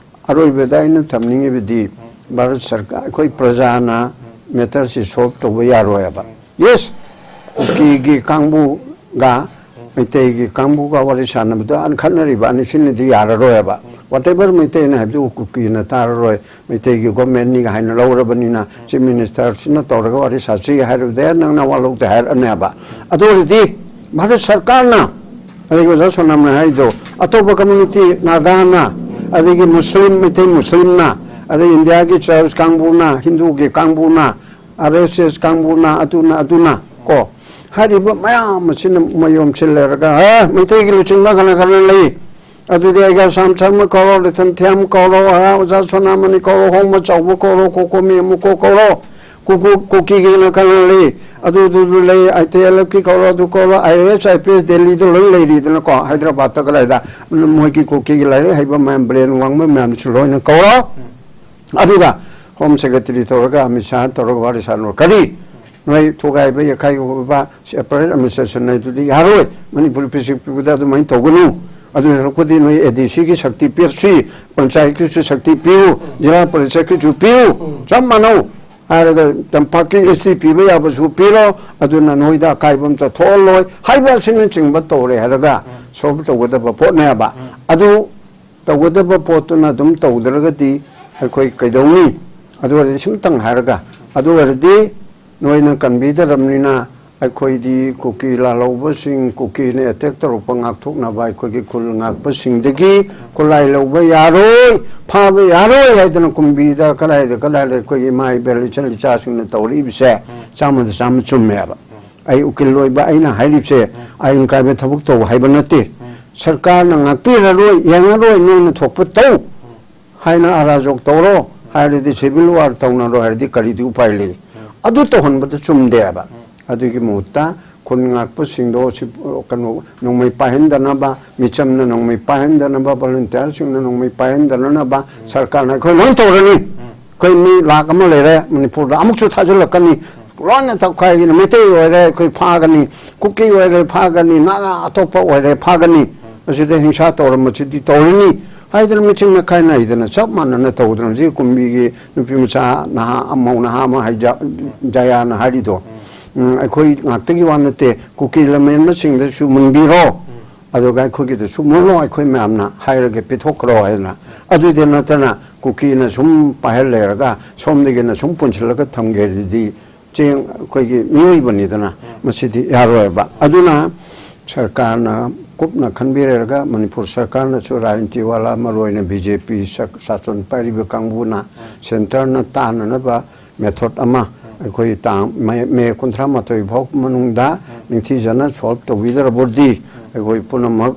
ꯑꯔꯣꯏꯕꯗ ꯑꯩꯅ ꯊꯝꯅꯤꯡꯉꯤꯕꯗꯤ ꯚꯥꯔꯠ ꯁꯔꯀꯥꯔ, ꯑꯩꯈꯣꯏ ꯄ꯭ꯔꯖꯥꯅ ꯃꯦꯇꯔꯁꯤ ꯁꯣꯜꯕ ꯇꯧꯕ ꯌꯥꯔꯣꯏꯕ꯫ ꯌꯦꯁ, ꯀꯨꯀꯤꯒꯤ ꯀꯥꯡꯕꯨꯒ ꯃꯩꯇꯩꯒꯤ ꯀꯥꯡꯕꯨꯒ ꯋꯥꯔꯤ ꯁꯥꯟꯅꯕꯗ ꯑꯟ ꯈꯠꯅꯔꯤꯕ ꯑꯅꯤꯁꯤꯅꯗꯤ ꯌꯥꯔꯔꯣꯏꯕ꯫ ꯋꯥꯇꯦꯕꯔ ꯃꯩꯇꯩꯅ ꯍꯥꯏꯕꯗꯨ ꯀꯨꯀꯤꯅ ꯇꯥꯔꯔꯣꯏ, ꯃꯩꯇꯩꯒꯤ ꯒꯣꯔꯃꯦꯟꯅꯤꯒ ꯍꯥꯏꯅ ꯂꯧꯔꯕꯅꯤꯅ ꯆꯤꯐ ꯃꯤꯅꯤꯁꯇꯔꯁꯤꯅ ꯇꯧꯔꯒ ꯋꯥꯔꯤ ꯁꯥꯁꯤ ꯍꯥꯏꯔꯨꯕꯗ ꯅꯪ ꯅꯋꯥ ꯂꯧꯗꯦ ꯍꯥꯏꯔꯛꯑꯅꯦꯕ꯫ ꯑꯗꯨ ꯑꯣꯏꯔꯗꯤ ꯚꯥꯔꯠ ꯁꯔꯀꯥꯔꯅ, ꯑꯗꯒꯤ ꯑꯣꯖꯥ ꯁꯣꯅꯥꯝꯅ ꯍꯥꯏꯗꯣ, ꯑꯇꯣꯞꯄ ꯀꯝꯃ꯭ꯌꯨꯅꯤꯇꯤ, ꯅꯥꯒꯥꯅ, ꯑꯗꯒꯤ ꯃꯨꯁꯂꯤꯝ, ꯃꯩꯇꯩ ꯃꯨꯁꯂꯤꯝꯅ, ꯑꯗꯩ ꯏꯟꯗꯤꯌꯥꯒꯤ ꯆꯔꯆ ꯀꯥꯡꯕꯨꯅ, ꯍꯤꯟꯗꯨꯒꯤ ꯀꯥꯡꯕꯨꯅ, ꯑꯥꯔ ꯑꯦꯁ ꯑꯦꯁ ꯀꯥꯡꯕꯨꯅ, ꯑꯗꯨꯅ, ꯑꯗꯨꯅ ꯀꯣ, ꯍꯥꯏꯔꯤꯕ ꯃꯌꯥꯝ ꯑꯁꯤꯅ ꯃꯌꯣꯝꯁꯤꯜꯂꯦꯔꯒ, "ꯑꯦ, ꯃꯩꯇꯩꯒꯤ ꯂꯨꯆꯤꯡꯕ ꯀꯅꯥ ꯀꯅꯥ ꯂꯩ? ꯑꯗꯨꯗꯤ ꯑꯩꯒ ꯁꯥꯝ ꯁꯔꯃ ꯀꯧꯔꯣ, ꯔꯇꯟ ꯊꯤꯌꯥꯝ ꯀꯧꯔꯣ, ꯑꯥ, ꯑꯣꯖꯥ ꯁꯣꯅꯥꯃꯅꯤ ꯀꯧꯔꯣ, ꯍꯣꯡꯕ ꯆꯥꯎꯕ ꯀꯧꯔꯣ, ꯀꯣꯀꯣ ꯃꯤ ꯑꯃꯨꯛ ꯀꯣ ꯀꯧꯔꯣ, ꯀꯨꯀꯨ-, ꯀꯨꯀꯤꯒꯤꯅ ꯀꯅꯥ ꯂꯩ? ꯑꯗꯨꯗꯨꯗꯨ ꯂꯩ, ꯑꯥꯏ ꯇꯤ ꯑꯦꯜ ꯑꯦꯐꯀꯤ ꯀꯧꯔꯣ, ꯑꯗꯨ ꯀꯧꯔꯣ, I A S, I P S ꯗꯦꯜꯂꯤꯗ ꯂꯣꯏ ꯂꯩꯔꯤꯗꯅꯀꯣ, ꯍꯥꯏꯗ꯭ꯔꯕꯥꯗꯇ ꯀꯗꯥꯏꯗ, ꯃꯣꯏꯒꯤ ꯀꯨꯀꯤꯒꯤ ꯂꯥꯏꯔꯤꯛ ꯍꯩꯕ ꯃꯌꯥꯝ, ꯕ꯭ꯔꯦꯟ ꯋꯥꯡꯕ ꯃꯌꯥꯝꯁꯨ ꯂꯣꯏꯅ ꯀꯧꯔꯣ꯫ ꯑꯗꯨꯒ ꯍꯣꯝ ꯁꯦꯀ꯭ꯔꯦꯇꯔꯤ ꯇꯧꯔꯒ ꯑꯃꯤꯠ ꯁꯥꯍ ꯇꯧꯔꯒ ꯋꯥꯔꯤ ꯁꯥꯟꯅꯔꯣ꯫ ꯀꯔꯤ? ꯅꯣꯏ ꯊꯨꯒꯥꯏꯕ, ꯌꯩꯈꯥꯏꯕ, ꯁꯦꯄꯔꯦꯠ ꯑꯦꯗꯃꯤꯅꯤꯁꯇ꯭ꯔꯦꯁꯟ ꯍꯥꯏꯗꯨꯗꯤ ꯌꯥꯔꯣꯏ꯫ ꯃꯅꯤꯄꯨꯔ ꯄꯤꯁꯛ ꯄꯤꯛꯄꯗ ꯑꯗꯨꯃꯥꯏꯅ ꯇꯧꯒꯅꯨ꯫ ꯑꯗꯨ ꯁꯔꯨꯛꯄꯨꯗꯤ ꯅꯣꯏ ꯑꯦ ꯗꯤ ꯁꯤꯒꯤ ꯁꯛꯇꯤ ꯄꯤꯔꯁꯤ, ꯄꯟꯆꯥꯌꯠꯀꯤꯁꯨ ꯁꯛꯇꯤ ꯄꯤꯌꯨ, ꯖꯤꯂꯥ ꯄꯔꯤꯁꯠꯀꯤꯁꯨ ꯄꯤꯌꯨ, ꯆꯞ ꯃꯥꯟꯅꯧ꯫ ꯍꯥꯏꯔꯒ ꯇꯝꯄꯥꯛꯀꯤ ꯑꯦꯁ ꯇꯤ ꯄꯤꯕ ꯌꯥꯕꯁꯨ ꯄꯤꯔꯣ, ꯑꯗꯨꯅ ꯅꯣꯏꯗ ꯑꯀꯥꯏꯕ ꯑꯝꯇ ꯊꯣꯛꯍꯜꯂꯣꯏ ꯍꯥꯏꯕ ꯑꯁꯤꯅꯆꯤꯡꯕ ꯇꯧꯔꯦ ꯍꯥꯏꯔꯒ ꯁꯣꯜꯕ ꯇꯧꯒꯗꯕ ꯄꯣꯠꯅꯦꯕ꯫ ꯑꯗꯨ ꯇꯧꯒꯗꯕ ꯄꯣꯠꯇꯨꯅ ꯑꯗꯨꯝ ꯇꯧꯗ꯭ꯔꯒꯗꯤ ꯑꯩꯈꯣꯏ ꯀꯩꯗꯧꯅꯤ? ꯑꯗꯨ ꯑꯣꯏꯔꯗꯤ ꯁꯨꯝꯇꯪ ꯍꯥꯏꯔꯒ, ꯑꯗꯨ ꯑꯣꯏꯔꯗꯤ ꯅꯣꯏꯅ ꯀꯟꯕꯤꯗ꯭ꯔꯕꯅꯤꯅ ꯑꯩꯈꯣꯏꯗꯤ ꯀꯨꯀꯤ ꯂꯥꯜꯍꯧꯕꯁꯤꯡ, ꯀꯨꯀꯤꯅ ꯑꯦꯇꯦꯛ ꯇꯧꯔꯛꯄ ꯉꯥꯛꯊꯣꯛꯅꯕ ꯑꯩꯈꯣꯏꯒꯤ ꯈꯨꯜ ꯉꯥꯛꯄꯁꯤꯡꯗꯒꯤ ꯈꯨꯠꯂꯥꯏ ꯂꯧꯕ ꯌꯥꯔꯣꯏ, ꯐꯥꯕ ꯌꯥꯔꯣꯏ ꯍꯥꯏꯗꯅ ꯀꯨꯝꯕꯤꯗ ꯀꯗꯥꯏꯗ ꯀꯗꯥꯏꯗ ꯑꯩꯈꯣꯏꯒꯤ ꯏꯃꯥ ꯏꯕꯦꯜ ꯏꯆꯜ ꯏꯆꯥꯁꯤꯡꯅ ꯇꯧꯔꯛꯏꯕꯁꯦ ꯆꯥꯝꯃꯗ ꯆꯥꯝꯃ ꯆꯨꯝꯃꯦꯕ꯫ ꯑꯩ ꯎꯀꯤꯜ ꯑꯣꯏꯕ ꯑꯩꯅ ꯍꯥꯏꯔꯤꯕꯁꯦ ꯑꯥꯏꯟ ꯀꯥꯏꯕ ꯊꯕꯛ ꯇꯧꯕ ꯍꯥꯏꯕ ꯅꯠꯇꯦ꯫ ꯁꯔꯀꯥꯔꯅ ꯉꯥꯛꯄꯤꯔꯔꯣꯏ, ꯌꯦꯡꯉꯔꯣꯏ, ꯅꯣꯏꯅ ꯊꯣꯛꯄ ꯇꯧ ꯍꯥꯏꯅ ꯑꯔꯥꯖꯣꯛ ꯇꯧꯔꯣ ꯍꯥꯏꯔꯗꯤ, ꯁꯤꯚꯤꯜ ꯋꯥꯔ ꯇꯧꯅꯔꯣ ꯍꯥꯏꯔꯗꯤ ꯀꯔꯤꯗꯤ ꯎꯄꯥꯏ ꯂꯩ? ꯑꯗꯨ ꯇꯧꯍꯟꯕꯗ ꯆꯨꯝꯗꯦꯕ꯫ ꯑꯗꯨꯒꯤ ꯃꯍꯨꯠꯇ ꯈꯨꯟ ꯉꯥꯛꯄꯁꯤꯡꯗꯣ ꯁꯤ, ꯀꯩꯅꯣ, ꯅꯣꯡꯃꯩ ꯄꯥꯏꯍꯟꯗꯅꯕ, ꯃꯤꯆꯝꯅ ꯅꯣꯡꯃꯩ ꯄꯥꯏꯍꯟꯗꯅꯕ, ꯚꯣꯂꯨꯟꯇꯤꯌꯔꯁꯤꯡꯅ ꯅꯣꯡꯃꯩ ꯄꯥꯏꯍꯟꯗꯅꯕ ꯁꯔꯀꯥꯔꯅ ꯑꯩꯈꯣꯏ ꯂꯣꯏ ꯇꯧꯔꯅꯤ꯫ ꯑꯩꯈꯣꯏ ꯃꯤ ꯂꯥꯈ ꯑꯃ ꯂꯩꯔꯦ ꯃꯅꯤꯄꯨꯔꯗ, ꯑꯃꯨꯛꯁꯨ ꯊꯥꯖꯤꯜꯂꯛꯀꯅꯤ꯫ ꯂꯣꯏꯅ ꯇꯧꯈꯥꯏꯒꯅꯤ꯫ ꯃꯩꯇꯩ ꯑꯣꯏꯔꯦ ꯑꯩꯈꯣꯏ ꯐꯥꯒꯅꯤ, ꯀꯨꯀꯤ ꯑꯣꯏꯔꯦ ꯐꯥꯒꯅꯤ, ꯅꯥꯒꯥ ꯑꯇꯣꯞꯄ ꯑꯣꯏꯔꯦ ꯐꯥꯒꯅꯤ꯫ ꯑꯁꯤꯗ ꯍꯤꯡꯁꯥ ꯇꯧꯔꯝꯕꯁꯤꯗꯤ ꯇꯧꯔꯅꯤ ꯍꯥꯏꯗꯅ ꯃꯤꯆꯪ ꯃꯤꯈꯥꯏ ꯅꯥꯏꯗꯅ ꯆꯞ ꯃꯥꯟꯅꯅ ꯇꯧꯗꯅ ꯍꯧꯖꯤꯛ ꯀꯨꯝꯕꯤꯒꯤ ꯅꯨꯄꯤ ꯃꯆꯥ ꯅꯍꯥ, ꯃꯧ ꯅꯍꯥ ꯑꯃ ꯍꯥꯏꯖ-, ꯖꯌꯥꯅ ꯍꯥꯏꯔꯤꯗꯣ, ꯎꯝ, ꯑꯩꯈꯣꯏ ꯉꯥꯛꯇꯒꯤ ꯋꯥ ꯅꯠꯇꯦ, ꯀꯨꯀꯤ ꯂꯝꯍꯦꯟꯕꯁꯤꯡꯗꯁꯨ ꯃꯨꯟꯕꯤꯔꯣ, ꯑꯗꯨꯒ ꯑꯩꯈꯣꯏꯒꯤꯗꯁꯨ ꯃꯨꯜꯂꯣ, ꯑꯩꯈꯣꯏ ꯃꯌꯥꯝꯅ ꯍꯥꯏꯔꯒ ꯄꯤꯊꯣꯛꯈ꯭ꯔꯣ ꯍꯥꯏꯅ꯫ ꯑꯗꯨꯗꯤ ꯅꯠꯇꯅ ꯀꯨꯀꯤꯅ ꯁꯨꯝ ꯄꯥꯏꯍꯜ ꯂꯩꯔꯒ ꯁꯣꯝꯗꯒꯤꯅ ꯁꯨꯝ ꯄꯨꯟꯁꯤꯜꯂꯒ ꯊꯝꯒꯦ ꯍꯥꯏꯗꯨꯗꯤ ꯆꯦꯡ ꯑꯩꯈꯣꯏꯒꯤ ꯃꯤꯑꯣꯏꯕꯅꯤꯗꯅ, ꯎꯝ, ꯃꯁꯤꯗꯤ ꯌꯥꯔꯣꯏꯕ꯫ ꯑꯗꯨꯅ ꯁꯔꯀꯥꯔꯅ ꯀꯨꯞꯅ ꯈꯟꯕꯤꯔꯒ ꯃꯅꯤꯄꯨꯔ ꯁꯔꯀꯥꯔꯅꯁꯨ ꯔꯥꯖꯅꯤꯇꯤ ꯋꯥꯂꯥ, ꯃꯔꯨꯑꯣꯏꯅ ꯕꯤ ꯖꯦ ꯄꯤ ꯁꯛ-, ꯁꯥꯁꯟ ꯄꯥꯏꯔꯤꯕ ꯀꯥꯡꯕꯨꯅ ꯎꯝ, ꯁꯦꯟꯇꯔꯅ ꯇꯥꯅꯅꯕ ꯃꯦꯊꯣꯠ ꯑꯃ ꯎꯝ, ꯑꯩꯈꯣꯏ ꯇꯥꯡ ꯃꯦ, ꯃꯦ ꯀꯨꯟꯊ꯭ꯔꯥ ꯃꯥꯊꯣꯏ ꯐꯥꯎ ꯃꯅꯨꯡꯗ ꯎꯝ, ꯅꯤꯡꯊꯤꯖꯅ ꯁꯣꯜꯕ ꯇꯧꯕꯤꯗ꯭ꯔꯕꯗꯤ ꯎꯝ, ꯑꯩꯈꯣꯏ ꯄꯨꯝꯅꯃꯛ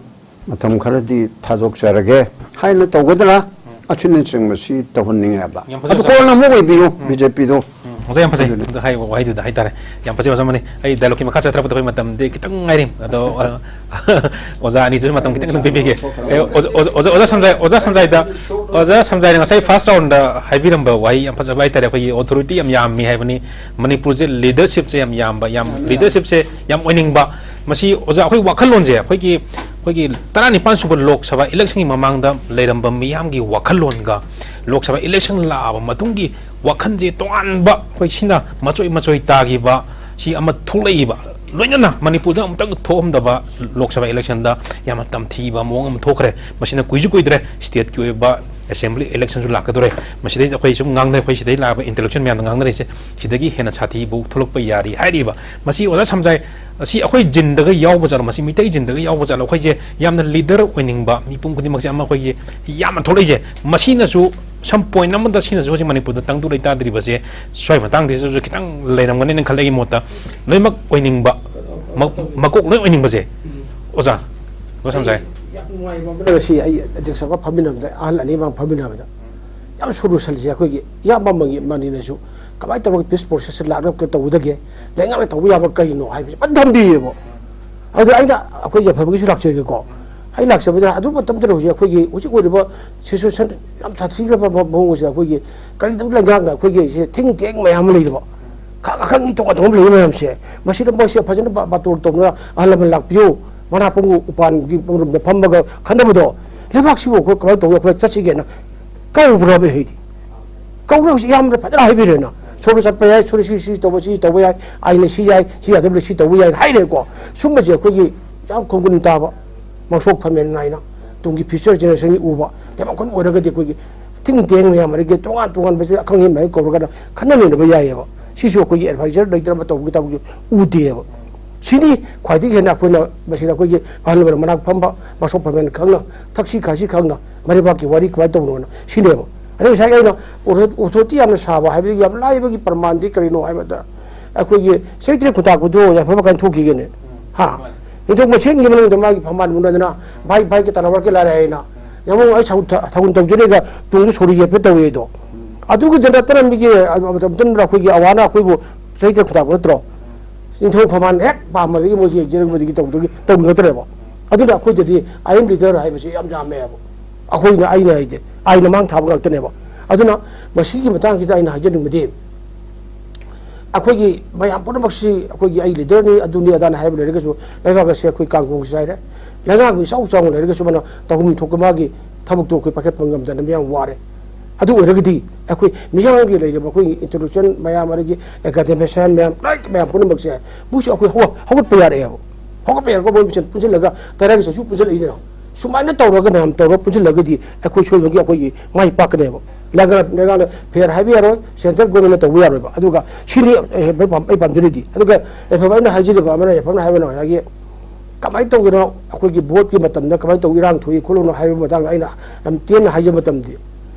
ꯃꯇꯝ ꯈꯔꯗꯤ ꯊꯥꯗꯣꯛꯆꯔꯒꯦ ꯍꯥꯏꯅ ꯇꯧꯒꯗ꯭ꯔꯥ? ꯎꯝ꯫ ꯑꯁꯤꯅꯆꯤꯡꯕꯁꯤ ꯇꯧꯍꯟꯅꯤꯡꯉꯦꯕ꯫ ꯌꯥꯝ ꯐꯖꯩ, ꯑꯗꯨ ꯑꯣꯖꯥ꯫ ꯀꯣꯟꯅ ꯑꯃꯨꯛ ꯑꯣꯏꯕꯤꯌꯨ, ꯎꯝ꯫ ꯕꯤ ꯖꯦ ꯄꯤꯗꯣ꯫ ꯎꯝ, ꯑꯣꯖꯥ, ꯌꯥꯝ ꯐꯖꯩ꯫ ꯑꯗꯨꯅꯤ꯫ ꯑꯗꯨ ꯍꯥꯏꯔꯤꯕ ꯋꯥꯍꯩꯗꯨꯗ ꯍꯥꯏꯇꯥꯔꯦ꯫ ꯌꯥꯝ ꯐꯖꯩ, ꯑꯣꯖꯥ ꯃꯅꯤ꯫ ꯑꯩ ꯗꯥꯏꯂꯣꯒꯀꯤ ꯃꯈꯥ ꯆꯠꯊꯔꯛꯄꯗ ꯑꯩꯈꯣꯏ ꯃꯇꯝꯗꯤ ꯈꯤꯇꯪ ꯉꯥꯏꯔꯤ꯫ ꯑꯗꯣ, ꯑ, ꯑꯣꯖꯥ ꯑꯅꯤꯁꯨ ꯃꯇꯝ ꯈꯤꯇꯪ ꯑꯗꯨꯝ ꯄꯤꯕꯤꯒꯦ꯫ ꯑꯦ, ꯑꯣꯖꯥ, ꯑꯣꯖꯥ, ꯑꯣꯖꯥ, ꯑꯣꯖꯥ ꯁꯝꯖꯥꯏ, ꯑꯣꯖꯥ ꯁꯝꯖꯥꯏꯗ, ꯑꯣꯖꯥ ꯁꯝꯖꯥꯏꯅ ꯉꯁꯥꯏ ꯐꯥꯔꯁ ꯔꯥꯎꯟꯗ ꯍꯥꯏꯕꯤꯔꯝꯕ ꯋꯥꯍꯩ ꯌꯥꯝ ꯐꯖꯕ ꯍꯥꯏꯇꯥꯔꯦ꯫ ꯑꯩꯈꯣꯏꯒꯤ ꯑꯣꯊꯣꯔꯤꯇꯤ ꯌꯥꯝ ꯌꯥꯝꯃꯤ ꯍꯥꯏꯕꯅꯤ꯫ ꯃꯅꯤꯄꯨꯔꯁꯦ ꯂꯤꯗꯔꯁꯤꯞꯁꯦ ꯌꯥꯝ ꯌꯥꯝꯕ, ꯌꯥꯝ ꯂꯤꯗꯔꯁꯤꯞꯁꯦ ꯌꯥꯝ ꯑꯣꯏꯅꯤꯡꯕ꯫ ꯃꯁꯤ ꯑꯣꯖꯥ, ꯑꯩꯈꯣꯏ ꯋꯥꯈꯜꯂꯣꯟꯁꯦ, ꯑꯩꯈꯣꯏꯒꯤ, ꯑꯩꯈꯣꯏꯒꯤ ꯇꯔꯥꯅꯤꯄꯥꯟ ꯁꯨꯕ ꯂꯣꯛ ꯁꯚꯥ ꯏꯂꯦꯛꯁꯟꯒꯤ ꯃꯃꯥꯡꯗ ꯂꯩꯔꯝꯕ ꯃꯤꯌꯥꯝꯒꯤ ꯋꯥꯈꯜꯂꯣꯟꯒ ꯂꯣꯛ ꯁꯚꯥ ꯏꯂꯦꯛꯁꯟ ꯂꯥꯛꯑꯕ ꯃꯇꯨꯡꯒꯤ ꯋꯥꯈꯜꯁꯦ ꯇꯣꯉꯥꯟꯕ, ꯑꯩꯈꯣꯏ ꯁꯤꯅ ꯃꯆꯣꯏ ꯃꯆꯣꯏ ꯇꯥꯈꯤꯕ ꯁꯤ ꯑꯃ ꯊꯣꯛꯂꯛꯏꯕ꯫ ꯂꯣꯏꯅꯅ ꯃꯅꯤꯄꯨꯔꯗ ꯑꯃꯨꯛꯇꯪ ꯊꯣꯛꯑꯝꯗꯕ ꯂꯣꯛ ꯁꯚꯥ ꯏꯂꯦꯛꯁꯟꯗ ꯌꯥꯝꯅ ꯇꯝꯊꯤꯕ ꯃꯑꯣꯡ ꯑꯃ ꯊꯣꯛꯈ꯭ꯔꯦ꯫ ꯃꯁꯤꯅ ꯀꯨꯏꯁꯨ ꯀꯨꯏꯗ꯭ꯔꯦ ꯁ꯭ꯇꯦꯠꯀꯤ ꯑꯣꯏꯕ ꯑꯦꯁꯦꯝꯕ꯭ꯂꯤ ꯏꯂꯦꯛꯁꯟꯁꯨ ꯂꯥꯛꯀꯗꯧꯔꯦ꯫ ꯃꯁꯤꯗꯩꯗ ꯑꯩꯈꯣꯏ ꯁꯨꯝ ꯉꯥꯡꯅ ꯑꯩꯈꯣꯏ ꯁꯤꯗꯩ ꯂꯥꯛꯄ ꯏꯟꯇꯦꯂꯦꯛꯆꯨꯋꯦꯜ ꯃꯌꯥꯝꯅ ꯉꯥꯡꯅꯔꯤꯁꯦ ꯁꯤꯗꯒꯤ ꯍꯦꯟꯅ ꯁꯥꯊꯤꯕ ꯊꯣꯛꯂꯛꯄ ꯌꯥꯔꯤ ꯍꯥꯏꯔꯤꯕ꯫ ꯃꯁꯤ ꯑꯣꯖꯥ ꯁꯝꯖꯥꯏ, ꯑꯁꯤ ꯑꯩꯈꯣꯏ ꯖꯤꯟꯗꯒ ꯌꯥꯎꯕ ꯖꯥꯠꯂꯣ, ꯃꯁꯤ ꯃꯤꯇꯩ ꯖꯤꯟꯗꯒ ꯌꯥꯎꯕ ꯖꯥꯠꯂꯣ? ꯑꯩꯈꯣꯏꯁꯦ ꯌꯥꯝꯅ ꯂꯤꯗꯔ ꯑꯣꯏꯅꯤꯡꯕ ꯃꯤꯄꯨꯝ ꯈꯨꯗꯤꯡꯃꯛꯁꯦ ꯑꯃ ꯑꯩꯈꯣꯏꯒꯤ ꯌꯥꯝꯅ ꯊꯣꯛꯂꯛꯏꯁꯦ꯫ ꯃꯁꯤꯅꯁꯨ ꯁꯝ ꯄꯣꯏꯟ ꯑꯃꯗ ꯁꯤꯅꯁꯨ ꯍꯧꯖꯤꯛ ꯃꯅꯤꯄꯨꯔꯗ ꯇꯪꯗꯨ ꯂꯩꯇꯥꯗ꯭ꯔꯤꯕꯁꯦ ꯁ꯭ꯋꯥꯏ ꯃꯇꯥꯡꯁꯤꯗꯁꯨ ꯈꯤꯇꯪ ꯂꯩꯔꯝꯒꯅꯤꯅ ꯈꯜꯂꯦ ꯑꯩꯒꯤ ꯃꯣꯠꯇ꯫ ꯂꯣꯏꯅꯃꯛ ꯑꯣꯏꯅꯤꯡꯕ, ꯃ-, ꯃꯀꯣꯛ ꯂꯣꯏ ꯑꯣꯏꯅꯤꯡꯕꯁꯦ꯫ ꯑꯣꯖꯥ, ꯑꯣꯖꯥ ꯁꯝꯖꯥꯏ꯫ ꯌꯥꯝ ꯅꯨꯡꯉꯥꯏꯕ ꯑꯃꯅ ꯉꯁꯤ ꯑꯩ ꯑꯗ꯭ꯌꯛꯁꯒ ꯐꯝꯃꯤꯟꯅꯕꯗ ꯑꯍꯜ ꯑꯅꯤ ꯃꯥꯡ ꯐꯝꯃꯤꯟꯅꯕꯗ ꯌꯥꯝ ꯁꯣꯂꯨꯁꯟꯁꯦ ꯑꯩꯈꯣꯏꯒꯤ ꯏꯌꯥꯝꯕ ꯑꯃꯒꯤ ꯃꯅꯤꯅꯁꯨ ꯀꯃꯥꯏꯅ ꯇꯧꯔꯒ ꯄꯤꯁ ꯄ꯭ꯔꯣꯁꯦꯁꯁꯦ ꯂꯥꯛꯅꯕ ꯇꯧꯒꯗꯒꯦ, ꯂꯩꯉꯥꯛꯅ ꯇꯧꯕ ꯌꯥꯕ ꯀꯔꯤꯅꯣ ꯍꯥꯏꯕꯁꯦ ꯐꯖꯅ ꯊꯝꯕꯤꯌꯦꯕ꯫ ꯑꯗꯨꯗ ꯑꯩꯅ ꯑꯩꯈꯣꯏ ꯌꯥꯏꯐꯕꯒꯤꯁꯨ ꯂꯥꯛꯆꯒꯦꯀꯣ꯫ ꯑꯩ ꯂꯥꯛꯆꯕꯗ ꯑꯗꯨ ꯃꯇꯝꯗꯨꯗ ꯍꯧꯖꯤꯛ ꯑꯩꯈꯣꯏꯒꯤ ꯍꯧꯖꯤꯛ ꯑꯣꯏꯔꯤꯕ ꯁꯤꯆꯨꯋꯦꯁꯟ ꯌꯥꯝ ꯁꯥꯊꯤꯈ꯭ꯔꯕ ꯃ-, ꯃꯑꯣꯡ ꯑꯁꯤꯗ ꯑꯩꯈꯣꯏꯒꯤ ꯀꯔꯤꯒꯨꯝꯕ ꯂꯩꯉꯥꯛꯅ ꯑꯩꯈꯣꯏꯒꯤ ꯁꯤ ꯊꯤꯡ ꯇꯦꯡ ꯃꯌꯥꯝ ꯑꯃ ꯂꯩꯔꯤꯕ, ꯈꯛ ꯑꯈꯪꯒꯤ ꯇꯣꯉꯥꯟ ꯇꯣꯉꯥꯟꯕ ꯂꯩꯕ ꯃꯌꯥꯝꯁꯦ, ꯃꯁꯤꯗ ꯃꯣꯏꯁꯦ ꯐꯖꯅ ꯕꯥ-, ꯕꯥꯇꯣꯟ ꯇꯧꯅ ꯑꯍꯜ ꯂꯃꯟ ꯂꯥꯛꯄꯤꯌꯨ, ꯃꯅꯥ ꯄꯪꯒꯤ ꯎꯄꯥꯟꯒꯤ ꯃꯔꯨꯝꯗ ꯐꯝꯃꯒ ꯈꯟꯅꯕꯗꯣ, ꯂꯩꯕꯥꯛꯁꯤꯕꯨ ꯑꯩꯈꯣꯏ ꯀꯃꯥꯏꯅ ꯇꯧꯅ ꯑꯩꯈꯣꯏ ꯆꯠꯁꯤꯒꯦꯅ ꯀꯧꯕ꯭ꯔꯕ? ꯑꯩꯗꯤ ꯀꯧꯔꯒꯁꯨ ꯏꯌꯥꯝꯕꯗ ꯐꯖꯅ ꯍꯥꯏꯕꯤꯔꯦꯅ, ꯁꯣꯝꯗ ꯆꯠꯄ ꯌꯥꯏ, ꯁꯣꯝꯗ ꯁꯤ, ꯁꯤ ꯇꯧꯕ, ꯁꯤ ꯇꯧꯕ ꯌꯥꯏ, ꯑꯩꯅ ꯁꯤ ꯌꯥꯏ, ꯁꯤ ꯌꯥꯗꯕ ꯂꯩ, ꯁꯤ ꯇꯧꯕ ꯌꯥꯏ ꯍꯥꯏꯔꯦꯀꯣ꯫ ꯁꯨꯝꯕꯁꯦ ꯑꯩꯈꯣꯏꯒꯤ ꯌꯥꯝ ꯈꯣꯡꯒꯨꯟ ꯇꯥꯕ, ꯃꯥꯡꯁꯣꯛ ꯐꯝꯃꯦꯟ ꯅꯥꯏꯅ ꯇꯨꯡꯒꯤ ꯐ꯭ꯌꯨꯆꯔ ꯖꯦꯅꯦꯔꯦꯁꯟꯒꯤ ꯎꯕ ꯂꯩꯕꯥꯛ ꯈꯨꯟ ꯑꯣꯏꯔꯒꯗꯤ ꯑꯩꯈꯣꯏꯒꯤ ꯊꯤꯡ ꯇꯦꯡ ꯃꯌꯥꯝ ꯑꯗꯒꯤ ꯇꯣꯉꯥꯟ ꯇꯣꯉꯥꯟꯕꯁꯦ ꯑꯈꯪ ꯑꯍꯩ ꯃꯌꯥꯝ ꯀꯧꯔꯒꯅ ꯈꯟꯅ ꯅꯩꯅꯕ ꯌꯥꯏꯑꯕ꯫ ꯁꯤꯁꯨ ꯑꯩꯈꯣꯏꯒꯤ ꯑꯦꯗꯚꯥꯏꯖꯔ ꯂꯩꯇꯅ ꯑꯃ ꯇꯧꯕꯒꯤ ꯇꯧꯕꯁꯨ ꯎꯗꯦꯕ꯫ ꯁꯤꯅꯤ ꯈ꯭ꯋꯥꯏꯗꯒꯤ ꯍꯦꯟꯅ ꯑꯩꯈꯣꯏꯅ ꯃꯁꯤꯗ ꯑꯩꯈꯣꯏꯒꯤ ꯑꯍꯜ ꯂꯃꯟ ꯃꯅꯥꯛ ꯐꯝꯕ, ꯃꯥꯡꯁꯣꯛ ꯐꯝꯃꯦꯟ ꯈꯪꯅ, ꯊꯛꯁꯤ ꯈꯥꯁꯤ ꯈꯪꯅ, ꯃꯔꯩꯕꯥꯛꯀꯤ ꯋꯥꯔꯤ ꯀꯃꯥꯏꯅ ꯇꯧꯕꯅꯣꯅ ꯁꯤꯅꯦꯕ꯫ ꯑꯗꯩ ꯉꯁꯥꯏꯒꯤ ꯑꯩꯅ ꯑꯣꯊꯣ-, ꯑꯣꯊꯣꯔꯤꯇꯤ ꯌꯥꯝꯅ ꯁꯥꯕ ꯍꯥꯏꯕꯗꯤ ꯌꯥꯝ ꯂꯥꯏꯕꯒꯤ ꯄ꯭ꯔꯃꯥꯟꯗꯤ ꯀꯔꯤꯅꯣ ꯍꯥꯏꯕꯗ, ꯑꯩꯈꯣꯏꯒꯤ ꯆꯩꯇ꯭ꯔꯦ ꯈꯨꯟꯇꯥꯛꯄꯗꯣ ꯌꯥꯏꯐꯕ ꯀꯥꯏꯅ ꯊꯣꯛꯈꯤꯒꯅꯦ꯫ ꯍꯥ? ꯅꯤꯡꯊꯧ ꯃꯁꯦꯟꯒꯤ ꯃꯅꯨꯡꯗ ꯃꯥꯒꯤ ꯐꯝꯕꯥꯜ ꯃꯨꯟꯅꯗꯅ ꯚꯥꯏ, ꯚꯥꯏꯒꯤ ꯇꯔꯥꯕꯔ ꯀꯦꯂꯥ ꯔꯦ ꯍꯥꯏꯅ ꯌꯦꯡꯉꯣ, ꯑꯩ ꯁꯥꯎ-, ꯊ-, ꯊꯧꯒꯜ ꯇꯧꯖꯔꯦꯒ ꯇꯨꯡꯗ ꯁꯣꯔꯤ ꯌꯦꯠꯄ ꯇꯧꯋꯦ ꯑꯗꯣ꯫ ꯑꯗꯨꯒꯤꯗ ꯅꯠꯇꯅ ꯃꯤꯒꯤ, ꯑ, ꯃꯇꯝ ꯃꯇꯝꯗ ꯑꯩꯈꯣꯏꯒꯤ ꯑꯋꯥꯅ ꯑꯩꯈꯣꯏꯕꯨ ꯆꯩꯇ꯭ꯔꯦ ꯈꯨꯟꯇꯥꯛꯄ ꯅꯠꯇ꯭ꯔꯣ? ꯅꯤꯡꯊꯧ ꯐꯝꯕꯥꯜ ꯍꯦꯛ ꯄꯥꯝꯕꯗꯒꯤ ꯃꯣꯏꯒꯤ ꯖꯦꯔꯦꯡꯕꯗꯒꯤ ꯇꯧꯗꯒꯤ ꯇꯧꯕ ꯅꯠꯇ꯭ꯔꯦꯕ꯫ ꯑꯗꯨꯅ ꯑꯩꯈꯣꯏꯗꯗꯤ "I am leader" ꯍꯥꯏꯕꯁꯤ ꯌꯥꯝ ꯌꯥꯝꯃꯦꯕ꯫ ꯑꯩꯈꯣꯏꯅ, ꯑꯩꯅ ꯍꯥꯏꯁꯦ, ꯑꯩꯅ ꯃꯥꯡ ꯊꯥꯕ ꯉꯥꯛꯇꯅꯦꯕ꯫ ꯑꯗꯨꯅ ꯃꯁꯤꯒꯤ ꯃꯇꯥꯡꯁꯤꯗ ꯑꯩꯅ ꯍꯥꯏꯖꯅꯤꯡꯕꯗꯤ, ꯑꯩꯈꯣꯏꯒꯤ ꯃꯌꯥꯝ ꯄꯨꯝꯅꯃꯛꯁꯤ ꯑꯩꯈꯣꯏꯒꯤ "ꯑꯩ ꯂꯤꯗꯔꯅꯤ", ꯑꯗꯨꯅꯤ ꯑꯗꯥꯅ ꯍꯥꯏꯕ ꯂꯩꯔꯒꯁꯨ, ꯂꯩꯕꯥꯛ ꯑꯁꯤ ꯑꯩꯈꯣꯏ ꯀꯥꯡ ꯈꯣꯡ ꯆꯥꯏꯔꯦ꯫ ꯂꯩꯉꯥꯛ ꯏꯆꯥꯎ ꯆꯥꯎꯅ ꯂꯩꯔꯒꯁꯨ ꯃꯥꯅ ꯇꯧꯐꯝ ꯊꯣꯛꯄ ꯃꯥꯒꯤ ꯊꯕꯛꯇꯣ ꯑꯩꯈꯣꯏ ꯄꯥꯏꯈꯠꯄ ꯉꯝꯗꯅ ꯃꯌꯥꯝ ꯋꯥꯔꯦ꯫ ꯑꯗꯨ ꯑꯣꯏꯔꯒꯗꯤ ꯑꯩꯈꯣꯏ ꯃꯤꯌꯥꯝꯒꯤ ꯂꯩꯔꯤꯕ ꯑꯩꯈꯣꯏꯒꯤ ꯏꯟꯇꯦꯂꯦꯛꯆꯨꯋꯦꯜ ꯃꯌꯥꯝ, ꯑꯗꯒꯤ ꯑꯦꯀꯥꯗꯦꯃꯤꯁꯤꯌꯥꯟ ꯃꯌꯥꯝ, ꯂꯥꯏꯔꯤꯛ ꯃꯌꯥꯝ ꯄꯨꯝꯅꯃꯛꯁꯦ ꯃꯣꯏꯁꯨ ꯑꯩꯈꯣꯏ ꯍꯧꯒꯠ-, ꯍꯧꯒꯠꯄ ꯌꯥꯔꯛꯑꯦꯕ꯫ ꯍꯧꯒꯠꯄ ꯌꯥꯔꯛꯄ ꯃꯣꯏ ꯃꯁꯦꯟ ꯄꯨꯟꯁꯤꯜꯂꯒ ꯇꯔꯥꯒꯤ ꯆꯥꯁꯨ ꯄꯨꯟꯁꯤꯜꯂꯛꯏꯗꯅ꯫ ꯁꯨꯃꯥꯏꯅ ꯇꯧꯔꯒ ꯃꯌꯥꯝ ꯇꯧꯔꯒ ꯄꯨꯟꯁꯤꯜꯂꯒꯗꯤ ꯑꯩꯈꯣꯏ ꯁꯣꯏꯕꯒꯤ ꯑꯩꯈꯣꯏꯒꯤ ꯃꯥꯏ ꯄꯥꯛꯀꯅꯦꯕ꯫ ꯂꯩꯉꯥꯛꯅ ꯂꯩꯉꯥꯛꯅ ꯐꯦꯔ ꯍꯥꯏꯕ ꯌꯥꯔꯣꯏ, ꯁꯦꯟꯇ꯭ꯔꯦꯜ ꯒꯣꯔꯃꯦꯟꯅ ꯇꯧꯕ ꯌꯥꯔꯣꯏꯕ꯫ ꯑꯗꯨꯒ ꯁꯤꯅꯤ ꯑꯩ ꯄꯥꯝ- ꯑꯩ ꯄꯥꯝꯖꯔꯤꯗꯤ꯫ ꯑꯗꯨꯒ ꯌꯥꯏꯐꯕ ꯑꯩꯅ ꯍꯥꯏꯖꯔꯤꯕ ꯑꯃꯅ, ꯌꯥꯏꯐꯕꯅ ꯍꯥꯏꯕꯅ ꯉꯁꯥꯏꯒꯤ ꯀꯃꯥꯏꯅ ꯇꯧꯗꯅ ꯑꯩꯈꯣꯏꯒꯤ ꯚꯣꯠꯀꯤ ꯃꯇꯝꯗ ꯀꯃꯥꯏꯅ ꯇꯧ ꯏꯔꯥꯡ ꯊꯣꯛꯏ ꯈꯣꯠꯂꯤꯅꯣ ꯍꯥꯏꯕ ꯃꯇꯥꯡꯗ ꯑꯩꯅ ꯌꯥꯝ ꯇꯦꯟꯅ ꯍꯥꯏꯖꯕ ꯃꯇꯝꯗꯤ,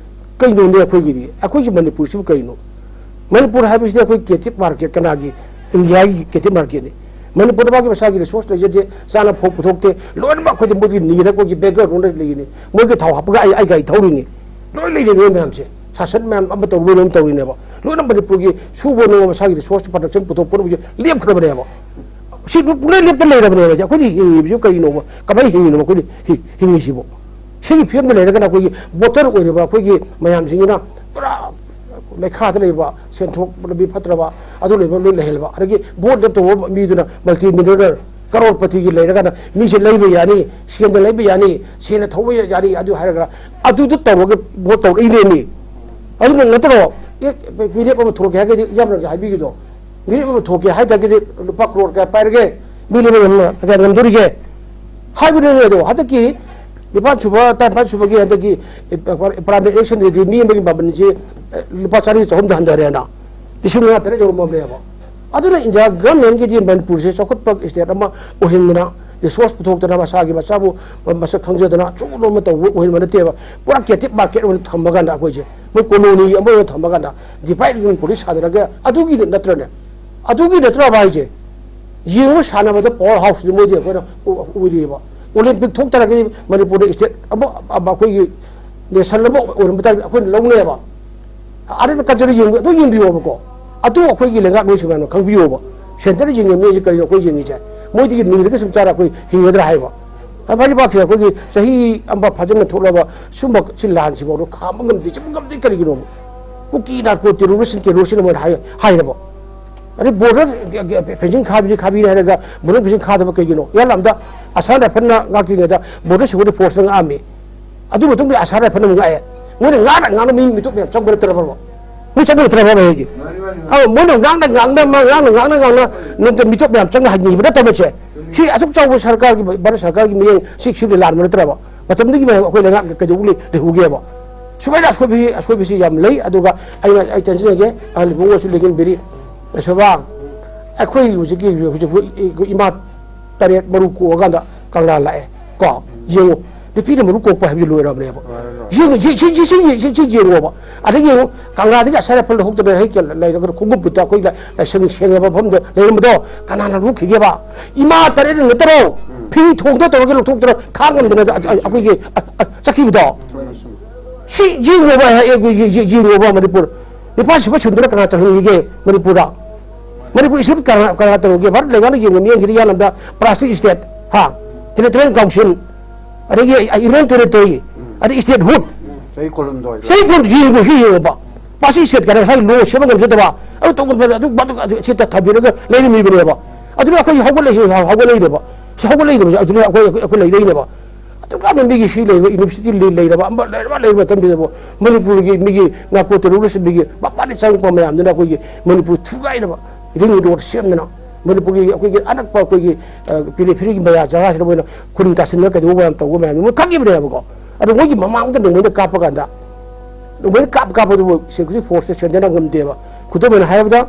ꯀꯩꯅꯣꯅꯦ ꯑꯩꯈꯣꯏꯒꯤꯗꯤ? ꯑꯩꯈꯣꯏꯁꯤ ꯃꯅꯤꯄꯨꯔꯁꯤꯕꯨ ꯀꯩꯅꯣ? ꯃꯅꯤꯄꯨꯔ ꯍꯥꯏꯕꯁꯤꯗꯤ ꯑꯩꯈꯣꯏ ꯀꯦꯇꯤꯞ ꯃꯥꯔꯀꯦꯠ, ꯀꯅꯥꯒꯤ? ꯏꯟꯗꯤꯌꯥꯒꯤ ꯀꯦꯇꯤꯞ ꯃꯥꯔꯀꯦꯠꯅꯤ꯫ ꯃꯅꯤꯄꯨꯔꯗ ꯃꯥꯒꯤ ꯃꯁꯥꯒꯤ ꯔꯤꯁꯣꯔꯁ ꯂꯩꯖꯗꯦ, ꯆꯥꯅ ꯐꯧ ꯄꯨꯊꯣꯛꯇꯦ, ꯂꯣꯏꯅꯃꯛ ꯑꯩꯈꯣꯏꯗꯤ ꯃꯣꯏꯗꯒꯤ ꯅꯤꯔꯒ ꯑꯩꯈꯣꯏꯒꯤ ꯕꯦꯒꯔ ꯔꯣꯝꯗ ꯂꯩꯒꯅꯤ꯫ ꯃꯣꯏꯒꯤ ꯊꯥꯎ ꯍꯥꯞꯄꯒ ꯑꯩ ꯑꯩ ꯒꯥꯔꯤ ꯊꯧꯔꯤꯅꯤ꯫ ꯂꯣꯏ ꯂꯩꯔꯤꯅꯤ ꯃꯣꯏ ꯃꯌꯥꯝꯁꯦ꯫ ꯁꯥꯁꯟ ꯃꯌꯥꯝ ꯑꯃ ꯇꯧꯔꯨꯕ ꯂꯣꯏꯅꯃꯛ ꯇꯧꯔꯤꯅꯦꯕ꯫ ꯂꯣꯏꯅ ꯃꯅꯤꯄꯨꯔꯒꯤ ꯁꯨꯕ ꯅꯣꯝꯕ ꯃꯁꯥꯒꯤ ꯔꯤꯁꯣꯔꯁ ꯄ꯭ꯔꯗꯛꯁꯟ ꯄꯨꯊꯣꯛꯄ ꯍꯧꯖꯤꯛ ꯂꯦꯞꯈ꯭ꯔꯕꯅꯦꯕ꯫ ꯁꯤ ꯄꯨꯡꯂꯦꯞ ꯂꯦꯞꯇ ꯂꯩꯔꯕꯅꯦꯕ꯫ ꯑꯩꯈꯣꯏꯅ ꯍꯤꯡꯉꯤꯕꯁꯤꯕꯨ ꯀꯔꯤꯅꯣꯕ? ꯀꯃꯥꯏꯅ ꯍꯤꯡꯉꯤꯅꯣꯕ ꯑꯩꯈꯣꯏꯅ ꯍꯤ- ꯍꯤꯡꯉꯤꯁꯤꯕꯨ? ꯁꯤꯒꯤ ꯐꯤꯕꯝꯗ ꯂꯩꯔꯒꯅ ꯑꯩꯈꯣꯏꯒꯤ ꯚꯣꯇꯔ ꯑꯣꯏꯔꯤꯕ ꯑꯩꯈꯣꯏꯒꯤ ꯃꯌꯥꯝꯁꯤꯡꯁꯤꯅ ꯄꯨꯔꯥ ꯂꯩꯈꯥꯗ ꯂꯩꯕ, ꯁꯦꯟꯊꯣꯛ ꯂꯝꯕꯤ ꯐꯠꯇ꯭ꯔꯕ, ꯑꯗꯨ ꯂꯩꯕ ꯂꯣꯏ ꯂꯩꯍꯜꯂꯕ꯫ ꯑꯗꯒꯤ ꯚꯣꯠ ꯂꯦꯞꯇꯧꯕ ꯃꯤꯗꯨꯅ ꯃꯜꯇꯤ ꯃꯤꯂꯤꯌꯅꯔ, ꯀꯔꯣꯔꯄꯇꯤꯒꯤ ꯂꯩꯔꯒꯅ ꯃꯤꯁꯦ ꯂꯩꯕ ꯌꯥꯅꯤ, ꯁꯦꯟꯗ ꯂꯩꯕ ꯌꯥꯅꯤ, ꯁꯦꯟꯅ ꯊꯧꯕ ꯌꯥꯅꯤ, ꯑꯗꯨ ꯍꯥꯏꯔꯒ ꯑꯗꯨꯗ ꯇꯧꯔꯒ ꯚꯣꯠ ꯇꯧꯔꯛꯏꯅꯦꯃꯤ꯫ ꯑꯗꯨꯅ ꯅꯠꯇ꯭ꯔꯣ? ꯑꯦ, ꯃꯤꯔꯦꯞ ꯑꯃ ꯊꯣꯛꯂꯛꯀꯦ ꯍꯥꯏꯔꯒꯗꯤ ꯏꯌꯥꯝꯕꯅꯁꯨ ꯍꯥꯏꯕꯤꯈꯤꯗꯣ, ꯃꯤꯔꯦꯞ ꯑꯃ ꯊꯣꯛꯀꯦ ꯍꯥꯏ ꯇꯥꯔꯒꯗꯤ ꯂꯨꯄꯥ ꯀ꯭ꯔꯣꯔ ꯀꯌꯥ ꯄꯥꯏꯔꯒꯦ? ꯃꯤꯔꯦꯞ ꯑꯃ ꯀꯌꯥ ꯉꯝꯗꯣꯔꯤꯒꯦ? ꯍꯥꯏꯕꯗꯨꯅꯦ꯫ ꯑꯗꯣ ꯍꯟꯗꯛꯀꯤ ꯅꯤꯄꯥꯟ ꯁꯨꯕ, ꯇꯔꯥꯅꯤꯄꯥꯟ ꯁꯨꯕꯒꯤ ꯍꯟꯗꯛꯀꯤ ꯄ꯭ꯔꯥꯏꯃꯔꯤ ꯏꯂꯦꯛꯁꯟꯗꯗꯤ ꯃꯤ ꯑꯃꯒꯤ ꯃꯃꯜꯁꯤ ꯂꯨꯄꯥ ꯆꯥꯔꯤ ꯆꯍꯨꯝꯗ ꯍꯟꯊꯔꯦꯅ, ꯂꯤꯁꯤꯡ ꯃꯉꯥ ꯇꯔꯦꯠ ꯌꯧꯔꯝꯃꯕꯅꯦꯕ꯫ ꯑꯗꯨꯅ ꯏꯟꯗꯤꯌꯥ ꯒꯚꯔꯟꯃꯦꯟꯒꯤꯗꯤ ꯃꯅꯤꯄꯨꯔꯁꯦ ꯆꯥꯎꯈꯠꯄ ꯁ꯭ꯇꯦꯠ ꯑꯃ ꯑꯣꯏꯍꯟꯗꯅ, ꯔꯤꯁꯣꯔꯁ ꯄꯨꯊꯣꯛꯇꯅ, ꯃꯁꯥꯒꯤ ꯃꯆꯥꯕꯨ ꯃꯁꯛ ꯈꯪꯖꯗꯅ ꯑꯆꯧꯕ ꯑꯃ ꯇꯧꯕ ꯑꯣꯏꯍꯟꯕ ꯅꯠꯇꯦꯕ꯫ ꯄꯨꯔꯥ ꯀꯦꯇꯤꯞ ꯃꯥꯔꯀꯦꯠ ꯑꯣꯏꯅ ꯊꯝꯃ ꯀꯥꯟꯗ ꯑꯩꯈꯣꯏꯁꯦ ꯃꯣꯏ ꯀꯣꯂꯣꯅꯤ ꯑꯃ ꯑꯣꯏꯅ ꯊꯝꯃ ꯀꯥꯟꯗ ꯗꯤꯚꯥꯏꯠ ꯑꯦꯟ ꯔꯨꯜ ꯄꯣꯂꯤꯁꯤ ꯁꯥꯟꯅꯔꯒ ꯑꯗꯨꯒꯤ ꯅꯠꯇ꯭ꯔꯅꯦ? ꯑꯗꯨꯒꯤ ꯅꯠꯇ꯭ꯔꯕ ꯍꯥꯏꯁꯦ? ꯌꯦꯡꯉꯨ, ꯁꯥꯟꯅꯕꯗ ꯄꯋꯥꯔ ꯍꯥꯎꯁꯅꯤ ꯃꯣꯏꯗꯤ ꯑꯩꯈꯣꯏꯅ ꯑꯣꯏꯔꯤꯕ꯫ ꯑꯣꯂꯦꯝꯄꯤꯛ ꯊꯣꯛꯇꯥꯔꯒꯗꯤ ꯃꯅꯤꯄꯨꯔꯗ ꯁ꯭ꯇꯦꯠ ꯑꯃ, ꯑꯃ ꯑꯩꯈꯣꯏꯒꯤ ꯅꯦꯁꯟ ꯑꯃ ꯑꯣꯏꯔꯝꯕ ꯇꯥꯔꯗꯤ ꯑꯩꯈꯣꯏꯅ ꯂꯧꯅꯦꯕ꯫ ꯑꯗꯩꯗ ꯀꯜꯆꯔ ꯌꯦꯡꯕ ꯑꯗꯨ ꯌꯦꯡꯕꯤꯌꯣꯕꯀꯣ꯫ ꯑꯗꯨ ꯑꯩꯈꯣꯏꯒꯤ ꯂꯩꯉꯥꯛꯂꯣꯏꯁꯤꯡ ꯃꯌꯥꯝꯅ ꯈꯪꯕꯤꯌꯣꯕ꯫ ꯁꯦꯟꯇꯔꯗ ꯌꯦꯡꯉꯤꯕ ꯃꯤꯁꯦ ꯀꯔꯤꯅꯣ ꯑꯩꯈꯣꯏ ꯌꯦꯡꯉꯤꯁꯦ? ꯃꯣꯏꯗꯒꯤ ꯅꯤꯔꯒ ꯁꯨꯝ ꯆꯥꯔ ꯑꯩꯈꯣꯏ ꯍꯤꯡꯒꯗ꯭ꯔꯥ ꯍꯥꯏꯕ꯫ ꯐꯔꯤꯕꯥꯛꯁꯤꯗ ꯑꯩꯈꯣꯏꯒꯤ ꯆꯍꯤ ꯑꯃ ꯐꯖꯅ ꯊꯣꯛꯂꯕ ꯁꯨꯝꯕ ꯁꯤ ꯂꯥꯟꯁꯤꯐꯥꯎꯗ ꯈꯥꯝꯕ ꯉꯝꯗꯦ꯫ ꯁꯤꯕꯨ ꯉꯝꯗꯦ ꯀꯔꯤꯒꯤꯅꯣ? ꯀꯨꯀꯤ ꯅꯥꯔꯀꯣ ꯇꯦꯔꯣꯔꯤꯁ, ꯇꯦꯔꯣꯔꯤꯁ ꯃꯣꯏꯅ ꯍꯥꯏ-, ꯍꯥꯏꯔꯕ꯫ ꯑꯗꯩ ꯕꯣꯔꯗꯔ ꯐꯦꯟꯁꯤꯡ ꯈꯥꯕꯤꯗꯤ ꯈꯥꯕꯤꯔꯦ ꯍꯥꯏꯔꯒ ꯕꯣꯔꯗꯔ ꯐꯦꯟꯁꯤꯡ ꯈꯥꯗꯕ ꯀꯩꯒꯤꯅꯣ? ꯏꯌꯥꯝꯕ ꯑꯝꯗ ꯑꯁꯥꯝ ꯔꯥꯏꯐꯜꯅ ꯉꯥꯛꯇ꯭ꯔꯤꯉꯩꯗ ꯕꯣꯔꯗꯔ ꯁꯦꯀ꯭ꯌꯨꯔꯤꯇꯤ ꯐꯣꯔꯁꯅ ꯉꯥꯛꯑꯝꯃꯤ꯫ ꯑꯗꯨ ꯃꯇꯨꯡꯗ ꯑꯁꯥꯝ ꯔꯥꯏꯐꯜꯅ ꯑꯃꯨꯛ ꯉꯥꯛꯑꯦ꯫ ꯃꯣꯏꯅ ꯉꯥꯛꯅ ꯉꯥꯛꯅ ꯃꯤ ꯃꯤꯇꯣꯞ ꯃꯌꯥꯝ ꯆꯪꯕ ꯅꯠꯇ꯭ꯔꯕ? ꯃꯣꯏ ꯆꯪꯕ ꯅꯠꯇ꯭ꯔꯕ ꯍꯥꯏꯁꯦ? ꯑꯧ, ꯃꯣꯏꯅ ꯉꯥꯛꯅ ꯉꯥꯛꯅ, ꯃꯥ ꯉꯥꯛꯅ ꯉꯥꯛꯅ ꯉꯥꯛꯅ ꯅꯠꯇ꯭ꯔ ꯃꯤꯇꯣꯞ ꯃꯌꯥꯝ ꯆꯪꯅ ꯍꯥꯏꯅꯤꯡꯕ ꯅꯠꯇꯕ ꯁꯦ꯫ ꯁꯤ ꯑꯁꯨꯛ ꯆꯥꯎꯕ ꯁꯔꯀꯥꯔꯒꯤ, ꯚꯥꯔꯠ ꯁꯔꯀꯥꯔꯒꯤ ꯃꯤꯠꯌꯦꯡ ꯁꯤ, ꯁꯤꯗꯤ ꯂꯥꯟꯕ ꯅꯠꯇ꯭ꯔꯕ? ꯃꯇꯝꯗꯨꯒꯤ ꯃꯌꯥꯝ ꯑꯩꯈꯣꯏ ꯂꯩꯉꯥꯛ ꯀꯩꯗꯧꯕ ꯂꯩ-, ꯂꯩꯍꯧꯒꯦꯕ? ꯁꯨꯃꯥꯏꯅ ꯑꯁꯣꯏꯕꯁꯤ, ꯑꯁꯣꯏꯕꯁꯤ ꯌꯥꯝ ꯂꯩ꯫ ꯑꯗꯨꯒ ꯑꯩꯅ, ꯑꯩ ꯇꯦꯟꯁꯤꯟꯖꯒꯦ, ꯑꯍꯜ ꯏꯕꯨꯡꯉꯣꯁꯨ ꯂꯩꯖꯟꯕꯤꯔꯤ꯫ ꯂꯩꯁꯣꯏꯕ, ꯑꯩꯈꯣꯏ ꯍꯧꯖꯤꯛꯀꯤ, ꯍꯧꯖꯤꯛ ꯑꯩꯈꯣꯏ ꯏꯃꯥ ꯇꯔꯦꯠ ꯃꯔꯨ ꯀꯣꯛꯑꯀꯥꯟꯗ ꯀꯪꯂꯥ ꯂꯥꯛꯑꯦ꯫ ꯀꯣ, ꯌꯦꯡꯉꯨ, ꯅꯨꯄꯤꯅ ꯃꯔꯨ ꯀꯣꯛꯄ ꯍꯥꯏꯕꯁꯤ ꯂꯣꯏꯔꯕꯅꯦꯕ꯫ ꯌꯦꯡꯉꯨ, ꯁꯤ, ꯁꯤ, ꯁꯤ, ꯁꯤ, ꯁꯤ, ꯁꯤ ꯌꯦꯡꯉꯣꯕ꯫ ꯑꯗꯒꯤ ꯌꯦꯡꯉꯨ, ꯀꯪꯂꯥꯗꯒꯤ ꯑꯁꯥꯏ ꯔꯥꯏꯐꯜ ꯂꯧꯊꯣꯛꯇꯅ ꯍꯦꯛ ꯂꯩꯔꯒ ꯈꯣꯡꯎꯞ ꯕꯨꯠꯇ ꯑꯩꯈꯣꯏ ꯂꯥꯏ-, ꯂꯥꯏꯁꯪ ꯁꯦꯡꯉꯕ ꯃꯐꯝꯗ ꯂꯩꯔꯝꯕꯗꯣ ꯀꯅꯥꯅ ꯂꯧꯊꯣꯛꯈꯤꯒꯦꯕ? ꯏꯃꯥ ꯇꯔꯦꯠꯅ ꯅꯠꯇ꯭ꯔꯣ? ꯐꯤ ꯊꯣꯡꯗ ꯇꯧꯔꯒ ꯂꯧꯊꯣꯛꯇꯅ ꯈꯥꯡ ꯉꯝꯗꯅ ꯑ-, ꯑ-, ꯑꯩꯈꯣꯏꯒꯤ, ꯑ-, ꯑ-, ꯆꯠꯈꯤꯕꯗꯣ꯫ ꯁꯤ ꯌꯦꯡꯉꯣꯕ, ꯑꯦ, ꯑꯦ, ꯌꯦ-, ꯌꯦ-, ꯌꯦꯡꯉꯣꯕ ꯃꯅꯤꯄꯨꯔ꯫ ꯅꯤꯄꯥꯜ ꯁꯨꯕ ꯁꯨꯝꯗꯨꯅ ꯀꯅꯥ ꯆꯪꯍꯟꯈꯤꯒꯦ ꯃꯅꯤꯄꯨꯔꯗ? ꯃꯅꯤꯄꯨꯔ ꯏꯁꯨ ꯀꯅꯥ, ꯀꯅꯥ ꯇꯧꯔꯒꯦ? ꯚꯥꯔꯠ ꯂꯩꯉꯥꯛꯅ ꯌꯦꯡꯕ ꯃꯤꯠꯌꯦꯡꯁꯤꯗ ꯏꯌꯥ ꯂꯝꯗ ꯄ꯭ꯂꯥꯁꯇꯤꯛ ꯁ꯭ꯇꯦꯠ, ꯍꯥ? ꯇꯦꯔꯤꯇꯣꯔꯤꯌꯦꯜ ꯀꯥꯎꯟꯁꯤꯜ, ꯑꯗꯒꯤ ꯌꯨꯅꯤꯌꯟ ꯇꯦꯔꯤꯇꯣꯔꯤ, ꯑꯗꯩ ꯁ꯭ꯇꯦꯠ ꯍꯨꯗ꯫ ꯆꯍꯤ ꯀꯨꯟꯍꯨꯝꯗꯣꯏ꯫ ꯆꯍꯤ ꯀꯨꯟ ꯌꯦꯡꯕ, ꯁꯤ ꯌꯦꯡꯉꯣꯕ꯫ ꯄ꯭ꯂꯥꯁꯇꯤꯛ ꯁ꯭ꯇꯦꯠ ꯀꯥꯏꯅ ꯉꯁꯥꯏ ꯂꯣ ꯁꯦꯝꯕ ꯉꯝꯖꯗꯕ꯫ ꯑꯗꯨ ꯇꯧꯕ ꯃꯇꯝꯗ ꯑꯗꯨ, ꯑꯗꯨ, ꯑꯗꯨ ꯁꯤꯠꯇ ꯊꯝꯕꯤꯔꯒ ꯂꯩꯔꯝꯃꯤꯕꯅꯦꯕ꯫ ꯑꯗꯨꯅ ꯑꯩꯈꯣꯏ ꯍꯧꯒꯠꯂꯛꯏ, ꯍꯧꯒꯠꯂꯛꯏꯅꯦꯕ꯫ ꯁꯤ ꯍꯧꯒꯠꯂꯛꯏꯅꯦꯕ꯫ ꯑꯗꯨꯅ ꯑꯩꯈꯣꯏ, ꯑꯩꯈꯣꯏ ꯂꯩꯔꯛꯏꯅꯦꯕ꯫ ꯑꯗꯨꯛ ꯌꯥꯝꯅ ꯃꯤꯒꯤ ꯁꯤ ꯂꯩꯕ, ꯌꯨꯅꯤꯚꯔꯁꯤꯇꯤ ꯂꯩ-, ꯂꯩꯔꯕ, ꯑꯃ ꯂꯩꯔꯕ, ꯂꯩꯔꯕ ꯃꯇꯝꯁꯤꯗꯕꯨ ꯃꯅꯤꯄꯨꯔꯒꯤ ꯃꯤꯒꯤ ꯅꯥꯔꯀꯣ ꯇꯦꯔꯣꯔꯤꯁ ꯃꯤꯒꯤ ꯃꯄꯥꯟꯗ ꯆꯪꯉꯛꯄ ꯃꯌꯥꯝꯗꯨꯅ ꯑꯩꯈꯣꯏꯒꯤ ꯃꯅꯤꯄꯨꯔ ꯊꯨꯒꯥꯏꯅꯕ ꯔꯤꯡ ꯔꯣꯗ ꯁꯦꯝꯗꯅ ꯃꯅꯤꯄꯨꯔꯒꯤ ꯑꯩꯈꯣꯏꯒꯤ ꯑꯅꯛꯄ ꯑꯩꯈꯣꯏꯒꯤ, ꯑ, ꯄꯦꯔꯤꯐꯦꯔꯤꯒꯤ ꯃꯌꯥ ꯖꯒꯥꯁꯤꯗ ꯃꯣꯏꯅ ꯈꯨꯟ ꯇꯥꯁꯤꯟꯗꯅ ꯀꯩꯗꯧꯕ ꯃꯌꯥꯝ ꯇꯧꯕ ꯃꯌꯥꯝꯗꯨ ꯃꯣꯏ ꯈꯪꯉꯤꯕꯅꯦꯕꯀꯣ꯫ ꯑꯗꯣ ꯃꯣꯏꯒꯤ ꯃꯃꯥꯡꯗ ꯅꯣꯡꯃꯩꯅ ꯀꯥꯞꯄ ꯀꯥꯟꯗ, ꯅꯣꯡꯃꯩꯅ ꯀꯥꯞ ꯀꯥꯞꯄꯗꯨꯕꯨ ꯁꯦꯀ꯭ꯌꯨꯔꯤꯇꯤ ꯐꯣꯔꯁꯇ ꯁꯦꯟꯅ ꯉꯝꯗꯦꯕ꯫ ꯈꯨꯗꯝ ꯑꯣꯏꯅ ꯍꯥꯏꯔꯕꯗ,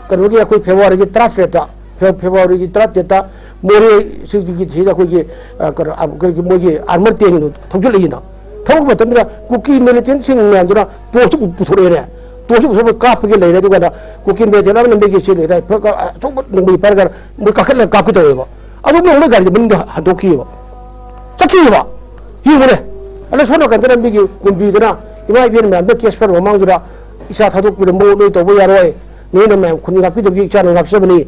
ꯀꯩꯅꯣꯒꯤ ꯑꯩꯈꯣꯏ ꯐꯦꯕ꯭ꯔꯨꯋꯥꯔꯤꯒꯤ ꯇꯔꯥꯇꯔꯦꯠꯇ, ꯐꯦ-, ꯐꯦꯕ꯭ꯔꯨꯋꯥꯔꯤꯒꯤ ꯇꯔꯥꯇꯔꯦꯠꯇ ꯃꯣꯔꯦ ꯁꯤꯒꯤ, ꯁꯤꯗ ꯑꯩꯈꯣꯏꯒꯤ, ꯑ, ꯀꯩꯅꯣ, ꯑ, ꯑꯩꯈꯣꯏꯒꯤ ꯃꯣꯏꯒꯤ ꯑꯥꯔꯃꯔ ꯇꯦꯡꯗꯣ ꯊꯧꯖꯤꯜꯂꯛꯏꯅ꯫ ꯊꯧꯔꯛꯄ ꯃꯇꯝꯗ ꯀꯨꯀꯤ ꯃꯤꯂꯤꯇꯦꯟꯁꯤꯡ ꯃꯌꯥꯝꯗꯨꯅ ꯇꯣꯔꯆꯇꯨ ꯄꯨꯊꯣꯔꯛꯑꯦꯅꯦ꯫ ꯇꯣꯔꯆꯇꯨ ꯄꯨꯊꯣꯔꯛꯄ ꯀꯥꯞꯄꯒꯤ ꯂꯩꯔꯦ꯫ ꯑꯗꯨꯒ ꯀꯨꯀꯤ ꯃꯤꯂꯤꯇꯦꯟ ꯑꯃꯅ ꯃꯤꯒꯤ ꯁꯤ ꯂꯩꯔꯦ, ꯑꯆꯧꯕ ꯅꯣꯡꯃꯩ ꯄꯥꯏꯔꯒ ꯃꯣꯏ ꯀꯥꯈꯠꯂꯒ ꯀꯥꯞꯀꯦ ꯇꯧꯋꯦꯕ꯫ ꯑꯗꯨ ꯃꯣꯏ ꯒꯥꯔꯤꯗ ꯃꯅꯨꯡꯗ ꯍꯟꯗꯣꯛꯈꯤꯑꯕ꯫ ꯆꯠꯈꯤꯑꯕ꯫ ꯌꯦꯡꯉꯨꯅꯦ꯫ ꯑꯗ ꯁꯣꯝ ꯅꯥꯀꯟꯗ ꯂꯝꯕꯤꯒꯤ ꯀꯨꯝꯕꯤꯗꯨꯅ ꯏꯃꯥ ꯏꯕꯦꯟ ꯃꯌꯥꯝꯗ ꯀꯦꯁ ꯐꯔ ꯃꯃꯥꯡꯗꯨꯗ ꯏꯆꯥ ꯊꯥꯗꯣꯛꯄꯤꯔꯝꯕ ꯅꯣꯏ ꯇꯧꯕ ꯌꯥꯔꯣꯏ꯫ ꯅꯣꯏꯅ ꯃꯌꯥꯝ ꯈꯨꯟ ꯉꯥꯛꯄꯤꯗꯕꯒꯤ ꯏꯆꯥꯅ ꯉꯥꯛꯆꯕꯅꯤ꯫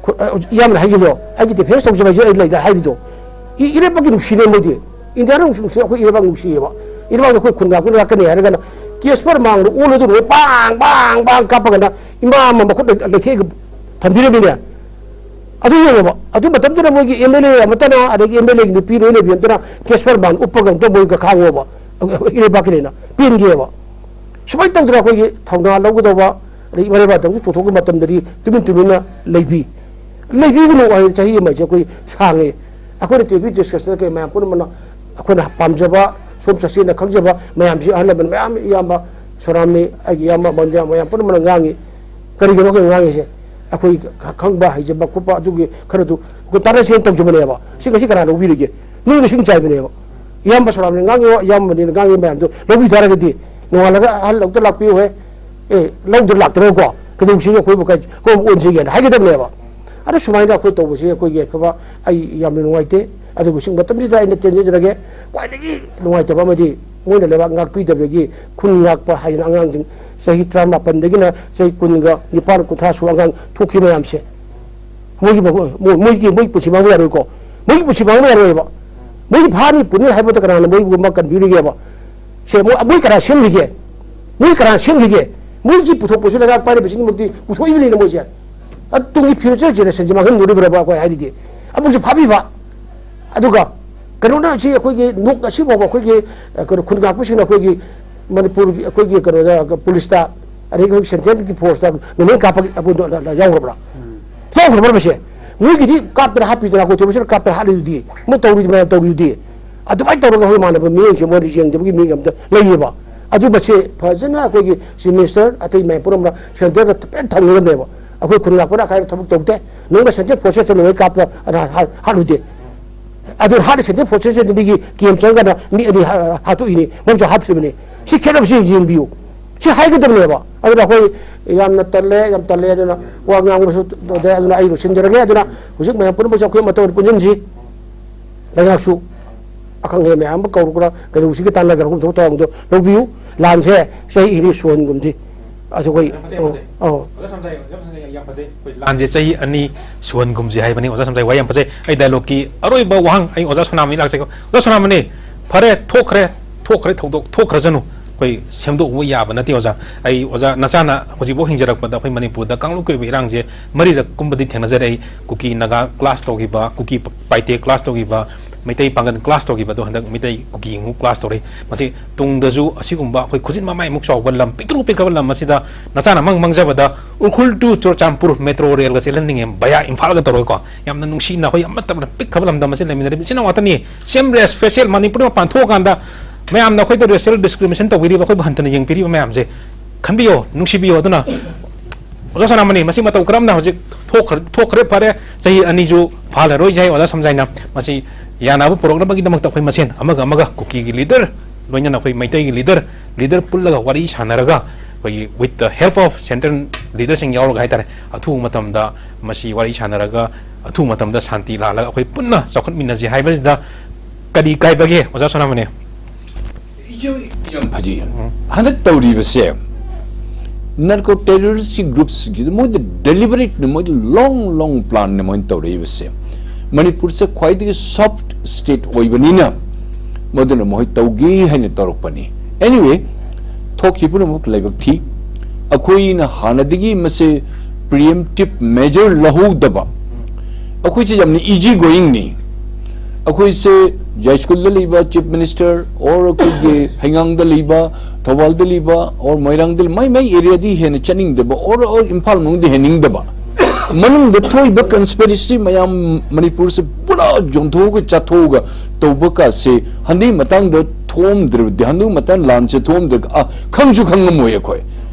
ꯈꯨ-, ꯑ, ꯏꯌꯥꯝꯕꯅ ꯍꯥꯏꯈꯤꯕꯗꯣ, "ꯑꯩꯒꯤ ꯗꯤꯐꯦꯟꯁ ꯇꯧꯖꯕ ꯍꯥꯏꯁꯦ ꯑꯩ ꯂꯩꯗ" ꯍꯥꯏꯔꯤꯗꯣ꯫ ꯏ-, ꯏꯔꯩꯄꯥꯛꯀꯤ ꯅꯨꯡꯁꯤꯅꯦ ꯃꯣꯏꯗꯤ꯫ ꯏꯟꯗꯤꯌꯥꯅ ꯅꯨꯡꯁꯤ, ꯅꯨꯡꯁꯤ, ꯑꯩꯈꯣꯏ ꯏꯔꯩꯄꯥꯛ ꯅꯨꯡꯁꯤꯌꯦꯕ꯫ ꯏꯔꯩꯄꯥꯛꯇ ꯑꯩꯈꯣꯏ ꯈꯨꯟ ꯉꯥꯛꯄ ꯂꯥꯛꯀꯅꯤ ꯍꯥꯏꯔꯒꯅ ꯀꯦꯁ ꯐꯔ ꯃꯥꯡꯗ ꯑꯣꯜꯂꯗꯨꯅ ꯃꯣꯏ ꯄꯥꯡ, ꯄꯥꯡ, ꯄꯥꯡ ꯀꯥꯞꯄꯒꯅ ꯏꯃꯥ ꯑꯃ ꯃꯈꯨꯠ ꯂꯩ-, ꯂꯩꯊꯦꯛꯑꯒ ꯊꯝꯕꯤꯔꯝꯃꯤꯅꯦ꯫ ꯑꯗꯨ ꯌꯦꯡꯉꯣꯕ꯫ ꯑꯗꯨ ꯃꯇꯝꯗꯨꯗ ꯃꯣꯏꯒꯤ ꯑꯦꯝ ꯑꯦꯜ ꯑꯦ ꯑꯃꯠꯇꯅ, ꯑꯗꯒꯤ ꯑꯦꯝ ꯑꯦꯜ ꯑꯦꯒꯤ ꯅꯨꯄꯤ ꯂꯣꯏꯅꯕꯤ ꯑꯃꯠꯇꯅ ꯀꯦꯁ ꯐꯔ ꯃꯥꯡꯗ ꯎꯞꯄꯒ ꯑꯝꯇ ꯃꯣꯏꯒ ꯈꯥꯡꯉꯣꯕ꯫ ꯏꯔꯩꯄꯥꯛꯀꯤꯅꯦꯅ ꯄꯦꯟꯒꯦꯕ꯫ ꯁꯨꯃꯥꯏꯅ ꯇꯧꯗꯅ ꯑꯩꯈꯣꯏꯒꯤ ꯊꯧꯅꯥ ꯂꯧꯒꯗꯧꯕ, ꯑꯗꯒꯤ ꯃꯔꯩꯕꯥꯛꯇꯪꯁꯨ ꯆꯣꯡꯊꯣꯛꯄ ꯃꯇꯝꯗꯗꯤ ꯇꯨꯃꯤꯟ ꯇꯨꯃꯤꯟꯅ ꯂꯩꯕꯤ꯫ ꯂꯩꯕꯤꯒꯅꯨ ꯍꯥꯏ꯫ ꯆꯍꯤ ꯑꯃꯁꯦ ꯑꯩꯈꯣꯏ ꯁꯥꯡꯉꯤ꯫ ꯑꯩꯈꯣꯏꯅ ꯇꯦꯕꯤ ꯗꯤꯁꯀꯁꯟꯗ ꯀꯩ ꯃꯌꯥꯝ ꯄꯨꯝꯅꯃꯛꯅ ꯑꯩꯈꯣꯏꯅ ꯄꯥꯝꯖꯕ, ꯁꯣꯝ ꯆꯠꯁꯦꯅ ꯈꯪꯖꯕ ꯃꯌꯥꯝꯁꯤ, ꯑꯍꯜ ꯂꯃꯟ ꯃꯌꯥꯝ, ꯏꯌꯥꯝꯕ ꯁꯣꯔꯥꯝꯅꯤ, ꯑꯩꯒꯤ ꯏꯌꯥꯝꯕ ꯃꯟꯗ꯭ꯌꯥ ꯃꯌꯥꯝ ꯄꯨꯝꯅꯃꯛꯅ ꯉꯥꯡꯉꯤ꯫ ꯀꯔꯤꯒꯤꯅꯣ ꯑꯩꯈꯣꯏꯅ ꯉꯥꯡꯉꯤꯁꯦ? ꯑꯩꯈꯣꯏ ꯈ-, ꯈꯪꯕ ꯍꯩꯖꯕ ꯈꯣꯠꯄ ꯑꯗꯨꯒꯤ ꯈꯔꯗꯨ ꯑꯩꯈꯣꯏ ꯇꯥꯟꯅꯁꯦꯅ ꯇꯧꯖꯕꯅꯦꯕ꯫ ꯁꯤ ꯉꯁꯤ ꯀꯅꯥ ꯂꯧꯕꯤꯔꯤꯒꯦ? ꯅꯨꯡꯗ ꯏꯁꯤꯡ ꯆꯥꯏꯕꯅꯦꯕ꯫ ꯏꯌꯥꯝꯕ ꯁꯣꯔꯥꯝꯅꯤ ꯉꯥꯡꯉꯤꯕ, ꯏꯌꯥꯝꯕ ꯃꯅꯤꯅ ꯉꯥꯡꯉꯤꯕ ꯃꯌꯥꯝꯗꯣ ꯂꯧꯕꯤ ꯇꯥꯔꯒꯗꯤ, ꯅꯣꯡꯉꯥꯜꯂꯒ ꯑꯍꯜ ꯂꯧꯗ ꯂꯥꯛꯄꯤꯌꯨ ꯍꯦ, ꯑꯦ, ꯂꯧꯗ ꯂꯥꯛꯇ꯭ꯔꯒꯀꯣ ꯀꯩꯗꯧꯁꯤꯒꯦ? ꯑꯩꯈꯣꯏꯕꯨ ꯀꯩ-, ꯀꯔꯝ ꯑꯣꯟꯁꯤꯒꯦꯅ ꯍꯥꯏꯒꯗꯕꯅꯦꯕ꯫ ꯑꯗꯣ ꯁꯨꯃꯥꯏꯅ ꯑꯩꯈꯣꯏ ꯇꯧꯕꯁꯤ ꯑꯩꯈꯣꯏꯒꯤ ꯑꯐꯕ, ꯑꯩ ꯌꯥꯝꯅ ꯅꯨꯡꯉꯥꯏꯇꯦ꯫ ꯑꯗꯨꯕꯨ ꯁꯤ ꯃꯇꯝꯁꯤꯗ ꯑꯩꯅ ꯇꯦꯟꯖꯖꯔꯒꯦ, ꯈ꯭ꯋꯥꯏꯗꯒꯤ ꯅꯨꯡꯉꯥꯏꯇꯕ ꯑꯃꯗꯤ ꯃꯣꯏꯅ ꯂꯩꯕꯥꯛ ꯉꯥꯛꯄꯤꯗꯕꯗꯒꯤ ꯈꯨꯟ ꯉꯥꯛꯄ ꯍꯥꯏꯗꯅ ꯑꯉꯥꯡꯁꯤꯡ ꯆꯍꯤ ꯇꯔꯥꯃꯥꯄꯟꯗꯒꯤꯅ ꯆꯍꯤ ꯀꯨꯟꯒ ꯅꯤꯄꯥꯟ, ꯀꯨꯟꯊ꯭ꯔꯥ ꯁꯨꯕ ꯑꯉꯥꯡ ꯊꯣꯛꯈꯤ ꯃꯌꯥꯝꯁꯦ, ꯃꯣꯏꯒꯤ ꯃꯒꯨ-, ꯃꯣꯏ-, ꯃꯣꯏꯒꯤ, ꯃꯣꯏꯒꯤ ꯄꯨꯟꯁꯤ ꯃꯥꯡꯕ ꯌꯥꯔꯣꯏꯀꯣ꯫ ꯃꯣꯏꯒꯤ ꯄꯨꯟꯁꯤ ꯃꯥꯡꯕ ꯌꯥꯔꯣꯏꯕ꯫ ꯃꯣꯏꯒꯤ ꯐꯥꯅꯤ ꯄꯨꯅꯤ ꯍꯥꯏꯕꯗ ꯀꯅꯥꯅ ꯃꯣꯏꯕꯨ ꯑꯃ ꯀꯟꯕꯤꯔꯤꯒꯦꯕ? ꯁꯦ, ꯃꯣꯏ, ꯃꯣꯏ ꯀꯅꯥ ꯁꯦꯝꯈꯤꯒꯦ? ꯃꯣꯏ ꯀꯅꯥ ꯁꯦꯝꯈꯤꯒꯦ? ꯃꯣꯏꯒꯤ ꯄꯨꯊꯣꯛꯄꯁꯨ ꯂꯩꯕꯥꯛ ꯄꯥꯏꯔꯤꯕꯁꯤꯡꯃꯛꯇꯤ ꯄꯨꯊꯣꯛꯏꯕꯅꯤꯅ ꯃꯣꯏꯁꯦ꯫ ꯑ, ꯇꯨꯡꯒꯤ future generation ꯁꯦ ꯃꯥꯡꯍꯟꯗꯣꯔꯤꯕ꯭ꯔꯕ ꯑꯩꯈꯣꯏ ꯍꯥꯏꯔꯤꯗꯤ? ꯑꯃꯨꯛꯁꯨ ꯐꯥꯕꯤꯕ꯫ ꯑꯗꯨꯒ ꯀꯩꯅꯣꯅ ꯁꯤ ꯑꯩꯈꯣꯏꯒꯤ ꯅꯣꯡ ꯉꯁꯤ ꯐꯥꯎꯕ ꯑꯩꯈꯣꯏꯒꯤ, ꯑ, ꯀꯩꯅꯣ, ꯈꯨꯟ ꯉꯥꯛꯄꯁꯤꯡꯅ ꯑꯩꯈꯣꯏꯒꯤ ꯃꯅꯤꯄꯨꯔꯒꯤ, ꯑꯩꯈꯣꯏꯒꯤ ꯀꯩꯅꯣꯗ, ꯄꯨꯂꯤꯁꯇ, ꯑꯗꯒꯤ ꯑꯩꯈꯣꯏ central ꯒꯤ force ꯇ ꯅꯣꯡꯃꯩ ꯀꯥꯞꯄꯒꯤ ꯑꯩꯈꯣꯏ ꯌꯥꯎꯈ꯭ꯔꯕ꯭ꯔꯥ? ꯌꯥꯎꯈ꯭ꯔꯕ꯭ꯔꯥ ꯃꯁꯦ? ꯃꯣꯏꯒꯤꯗꯤ ꯀꯥꯞꯇꯅ ꯍꯥꯞꯄꯤꯗꯅ, ꯑꯩꯈꯣꯏ ꯇꯧꯔꯤꯁꯤꯅ ꯀꯥꯞꯇꯅ ꯍꯥꯠꯂꯤꯗꯨꯗꯤ, ꯃꯣꯏ ꯇꯧꯔꯤꯗꯤ ꯃꯌꯥꯝ ꯇꯧꯔꯤꯗꯨꯗꯤ꯫ ꯑꯗꯨꯃꯥꯏꯅ ꯇꯧꯔꯒ ꯑꯩꯈꯣꯏ ꯏꯃꯥꯟꯅꯕ ꯃꯤꯠꯌꯦꯡꯁꯦ ꯃꯣꯏꯅ ꯌꯦꯡꯗꯕꯒꯤ ꯃꯤꯠꯌꯦꯡ ꯑꯝꯇ ꯂꯩꯌꯦꯕ꯫ ꯑꯗꯨ ꯃꯁꯦ ꯐꯖꯅ ꯑꯩꯈꯣꯏꯒꯤ Chief Minister, ꯑꯇꯩ ꯃꯌꯥꯝ ꯄꯨꯝꯅꯃꯛꯅ centre ꯗ ꯐꯖꯅ ꯊꯝꯒꯗꯕꯅꯦꯕ꯫ ꯑꯩꯈꯣꯏ ꯈꯨꯟ ꯉꯥꯛꯄꯅ ꯑꯀꯥꯏꯕ ꯊꯕꯛ ꯇꯧꯗꯦ꯫ ꯅꯣꯡꯃ central forces ꯇ ꯅꯣꯡꯃꯩ ꯀꯥꯞꯇ ꯑꯅꯥ ꯍꯥ-, ꯍꯥꯠꯂꯨꯗꯦ꯫ ꯑꯗꯨ ꯍꯥꯠꯂꯤ central forces ꯁꯤꯗ ꯃꯤꯒꯤ camp ꯆꯪꯉꯒꯅ ꯃꯤ ꯑꯅꯤ ꯍꯥ-, ꯍꯥꯠꯇꯣꯛꯏꯅꯤ, ꯃꯣꯏꯁꯨ ꯍꯥꯠꯈ꯭ꯔꯤꯕꯅꯤ꯫ ꯁꯤ ꯈꯦꯠꯅꯕꯁꯤ ꯌꯦꯡꯕꯤꯌꯨ꯫ ꯁꯤ ꯍꯥꯏꯒꯗꯕꯅꯦꯕ꯫ ꯑꯗꯨꯅ ꯑꯩꯈꯣꯏ ꯌꯥꯝꯅ ꯇꯜꯂꯦ, ꯌꯥꯝ ꯇꯜꯂꯦ꯫ ꯑꯗꯨꯅ ꯋꯥ ꯉꯥꯡꯕꯁꯨ ꯇꯧꯗꯦ꯫ ꯑꯗꯨꯅ ꯑꯩ ꯂꯣꯏꯁꯤꯟꯖꯔꯒꯦ꯫ ꯑꯗꯨꯅ ꯍꯧꯖꯤꯛ ꯃꯌꯥꯝ ꯄꯨꯝꯅꯃꯛꯁꯨ ꯑꯩꯈꯣꯏ ꯃꯇꯧ ꯄꯨꯟꯁꯤꯟꯁꯤ꯫ ꯂꯩꯉꯥꯛꯁꯨ ꯑꯈꯪ ꯑꯍꯩ ꯃꯌꯥꯝ ꯑꯃ ꯀꯧꯔꯒ ꯀꯩꯗꯧꯁꯤꯒꯦ ꯇꯥꯟꯅꯒ꯭ꯔꯒ ꯊꯕꯛ ꯊꯧꯔꯝꯗꯣ ꯂꯧꯕꯤꯌꯨ꯫ ꯂꯥꯟꯁꯦ ꯆꯍꯤ ꯑꯅꯤ ꯁꯨꯍꯟꯒꯨꯝꯁꯤ꯫ ꯑꯗꯨ ꯑꯩꯈꯣꯏ, ꯌꯥꯝ ꯐꯖꯩ, ꯌꯥꯝ ꯐꯖꯩ꯫ ꯑꯧ꯫ ꯑꯣꯖꯥ ꯁꯝꯖꯥꯏ, ꯑꯣꯖꯥ ꯁꯝꯖꯥꯏ, ꯌꯥꯝ ꯐꯖꯩ꯫ ꯑꯩꯈꯣꯏ ꯂꯥꯟꯁꯦ ꯆꯍꯤ ꯑꯅꯤ ꯁꯨꯍꯟꯒꯨꯝꯁꯤ ꯍꯥꯏꯕꯅꯤ꯫ ꯑꯣꯖꯥ ꯁꯝꯖꯥꯏ, ꯋꯥꯍꯩ ꯌꯥꯝ ꯐꯖꯩ꯫ ꯑꯩ dialogue ꯀꯤ ꯑꯔꯣꯏꯕ ꯋꯥꯍꯪ ꯑꯩ ꯑꯣꯖꯥ ꯁꯣꯅꯥꯃꯅꯤ ꯂꯥꯛꯆꯒꯦ꯫ ꯑꯣꯖꯥ ꯁꯣꯅꯥꯃꯅꯤ, ꯐꯔꯦ, ꯊꯣꯛꯈ꯭ꯔꯦ, ꯊꯣꯛꯈ꯭ꯔꯦ ꯊꯧꯗꯣꯛ, ꯊꯣꯛꯈ꯭ꯔꯁꯅꯨ꯫ ꯑꯩꯈꯣꯏ ꯁꯦꯝꯗꯣꯛꯎꯕ ꯌꯥꯕ ꯅꯠꯇꯦ ꯑꯣꯖꯥ꯫ ꯑꯩ ꯑꯣꯖꯥ ꯅꯆꯥꯅ ꯍꯧꯖꯤꯛꯐꯥꯎ ꯍꯤꯡꯖꯔꯛꯄꯗ ꯑꯩꯈꯣꯏ ꯃꯅꯤꯄꯨꯔꯗ ꯀꯥꯡꯂꯨꯞꯀꯤ ꯑꯣꯏꯕ ꯏꯔꯥꯡꯁꯦ ꯃꯔꯤꯔꯛ ꯀꯨꯝꯕꯗꯤ ꯊꯦꯡꯅꯖꯔꯦ꯫ ꯑꯩ ꯀꯨꯀꯤ ꯅꯥꯒꯥ clash ꯇꯧꯈꯤꯕ, ꯀꯨꯀꯤ ꯄꯥꯏꯇꯦ clash ꯇꯧꯈꯤꯕ, ꯃꯩꯇꯩ ꯄꯥꯡꯒꯜ ꯀ꯭ꯂꯥꯁ ꯇꯧꯈꯤꯕꯗꯣ ꯍꯟꯗꯛ ꯃꯩꯇꯩ ꯀꯨꯀꯤ ꯑꯃꯨꯛ ꯀ꯭ꯂꯥꯁ ꯇꯧꯔꯤ꯫ ꯃꯁꯤ ꯇꯨꯡꯗꯁꯨ ꯑꯁꯤꯒꯨꯝꯕ ꯑꯩꯈꯣꯏ ꯈꯨꯖꯤꯟ ꯃꯃꯥꯏꯃꯨꯛ ꯆꯥꯎꯕ ꯂꯝ, ꯄꯤꯛꯇ꯭ꯔꯨ ꯄꯤꯛꯈ꯭ꯔꯕ ꯂꯝ ꯑꯁꯤꯗ ꯅꯆꯥꯅ ꯃꯪ ꯃꯪꯖꯕꯗ ꯎꯈ꯭ꯔꯨꯜ to ꯆꯨꯔꯆꯥꯟꯄꯨꯔ ꯃꯦꯇ꯭ꯔꯣ ꯔꯦꯜꯒ ꯆꯦꯜꯍꯟꯅꯤꯡꯉꯦ ꯚꯌꯥ, ꯏꯝꯐꯥꯜꯒ ꯇꯧꯔꯒꯀꯣ꯫ ꯌꯥꯝꯅ ꯅꯨꯡꯁꯤꯅ ꯑꯩꯈꯣꯏ ꯑꯃꯠꯇ ꯄꯤꯛꯈ꯭ꯔꯕ ꯂꯝꯗꯝ ꯑꯁꯤꯗ ꯂꯩꯃꯤꯟꯅꯔꯤꯕ ꯏꯆꯤꯟ ꯏꯅꯥꯎ ꯉꯥꯛꯇꯅꯤ꯫ Same race, facial, ꯃꯅꯤꯄꯨꯔꯗ ꯃꯄꯥꯟ ꯊꯣꯛꯑꯀꯥꯟꯗ ꯃꯌꯥꯝꯅ ꯑꯩꯈꯣꯏꯗ racial discrimination ꯇꯧꯕꯤꯔꯤꯕ, ꯑꯩꯈꯣꯏꯕꯨ ꯍꯟꯊꯅ ꯌꯦꯡꯕꯤꯔꯤꯕ ꯃꯌꯥꯝꯁꯦ ꯈꯟꯕꯤꯌꯣ, ꯅꯨꯡꯁꯤꯕꯤꯌꯣ꯫ ꯑꯗꯨꯅ ꯑꯣꯖꯥ ꯁꯣꯅꯥꯃꯅꯤ, ꯃꯁꯤ ꯃꯇꯧ ꯀꯔꯝꯅ ꯍꯧꯖꯤꯛ ꯊꯣꯛꯈ꯭ꯔ-, ꯊꯣꯛꯈ꯭ꯔꯦ, ꯐꯔꯦ, ꯆꯍꯤ ꯑꯅꯤꯁꯨ ꯐꯥꯍꯜꯂꯔꯣꯏꯁꯦ ꯍꯥꯏ ꯑꯣꯖꯥ ꯁꯝꯖꯥꯏꯅ꯫ ꯃꯁꯤ ꯌꯥꯅꯕ ꯄꯨꯔꯛꯅꯕꯒꯤꯗꯃꯛꯇ ꯑꯩꯈꯣꯏ ꯃꯁꯦꯟ ꯑꯃꯒ ꯑꯃꯒ ꯀꯨꯀꯤꯒꯤ leader, ꯂꯣꯏꯅꯅ ꯑꯩꯈꯣꯏ ꯃꯩꯇꯩꯒꯤ leader, leader ꯄꯨꯜꯂꯒ ꯋꯥꯔꯤ ꯁꯥꯟꯅꯔꯒ, ꯑꯩꯈꯣꯏꯒꯤ with the help of central leaderꯁꯤꯡ ꯌꯥꯎꯔꯒ ꯍꯥꯏꯇꯥꯔꯦ, ꯑꯊꯨꯕ ꯃꯇꯝꯗ ꯃꯁꯤ ꯋꯥꯔꯤ ꯁꯥꯟꯅꯔꯒ ꯑꯊꯨꯕ ꯃꯇꯝꯗ ꯁꯥꯟꯇꯤ ꯂꯥꯛꯍꯜꯂꯒ ꯑꯩꯈꯣꯏ ꯄꯨꯟꯅ ꯆꯥꯎꯈꯠꯃꯤꯟꯅꯁꯤ ꯍꯥꯏꯕꯁꯤꯗ ꯀꯔꯤ ꯀꯥꯏꯕꯒꯦ ꯑꯣꯖꯥ ꯁꯣꯅꯥꯃꯅꯤ? ꯌꯥꯝ ꯐꯖꯩ꯫ ꯍꯟꯗꯛ ꯇꯧꯔꯤꯕꯁꯦ narco terrorist groupꯁꯤꯡꯁꯤꯗ ꯃꯣꯏꯗ deliberate ꯅꯤ, ꯃꯣꯏꯗ long long plan ꯅꯤ ꯃꯣꯏꯅ ꯇꯧꯔꯛꯏꯕꯁꯦ꯫ ꯃꯅꯤꯄꯨꯔꯁꯦ ꯈ꯭ꯋꯥꯏꯗꯒꯤ soft state ꯑꯣꯏꯕꯅꯤꯅ ꯃꯗꯨꯅ ꯃꯈꯣꯏ ꯇꯧꯒꯦ ꯍꯥꯏꯅ ꯇꯧꯔꯛꯄꯅꯤ꯫ Anyway, ꯊꯣꯛꯈꯤꯕ ꯄꯨꯝꯅꯃꯛ ꯂꯥꯏꯕꯛ ꯊꯤ꯫ ꯑꯩꯈꯣꯏꯅ ꯍꯥꯟꯅꯗꯒꯤ ꯃꯁꯦ preemptive measure ꯂꯧꯍꯧꯗꯕ, ꯑꯩꯈꯣꯏꯁꯦ ꯌꯥꯝꯅ easy going ꯅꯤ꯫ ꯑꯩꯈꯣꯏꯁꯦ ꯌꯥꯏꯁ꯭ꯀꯨꯜꯗ ꯂꯩꯕ chief minister, or ꯑꯩꯈꯣꯏꯒꯤ ꯍꯩꯉꯥꯡꯗ ꯂꯩꯕ, ꯊꯧꯕꯥꯜꯗ ꯂꯩꯕ, or ꯃꯣꯏꯔꯥꯡꯗ ꯂꯩꯕ, ꯃꯥꯏ ꯃꯥꯏ areaꯗꯤ ꯍꯦꯟꯅ ꯆꯠꯅꯤꯡꯗꯕ, or, or ꯏꯝꯐꯥꯜ ꯃꯅꯨꯡꯗ ꯍꯦꯟꯅꯤꯡꯗꯕ꯫ ꯃꯅꯨꯡꯗ ꯊꯣꯛꯏꯕ conspiracy ꯃꯌꯥꯝ ꯃꯅꯤꯄꯨꯔꯁꯦ ꯄꯨꯔꯥ ꯌꯣꯟꯊꯣꯛꯑꯒ ꯆꯥꯊꯣꯛꯑꯒ ꯇꯧꯕ ꯀꯥꯁꯦ ꯍꯟꯗꯛ ꯃꯇꯥꯡꯗ ꯊꯣꯛꯑꯝꯗ꯭ꯔꯕꯗꯤ, ꯍꯟꯗꯛ ꯃꯇꯥꯡ ꯂꯥꯟꯁꯦ ꯊꯣꯛꯑꯝꯗ꯭ꯔꯒ, ꯑ, ꯈꯪꯁꯨ ꯈꯪꯉꯝꯃꯣꯏ ꯑꯩꯈꯣꯏ꯫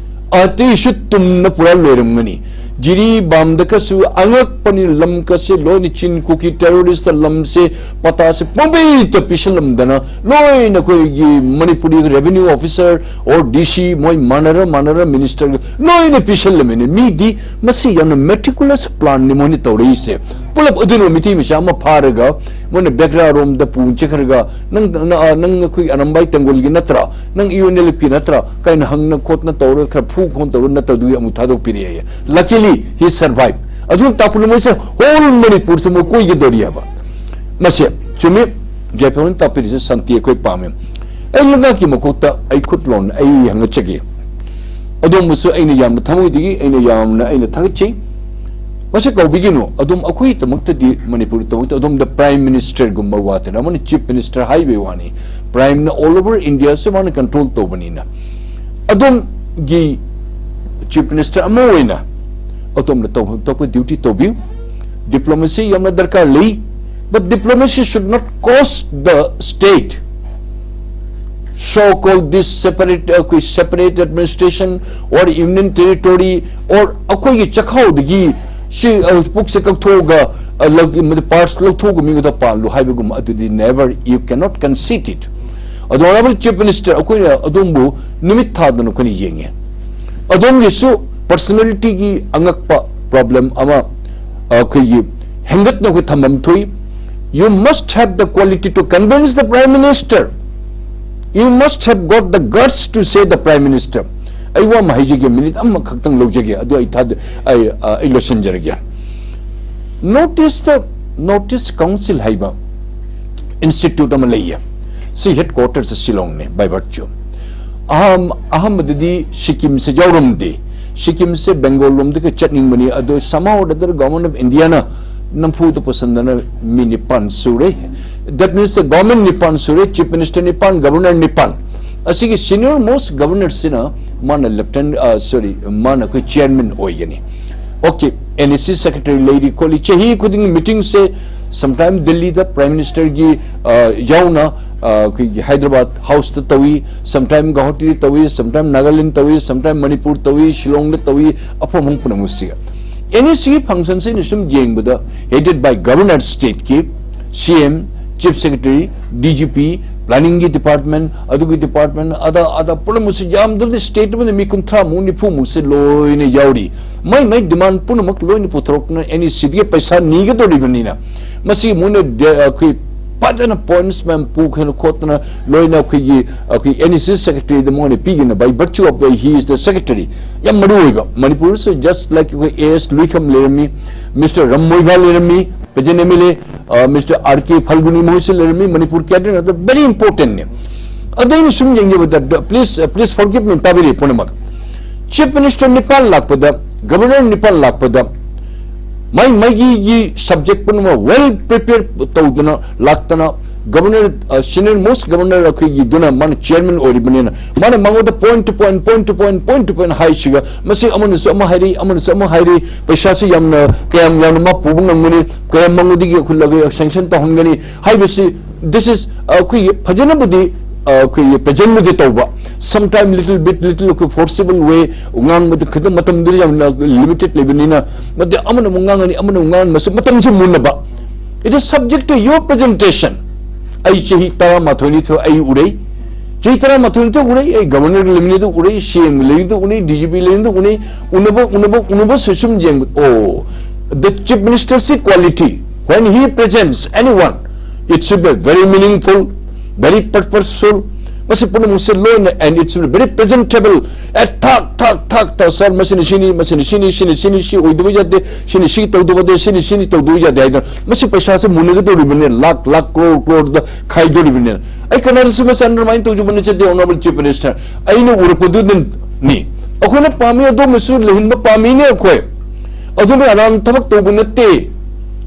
ꯑꯇꯩꯁꯨ ꯇꯨꯝꯅ ꯄꯨꯔꯥ ꯂꯣꯏꯔꯝꯒꯅꯤ꯫ ꯖꯤꯔꯤꯕꯥꯝꯗ ꯀꯁꯨ ꯑꯉꯛꯄꯅꯤ, ꯂꯝ ꯀꯁꯦ ꯂꯣꯏꯅ ꯆꯤꯟ ꯀꯨꯀꯤ terrorist ꯂꯝꯁꯦ ꯄꯇꯥꯁꯦ ꯄꯨꯝꯕꯤꯇ ꯄꯤꯁꯜꯂꯝꯗꯅ ꯂꯣꯏꯅ ꯑꯩꯈꯣꯏꯒꯤ Manipuri revenue officer or D C ꯃꯣꯏ ꯃꯥꯟꯅꯔ ꯃꯥꯟꯅꯔ minister ꯂꯣꯏꯅ ꯄꯤꯁꯜꯂꯝꯃꯤꯅꯦ꯫ ꯃꯤꯗꯤ ꯃꯁꯤ ꯌꯥꯝꯅ meticulous plan ꯅꯤ ꯃꯣꯏꯅ ꯇꯧꯔꯛꯏꯁꯦ꯫ ꯄꯨꯂꯞ ꯑꯗꯨꯅ ꯃꯤꯇꯩ ꯃꯆꯥ ꯑꯃ ꯐꯥꯔꯒ ꯃꯣꯏꯅ ꯕꯦꯒ꯭ꯔꯥꯔꯣꯝꯗ ꯄꯨ ꯆꯠꯈ꯭ꯔꯒ, "ꯅꯪ, ꯅꯪ, ꯅꯪ ꯑꯩꯈꯣꯏ ꯑꯔꯝꯕꯥꯏ ꯇꯦꯡꯒꯣꯜꯒꯤ ꯅꯠꯇ꯭ꯔꯥ? ꯅꯪ U N L F ꯀꯤ ꯅꯠꯇ꯭ꯔꯥ?" ꯀꯥꯏꯅ ꯍꯪꯅ ꯈꯣꯠꯅ ꯇꯧꯔꯒ ꯈꯔ ꯐꯨ ꯈꯣꯠ ꯇꯧꯔꯒ ꯅꯠꯇꯕꯗꯨꯒꯤ ꯑꯃꯨꯛ ꯊꯥꯗꯣꯛꯄꯤꯔꯛꯑꯦ꯫ Luckily, he survived. ꯑꯗꯨꯅ ꯇꯥꯛꯄꯅ ꯃꯣꯏꯁꯦ whole ꯃꯅꯤꯄꯨꯔꯁꯦ ꯃꯣꯏ ꯀꯣꯏꯒꯗꯧꯔꯤ ꯍꯥꯏꯕ꯫ ꯃꯁꯦ ꯆꯨꯝꯃꯤ, ꯖꯦꯐꯣꯟ ꯇꯥꯛꯄꯤꯔꯤꯁꯦ ꯁꯥꯟꯇꯤ ꯑꯩꯈꯣꯏ ꯄꯥꯝꯃꯤ꯫ ꯑꯩ ꯂꯩꯉꯥꯛꯀꯤ ꯃꯀꯣꯛꯇ ꯑꯩ ꯈꯨꯠ ꯂꯣꯟ ꯑꯩ ꯍꯪꯒꯠꯆꯒꯦ꯫ ꯑꯗꯣꯝꯕꯨꯁꯨ ꯑꯩꯅ ꯌꯥꯝꯅ ꯊꯃꯣꯏꯗꯒꯤ ꯑꯩꯅ ꯌꯥꯝꯅ ꯑꯩꯅ ꯊꯥꯒꯠꯆꯩ꯫ ꯃꯁꯤ ꯀꯧꯕꯤꯒꯅꯨ꯫ ꯑꯗꯨꯝ ꯑꯩꯈꯣꯏꯒꯤꯗꯃꯛꯇꯗꯤ, ꯃꯅꯤꯄꯨꯔꯒꯤꯗꯃꯛꯇ ꯑꯗꯨꯝꯗ Prime Minister ꯒꯨꯝꯕ ꯋꯥꯇꯅ, ꯑꯃꯅ Chief Minister ꯍꯥꯏꯕꯩ ꯋꯥꯅꯤ꯫ Prime ꯅ all over India ꯁꯦ ꯃꯥꯅ control ꯇꯧꯕꯅꯤꯅ꯫ ꯑꯗꯣꯝꯒꯤ Chief Minister ꯑꯃ ꯑꯣꯏꯅ ꯑꯗꯣꯝꯅ ꯇꯧꯐꯝ ꯊꯣꯛꯄ duty ꯇꯧꯕꯤꯌꯨ꯫ Diplomacy ꯌꯥꯝꯅ ꯗꯔꯀꯥꯔ ꯂꯩ, but diplomacy should not cost the state. So called this separate, ꯑꯩꯈꯣꯏ separate administration or union territory or ꯑꯩꯈꯣꯏꯒꯤ ꯆꯈꯥꯎꯗꯒꯤ ꯁꯤ, ꯑ, ꯄꯨꯛꯁꯦ ꯀꯛꯊꯣꯛꯑꯒ, ꯑ, ꯂꯧ-, ꯃꯗꯨ parts ꯂꯧꯊꯣꯛꯑꯒ ꯃꯤꯉꯣꯟꯗ ꯄꯥꯜꯂꯨ ꯍꯥꯏꯕꯒꯨꯝꯕ ꯑꯗꯨꯗꯤ never, you cannot concede it. ꯑꯗꯣ Honorable Chief Minister, ꯑꯩꯈꯣꯏꯅ ꯑꯗꯣꯝꯕꯨ ꯅꯨꯃꯤꯠ ꯊꯥꯗꯅ ꯑꯩꯈꯣꯏꯅ ꯌꯦꯡꯉꯦ꯫ ꯑꯗꯣꯝꯒꯤꯁꯨ personality ꯒꯤ ꯑꯉꯛꯄ problem ꯑꯃ, ꯑ, ꯑꯩꯈꯣꯏꯒꯤ ꯍꯦꯟꯒꯠꯅ ꯑꯩꯈꯣꯏ ꯊꯝꯐꯝ ꯊꯣꯛꯏ꯫ You must have the quality to convince the Prime Minister. You must have got the guts to say the Prime Minister. ꯑꯩ ꯋꯥ ꯑꯃ ꯍꯥꯏꯖꯒꯦ, minute ꯑꯃꯈꯛꯇꯪ ꯂꯧꯖꯒꯦ, ꯑꯗꯨ ꯑꯩ ꯊꯥꯗ-, ꯑꯩ, ꯑ, ꯑꯩ ꯂꯣꯏꯁꯤꯟꯖꯔꯒꯦ꯫ North East, North East Council ꯍꯥꯏꯕ institute ꯑꯃ ꯂꯩꯌꯦ꯫ ꯁꯤ headquarters ꯁꯤ ꯁꯤꯂꯣꯡꯅꯦ, by virtue꯫ ꯑꯍꯝ-, ꯑꯍꯥꯟꯕꯗꯗꯤ ꯁꯤꯛꯀꯤꯝꯁꯦ ꯌꯥꯎꯔꯝꯗꯦ꯫ ꯁꯤꯛꯀꯤꯝꯁꯦ ꯕꯦꯡꯒꯣꯜ ꯂꯣꯝꯗꯒꯤ ꯆꯠꯅꯤꯡꯕꯅꯤ, ꯑꯗꯣ somehow or other Government of India ꯅ ꯅꯝꯐꯨꯗ ꯄꯨꯁꯟꯗꯅ ꯃꯤ ꯅꯤꯄꯥꯟ ꯁꯨꯔꯦ꯫ That means the government ꯅꯤꯄꯥꯟ ꯁꯨꯔꯦ, Chief Minister ꯅꯤꯄꯥꯟ, Governor ꯅꯤꯄꯥꯟ꯫ ꯑꯁꯤꯒꯤ senior most Governor ꯁꯤꯅ ꯃꯥꯅ Lieutenant, ꯑ, sorry, ꯃꯥꯅ ꯑꯩꯈꯣꯏ Chairman ꯑꯣꯏꯒꯅꯤ꯫ Okay, N E C Secretary ꯂꯩꯔꯤ ꯈꯣꯠꯂꯤ, ꯆꯍꯤ ꯈꯨꯗꯤꯡꯒꯤ meeting ꯁꯦ sometime ꯗꯤꯜꯂꯤꯗ Prime Minister ꯒꯤ, ꯑ, ꯌꯥꯎꯅ, ꯑ, ꯑꯩꯈꯣꯏꯒꯤ ꯍꯥꯏꯗ꯭ꯔꯕꯥꯗ House ꯇ ꯇꯧꯏ, sometime ꯒꯧꯍꯥꯇꯤꯗ ꯇꯧꯏ, sometime Nagaland ꯇꯧꯏ, sometime ꯃꯅꯤꯄꯨꯔ ꯇꯧꯏ, ꯁꯤꯂꯣꯡꯗ ꯇꯧꯏ, ꯑꯐꯝ ꯑꯐꯝ ꯄꯨꯝꯅꯃꯛꯁꯤꯒ꯫ N E C ꯒꯤ function ꯁꯦ ꯑꯩꯅ ꯁꯨꯝ ꯌꯦꯡꯕꯗ headed by Governor, state ꯀꯤ C M, Chief Secretary, D G P, planning ꯒꯤ department, ꯑꯗꯨꯒꯤ department, ꯑꯗ, ꯑꯗ ꯄꯨꯝꯅꯃꯛꯁꯦ ꯌꯥꯝꯗ꯭ꯔꯕꯗ state ꯑꯃꯗ ꯃꯤ ꯀꯨꯟꯊ꯭ꯔꯥ ꯃꯨꯛ, ꯅꯤꯐꯨ ꯃꯨꯛꯁꯦ ꯂꯣꯏꯅ ꯌꯥꯎꯔꯤ꯫ ꯃꯥꯏ ꯃꯥꯏ demand ꯄꯨꯝꯅꯃꯛ ꯂꯣꯏꯅ ꯄꯨꯊꯣꯔꯛꯇꯨꯅ N E C ꯗꯒꯤ ꯄꯩꯁꯥ ꯅꯤꯒꯗꯧꯔꯤꯕꯅꯤꯅ, ꯃꯁꯤ ꯃꯣꯏꯅ ꯗꯦ-, ꯑꯩꯈꯣꯏ ꯐꯖꯅ points ꯃꯌꯥꯝ ꯄꯨꯈꯅ ꯈꯣꯠꯇꯅ ꯂꯣꯏꯅ ꯑꯩꯈꯣꯏꯒꯤ, ꯑꯩꯈꯣꯏ N E C Secretary ꯗ ꯃꯣꯏꯅ ꯄꯤꯒꯅ by virtue of the, he is the secretary꯫ ꯌꯥꯝ ꯃꯔꯨ ꯑꯣꯏꯕ꯫ ꯃꯅꯤꯄꯨꯔꯁꯨ just like ꯑꯩꯈꯣꯏ A S ꯂꯨꯏꯈꯝ ꯂꯩꯔꯝꯃꯤ, Mister ꯔꯝ ꯃꯣꯏꯕꯥ ꯂꯩꯔꯝꯃꯤ, present M L A, ꯑ, Mister R K ꯐꯜꯒꯨꯅꯤ ꯃꯈꯣꯏꯁꯨ ꯂꯩꯔꯝꯃꯤ꯫ ꯃꯅꯤꯄꯨꯔ cadre ꯉꯥꯛꯇ, very important ꯅꯤ꯫ ꯑꯗꯣ ꯑꯩꯅ ꯁꯨꯝ ꯌꯦꯡꯖꯕꯗ, please, please forgive me, ꯇꯥꯕꯤꯔꯤ ꯄꯨꯝꯅꯃꯛ꯫ Chief Minister ꯅꯤꯄꯥꯟ ꯂꯥꯛꯄꯗ, Governor ꯅꯤꯄꯥꯟ ꯂꯥꯛꯄꯗ, ꯃꯥꯏ ꯃꯥꯏꯒꯤ subject ꯄꯨꯝꯅꯃꯛ well prepare ꯇꯧꯗꯅ ꯂꯥꯛꯇꯅ, ꯒꯕꯔꯅꯔ, ꯁꯤꯅꯤꯌꯔ ꯃꯣꯁ ꯒꯕꯔꯅꯔ ꯑꯩꯈꯣꯏꯒꯤꯗꯨꯅ ꯃꯥꯅ ꯆꯤꯌꯔꯃꯦꯟ ꯑꯣꯏꯔꯤꯕꯅꯤꯅ, ꯃꯥꯅ ꯃꯉꯣꯟꯗ point to point, point to point, point to point ꯍꯥꯏꯁꯤꯒ, ꯃꯁꯤ ꯑꯃꯅꯁꯨ ꯑꯃ ꯍꯥꯏꯔꯤ, ꯑꯃꯅꯁꯨ ꯑꯃ ꯍꯥꯏꯔꯤ, ꯄꯩꯁꯥꯁꯤ ꯌꯥꯝꯅ, ꯀꯌꯥꯝ ꯌꯥꯝꯅ ꯃꯥ ꯄꯨꯕ ꯉꯝꯒꯅꯤ, ꯀꯌꯥꯝ ꯃꯉꯣꯟꯗꯒꯤ ꯑꯩꯈꯣꯏ ꯂꯧꯒꯦ, ꯁꯦꯡꯁꯟ ꯇꯧꯍꯟꯒꯅꯤ ꯍꯥꯏꯕꯁꯤ, this is, ꯑꯩꯈꯣꯏꯒꯤ ꯐꯖꯅꯕꯨꯗꯤ, ꯑꯩꯈꯣꯏꯒꯤ ꯄ꯭ꯔꯖꯦꯟꯕꯨꯗꯤ ꯇꯧꯕ, sometime little bit, little ꯑꯩꯈꯣꯏ forcible way, ꯉꯥꯡꯕꯗ ꯈꯤꯇꯪ ꯃꯇꯝꯗꯨ ꯌꯥꯝꯅ ꯂꯤꯃꯤꯇꯦꯠ ꯂꯩꯕꯅꯤꯅ, ꯃꯗꯤ ꯑꯃꯅ ꯑꯃꯨꯛ ꯉꯥꯡꯉꯅꯤ, ꯑꯃꯅ ꯑꯃꯨꯛ ꯉꯥꯡꯉꯅꯤ, ꯃꯁꯤ ꯃꯇꯝꯁꯤ ꯃꯨꯟꯅꯕ꯫ It is subject to your presentation. ꯑꯩ ꯆꯍꯤ ꯇꯔꯥꯃꯥꯊꯣꯏ ꯅꯤꯊꯣꯏ ꯑꯩ ꯎꯔꯦ, ꯆꯍꯤ ꯇꯔꯥꯃꯥꯊꯣꯏ ꯅꯤꯊꯣꯏ ꯎꯔꯦ, ꯑꯩ ꯒꯕꯔꯅꯔꯒ ꯂꯩꯃꯤꯟꯅꯗ ꯎꯔꯦ, ꯁꯤ ꯑꯦꯝ ꯂꯩꯔꯤꯗ ꯎꯅꯩ, ꯗꯤ ꯖꯤ ꯄꯤ ꯂꯩꯔꯤꯗ ꯎꯅꯩ, ꯎꯅꯕ ꯎꯅꯕ ꯎꯅꯕꯁꯨ ꯁꯨꯝ ꯌꯦꯡꯕ, ꯑꯣ, the chief ministerꯁꯤ quality, when he presents anyone, it should be very meaningful, very purposeful, ꯃꯁꯤ ꯄꯨꯝꯅꯃꯛꯁꯦ ꯂꯣꯏꯅ, and it should be very presentable, at ꯊꯥꯛ ꯊꯥꯛ ꯊꯥꯛ ꯊꯥꯛ, ꯁꯥꯔ, ꯃꯁꯤꯅ ꯁꯤꯅꯤ, ꯃꯁꯤꯅ ꯁꯤꯅꯤ, ꯁꯤꯅ ꯁꯤꯅꯤ, ꯁꯤ ꯑꯣꯏꯗꯕ ꯌꯥꯗꯦ, ꯁꯤꯅ ꯁꯤ ꯇꯧꯗꯕ ꯌꯥꯗꯦ, ꯁꯤꯅ ꯁꯤꯅꯤ ꯇꯧꯗꯕ ꯌꯥꯗꯦ ꯍꯥꯏꯗꯅ ꯃꯁꯤ ꯄꯩꯁꯥꯁꯦ ꯃꯨꯟꯅꯒꯗꯧꯔꯤꯕꯅꯦ, ꯂꯥꯛ ꯂꯥꯛ, ꯀ꯭ꯔꯣꯔ ꯀ꯭ꯔꯣꯔꯗ ꯈꯥꯏꯗꯧꯔꯤꯕꯅꯦ꯫ ꯑꯩ ꯀꯅꯥꯗꯁꯨ ꯃꯁꯤ undermine ꯇꯧꯖꯕ ꯅꯠꯆꯗꯦ, Honourable Chief Minister꯫ ꯑꯩꯅ ꯎꯔꯛꯄꯗꯨꯗꯅꯤ꯫ ꯑꯩꯈꯣꯏꯅ ꯄꯥꯝꯃꯤ, ꯑꯗꯣꯝꯅꯁꯨ ꯂꯩꯍꯟꯕ ꯄꯥꯝꯃꯤꯅꯦ ꯑꯩꯈꯣꯏ꯫ ꯑꯗꯣꯝꯅ ꯑꯔꯥꯟꯕ ꯊꯕꯛ ꯇꯧꯕ ꯅꯠꯇꯦ꯫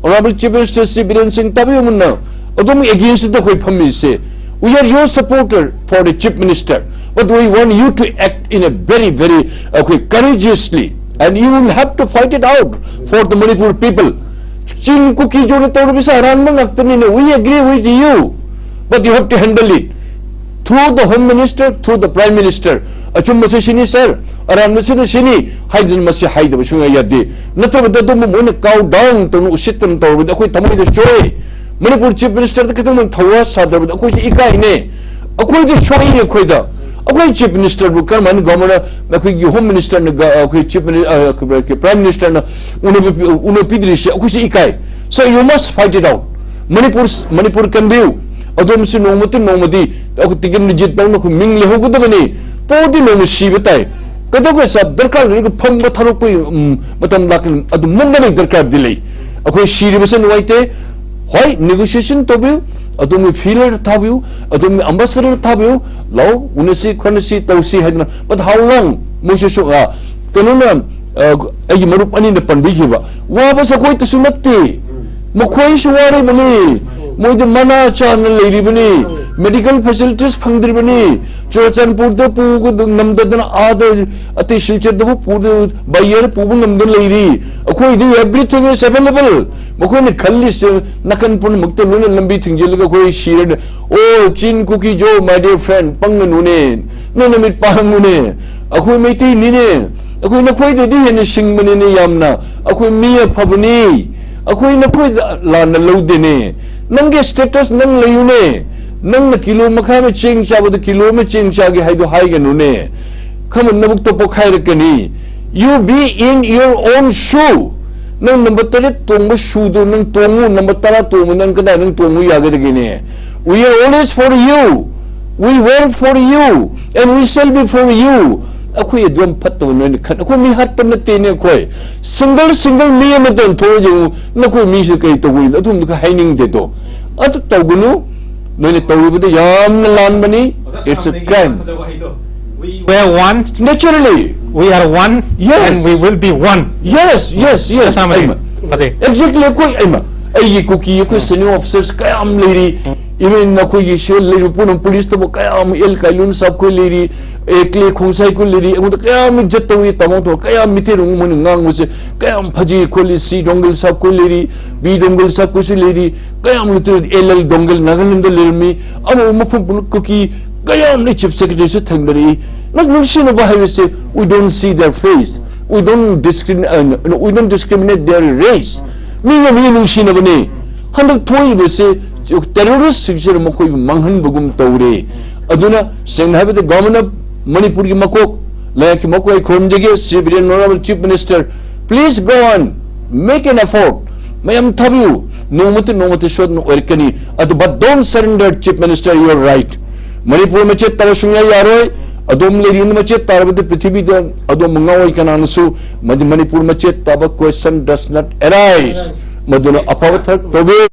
Honourable Chief Minister ꯁꯤ ꯕꯤꯔꯦꯟ ꯁꯤꯡ ꯇꯥꯕꯤꯌꯨ ꯃꯨꯟꯅ꯫ ꯑꯗꯣꯝꯒꯤ againstꯇ ꯑꯩꯈꯣꯏ ꯐꯝꯃꯤꯁꯦ꯫ We are your supporter for the Chief Minister, but we want you to act in a very, very, ꯑꯩꯈꯣꯏ, courageously, and you will have to fight it out for the Manipur people. ꯆꯤꯡ ꯀꯨꯀꯤ ꯖꯣꯅ ꯇꯧꯔꯤꯕꯁꯦ ꯑꯔꯥꯟꯕ ꯉꯥꯛꯇꯅꯤꯅ, we agree with you, but you have to handle it through the Home Minister, through the Prime Minister꯫ ꯑꯆꯨꯝꯕꯁꯦ ꯁꯤꯅꯤ ꯁꯥꯔ, ꯑꯔꯥꯟꯕꯁꯤꯅ ꯁꯤꯅꯤ ꯍꯥꯏꯗꯅ ꯃꯁꯤ ꯍꯥꯏꯗꯕ ꯁꯨꯡꯌꯥ ꯌꯥꯗꯦ꯫ ꯅꯠꯇ꯭ꯔꯕꯗ ꯑꯗꯨꯝ ꯃꯣꯏꯅ cow down ꯇꯧꯅ ꯎꯁꯤꯠꯇꯅ ꯇꯧꯔꯕꯗꯤ ꯑꯩꯈꯣꯏ ꯊꯃꯣꯏꯗ ꯁꯣꯛꯑꯦ꯫ ꯃꯅꯤꯄꯨꯔ Chief Ministerꯗ ꯈꯤꯇꯪ ꯃꯣꯏꯅ ꯊꯧꯋꯥ ꯁꯥꯗ꯭ꯔꯕꯗꯤ ꯑꯩꯈꯣꯏꯁꯦ ꯏꯀꯥꯏꯅꯦ꯫ ꯑꯩꯈꯣꯏꯗ ꯁꯣꯛꯏꯅꯦ ꯑꯩꯈꯣꯏꯗ꯫ ꯑꯩꯈꯣꯏ Chief Ministerꯕꯨ ꯀꯔꯝꯍꯥꯏꯅ ꯒꯣꯕꯔꯅꯔ, ꯑꯩꯈꯣꯏꯒꯤ Home Ministerꯅ ꯒ-, ꯑꯩꯈꯣꯏ Chief Mini-, ꯑ, ꯑꯩꯈꯣꯏ Prime Ministerꯅ ꯎꯅꯕ ꯄꯤ-, ꯎꯅꯕ ꯄꯤꯗ꯭ꯔꯤꯁꯦ ꯑꯩꯈꯣꯏꯁꯦ ꯏꯀꯥꯏ꯫ So you must fight it out꯫ Manipur, Manipur ꯀꯟꯕꯤꯌꯨ꯫ ꯑꯗꯣꯝꯁꯨ ꯅꯣꯡꯃꯇ ꯅꯣꯡꯃꯗꯤ ꯑꯩꯈꯣꯏ ꯇꯤꯀꯦꯠ ꯃꯤꯖꯤꯠ ꯇꯧꯅ ꯑꯩꯈꯣꯏ ꯃꯤꯡ ꯂꯩꯍꯧꯒꯗꯕꯅꯤ꯫ ꯄꯣꯗꯤ ꯅꯣꯡꯃ ꯁꯤꯕ ꯇꯥꯏ꯫ ꯀꯩꯗꯧꯕꯩ ꯁꯥꯔ ꯗꯔꯀꯥꯔ ꯂꯩꯔꯒ ꯐꯝꯕ ꯊꯥꯗꯣꯛꯄꯒꯤ, ꯎꯝ, ꯃꯇꯝ ꯂꯥꯛꯀꯅꯤ꯫ ꯑꯗꯨ ꯃꯨꯟꯅꯕꯒꯤ ꯗꯔꯀꯥꯔꯗꯤ ꯂꯩ꯫ ꯑꯩꯈꯣꯏ ꯁꯤꯔꯤꯕꯁꯦ ꯅꯨꯡꯉꯥꯏꯇꯦ꯫ ꯍꯣꯏ, negotiation ꯇꯧꯕꯤꯌꯨ, ꯑꯗꯣꯝꯒꯤ feeler ꯊꯥꯕꯤꯌꯨ, ꯑꯗꯣꯝꯒꯤ ambassador ꯊꯥꯕꯤꯌꯨ, ꯂꯥꯛꯑꯣ, ꯎꯅꯁꯤ, ꯈꯣꯠꯅꯁꯤ, ꯇꯧꯁꯤ ꯍꯥꯏꯗꯅ꯫ But how long? ꯃꯣꯏꯁꯤꯁꯨ, ꯑ, ꯀꯩꯅꯣꯅ, ꯑ, ꯑꯩꯒꯤ ꯃꯔꯨꯞ ꯑꯅꯤꯅ ꯄꯟꯕꯤꯈꯤꯕ, ꯋꯥꯕꯁꯦ ꯑꯩꯈꯣꯏꯇꯁꯨ ꯅꯠꯇꯦ, ꯃꯈꯣꯏꯁꯨ ꯋꯥꯔꯤꯕꯅꯤ꯫ ꯃꯣꯏꯗꯤ ꯃꯅꯥ ꯆꯥꯅ ꯂꯩꯔꯤꯕꯅꯤ, ꯃꯦꯗꯤꯀꯦꯜ ꯐꯦꯁꯤꯂꯤꯇꯤꯁ ꯐꯪꯗ꯭ꯔꯤꯕꯅꯤ꯫ ꯆꯨꯔꯆꯥꯟꯄꯨꯔꯗ ꯄꯨꯕ ꯉꯝꯗꯗꯅ ꯑꯥꯗ ꯑꯇꯩ ꯁꯤꯜꯆꯔꯗꯕꯨ ꯄꯨꯗ, ꯕꯥꯏꯌꯔ ꯄꯨꯕ ꯉꯝꯗꯅ ꯂꯩꯔꯤ꯫ ꯑꯩꯈꯣꯏꯗꯤ everything is available꯫ ꯃꯈꯣꯏꯅ ꯈꯜꯂꯤꯁꯦ ꯅꯥꯀꯟ ꯄꯨꯝꯅꯃꯛꯇ ꯂꯣꯏꯅ ꯂꯝꯕꯤ ꯊꯤꯡꯖꯤꯜꯂꯒ ꯑꯩꯈꯣꯏ ꯁꯤꯔꯅꯤ꯫ ꯑꯣ ꯆꯤꯟ ꯀꯨꯀꯤ ꯖꯣ, my dear friend, ꯄꯪꯒꯅꯨꯅꯦ, ꯅꯪ ꯅꯃꯤꯠ ꯄꯥꯡꯉꯨꯅꯦ꯫ ꯑꯩꯈꯣꯏ ꯃꯩꯇꯩꯅꯤꯅꯦ, ꯑꯩꯈꯣꯏ ꯅꯈꯣꯏꯗꯩꯗꯤ ꯍꯦꯟꯅ ꯁꯤꯡꯕꯅꯤꯅꯦ ꯌꯥꯝꯅ꯫ ꯑꯩꯈꯣꯏ ꯃꯤ ꯑꯐꯕꯅꯤ, ꯑꯩꯈꯣꯏ ꯅꯈꯣꯏꯗ ꯂꯥꯟꯅ ꯂꯧꯗꯦꯅꯦ꯫ ꯅꯪꯒꯤ ꯁ꯭ꯇꯦꯇꯁ ꯅꯪ ꯂꯩꯌꯨꯅꯦ꯫ ꯅꯪꯅ ꯀꯤꯂꯣ ꯃꯈꯥꯏ ꯑꯃ ꯆꯦꯡ ꯆꯥꯕꯗ ꯀꯤꯂꯣ ꯑꯃ ꯆꯦꯡ ꯆꯥꯒꯦ ꯍꯥꯏꯗꯣ ꯍꯥꯏꯒꯅꯨꯅꯦ꯫ ꯈꯃꯟ ꯅꯕꯨꯛꯇ ꯄꯣꯛꯈꯥꯏꯔꯛꯀꯅꯤ꯫ You be in your own shoe꯫ ꯅꯪ ꯅꯝꯕꯔ ꯇꯔꯦꯠ ꯇꯣꯡꯕ ꯁꯨꯗꯣ ꯅꯪ ꯇꯣꯡꯉꯨ, ꯅꯝꯕꯔ ꯇꯔꯥ ꯇꯣꯡꯕ ꯅꯪ ꯀꯗꯥꯏ ꯅꯪ ꯇꯣꯡꯉꯨ ꯌꯥꯒꯗꯒꯦꯅꯦ? We are always for you, we were for you, and we shall be for you꯫ ꯑꯩꯈꯣꯏ ꯑꯗꯨꯝ ꯐꯠꯇꯕ ꯅꯣꯏꯅ ꯈꯟ, ꯑꯩꯈꯣꯏ ꯃꯤ ꯍꯥꯠꯄ ꯅꯠꯇꯦꯅꯦ꯫ ꯑꯩꯈꯣꯏ ꯁꯤꯡꯒꯜ ꯁꯤꯡꯒꯜ ꯃꯤ ꯑꯃꯇ ꯊꯣꯛꯑ ꯌꯦꯡꯉꯨ, ꯅꯈꯣꯏ ꯃꯤꯁꯨ ꯀꯔꯤ ꯇꯧꯕ, ꯑꯗꯨꯝꯗꯨꯒ ꯍꯥꯏꯅꯤꯡꯗꯦꯗꯣ꯫ ꯑꯗꯨ ꯇꯧꯒꯅꯨ, ꯅꯣꯏꯅ ꯇꯧꯔꯤꯕꯗꯣ ꯌꯥꯝꯅ ꯂꯥꯟꯕꯅꯤ꯫ It's a crime꯫ We're one. Naturally. We are one. Yes. And we will be one. Yes, yes, yes. That's how many. ꯑꯩꯃ꯫ Fazil. Exactly, ꯑꯩꯈꯣꯏ ꯑꯩꯃ, ꯑꯩꯒꯤ ꯀꯨꯀꯤ, ꯑꯩꯈꯣꯏ senior officers ꯀꯌꯥꯝ ꯂꯩꯔꯤ꯫ Even ꯑꯩꯈꯣꯏꯒꯤ ꯁꯤꯗ ꯂꯩꯔꯤꯕ ꯄꯨꯝꯅꯃꯛ, ꯄꯨꯂꯤꯁꯇꯕꯨ ꯀꯌꯥꯝ ꯑꯦꯜ ꯀꯥꯏꯂꯨꯟ ꯁꯥꯕ ꯑꯩꯈꯣꯏ ꯂꯩꯔꯤ, ꯑꯦ ꯀ꯭ꯂꯦ ꯈꯣꯡꯁꯥꯏ ꯑꯩꯈꯣꯏ ꯂꯩꯔꯤ꯫ ꯑꯩꯉꯣꯟꯗ ꯀꯌꯥꯝ ꯏꯖꯠ ꯇꯧꯏ, ꯇꯥꯃꯣ ꯇꯧ ꯀꯌꯥꯝ ꯃꯤꯇꯩꯔꯣꯟ ꯃꯣꯏꯅ ꯉꯥꯡꯕꯁꯦ ꯀꯌꯥꯝ ꯐꯖꯩ ꯈꯣꯠꯂꯤ꯫ ꯁꯤ ꯗꯣꯡꯒꯜ ꯁꯥꯕ ꯑꯩꯈꯣꯏ ꯂꯩꯔꯤ, ꯕꯤ ꯗꯣꯡꯒꯜ ꯁꯥꯕ ꯑꯩꯈꯣꯏꯁꯨ ꯂꯩꯔꯤ꯫ ꯀꯌꯥꯝ ꯂꯨꯇꯔ ꯑꯦꯜ ꯑꯦꯜ ꯗꯣꯡꯒꯜ ꯅꯥꯒꯥꯂꯦꯟꯗ ꯂꯩꯔꯝꯃꯤ꯫ ꯑꯃ ꯃꯐꯝ ꯄꯨꯝꯅꯃꯛ ꯀꯨꯀꯤ ꯀꯌꯥꯝ ꯂꯩ, ꯆꯤꯐ ꯁꯦꯀ꯭ꯔꯦꯇꯔꯤꯁꯨ ꯊꯦꯡꯅꯔꯛꯏ꯫ ꯅꯪ ꯅꯨꯡꯁꯤꯅꯕ ꯍꯥꯏꯕꯁꯦ, we don't see their face, we don't discriminate, uh, no, we don't discriminate their race꯫ ꯃꯤꯒ ꯃꯤ ꯅꯨꯡꯁꯤꯅꯕꯅꯤ꯫ ꯍꯟꯗꯛ ꯊꯣꯛꯏꯕꯁꯦ ꯇꯦꯔꯣꯔꯤꯁꯁꯤꯡꯁꯤꯅ ꯃꯈꯣꯏꯕꯨ ꯃꯥꯡꯍꯟꯕꯒꯨꯝ ꯇꯧꯔꯦ꯫ ꯑꯗꯨꯅ ꯁꯦꯡꯅ ꯍꯥꯏꯕꯗ ꯒꯣꯚꯔꯅꯔ ꯃꯅꯤꯄꯨꯔꯒꯤ ꯃꯀꯣꯛ ꯂꯩꯉꯥꯛꯀꯤ ꯃꯀꯣꯛ ꯑꯩ ꯈꯨꯔꯨꯝꯖꯒꯦ, ꯁꯤ Biren honourable chief minister, please go on, make an effort꯫ ꯃꯌꯥꯝ ꯊꯥꯕꯤꯌꯨ, ꯅꯣꯡꯃꯇ ꯅꯣꯡꯃꯇ ꯁꯣꯏꯗꯅ ꯑꯣꯏꯔꯛꯀꯅꯤ꯫ ꯑꯗꯨ but don't surrender, Chief Minister, you are right꯫ Manipur ꯃꯆꯦꯠ ꯇꯥꯕ ꯁꯨꯡꯌꯥ ꯌꯥꯔꯣꯏ꯫ ꯑꯗꯣꯝ ꯂꯩꯔꯤꯉꯩ ꯃꯆꯦꯠ ꯇꯥꯔꯕꯗꯤ ꯄ꯭ꯔꯤꯊꯤꯕꯤꯗ ꯑꯗꯣꯝꯕꯨ ꯉꯥꯎꯏ ꯀꯅꯥꯅꯁꯨ꯫ ꯃꯗꯨ ꯃꯅꯤꯄꯨꯔ ꯃꯆꯦꯠ ꯇꯥꯕ question does not arise꯫ ꯃꯗꯨꯅ ꯑꯐꯕ ꯊꯕꯛ ꯇꯧꯕꯤꯌꯨ꯫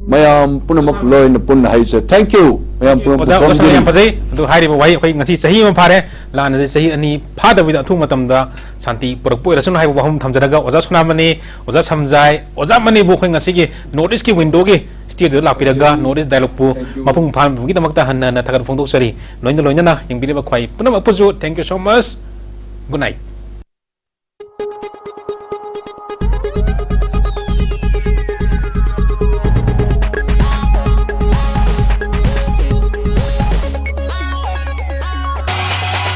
ꯃꯌꯥꯝ ꯄꯨꯝꯅꯃꯛ ꯂꯣꯏꯅ ꯄꯨꯟꯅ ꯍꯥꯏꯖ-, thank you꯫ ꯑꯣꯖꯥ, ꯑꯣꯖꯥ ꯁꯣꯅꯥ, ꯌꯥꯝ ꯐꯖꯩ꯫ ꯑꯗꯨ ꯍꯥꯏꯔꯤꯕ ꯋꯥꯍꯩ, ꯑꯩꯈꯣꯏ ꯉꯁꯤ ꯆꯍꯤ ꯑꯃ ꯐꯥꯔꯦ, ꯂꯥꯟ ꯑꯁꯤ ꯆꯍꯤ ꯑꯅꯤ ꯐꯥꯗꯕꯤꯗ ꯑꯊꯨꯕ ꯃꯇꯝꯗ ꯁꯥꯟꯇꯤ ꯄꯨꯔꯛꯄ ꯑꯣꯏꯔꯁꯅꯨ ꯍꯥꯏꯕ ꯋꯥꯐꯝ ꯊꯝꯖꯔꯒ, ꯑꯣꯖꯥ ꯁꯣꯅꯥꯃꯅꯤ, ꯑꯣꯖꯥ ꯁꯝꯖꯥꯏ, ꯑꯣꯖꯥ ꯃꯅꯤꯕꯨ ꯑꯩꯈꯣꯏ ꯉꯁꯤꯒꯤ North East ꯀꯤ window ꯒꯤ studio ꯗ ꯂꯥꯛꯄꯤꯔꯒ North East Dialogue ꯄꯨ ꯃꯄꯨꯡ ꯐꯥꯍꯟꯕꯒꯤꯗꯃꯛꯇ ꯍꯟꯅ ꯍꯟꯅ ꯊꯥꯒꯠꯄ ꯐꯣꯡꯗꯣꯛꯆꯔꯤ꯫ ꯂꯣꯏꯅ ꯂꯣꯏꯅꯅ ꯌꯦꯡꯕꯤꯔꯤꯕ ꯈ꯭ꯋꯥꯏ ꯄꯨꯝꯅꯃꯛꯄꯨꯁꯨ thank you so much, good night꯫